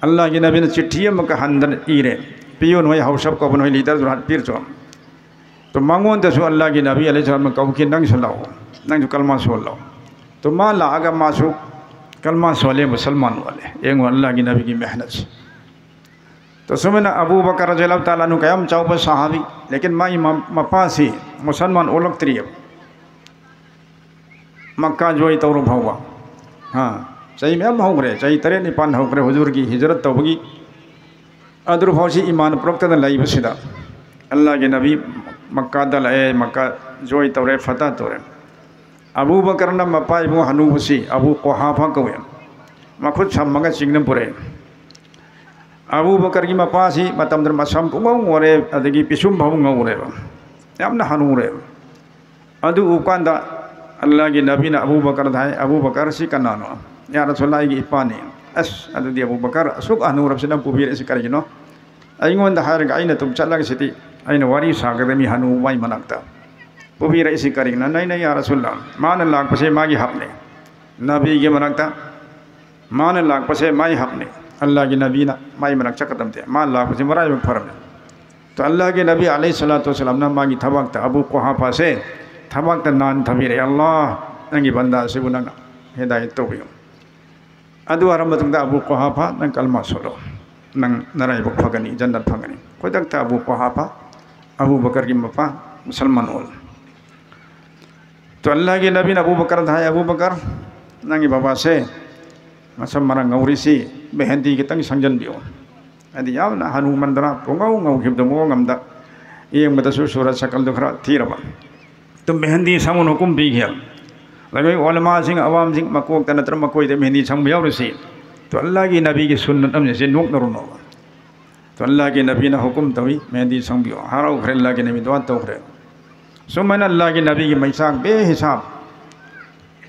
ꯑꯜꯂꯥꯒꯤ ꯅꯕꯤꯅ ꯆꯤꯊꯤ ꯑꯃꯒ ꯍꯟꯗꯅ ꯏꯔꯦ, ꯄꯤꯌꯣꯟ ꯍꯣꯏ, ꯍꯧꯁꯞ ꯀꯧꯕ ꯅꯣꯏ ꯂꯤꯗꯔꯗꯨ ꯍꯥꯟꯅ ꯄꯤꯔꯆꯣ꯫ ꯇꯣ ꯃꯉꯣꯟꯗꯁꯨ ꯑꯜꯂꯥꯒꯤ ꯅꯕꯤ ꯑꯂꯩꯍꯤ ꯁꯂꯥꯝꯅ ꯀꯧꯈꯤ, "ꯅꯪꯁꯨ ꯂꯥꯛꯑꯣ, ꯅꯪꯁꯨ ꯀꯂꯃꯥ ꯁꯣꯜꯂꯣ"꯫ ꯇꯣ ꯃꯥ ꯂꯥꯛꯑꯒ ꯃꯥꯁꯨ ꯀꯂꯃꯥ ꯁꯣꯜꯂꯦ, ꯃꯨꯁꯜꯃꯥꯟ ꯑꯣꯜꯂꯦ꯫ ꯌꯦꯡꯉꯣ ꯑꯜꯂꯥꯒꯤ ꯅꯕꯤꯒꯤ ꯃꯦꯍꯅꯠꯁꯦ꯫ ꯇꯣ ꯁꯨꯃꯥꯏꯅ ꯑꯕꯨ ꯕꯀꯔ ꯔꯖꯤꯌꯜꯂꯥꯍꯨ ꯇꯥꯂꯥ ꯑꯟꯍꯨ ꯀꯌꯥꯝ ꯆꯥꯎꯕ ꯁꯍꯥꯕꯤ, ꯂꯦꯀꯤꯟ ꯃꯥꯒꯤ ꯃ-, ꯃꯄꯥꯁꯤ ꯃꯨꯁꯜꯃꯥꯟ ꯑꯣꯜꯂꯛꯇ꯭ꯔꯤꯑꯕ꯫ ꯃꯛꯀꯥ ꯖꯣꯏ ꯇꯧꯔꯨ ꯐꯥꯎꯕ꯫ ꯍꯥ, ꯆꯍꯤ ꯃꯌꯥꯝ ꯍꯧꯈ꯭ꯔꯦ, ꯆꯍꯤ ꯇꯔꯦꯠ ꯅꯤꯄꯥꯟ ꯍꯧꯈ꯭ꯔꯦ ꯍꯨꯖꯨꯔꯒꯤ ꯍꯤꯖꯔꯠ ꯇꯧꯕꯒꯤ꯫ ꯑꯗꯨꯐꯥꯎꯁꯤ ꯏꯃꯥꯟ ꯄꯨꯔꯛꯇꯅ ꯂꯩꯕꯁꯤꯗ, ꯑꯜꯂꯥꯍꯒꯤ ꯅꯕꯤ ꯃꯛꯀꯥꯗ ꯂꯥꯛꯑꯦ, ꯃꯛꯀꯥ ꯖꯣꯏ ꯇꯧꯔꯦ, ꯐꯇꯥ ꯇꯧꯔꯦ꯫ ꯑꯕꯨ ꯕꯀꯔꯅ ꯃꯄꯥ ꯏꯕꯨꯡ ꯍꯅꯨꯕꯁꯤ ꯑꯕꯨ ꯀꯣꯍꯥꯐꯥ ꯀꯧꯋꯦ꯫ ꯃꯈꯨꯠ ꯁꯝꯃꯒ ꯆꯤꯡꯅ ꯄꯨꯔꯛꯑꯦ꯫ ꯑꯕꯨ ꯕꯀꯔꯒꯤ ꯃꯄꯥꯁꯤ ꯃꯇꯝꯗꯨꯗ ꯃꯁꯝ ꯄꯨꯡꯉꯧ ꯉꯧꯔꯦ, ꯑꯗꯒꯤ ꯄꯤꯁꯨꯝ ꯐꯥꯎ ꯉꯧꯔꯦꯕ, ꯌꯥꯝꯅ ꯍꯅꯨꯔꯦꯕ꯫ ꯑꯗꯨ ꯎꯕ ꯀꯥꯟꯗ ꯑꯜꯂꯥꯍꯒꯤ ꯅꯕꯤꯅ ꯑꯕꯨ ꯕꯀꯔꯗ ꯍꯥꯏ, "ꯑꯕꯨ ꯕꯀꯔꯁꯤ ꯀꯅꯥꯅꯣ?" "ꯌꯥ ꯔꯁꯨꯜꯂꯥꯍ, ꯑꯩꯒꯤ ꯏꯄꯥꯅꯤ꯫" "ꯑꯁ, ꯑꯗꯨꯗꯤ ꯑꯕꯨ ꯕꯀꯔ, ꯑꯁꯨꯛ ꯍꯅꯨꯔꯕꯁꯤ ꯅꯪ ꯄꯨꯕꯤꯔꯛꯏꯁꯤ ꯀꯔꯤꯒꯤꯅꯣ? ꯑꯩꯉꯣꯟꯗ ꯍꯥꯏꯔꯒ ꯑꯩꯅ ꯑꯗꯨꯝ ꯆꯠꯂꯒ ꯁꯤꯗꯤ ꯑꯩꯅ ꯋꯥꯔꯤ ꯁꯥꯒꯗꯕ ꯃꯤ ꯍꯅꯨ ꯃꯥꯏ ꯃꯅꯥꯛꯇ ꯄꯨꯕꯤꯔꯛꯏꯁꯤ ꯀꯔꯤꯒꯤꯅꯣ?" "ꯅꯩ, ꯅꯩ, ꯌꯥ ꯔꯁꯨꯜꯂꯥꯍ, ꯃꯥꯅ ꯂꯥꯛꯄꯁꯦ ꯃꯥꯒꯤ ꯍꯛꯅꯤ꯫ ꯅꯕꯤꯒꯤ ꯃꯅꯥꯛꯇ ꯃꯥꯅ ꯂꯥꯛꯄꯁꯦ ꯃꯥꯏ ꯍꯛꯅꯤ꯫ ꯑꯜꯂꯥꯍꯒꯤ ꯅꯕꯤꯅ ꯃꯥꯏ ꯃꯅꯥꯛ ꯆꯠꯀꯗꯕꯗꯦ꯫ ꯃꯥ ꯂꯥꯛꯄꯁꯦ ꯃꯔꯥꯏꯕꯛ ꯐꯔꯕꯅꯤ꯫" ꯇꯣ ꯑꯜꯂꯥꯍꯒꯤ ꯅꯕꯤ ꯑꯂꯩꯍꯤ ꯁꯂꯥꯇꯨ ꯋꯁꯂꯥꯝꯅ ꯃꯥꯒꯤ ꯊꯕꯥꯛꯇ ꯑꯕꯨ ꯀꯣꯍꯥꯐꯥꯁꯦ ꯊꯕꯥꯛꯇ ꯅꯥꯟ ꯊꯝꯕꯤꯔꯛꯑꯦ꯫ "ꯑꯜꯂꯥꯍ, ꯅꯪꯒꯤ ꯕꯟꯗꯥ ꯑꯁꯤꯕꯨ ꯅꯪꯅ ꯍꯤꯗꯥꯌꯠ ꯇꯧꯕꯤꯌꯨ꯫ ꯑꯗꯨ ꯑꯣꯏꯔꯕ ꯃꯇꯨꯡꯗ ꯑꯕꯨ ꯀꯣꯍꯥꯐꯥ, ꯅꯪ ꯀꯜꯃꯥ ꯁꯣꯜꯂꯣ꯫ ꯅꯪ ꯅꯔꯥꯏꯕꯛ ꯐꯒꯅꯤ, ꯖꯟꯅꯠ ꯐꯪꯒꯅꯤ꯫" ꯈꯨꯗꯛꯇ ꯑꯕꯨ ꯀꯣꯍꯥꯐꯥ, ꯑꯕꯨ ꯕꯀꯔꯒꯤ ꯃꯄꯥ, ꯃꯨꯁꯜꯃꯥꯟ ꯑꯣꯜꯂꯦ꯫ ꯇꯣ ꯑꯜꯂꯥꯍꯒꯤ ꯅꯕꯤꯅ ꯑꯕꯨ ꯕꯀꯔꯗ ꯍꯥꯏ, "ꯑꯕꯨ ꯕꯀꯔ, ꯅꯪꯒꯤ ꯕꯕꯥꯁꯦ ꯃꯁꯝ ꯃꯔꯥꯡ ꯉꯧꯔꯤꯁꯤ ꯃꯦꯍꯟꯗꯤ ꯈꯤꯇꯪ ꯁꯪꯖꯟꯕꯤꯌꯨ꯫" ꯍꯥꯏꯗꯤ ꯌꯥꯝꯅ ꯍꯅꯨꯃꯟꯗꯅ ꯄꯨꯡꯉꯧ ꯉꯧꯈꯤꯕꯗꯣ ꯃꯑꯣꯡ ꯑꯃꯗ, ꯌꯦꯡꯕꯗꯁꯨ ꯁꯨꯔꯠ ꯁꯀꯜꯗꯣ ꯈꯔ ꯊꯤꯔꯕ꯫ ꯇꯨ ꯃꯦꯍꯟꯗꯤ ꯁꯪꯉꯨꯅ ꯍꯨꯀꯨꯝ ꯄꯤꯈꯤ꯫ ꯑꯗꯨꯒ ꯑꯣꯂꯃꯥꯁꯤꯡ, ꯑꯋꯥꯝꯁꯤꯡ ꯃꯀꯣꯛꯇ ꯅꯠꯇ꯭ꯔꯒ ꯃꯀꯣꯏꯗ ꯃꯦꯍꯟꯗꯤ ꯁꯪꯕ ꯌꯥꯎꯔꯤꯁꯤ꯫ ꯇꯨ ꯑꯜꯂꯥꯍꯒꯤ ꯅꯕꯤꯒꯤ ꯁꯨꯟꯅꯠ ꯑꯃꯅꯤ, ꯁꯤ ꯅꯣꯛꯅꯔꯨꯅꯣꯕ꯫ ꯇꯨ ꯑꯜꯂꯥꯍꯒꯤ ꯅꯕꯤꯅ ꯍꯨꯀꯨꯝ ꯇꯧꯏ, ꯃꯦꯍꯟꯗꯤ ꯁꯪꯕꯤꯌꯨ꯫ ꯍꯔꯥꯎꯈ꯭ꯔꯦ, ꯑꯜꯂꯥꯍꯒꯤ ꯅꯕꯤ ꯗꯨꯋꯥ ꯇꯧꯈ꯭ꯔꯦ꯫ ꯁꯨꯃꯥꯏꯅ ꯑꯜꯂꯥꯍꯒꯤ ꯅꯕꯤꯒꯤ ꯃꯩꯆꯥꯛ ꯕꯦꯍꯤꯁꯥꯕ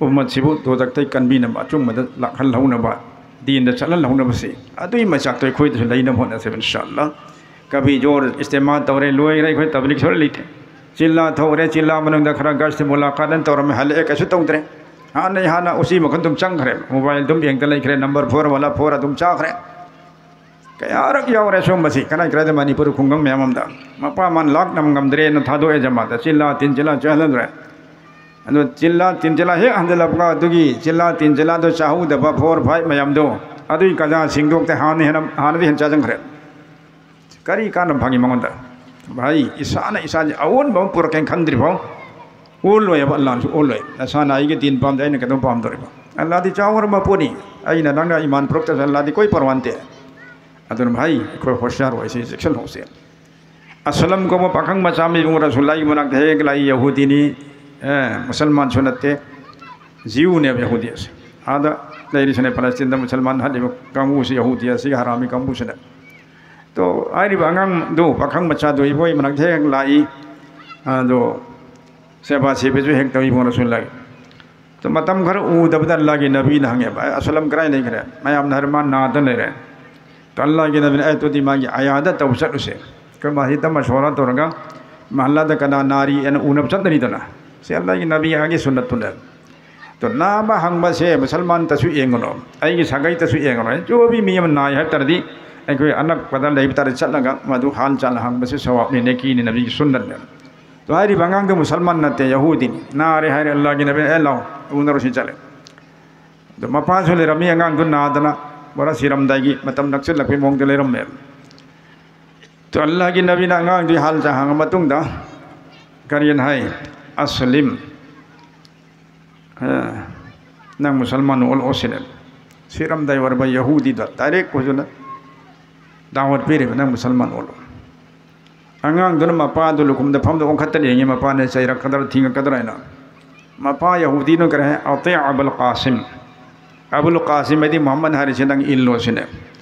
ꯎꯝꯃꯠꯁꯤꯕꯨ ꯗꯣꯖꯈꯇꯩ ꯀꯟꯕꯤꯅꯕ, ꯑꯆꯨꯝꯕꯗ ꯂꯥꯛꯍꯜꯍꯧꯅꯕ, ꯗꯤꯟꯗ ꯆꯠꯍꯜꯍꯧꯅꯕꯁꯤ, ꯑꯗꯨꯒꯤ ꯃꯩꯆꯥꯛꯇꯣ ꯑꯩꯈꯣꯏꯗꯁꯨ ꯂꯩꯅꯕ ꯍꯣꯠꯅꯁꯦꯕ, ꯏꯟꯁꯥ ꯑꯜꯂꯥꯍ꯫ ꯀꯕꯤ ꯖꯣꯔ ꯏꯁꯇꯦꯃꯥꯜ ꯇꯧꯔꯦ, ꯂꯣꯏꯈ꯭ꯔꯦ, ꯑꯩꯈꯣꯏ ꯇꯕꯂꯤꯛ ꯁꯣꯔ ꯂꯩꯇꯦ꯫ ꯆꯤꯜꯂꯥ ꯊꯣꯛꯎꯔꯦ, ꯆꯤꯜꯂꯥ ꯃꯅꯨꯡꯗ ꯈꯔ ꯒꯁꯇ ꯃꯨꯂꯥꯀꯥꯠ ꯑꯅ ꯇꯧꯔꯝꯃꯦ, ꯍꯜꯂꯛꯑꯦ, ꯀꯩꯁꯨ ꯇꯧꯗ꯭ꯔꯦ꯫ ꯍꯥꯟꯅꯩ ꯍꯥꯟꯅ ꯎꯆꯤ ꯃꯈꯜ ꯑꯗꯨꯝ ꯆꯪꯈ꯭ꯔꯦ, ꯃꯣꯕꯥꯏꯜ ꯑꯗꯨꯝ ꯌꯦꯡꯗ ꯂꯩꯈ꯭ꯔꯦ, ꯅꯝꯕꯔ ꯐꯣꯔ ꯋꯥꯂꯥ ꯐꯣꯔ ꯑꯗꯨꯝ ꯆꯥꯈ꯭ꯔꯦ꯫ ꯀꯌꯥꯔꯛ ꯌꯥꯎꯔꯦ ꯁꯨꯝꯕꯁꯤ, ꯀꯗꯥꯏ ꯀꯗꯥꯏꯗ ꯃꯅꯤꯄꯨꯔ ꯈꯨꯡꯒꯪ ꯃꯌꯥꯝ ꯑꯃꯗ꯫ ꯃꯄꯥ ꯃꯃꯥꯅ ꯂꯥꯛ ꯅꯝ ꯉꯝꯗ꯭ꯔꯦꯅ ꯊꯥꯗꯣꯛꯑꯦ ꯖꯃꯥꯠꯇ, ꯆꯤꯜꯂꯥ ꯇꯤꯟ ꯆꯤꯜꯂꯥ ꯆꯥꯍꯜꯂꯗ꯭ꯔꯦ꯫ ꯑꯗꯣ ꯆꯤꯜꯂꯥ ꯇꯤꯟ ꯆꯤꯜꯂꯥ ꯍꯦꯛ ꯍꯟꯖꯤꯜꯂꯛꯄꯒ ꯑꯗꯨꯒꯤ ꯆꯤꯜꯂꯥ ꯇꯤꯟ ꯆꯤꯜꯂꯥꯗꯣ ꯆꯥꯍꯧꯗꯕ ꯐꯣꯔ ꯐꯥꯏꯚ ꯃꯌꯥꯝꯗꯣ, ꯑꯗꯨꯒꯤ ꯀꯖꯥ ꯁꯦꯡꯗꯣꯛꯇꯦ, ꯍꯥꯟꯅ ꯍꯦꯟꯅ, ꯍꯥꯟꯅꯗꯤ ꯍꯦꯟꯅ ꯆꯥꯁꯤꯟꯈ꯭ꯔꯦ꯫ ꯀꯔꯤ ꯀꯥꯟꯅꯕ ꯐꯪꯉꯤ ꯃꯉꯣꯟꯗ? ꯚꯥꯏ, ꯏꯁꯥꯅ ꯏꯁꯥꯁꯦ ꯑꯑꯣꯟꯕ ꯑꯃ ꯄꯨꯔꯛꯀꯦꯅ ꯈꯟꯗ꯭ꯔꯤꯐꯥꯎ ꯑꯣꯜꯂꯣꯏꯕ, ꯑꯜꯂꯥꯅꯁꯨ ꯑꯣꯜꯂꯣꯏ꯫ ꯅꯁꯥꯅ ꯑꯩꯒꯤ ꯗꯤꯟ ꯄꯥꯝꯗꯦ, ꯑꯩꯅ ꯀꯩꯗꯧ ꯄꯥꯝꯗꯣꯔꯤꯕ? ꯑꯜꯂꯥꯗꯤ ꯆꯥꯎꯈ꯭ꯔꯕ ꯄꯣꯠꯅꯤ꯫ ꯑꯩꯅ ꯅꯪꯅ ꯏꯃꯥꯟ ꯄꯨꯔꯛꯇ꯭ꯔꯁꯨ ꯑꯜꯂꯥꯗꯤ ꯀꯣꯏ ꯄꯔꯋꯥ ꯅꯠꯇꯦ꯫ ꯑꯗꯨꯅ ꯚꯥꯏ, ꯑꯩꯈꯣꯏ ꯍꯣꯁꯤꯌꯥꯔ ꯑꯣꯏꯁꯤ, ꯆꯦꯛꯁꯤꯜꯍꯧꯁꯤ꯫ ꯑꯁꯂꯝ ꯀꯧꯕ ꯄꯥꯈꯪ ꯃꯆꯥ ꯑꯃ ꯏꯕꯨꯡ ꯔꯁꯨꯜꯂꯥꯒꯤ ꯃꯅꯥꯛꯇ ꯍꯦꯛ ꯂꯥꯛꯏ꯫ ꯌꯍꯨꯗꯤꯅꯤ, ꯑꯦ, ꯃꯨꯁꯜꯃꯥꯟꯁꯨ ꯅꯠꯇꯦ, ꯖꯤꯎꯅꯦꯕ ꯌꯍꯨꯗꯤ ꯑꯁꯦ꯫ ꯑꯥꯗ ꯂꯩꯔꯤꯁꯤꯅꯦ, ꯐꯂꯁꯇꯤꯟꯗ ꯃꯨꯁꯜꯃꯥꯟ ꯍꯥꯠꯂꯤꯕ ꯀꯥꯡꯕꯨꯁꯤ, ꯌꯍꯨꯗꯤ ꯑꯁꯤꯒꯤ ꯍꯔꯥꯃꯤ ꯀꯥꯡꯕꯨꯁꯤꯅ꯫ ꯇꯣ, ꯍꯥꯏꯔꯤꯕ ꯑꯉꯥꯡꯗꯣ, ꯄꯥꯈꯪ ꯃꯆꯥꯗꯣ ꯏꯕꯣꯏ ꯃꯅꯥꯛꯇ ꯍꯦꯛ ꯂꯥꯛꯏ꯫ ꯑꯗꯣ ꯁꯦꯕꯥ ꯁꯦꯕꯤꯁꯨ ꯍꯦꯛ ꯇꯧꯏ ꯏꯕꯨꯡ ꯔꯁꯨꯜꯂꯥꯒꯤ꯫ ꯇꯣ, ꯃꯇꯝ ꯈꯔ ꯎꯗꯕꯗ ꯑꯜꯂꯥꯍꯒꯤ ꯅꯕꯤꯅ ꯍꯪꯉꯦꯕ, "ꯑꯦ, ꯑꯁꯂꯝ ꯀꯗꯥꯏ ꯂꯩꯈ꯭ꯔꯦ?" ꯃꯌꯥꯝꯅ ꯍꯥꯏꯔꯦ, "ꯃꯥ ꯅꯥꯗ ꯂꯩꯔꯦ"꯫ ꯇꯣ, ꯑꯜꯂꯥꯍꯒꯤ ꯅꯕꯤꯅ, "ꯑꯦ, ꯑꯗꯨꯗꯤ ꯃꯥꯒꯤ ꯑꯌꯥꯗ ꯇꯧꯕ ꯆꯠꯂꯨꯁꯦ꯫ ꯑꯩꯈꯣꯏ ꯃꯁꯤꯗ ꯃꯁꯣꯔꯥ ꯇꯧꯔꯒ ꯃꯍꯜꯂꯥꯗ ꯀꯅꯥ ꯅꯥꯔꯤ ꯍꯥꯏꯅ ꯎꯅꯕ ꯆꯠꯅꯔꯤꯗꯅ"꯫ ꯁꯤ ꯑꯜꯂꯥꯍꯒꯤ ꯅꯕꯤ ꯑꯥꯒꯤ ꯁꯨꯟꯅꯠꯇꯨꯅꯦ꯫ ꯇꯣ, ꯅꯥꯕ ꯍꯪꯕꯁꯦ ꯃꯨꯁꯜꯃꯥꯟꯇꯁꯨ ꯌꯦꯡꯒꯅꯨ, ꯑꯩꯒꯤ ꯁꯥꯒꯩꯗꯁꯨ ꯌꯦꯡꯒꯅꯨ꯫ ꯖꯣꯕꯤ ꯃꯤ ꯑꯃ ꯅꯥꯏ ꯍꯥꯏꯕ ꯇꯥꯔꯗꯤ ꯑꯩꯈꯣꯏ ꯑꯅꯛꯄꯗ ꯂꯩꯕ ꯇꯥꯔꯗꯤ ꯆꯠꯂꯒ ꯃꯗꯨ ꯍꯥꯜ ꯆꯥꯜ ꯍꯪꯕꯁꯦ ꯁꯋꯥꯕꯅꯤ, ꯅꯦꯀꯤꯅꯤ, ꯅꯕꯤꯒꯤ ꯁꯨꯟꯅꯠꯅꯦ꯫ ꯇꯣ, ꯍꯥꯏꯔꯤꯕ ꯑꯉꯥꯡꯗꯣ ꯃꯨꯁꯜꯃꯥꯟ ꯅꯠꯇꯦ, ꯌꯍꯨꯗꯤꯅꯤ꯫ ꯅꯥꯔꯦ ꯍꯥꯏꯔꯦ, ꯑꯜꯂꯥꯍꯒꯤ ꯅꯕꯤꯅ, "ꯑꯦ, ꯂꯥꯎ, ꯎꯅꯔꯨꯁꯤ" ꯆꯠꯂꯦ꯫ ꯑꯗꯣ ꯃꯄꯥꯁꯨ ꯂꯩꯔꯝꯃꯤ, ꯑꯉꯥꯡꯗꯨ ꯅꯥꯗꯅ ꯄꯨꯔꯥ ꯁꯤꯔꯝꯗꯥꯏꯒꯤ ꯃꯇꯝ ꯅꯛꯁꯤꯜꯂꯛꯄꯒꯤ ꯃꯑꯣꯡꯗ ꯂꯩꯔꯝꯃꯦ꯫ ꯇꯣ, ꯑꯜꯂꯥꯍꯒꯤ ꯅꯕꯤꯅ ꯑꯉꯥꯡꯗꯨꯒꯤ ꯍꯥꯜ ꯆꯥ ꯍꯪꯉ ꯃꯇꯨꯡꯗ ꯀꯔꯤꯅ ꯍꯥꯏ? "ꯑꯁꯂꯤꯝ, ꯑꯦ, ꯅꯪ ꯃꯨꯁꯜꯃꯥꯟ ꯑꯣꯜꯂꯛꯑꯣ" ꯁꯤꯅꯦ꯫ ꯁꯤꯔꯝꯗꯥꯏ ꯑꯣꯏꯔꯕ ꯌꯍꯨꯗꯤꯗ ꯗꯥꯏꯔꯦꯛ ꯍꯧꯖꯤꯛꯅ ꯗꯥꯋꯠ ꯄꯤꯔꯤꯕ, "ꯅꯪ ꯃꯨꯁꯜꯃꯥꯟ ꯑꯣꯜꯂꯣ"꯫ ꯑꯉꯥꯡꯗꯨꯅ ꯃꯄꯥꯗꯨ ꯂꯨꯈꯨꯝꯗ ꯐꯝꯗ ꯑꯣꯟꯈꯠꯇꯅ ꯌꯦꯡꯉꯤ, ꯃꯄꯥꯅ ꯆꯩꯔꯛꯀꯗ꯭ꯔꯥ ꯊꯤꯡꯉꯛꯀꯗ꯭ꯔꯥ ꯍꯥꯏꯅ꯫ ꯃꯄꯥ ꯌꯍꯨꯗꯤꯅ ꯀꯔꯤ ꯍꯥꯏ? "ꯑꯇꯤꯌ ꯑꯕꯨꯜ ꯀꯥꯁꯤꯝ"꯫ ꯑꯕꯨꯜ ꯀꯥꯁꯤꯝ ꯍꯥꯏꯗꯤ ꯃꯨꯍꯝꯃꯗ ꯍꯥꯏꯔꯤꯁꯦ ꯅꯪ ꯏꯜꯂꯣ ꯁꯤꯅꯦ꯫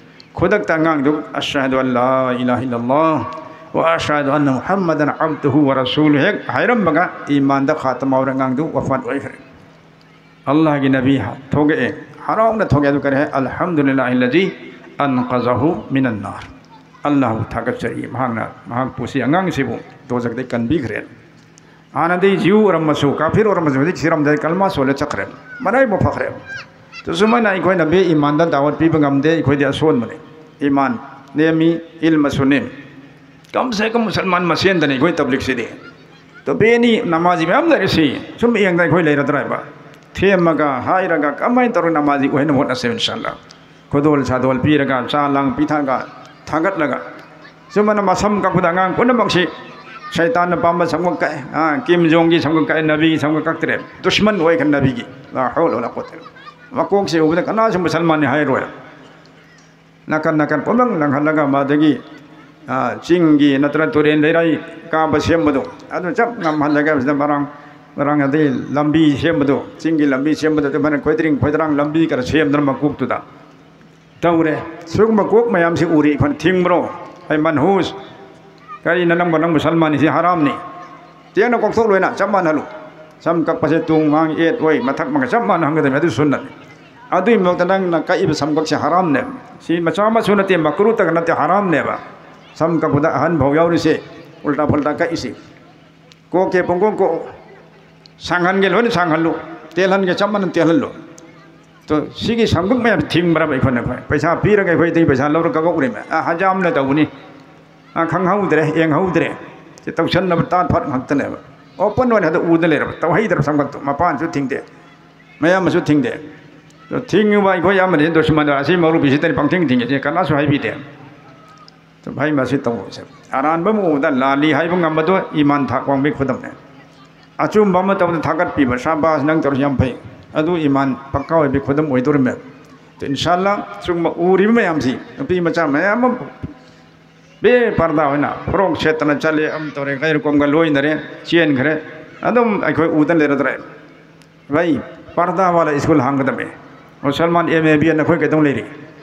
ꯈꯨꯗꯛꯇ ꯑꯉꯥꯡꯗꯨ "ꯑꯁꯍꯗꯨ ꯑꯜ ꯂꯥ ꯏꯂꯥꯍ ꯏꯜꯂꯜꯂꯥꯍ ꯋ ꯑꯁꯍꯗꯨ ꯑꯟꯅ ꯃꯨꯍꯝꯃꯗꯟ ꯑꯕꯗꯨꯍꯨ ꯋ ꯔꯁꯨꯂꯨ" ꯍꯦꯛ ꯍꯥꯏꯔꯝꯕꯒ ꯏꯃꯥꯟꯗ ꯈꯥꯇꯃ ꯑꯣꯏꯔ ꯑꯉꯥꯡꯗꯨ ꯋꯐꯥꯠ ꯑꯣꯏꯈ꯭ꯔꯦ꯫ ꯑꯜꯂꯥꯍꯒꯤ ꯅꯕꯤ ꯍ-, ꯊꯣꯛꯂꯛꯑꯦ, ꯍꯔꯥꯎꯅ ꯊꯣꯛꯂꯛꯑꯦ꯫ ꯑꯗꯨ ꯀꯔꯤ ꯍꯥꯏ? "ꯑꯜꯍꯝꯗꯨꯂꯤꯜꯂꯥꯍꯤ ꯂꯖꯤ ꯑꯟꯀꯖꯍꯨ ꯃꯤꯅꯟ ꯅꯥꯔ"꯫ ꯑꯜꯂꯥꯍꯕꯨ ꯊꯥꯒꯠꯆꯔꯤ, ꯃꯍꯥꯛꯅ ꯃꯍꯥꯛꯄꯨ, ꯁꯤ ꯑꯉꯥꯡꯁꯤꯕꯨ ꯗꯣꯖꯈꯗꯒꯤ ꯀꯟꯕꯤꯈ꯭ꯔꯦ꯫ ꯍꯥꯟꯅꯗꯤ ꯖꯤꯎ ꯑꯣꯏꯔꯝꯃꯁꯨ, ꯀꯥꯐꯤꯔ ꯑꯣꯏꯔꯝꯃꯁꯨ, ꯍꯧꯖꯤꯛ ꯁꯤꯔꯝꯗꯥꯏ ꯀꯜꯃꯥ ꯁꯣꯜꯂꯦ ꯆꯠꯈ꯭ꯔꯦ, ꯃꯔꯥꯏꯕꯛ ꯐꯈ꯭ꯔꯦ꯫ ꯇꯨ ꯁꯨꯃꯥꯏꯅ ꯑꯩꯈꯣꯏꯅ ꯕꯦ ꯏꯃꯥꯟꯗ ꯗꯥꯋꯠ ꯄꯤꯕ ꯉꯝꯗꯦ, ꯑꯩꯈꯣꯏꯗꯤ ꯑꯁꯣꯟꯕꯅꯤ꯫ ꯏꯃꯥꯟ ꯅꯦꯝꯃꯤ, ꯏꯜꯃꯁꯨ ꯅꯦꯝꯃꯤ꯫ ꯀꯝ ꯁꯦ ꯀꯝ ꯃꯨꯁꯜꯃꯥꯟ ꯃꯁꯦꯟꯗꯅꯤ ꯑꯩꯈꯣꯏ ꯇꯕ꯭ꯂꯤꯛꯁꯤꯗꯤ꯫ ꯇꯣ ꯕꯦꯅꯤ ꯅꯃꯥꯖꯤ ꯃꯌꯥꯝ ꯂꯩꯔꯤꯁꯤ, ꯁꯨꯝ ꯌꯦꯡꯗ ꯑꯩꯈꯣꯏ ꯂꯩꯔꯗ꯭ꯔꯥ ꯍꯥꯏꯕ? ꯊꯦꯝꯃꯒ ꯍꯥꯏꯔꯒ ꯀꯃꯥꯏꯅ ꯇꯧꯔꯒ ꯅꯃꯥꯖꯤ ꯑꯣꯏꯍꯟꯅꯕ ꯍꯣꯠꯅꯁꯦꯕ, ꯏꯟꯁꯥ ꯑꯜꯂꯥ꯫ ꯈꯨꯗꯣꯜ ꯁꯥꯗꯣꯜ ꯄꯤꯔꯒ, ꯆꯥ ꯂꯥꯡ ꯄꯤꯊꯛꯑꯒ, ꯊꯥꯒꯠꯂꯒ꯫ ꯁꯨꯃꯥꯏꯅ ꯃꯁꯝ ꯀꯛꯄꯗ ꯑꯉꯥꯡ ꯄꯨꯝꯅꯃꯛꯁꯤ ꯁꯩꯇꯥꯟꯅ ꯄꯥꯝꯕ ꯁꯝꯒ ꯀꯛꯑꯦ, ꯑꯥ, ꯀꯤꯝ ꯖꯣꯡꯒꯤ ꯁꯝꯒ ꯀꯛꯑꯦ, ꯅꯕꯤꯒꯤ ꯁꯝꯒ ꯀꯛꯇ꯭ꯔꯦ꯫ ꯗꯨꯁꯃꯟ ꯑꯣꯏꯈ꯭ꯔꯦ ꯅꯕꯤꯒꯤ꯫ ꯂꯥ ꯍꯧꯂ ꯋꯥꯂꯥ ꯀꯨꯋꯥꯇ ꯏꯜꯂꯥ ꯕꯤꯜꯂꯥꯍ꯫ ꯃꯀꯣꯛꯁꯤ ꯎꯕꯗ ꯀꯅꯥꯁꯨ ꯃꯨꯁꯜꯃꯥꯟꯅꯤ ꯍꯥꯏꯔꯣꯏ꯫ ꯅꯥꯀꯟ ꯅꯥꯀꯟ ꯄꯨꯝꯅꯃꯛ ꯂꯪꯍꯜꯂꯒ ꯃꯗꯒꯤ ꯆꯤꯡꯒꯤ ꯅꯠꯇ꯭ꯔꯒ ꯇꯨꯔꯦꯟ ꯂꯩꯔꯥꯏ ꯀꯥꯕ ꯁꯦꯝꯕꯗꯣ, ꯑꯗꯨ ꯆꯞ ꯉꯝꯍꯜꯂꯒ ꯁꯤꯗ ꯃꯔꯥꯡ ꯃꯔꯥꯡ ꯑꯗꯩ ꯂꯝꯕꯤ ꯁꯦꯝꯕꯗꯣ, ꯆꯤꯡꯒꯤ ꯂꯝꯕꯤ ꯁꯦꯝꯕꯗ ꯑꯗꯨꯃꯥꯏꯅ ꯈꯣꯏꯗ꯭ꯔꯤꯡ ꯈꯣꯏꯗ꯭ꯔꯥꯡ ꯂꯝꯕꯤ ꯈꯔ ꯁꯦꯝꯗꯅ ꯃꯀꯣꯛꯇꯨꯗ ꯇꯧꯔꯦ꯫ ꯁꯤꯒꯨꯝꯕ ꯀꯣꯛ ꯃꯌꯥꯝꯁꯤ ꯎꯔꯤ ꯑꯩꯈꯣꯏꯅ ꯊꯤꯡꯕ꯭ꯔꯣ? ꯑꯩ ꯃꯟꯍꯨꯁ, ꯀꯔꯤꯅ ꯅꯪꯕꯨ ꯅꯪ ꯃꯨꯁꯜꯃꯥꯟꯅꯤ, ꯁꯤ ꯍꯔꯥꯝꯅꯤ꯫ ꯇꯦꯡꯅ ꯀꯣꯛꯊꯣꯛ ꯂꯣꯏꯅ ꯆꯞ ꯃꯥꯟꯅꯍꯜꯂꯨ꯫ ꯁꯝ ꯀꯛꯄꯁꯦ ꯇꯨꯡ ꯃꯥꯡ ꯑꯦꯠ ꯑꯣꯏ ꯃꯊꯛ ꯃꯈꯥ ꯆꯞ ꯃꯥꯟꯅ ꯍꯟꯒꯗꯕꯅꯤ, ꯑꯗꯨ ꯁꯨꯟꯅꯠꯅꯤ꯫ ꯑꯗꯨꯒꯤ ꯃꯊꯛꯇ ꯅꯪꯅ ꯀꯛꯏꯕ ꯁꯝ ꯀꯛꯁꯦ ꯍꯔꯥꯝꯅꯦꯕ꯫ ꯁꯤ ꯃꯆꯥ ꯃꯁꯨ ꯅꯠꯇꯦ, ꯃꯀ꯭ꯔꯨꯇꯒ ꯅꯠꯇꯦ, ꯍꯔꯥꯝꯅꯦꯕ꯫ ꯁꯝ ꯀꯛꯄꯗ ꯑꯍꯟ ꯐꯥꯎ ꯌꯥꯎꯔꯤꯁꯦ, ꯎꯜꯇꯥ ꯐꯨꯜꯇꯥ ꯀꯛꯏꯁꯦ꯫ ꯀꯣꯛꯀꯦ ꯄꯨꯡꯀꯣꯛ ꯀꯣꯛ, ꯁꯥꯡꯍꯟꯒꯦ ꯂꯣꯏꯅ ꯁꯥꯡꯍꯜꯂꯨ, ꯇꯦꯜꯍꯟꯒꯦ ꯆꯞ ꯃꯥꯟꯅ ꯇꯦꯜꯍꯜꯂꯨ꯫ ꯇꯣ, ꯁꯤꯒꯤ ꯁꯝꯒꯛ ꯃꯌꯥꯝ ꯊꯤꯡꯕ꯭ꯔꯕ ꯑꯩꯈꯣꯏꯅ? ꯑꯩꯈꯣꯏ ꯄꯩꯁꯥ ꯄꯤꯔꯒ ꯑꯩꯈꯣꯏꯗꯒꯤ ꯄꯩꯁꯥ ꯂꯧꯔꯒ ꯀꯛꯎꯔꯤꯃꯦ꯫ ꯑ, ꯍꯖꯥꯝꯅ ꯇꯧꯕꯅꯤ꯫ ꯑ, ꯈꯪꯍꯧꯗ꯭ꯔꯦ, ꯌꯦꯡꯍꯧꯗ꯭ꯔꯦ꯫ ꯁꯤ ꯇꯧꯁꯟꯅꯕ ꯇꯥꯠ ꯐꯥꯠ ꯉꯥꯛꯇꯅꯦꯕ꯫ ꯑꯣꯄꯟ ꯑꯣꯏꯅ ꯍꯦꯛꯇ ꯎꯗ ꯂꯩꯔꯕ, ꯇꯧꯍꯩꯗ꯭ꯔꯕ ꯁꯝꯒꯛꯇꯣ꯫ ꯃꯄꯥꯟꯁꯨ ꯊꯤꯡꯗꯦ, ꯃꯌꯥꯝ ꯑꯃꯁꯨ ꯊꯤꯡꯗꯦ꯫ ꯑꯗꯣ ꯊꯤꯡꯉꯤꯕ ꯑꯩꯈꯣꯏ ꯑꯃꯗꯤ ꯗꯨꯁꯃꯟꯗꯣ ꯑꯁꯤ ꯃꯧꯂꯨꯕꯤꯁꯤꯗꯅꯤ ꯄꯪꯊꯤꯡ ꯊꯤꯡꯉꯤꯁꯦ, ꯀꯅꯥꯁꯨ ꯍꯥꯏꯕꯤꯗꯦ꯫ ꯁꯨꯝ ꯍꯥꯏ ꯃꯁꯤ ꯇꯧꯕꯁꯦ꯫ ꯑꯔꯥꯟꯕ ꯑꯃ ꯎꯕꯗ ꯂꯥꯜꯂꯤ ꯍꯥꯏꯕ ꯉꯝꯕꯗꯣ ꯏꯃꯥꯟ ꯊꯥꯛ ꯋꯥꯡꯕꯒꯤ ꯈꯨꯗꯝꯅꯦ꯫ ꯑꯆꯨꯝꯕ ꯑꯃ ꯇꯧꯕꯗ ꯊꯥꯒꯠꯄꯤꯕ, ꯁꯥꯕꯥꯁ, ꯅꯪ ꯇꯧꯔꯤꯁꯤ ꯌꯥꯝ ꯐꯩ꯫ ꯑꯗꯨ ꯏꯃꯥꯟ ꯄꯛꯀꯥ ꯑꯣꯏꯕꯒꯤ ꯈꯨꯗꯝ ꯑꯣꯏꯗꯣꯔꯤꯃꯦ꯫ ꯑꯗꯣ ꯏꯟꯁꯥꯜꯂꯥ ꯁꯤꯒꯨꯝꯕ ꯎꯔꯤꯕ ꯃꯌꯥꯝꯁꯤ, ꯅꯨꯄꯤ ꯃꯆꯥ ꯃꯌꯥꯝ ꯑꯃ ꯕꯦ ꯄꯔꯗꯥ ꯑꯣꯏꯅ ꯐ꯭ꯔꯣꯛ ꯁꯦꯠꯇꯅ ꯆꯠꯂꯦ, ꯑꯃ ꯇꯧꯔꯦ, ꯒꯩꯔ ꯀꯣꯝꯒ ꯂꯣꯏꯅꯔꯦ, ꯆꯦꯟꯈ꯭ꯔꯦ꯫ ꯑꯗꯨꯝ ꯑꯩꯈꯣꯏ ꯎꯗꯅ ꯂꯩꯔꯗ꯭ꯔꯦ꯫ ꯚꯥꯏ, ꯄꯔꯗꯥ ꯋꯥꯂꯥ ꯁ꯭ꯀꯨꯜ ꯍꯥꯡꯒꯗꯕꯅꯦ꯫ ꯃꯨꯁꯜꯃꯥꯟ ꯑꯦꯝ ꯑꯦ ꯕꯤ ꯑꯦ ꯅꯈꯣꯏ ꯀꯩꯗꯧ ꯂꯩꯔꯤ?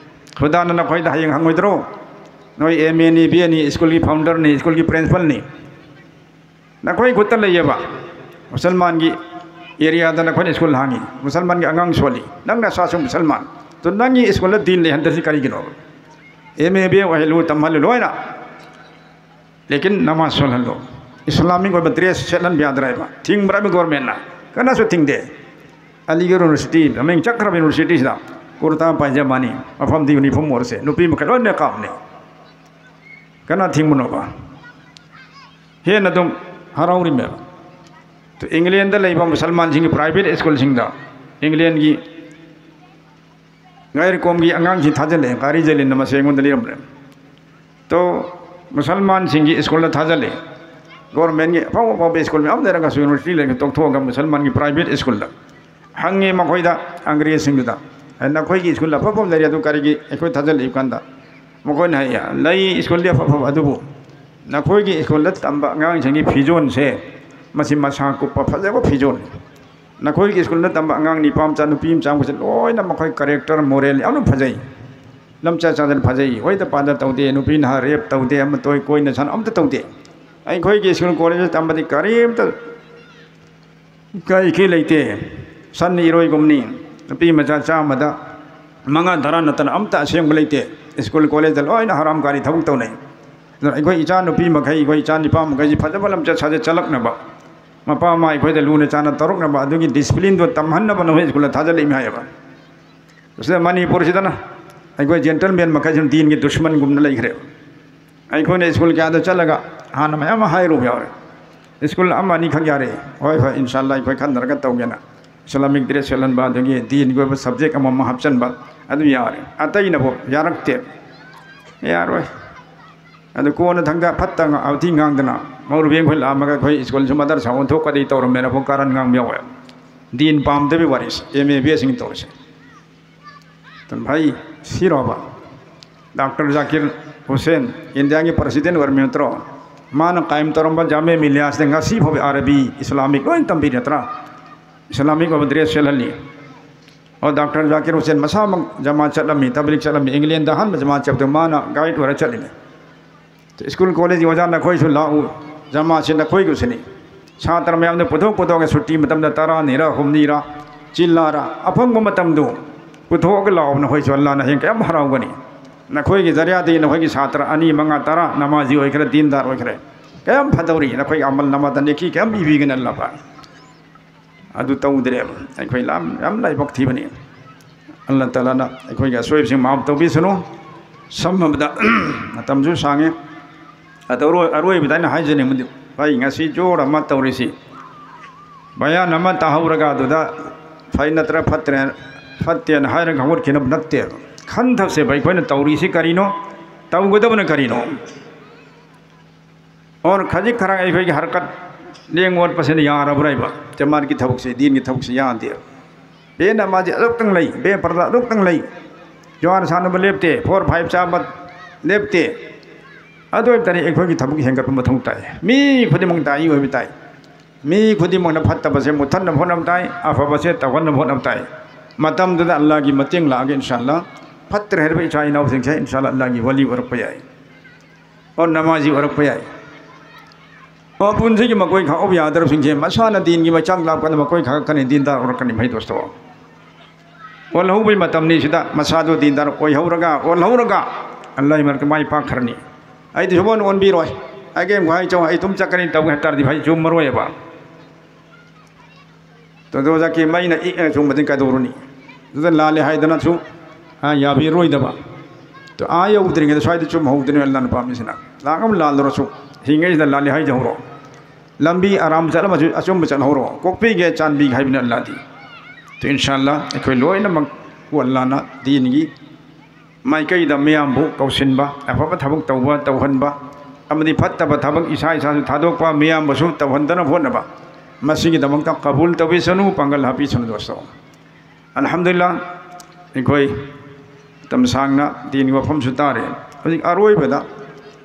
ꯈꯨꯗꯥꯅ ꯅꯈꯣꯏꯗ ꯍꯌꯦꯡ ꯍꯪꯉꯣꯏꯗ꯭ꯔꯣ? ꯅꯣꯏ ꯑꯦꯝ ꯑꯦꯅꯤ, ꯕꯤ ꯑꯦꯅꯤ, ꯁ꯭ꯀꯨꯜꯒꯤ ꯐꯥꯎꯟꯗꯔꯅꯤ, ꯁ꯭ꯀꯨꯜꯒꯤ ꯄ꯭ꯔꯤꯟꯁꯤꯄꯜꯅꯤ꯫ ꯅꯈꯣꯏ ꯈꯨꯠꯇ ꯂꯩꯌꯦꯕ꯫ ꯃꯨꯁꯜꯃꯥꯟꯒꯤ ꯑꯦꯔꯤꯌꯥꯗ ꯅꯈꯣꯏꯅ ꯁ꯭ꯀꯨꯜ ꯍꯥꯡꯉꯤ, ꯃꯨꯁꯜꯃꯥꯟꯒꯤ ꯑꯉꯥꯡ ꯁꯣꯜꯂꯤ, ꯅꯪ ꯅꯁꯥꯁꯨ ꯃꯨꯁꯜꯃꯥꯟ꯫ ꯑꯗꯨ ꯅꯪꯒꯤ ꯁ꯭ꯀꯨꯜꯗ ꯗꯤꯟ ꯂꯩꯍꯟꯗ꯭ꯔꯤꯁꯤ ꯀꯔꯤꯒꯤꯅꯣꯕ? ꯑꯦꯝ ꯑꯦ ꯕꯤ ꯑꯦ ꯑꯣꯏꯍꯜꯂꯨ, ꯇꯝꯍꯜꯂꯨ ꯂꯣꯏꯅ꯫ ꯂꯦꯀꯤꯟ ꯅꯃꯥꯖ ꯁꯣꯜꯍꯜꯂꯣ꯫ ꯏꯁꯂꯥꯃꯤꯛ ꯑꯣꯏꯕ ꯗ꯭ꯔꯦꯁ ꯁꯦꯠꯍꯟꯕ ꯌꯥꯗ꯭ꯔꯦꯕ꯫ ꯊꯤꯡꯕ꯭ꯔꯥ ꯍꯥꯏꯕ ꯒꯣꯔꯃꯦꯟꯅ? ꯀꯅꯥꯁꯨ ꯊꯤꯡꯗꯦ꯫ ꯑꯂꯤꯒꯔ ꯌꯨꯅꯤꯚꯔꯁꯤꯇꯤ, ꯃꯃꯤꯡ ꯆꯠꯈ꯭ꯔꯕ ꯌꯨꯅꯤꯚꯔꯁꯤꯇꯤꯁꯤꯗ ꯀꯨꯔꯇꯥ ꯄꯥꯏꯖꯃꯥꯅꯤ, ꯃꯐꯝꯗꯤ ꯌꯨꯅꯤꯐꯣꯔꯝ ꯑꯣꯏꯔꯁꯦ, ꯅꯨꯄꯤ ꯃꯈꯩ ꯂꯣꯏꯅ ꯅꯤꯀꯥꯞꯅꯤ꯫ ꯀꯅꯥ ꯊꯤꯡꯕꯅꯣꯕ? ꯍꯦꯟꯅ ꯑꯗꯨꯝ ꯍꯔꯥꯎꯔꯤꯃꯦꯕ꯫ ꯏꯪꯂꯦꯟꯗ ꯂꯩꯕ ꯃꯨꯁꯜꯃꯥꯟꯁꯤꯡꯒꯤ ꯄ꯭ꯔꯥꯏꯚꯦꯠ ꯁ꯭ꯀꯨꯜꯁꯤꯡꯗ, ꯏꯪꯂꯦꯟꯒꯤ ꯒꯥꯏꯔꯀꯣꯝꯒꯤ ꯑꯉꯥꯡꯁꯤꯡ ꯊꯥꯖꯤꯜꯂꯛꯑꯦ, ꯀꯥꯔꯤ ꯖꯂꯤꯟꯅ ꯃꯁꯤ ꯑꯩꯉꯣꯟꯗ ꯂꯤꯔꯝꯂꯦ꯫ ꯇꯣ, ꯃꯨꯁꯜꯃꯥꯟꯁꯤꯡꯒꯤ ꯁ꯭ꯀꯨꯜꯗ ꯊꯥꯖꯤꯜꯂꯤ꯫ ꯒꯣꯔꯃꯦꯟꯒꯤ ꯑꯐꯥꯎ ꯑꯐꯥꯎꯕ ꯁ꯭ꯀꯨꯜ ꯃꯌꯥꯝ ꯂꯩꯔꯒꯁꯨ ꯌꯨꯅꯤꯚꯔꯁꯤꯇꯤ ꯂꯩꯔꯒ ꯇꯣꯛꯊꯣꯛꯑꯒ ꯃꯨꯁꯜꯃꯥꯟꯒꯤ ꯄ꯭ꯔꯥꯏꯚꯦꯠ ꯁ꯭ꯀꯨꯜꯗ ꯍꯪꯉꯤ ꯃꯈꯣꯏꯗ, ꯑꯪꯒ꯭ꯔꯦꯖꯁꯤꯡꯗꯨꯗ, "ꯑꯦ, ꯅꯈꯣꯏꯒꯤ ꯁ꯭ꯀꯨꯜ ꯑꯐ ꯑꯐꯕ ꯂꯩꯔꯦ, ꯑꯗꯨ ꯀꯔꯤꯒꯤ ꯑꯩꯈꯣꯏ ꯊꯥꯖꯤꯜꯂꯛꯏ ꯀꯥꯟꯗ ꯃꯈꯣꯏꯅ ꯍꯥꯏ, "ꯂꯩ ꯁ꯭ꯀꯨꯜꯗꯤ ꯑꯐ ꯑꯐꯕ, ꯑꯗꯨꯕꯨ ꯅꯈꯣꯏꯒꯤ ꯁ꯭ꯀꯨꯜꯗ ꯇꯝꯕ ꯑꯉꯥꯡꯁꯤꯡꯒꯤ ꯐꯤꯖꯣꯜꯁꯦ, ꯃꯁꯤ ꯃꯁꯥ ꯀꯨꯞꯄ ꯐꯖꯕ ꯐꯤꯖꯣꯜ, ꯅꯈꯣꯏꯒꯤ ꯁ꯭ꯀꯨꯜꯗ ꯇꯝꯕ ꯑꯉꯥꯡ ꯅꯤꯄꯥ ꯃꯆꯥ, ꯅꯨꯄꯤ ꯃꯆꯥ ꯃꯈꯩꯁꯦ ꯂꯣꯏꯅ ꯃꯈꯣꯏ ꯀꯦꯔꯦꯛꯇꯔ, ꯃꯣꯔꯦꯜ ꯌꯥꯝꯅ ꯐꯖꯩ, ꯂꯝꯆꯠ ꯁꯥꯖꯠ ꯐꯖꯩ, ꯍꯣꯏꯗ ꯄꯥꯗ ꯇꯧꯗꯦ, ꯅꯨꯄꯤ ꯅꯍꯥ ꯔꯦꯞ ꯇꯧꯗꯦ, ꯑꯃ ꯇꯣꯏ ꯀꯣꯏꯅ ꯁꯥꯟꯅ ꯑꯝꯇ ꯇꯧꯗꯦ꯫ ꯑꯩꯈꯣꯏꯒꯤ ꯁ꯭ꯀꯨꯜ ꯀꯣꯂꯦꯖꯇ ꯇꯝꯕꯗꯤ ꯀꯔꯤꯝꯇ ꯏꯀꯥꯏ ꯏꯈꯤ ꯂꯩꯇꯦ꯫ ꯁꯟ ꯏꯔꯣꯏꯒꯨꯝꯅꯤ꯫ ꯅꯨꯄꯤ ꯃꯆꯥ ꯆꯥꯝꯃꯗ ꯃꯉꯥ ꯇꯔꯥ ꯅꯠꯇꯅ ꯑꯝꯇ ꯑꯁꯦꯡꯕ ꯂꯩꯇꯦ꯫ ꯁ꯭ꯀꯨꯜ ꯀꯣꯂꯦꯖꯇ ꯂꯣꯏꯅ ꯍꯔꯥꯝ ꯀꯥꯔꯤ ꯊꯕꯛ ꯇꯧꯅꯩ꯫ ꯑꯗꯨꯅ ꯑꯩꯈꯣꯏ ꯏꯆꯥ ꯅꯨꯄꯤ ꯃꯈꯩ, ꯑꯩꯈꯣꯏ ꯏꯆꯥ ꯅꯨꯄꯥ ꯃꯈꯩꯁꯤ ꯐꯖꯕ ꯂꯝꯆꯠ ꯁꯥꯖꯠ ꯆꯠꯂꯛꯅꯕ, ꯃꯄꯥ ꯃꯃꯥ ꯑꯩꯈꯣꯏꯗ ꯂꯨꯅ ꯆꯥꯟꯅ ꯇꯧꯔꯛꯅꯕ, ꯑꯗꯨꯒꯤ ꯗꯤꯁꯤꯄ꯭ꯂꯤꯟꯗꯣ ꯇꯝꯍꯟꯅꯕ ꯅꯈꯣꯏ ꯁ꯭ꯀꯨꯜꯗ ꯊꯥꯖꯤꯜꯂꯛꯏꯃꯤ ꯍꯥꯏꯌꯦꯕ꯫ ꯁꯤꯗ ꯃꯅꯤꯄꯨꯔꯁꯤꯗꯅ ꯑꯩꯈꯣꯏ ꯖꯦꯟꯇꯜꯃꯦꯟ ꯃꯈꯩꯁꯤꯅ ꯗꯤꯟꯒꯤ ꯗꯨꯁꯃꯟꯒꯨꯝꯅ ꯂꯩꯈ꯭ꯔꯦ꯫ ꯑꯩꯈꯣꯏꯅ ꯁ꯭ꯀꯨꯜ ꯀꯌꯥꯗ ꯆꯠꯂꯒ ꯍꯥꯟꯅ ꯃꯌꯥꯝ ꯑꯃ ꯍꯥꯏꯔꯨꯕ ꯌꯥꯎꯔꯦ꯫ ꯁ꯭ꯀꯨꯜ ꯑꯃ ꯑꯅꯤꯈꯛ ꯌꯥꯔꯦ, "ꯍꯣꯏ, ꯍꯣꯏ, ꯏꯟꯁꯥꯜꯂꯥ ꯑꯩꯈꯣꯏ ꯈꯟꯅꯔꯒ ꯇꯧꯒꯦꯅ" ꯏꯁꯂꯥꯃꯤꯛ ꯗ꯭ꯔꯦꯁ ꯁꯦꯠꯍꯟꯕ, ꯑꯗꯒꯤ ꯗꯤꯟꯒꯤ ꯑꯣꯏꯕ ꯁꯕꯖꯦꯛ ꯑꯃꯃꯝ ꯍꯥꯞꯆꯤꯟꯕ, ꯑꯗꯨ ꯌꯥꯔꯦ꯫ ꯑꯇꯩꯅꯕꯨ ꯌꯥꯔꯛꯇꯦ꯫ "ꯌꯥꯔꯣꯏ"꯫ ꯑꯗꯨ ꯀꯣꯟꯅ ꯊꯪꯗ ꯐꯠꯇ ꯉꯥ-, ꯍꯥꯎꯊꯤ ꯉꯥꯡꯗꯅ ꯃꯧꯔꯨꯕꯤ ꯑꯩꯈꯣꯏ ꯂꯥꯛꯑꯝꯃꯒ ꯑꯩꯈꯣꯏ ꯁ꯭ꯀꯨꯜꯁꯨ ꯃꯗꯔꯁꯥ ꯑꯣꯟꯊꯣꯛꯀꯗꯤ ꯇꯧꯔꯝꯃꯦꯅ ꯑꯃꯨꯛ ꯀꯥꯔꯟ ꯉꯥꯡꯕ ꯌꯥꯎꯋꯦ꯫ ꯗꯤꯟ ꯄꯥꯝꯗꯕꯒꯤ ꯋꯥꯔꯤꯁꯦ ꯑꯦꯝ ꯑꯦ ꯕꯤ ꯑꯦꯁꯁꯤꯡ ꯇꯧꯔꯤꯁꯦ꯫ ꯑꯗꯨꯝ ꯐꯩ꯫ ꯁꯤꯔꯣꯕ? ꯗꯥꯛꯇꯔ ꯖꯥꯀꯤꯔ ꯍꯨꯁꯦꯟ ꯏꯟꯗꯤꯌꯥꯒꯤ ꯄ꯭ꯔꯁꯤꯗꯦꯟ ꯑꯣꯏꯔꯝꯃꯤ ꯅꯠꯇ꯭ꯔꯣ? ꯃꯥꯅ ꯀꯥꯏꯝ ꯇꯧꯔꯝꯕ ꯖꯥꯃꯤꯌꯥ ꯃꯤꯂꯤꯌꯥꯁꯤꯗ ꯉꯁꯤ ꯐꯥꯎꯕ ꯑꯔꯕꯤ ꯏꯁꯂꯥꯃꯤꯛ ꯂꯣꯏ ꯇꯝꯕꯤ ꯅꯠꯇ꯭ꯔꯥ? ꯏꯁꯂꯥꯃꯤꯛ ꯑꯣꯏꯕ ꯗ꯭ꯔꯦꯁ ꯁꯦꯠꯍꯜꯂꯤ꯫ ꯑꯣ, ꯗꯥꯛꯇꯔ ꯖꯥꯀꯤꯔ ꯍꯨꯁꯦꯟ ꯃꯁꯥꯃꯛ ꯖꯃꯥ ꯆꯠꯂꯝꯃꯤ, ꯇꯕ꯭ꯂꯤꯛ ꯆꯠꯂꯝꯃꯤ, ꯏꯪꯂꯦꯟꯗ ꯑꯍꯥꯟꯕ ꯖꯃꯥ ꯆꯠꯄꯗꯣ ꯃꯥꯅ ꯒꯥꯏꯗ ꯑꯣꯏꯔ ꯆꯠꯂꯤꯅꯤ꯫ ꯁ꯭ꯀꯨꯜ ꯀꯣꯂꯦꯖꯀꯤ ꯑꯣꯖꯥ ꯅꯈꯣꯏꯁꯨ ꯂꯥꯛꯎ, ꯖꯃꯥꯁꯤ ꯅꯈꯣꯏꯒꯤꯁꯨꯅꯤ꯫ ꯁꯥꯇ꯭ꯔ ꯃꯌꯥꯝꯗ ꯄꯨꯊꯣꯛ ꯄꯨꯊꯣꯛꯑꯒ ꯁꯨꯇꯤ ꯃꯇꯝꯗ ꯇꯔꯥꯅꯤꯔ, ꯍꯨꯝꯅꯤꯔ, ꯆꯤꯜꯂꯥꯔ, ꯑꯐꯪꯕ ꯃꯇꯝꯗꯨ ꯄꯨꯊꯣꯛꯑꯒ ꯂꯥꯛꯑꯣ꯫ ꯅꯈꯣꯏꯁꯨ ꯑꯜꯂꯥꯅ ꯍꯌꯦꯡ ꯀꯌꯥꯝ ꯍꯔꯥꯎꯒꯅꯤ꯫ ꯅꯈꯣꯏꯒꯤ ꯖꯔꯤꯌꯥꯗꯒꯤ ꯅꯈꯣꯏꯒꯤ ꯁꯥꯇ꯭ꯔ ꯑꯅꯤ, ꯃꯉꯥ, ꯇꯔꯥ ꯅꯃꯥꯖꯤ ꯑꯣꯏꯈ꯭ꯔꯦ, ꯗꯤꯟꯗꯥꯔ ꯑꯣꯏꯈ꯭ꯔꯦ꯫ ꯀꯌꯥꯝ ꯐꯗꯧꯔꯤ ꯅꯈꯣꯏꯒꯤ ꯑꯃꯜ ꯅꯃꯥꯗ ꯅꯦꯀꯤ ꯀꯌꯥꯝ ꯏꯕꯤꯒꯅꯤ ꯑꯜꯂꯥ ꯄꯥꯛ꯫ ꯑꯗꯨ ꯇꯧꯗ꯭ꯔꯦꯕ꯫ ꯑꯩꯈꯣꯏ ꯂꯥꯝ-, ꯌꯥꯝ ꯂꯥꯏꯕꯛ ꯊꯤꯕꯅꯤ꯫ ꯑꯜꯂꯥ ꯇꯥꯂꯥꯅ ꯑꯩꯈꯣꯏꯒꯤ ꯑꯁꯣꯏꯕꯁꯤꯡ ꯃꯥꯐ ꯇꯧꯕꯤꯁꯅꯨ꯫ ꯁꯝꯃꯕꯗ, ꯃꯇꯝꯁꯨ ꯁꯥꯡꯉꯦ꯫ ꯑꯗꯣ ꯑꯔꯣꯏ-, ꯑꯔꯣꯏꯕꯗ ꯑꯩꯅ ꯍꯥꯏꯖꯅꯤꯡꯕꯗꯤ, ꯚꯥꯏ, ꯉꯁꯤ ꯖꯣꯔ ꯑꯃ ꯇꯧꯔꯤꯁꯤ, ꯕꯌꯥꯟ ꯑꯃ ꯇꯥꯍꯧꯔꯒ ꯑꯗꯨꯗ ꯐꯩ ꯅꯠꯇ꯭ꯔ ꯐꯠꯇ꯭ꯔꯦ, ꯐꯠꯇꯦꯅ ꯍꯥꯏꯔꯒ ꯍꯧꯒꯠꯈꯤꯅꯕ ꯅꯠꯇꯦꯕ꯫ ꯈꯟꯊꯁꯦꯕ, ꯑꯩꯈꯣꯏꯅ ꯇꯧꯔꯤꯁꯤ ꯀꯔꯤꯅꯣ, ꯇꯧꯒꯗꯕꯅ ꯀꯔꯤꯅꯣ? ꯑꯣꯔ ꯈꯖꯤꯛ ꯈꯔ ꯑꯩꯈꯣꯏꯒꯤ ꯍꯔꯀꯠ ꯂꯦꯡ ꯑꯣꯠꯄꯁꯤꯅ ꯌꯥꯔꯕ꯭ꯔꯥ ꯍꯥꯏꯕ? ꯖꯃꯥꯠꯀꯤ ꯊꯕꯛꯁꯦ, ꯗꯤꯟꯒꯤ ꯊꯕꯛꯁꯦ ꯌꯥꯗꯦ꯫ ꯕꯦ ꯅꯃꯥꯖꯤ ꯑꯗꯨꯛꯇꯪ ꯂꯩ, ꯕꯦ ꯄꯔꯗꯥ ꯑꯗꯨꯛꯇꯪ ꯂꯩ꯫ ꯖꯨꯋꯥꯔ ꯁꯥꯟꯅꯕ ꯂꯦꯞꯇꯦ, ꯐꯣꯔ ꯐꯥꯏꯚ ꯆꯥꯕ, ꯂꯦꯞꯇꯦ꯫ ꯑꯗꯨ ꯑꯣꯏꯕ ꯇꯥꯔꯗꯤ ꯑꯩꯈꯣꯏꯒꯤ ꯊꯕꯛ ꯍꯦꯟꯒꯠꯄ ꯃꯊꯧ ꯇꯥꯏ꯫ ꯃꯤ ꯈꯨꯗꯤꯡꯃꯛ ꯗꯥꯏ ꯑꯣꯏꯕ ꯇꯥꯏ꯫ ꯃꯤ ꯈꯨꯗꯤꯡꯃꯛꯅ ꯐꯠꯇꯕꯁꯦ ꯃꯨꯊꯠꯅꯕ ꯍꯣꯠꯅꯕ ꯇꯥꯏ, ꯑꯐꯕꯁꯦ ꯇꯧꯍꯟꯅꯕ ꯍꯣꯠꯅꯕ ꯇꯥꯏ꯫ ꯃꯇꯝꯗꯨꯗ ꯑꯜꯂꯥꯒꯤ ꯃꯇꯦꯡ ꯂꯥꯛꯑꯒ ꯏꯟꯁꯥ ꯑꯜꯂꯥ ꯐꯠꯇ꯭ꯔꯦ ꯍꯥꯏꯔꯤꯕ ꯏꯆꯥ ꯏꯅꯥꯎꯁꯤꯡꯁꯦ ꯏꯟꯁꯥ ꯑꯜꯂꯥ ꯑꯜꯂꯥꯒꯤ ꯋꯥꯂꯤ ꯑꯣꯏꯔꯛꯄ ꯌꯥꯏ꯫ ꯑꯣ ꯅꯃꯥꯖꯤ ꯑꯣꯏꯔꯛꯄ ꯌꯥꯏ꯫ ꯑꯣ ꯄꯨꯟꯁꯤꯒꯤ ꯃꯀꯣꯏ ꯈꯥꯛꯍꯧꯕ ꯌꯥꯗ꯭ꯔꯕꯁꯤꯡꯁꯦ ꯃꯁꯥꯅ ꯗꯤꯟꯒꯤ ꯃꯩꯆꯥꯛ ꯂꯥꯛꯄꯗ ꯃꯀꯣꯏ ꯈꯥꯛꯀꯅꯤ, ꯗꯤꯟꯗꯥꯔ ꯑꯣꯏꯔꯛꯀꯅꯤ ꯃꯍꯩ ꯗꯣꯁꯇꯣ꯫ ꯑꯣꯜꯍꯧꯕꯒꯤ ꯃꯇꯝꯅꯤ ꯁꯤꯗ ꯃꯁꯥꯗꯣ ꯗꯤꯟꯗꯥꯔ ꯑꯣꯏꯍꯧꯔꯒ, ꯑꯣꯜꯍꯧꯔꯒ ꯑꯜꯂꯥꯍꯤ ꯃꯔꯛꯇ ꯃꯥꯏ ꯄꯥꯛꯈ꯭ꯔꯅꯤ꯫ ꯑꯩꯗꯤ ꯁꯨꯡꯑꯣꯟ ꯑꯣꯟꯕꯤꯔꯣꯏ꯫ ꯑꯩꯒꯤ ꯑꯃꯨꯛ ꯍꯥꯏ ꯆꯧ ꯑꯩ ꯇꯨꯝ ꯆꯠꯀꯅꯤ ꯇꯧꯒꯦ ꯍꯥꯏ ꯇꯥꯔꯗꯤ ꯐꯩ ꯆꯨꯝꯃꯔꯣꯏꯕ꯫ ꯇꯣꯗꯣꯖꯥꯛꯀꯤ ꯃꯩꯅ ꯏꯛꯅ ꯆꯨꯝꯕꯗꯤ ꯀꯩꯗꯧꯔꯨꯅꯤ? ꯑꯗꯨꯗ ꯂꯥꯜꯂꯦ ꯍꯥꯏꯗꯅꯁꯨ, ꯑ, ꯌꯥꯕꯤꯔꯣꯏꯗꯕ꯫ ꯇꯣ, ꯑꯥ ꯌꯧꯗ꯭ꯔꯤꯉꯩꯗ ꯁ꯭ꯋꯥꯏꯗ ꯆꯨꯝꯍꯧꯗꯅꯤ ꯑꯜꯂꯥꯅ ꯄꯥꯝꯃꯤꯁꯤꯅ꯫ ꯂꯥꯛ ꯑꯃ ꯂꯥꯜꯂꯨꯔꯁꯨ ꯍꯤꯡꯉꯩꯁꯤꯗ ꯂꯥꯜꯂꯦ ꯍꯥꯏꯖꯍꯧꯔꯣ꯫ ꯂꯝꯕꯤ ꯑꯔꯥꯝ ꯆꯠꯂꯝꯃꯁꯨ ꯑꯆꯨꯝꯕ ꯆꯠꯍꯧꯔꯣ꯫ ꯀꯣꯛꯄꯤꯒꯦ, ꯆꯥꯟꯕꯤꯒꯦ ꯍꯥꯏꯕꯅꯤ ꯑꯜꯂꯥꯗꯤ꯫ ꯇꯣ, ꯏꯟꯁꯥ ꯑꯜꯂꯥ ꯑꯩꯈꯣꯏ ꯂꯣꯏꯅꯃꯛꯄꯨ ꯑꯜꯂꯥꯅ ꯗꯤꯟꯒꯤ ꯃꯥꯏꯀꯩꯗ ꯃꯤꯌꯥꯝꯕꯨ ꯀꯧꯁꯤꯟꯕ, ꯑꯐꯕ ꯊꯕꯛ ꯇꯧꯕ, ꯇꯧꯍꯟꯕ, ꯑꯃꯗꯤ ꯐꯠꯇꯕ ꯊꯕꯛ ꯏꯁꯥ ꯏꯁꯥꯁꯨ ꯊꯥꯗꯣꯛꯄ, ꯃꯤꯌꯥꯝꯕꯁꯨ ꯇꯧꯍꯟꯗꯅꯕ ꯍꯣꯠꯅꯕ, ꯃꯁꯤꯒꯤꯗꯃꯛꯇ ꯀꯕꯨꯜ ꯇꯧꯕꯤꯁꯅꯨ, ꯄꯥꯡꯒꯜ ꯍꯥꯞꯄꯤꯁꯅꯨ ꯗꯣꯁꯇꯣ꯫ ꯑꯜꯍꯝꯗꯨꯂꯤꯜꯂꯥ, ꯑꯩꯈꯣꯏ ꯃꯇꯝ ꯁꯥꯡꯅ ꯗꯤꯟꯒꯤ ꯋꯥꯐꯝꯁꯨ ꯇꯥꯔꯦ꯫ ꯍꯧꯖꯤꯛ ꯑꯔꯣꯏꯕꯗ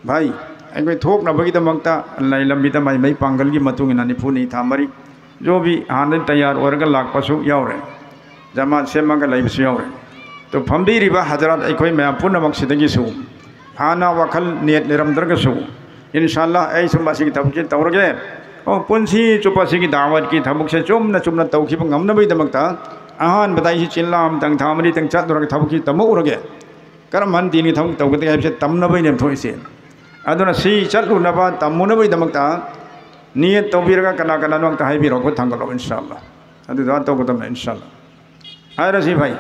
ꯚꯥꯏ, ꯑꯩꯈꯣꯏ ꯊꯣꯛꯅꯕꯒꯤꯗꯃꯛꯇ ꯂꯩ ꯂꯝꯕꯤꯗ ꯃꯥꯏ ꯃꯩ ꯄꯥꯡꯒꯜꯒꯤ ꯃꯇꯨꯡ ꯏꯟꯅ ꯅꯤꯐꯨꯅꯤ ꯊꯥ ꯃꯔꯤ ꯖꯣꯕꯤ ꯍꯥꯟꯅꯗꯒꯤ ꯇꯌꯥꯔ ꯑꯣꯏꯔꯒ ꯂꯥꯛꯄꯁꯨ ꯌꯥꯎꯔꯦ꯫ ꯖꯃꯥꯠ ꯁꯦꯝꯃꯒ ꯂꯩꯕꯁꯨ ꯌꯥꯎꯔꯦ꯫ ꯑꯗꯨ ꯐꯝꯕꯤꯔꯤꯕ ꯍꯖꯔꯥꯠ ꯑꯩꯈꯣꯏ ꯃꯌꯥꯝ ꯄꯨꯝꯅꯃꯛ ꯁꯤꯗꯒꯤꯁꯨ ꯍꯥꯟꯅ ꯋꯥꯈꯜ ꯅꯦꯠ ꯂꯩꯔꯝꯗ꯭ꯔꯒꯁꯨ, ꯏꯟꯁꯥ ꯑꯜꯂꯥ ꯑꯩꯁꯨ ꯃꯁꯤꯒꯤ ꯊꯕꯛꯁꯤ ꯇꯧꯔꯒꯦ꯫ ꯑꯣ, ꯄꯨꯟꯁꯤ ꯆꯨꯞꯄ ꯁꯤꯒꯤ ꯗꯥꯋꯠꯀꯤ ꯊꯕꯛꯁꯦ ꯆꯨꯝꯅ ꯆꯨꯝꯅ ꯇꯧꯈꯤꯕ ꯉꯝꯅꯕꯒꯤꯗꯃꯛꯇ ꯑꯍꯥꯟꯕꯗ ꯑꯩꯁꯤ ꯆꯤꯟꯂꯥ ꯑꯃꯇꯪ ꯊꯥ ꯃꯔꯤꯇꯪ ꯆꯠꯂꯨꯔꯒ ꯊꯕꯛꯁꯤ ꯇꯝꯃꯛꯎꯔꯒꯦ꯫ ꯀꯔꯝ ꯍꯥꯏꯅ ꯗꯤꯟꯒꯤ ꯊꯕꯛ ꯇꯧꯒꯗꯒꯦ ꯍꯥꯏꯕꯁꯦ ꯇꯝꯅꯕꯩꯅꯦꯕ ꯊꯣꯛꯏꯁꯦ꯫ ꯑꯗꯨꯅ ꯁꯤ ꯆꯠꯂꯨꯅꯕ ꯇꯝꯃꯨꯅꯕꯒꯤꯗꯃꯛꯇ ꯅꯤꯌꯠ ꯇꯧꯕꯤꯔꯒ ꯀꯅꯥ ꯀꯅꯥꯅꯣ ꯑꯝꯇ ꯍꯥꯏꯕꯤꯔꯣ, ꯈꯨꯠ ꯊꯥꯡꯒꯠꯂꯣ ꯏꯟꯁꯥ ꯑꯜꯂꯥ꯫ ꯑꯗꯨꯗ ꯇꯧꯒꯗꯕꯅꯦ ꯏꯟꯁꯥ ꯑꯜꯂꯥ꯫ ꯍꯥꯏꯔꯁꯤ ꯚꯥꯏ꯫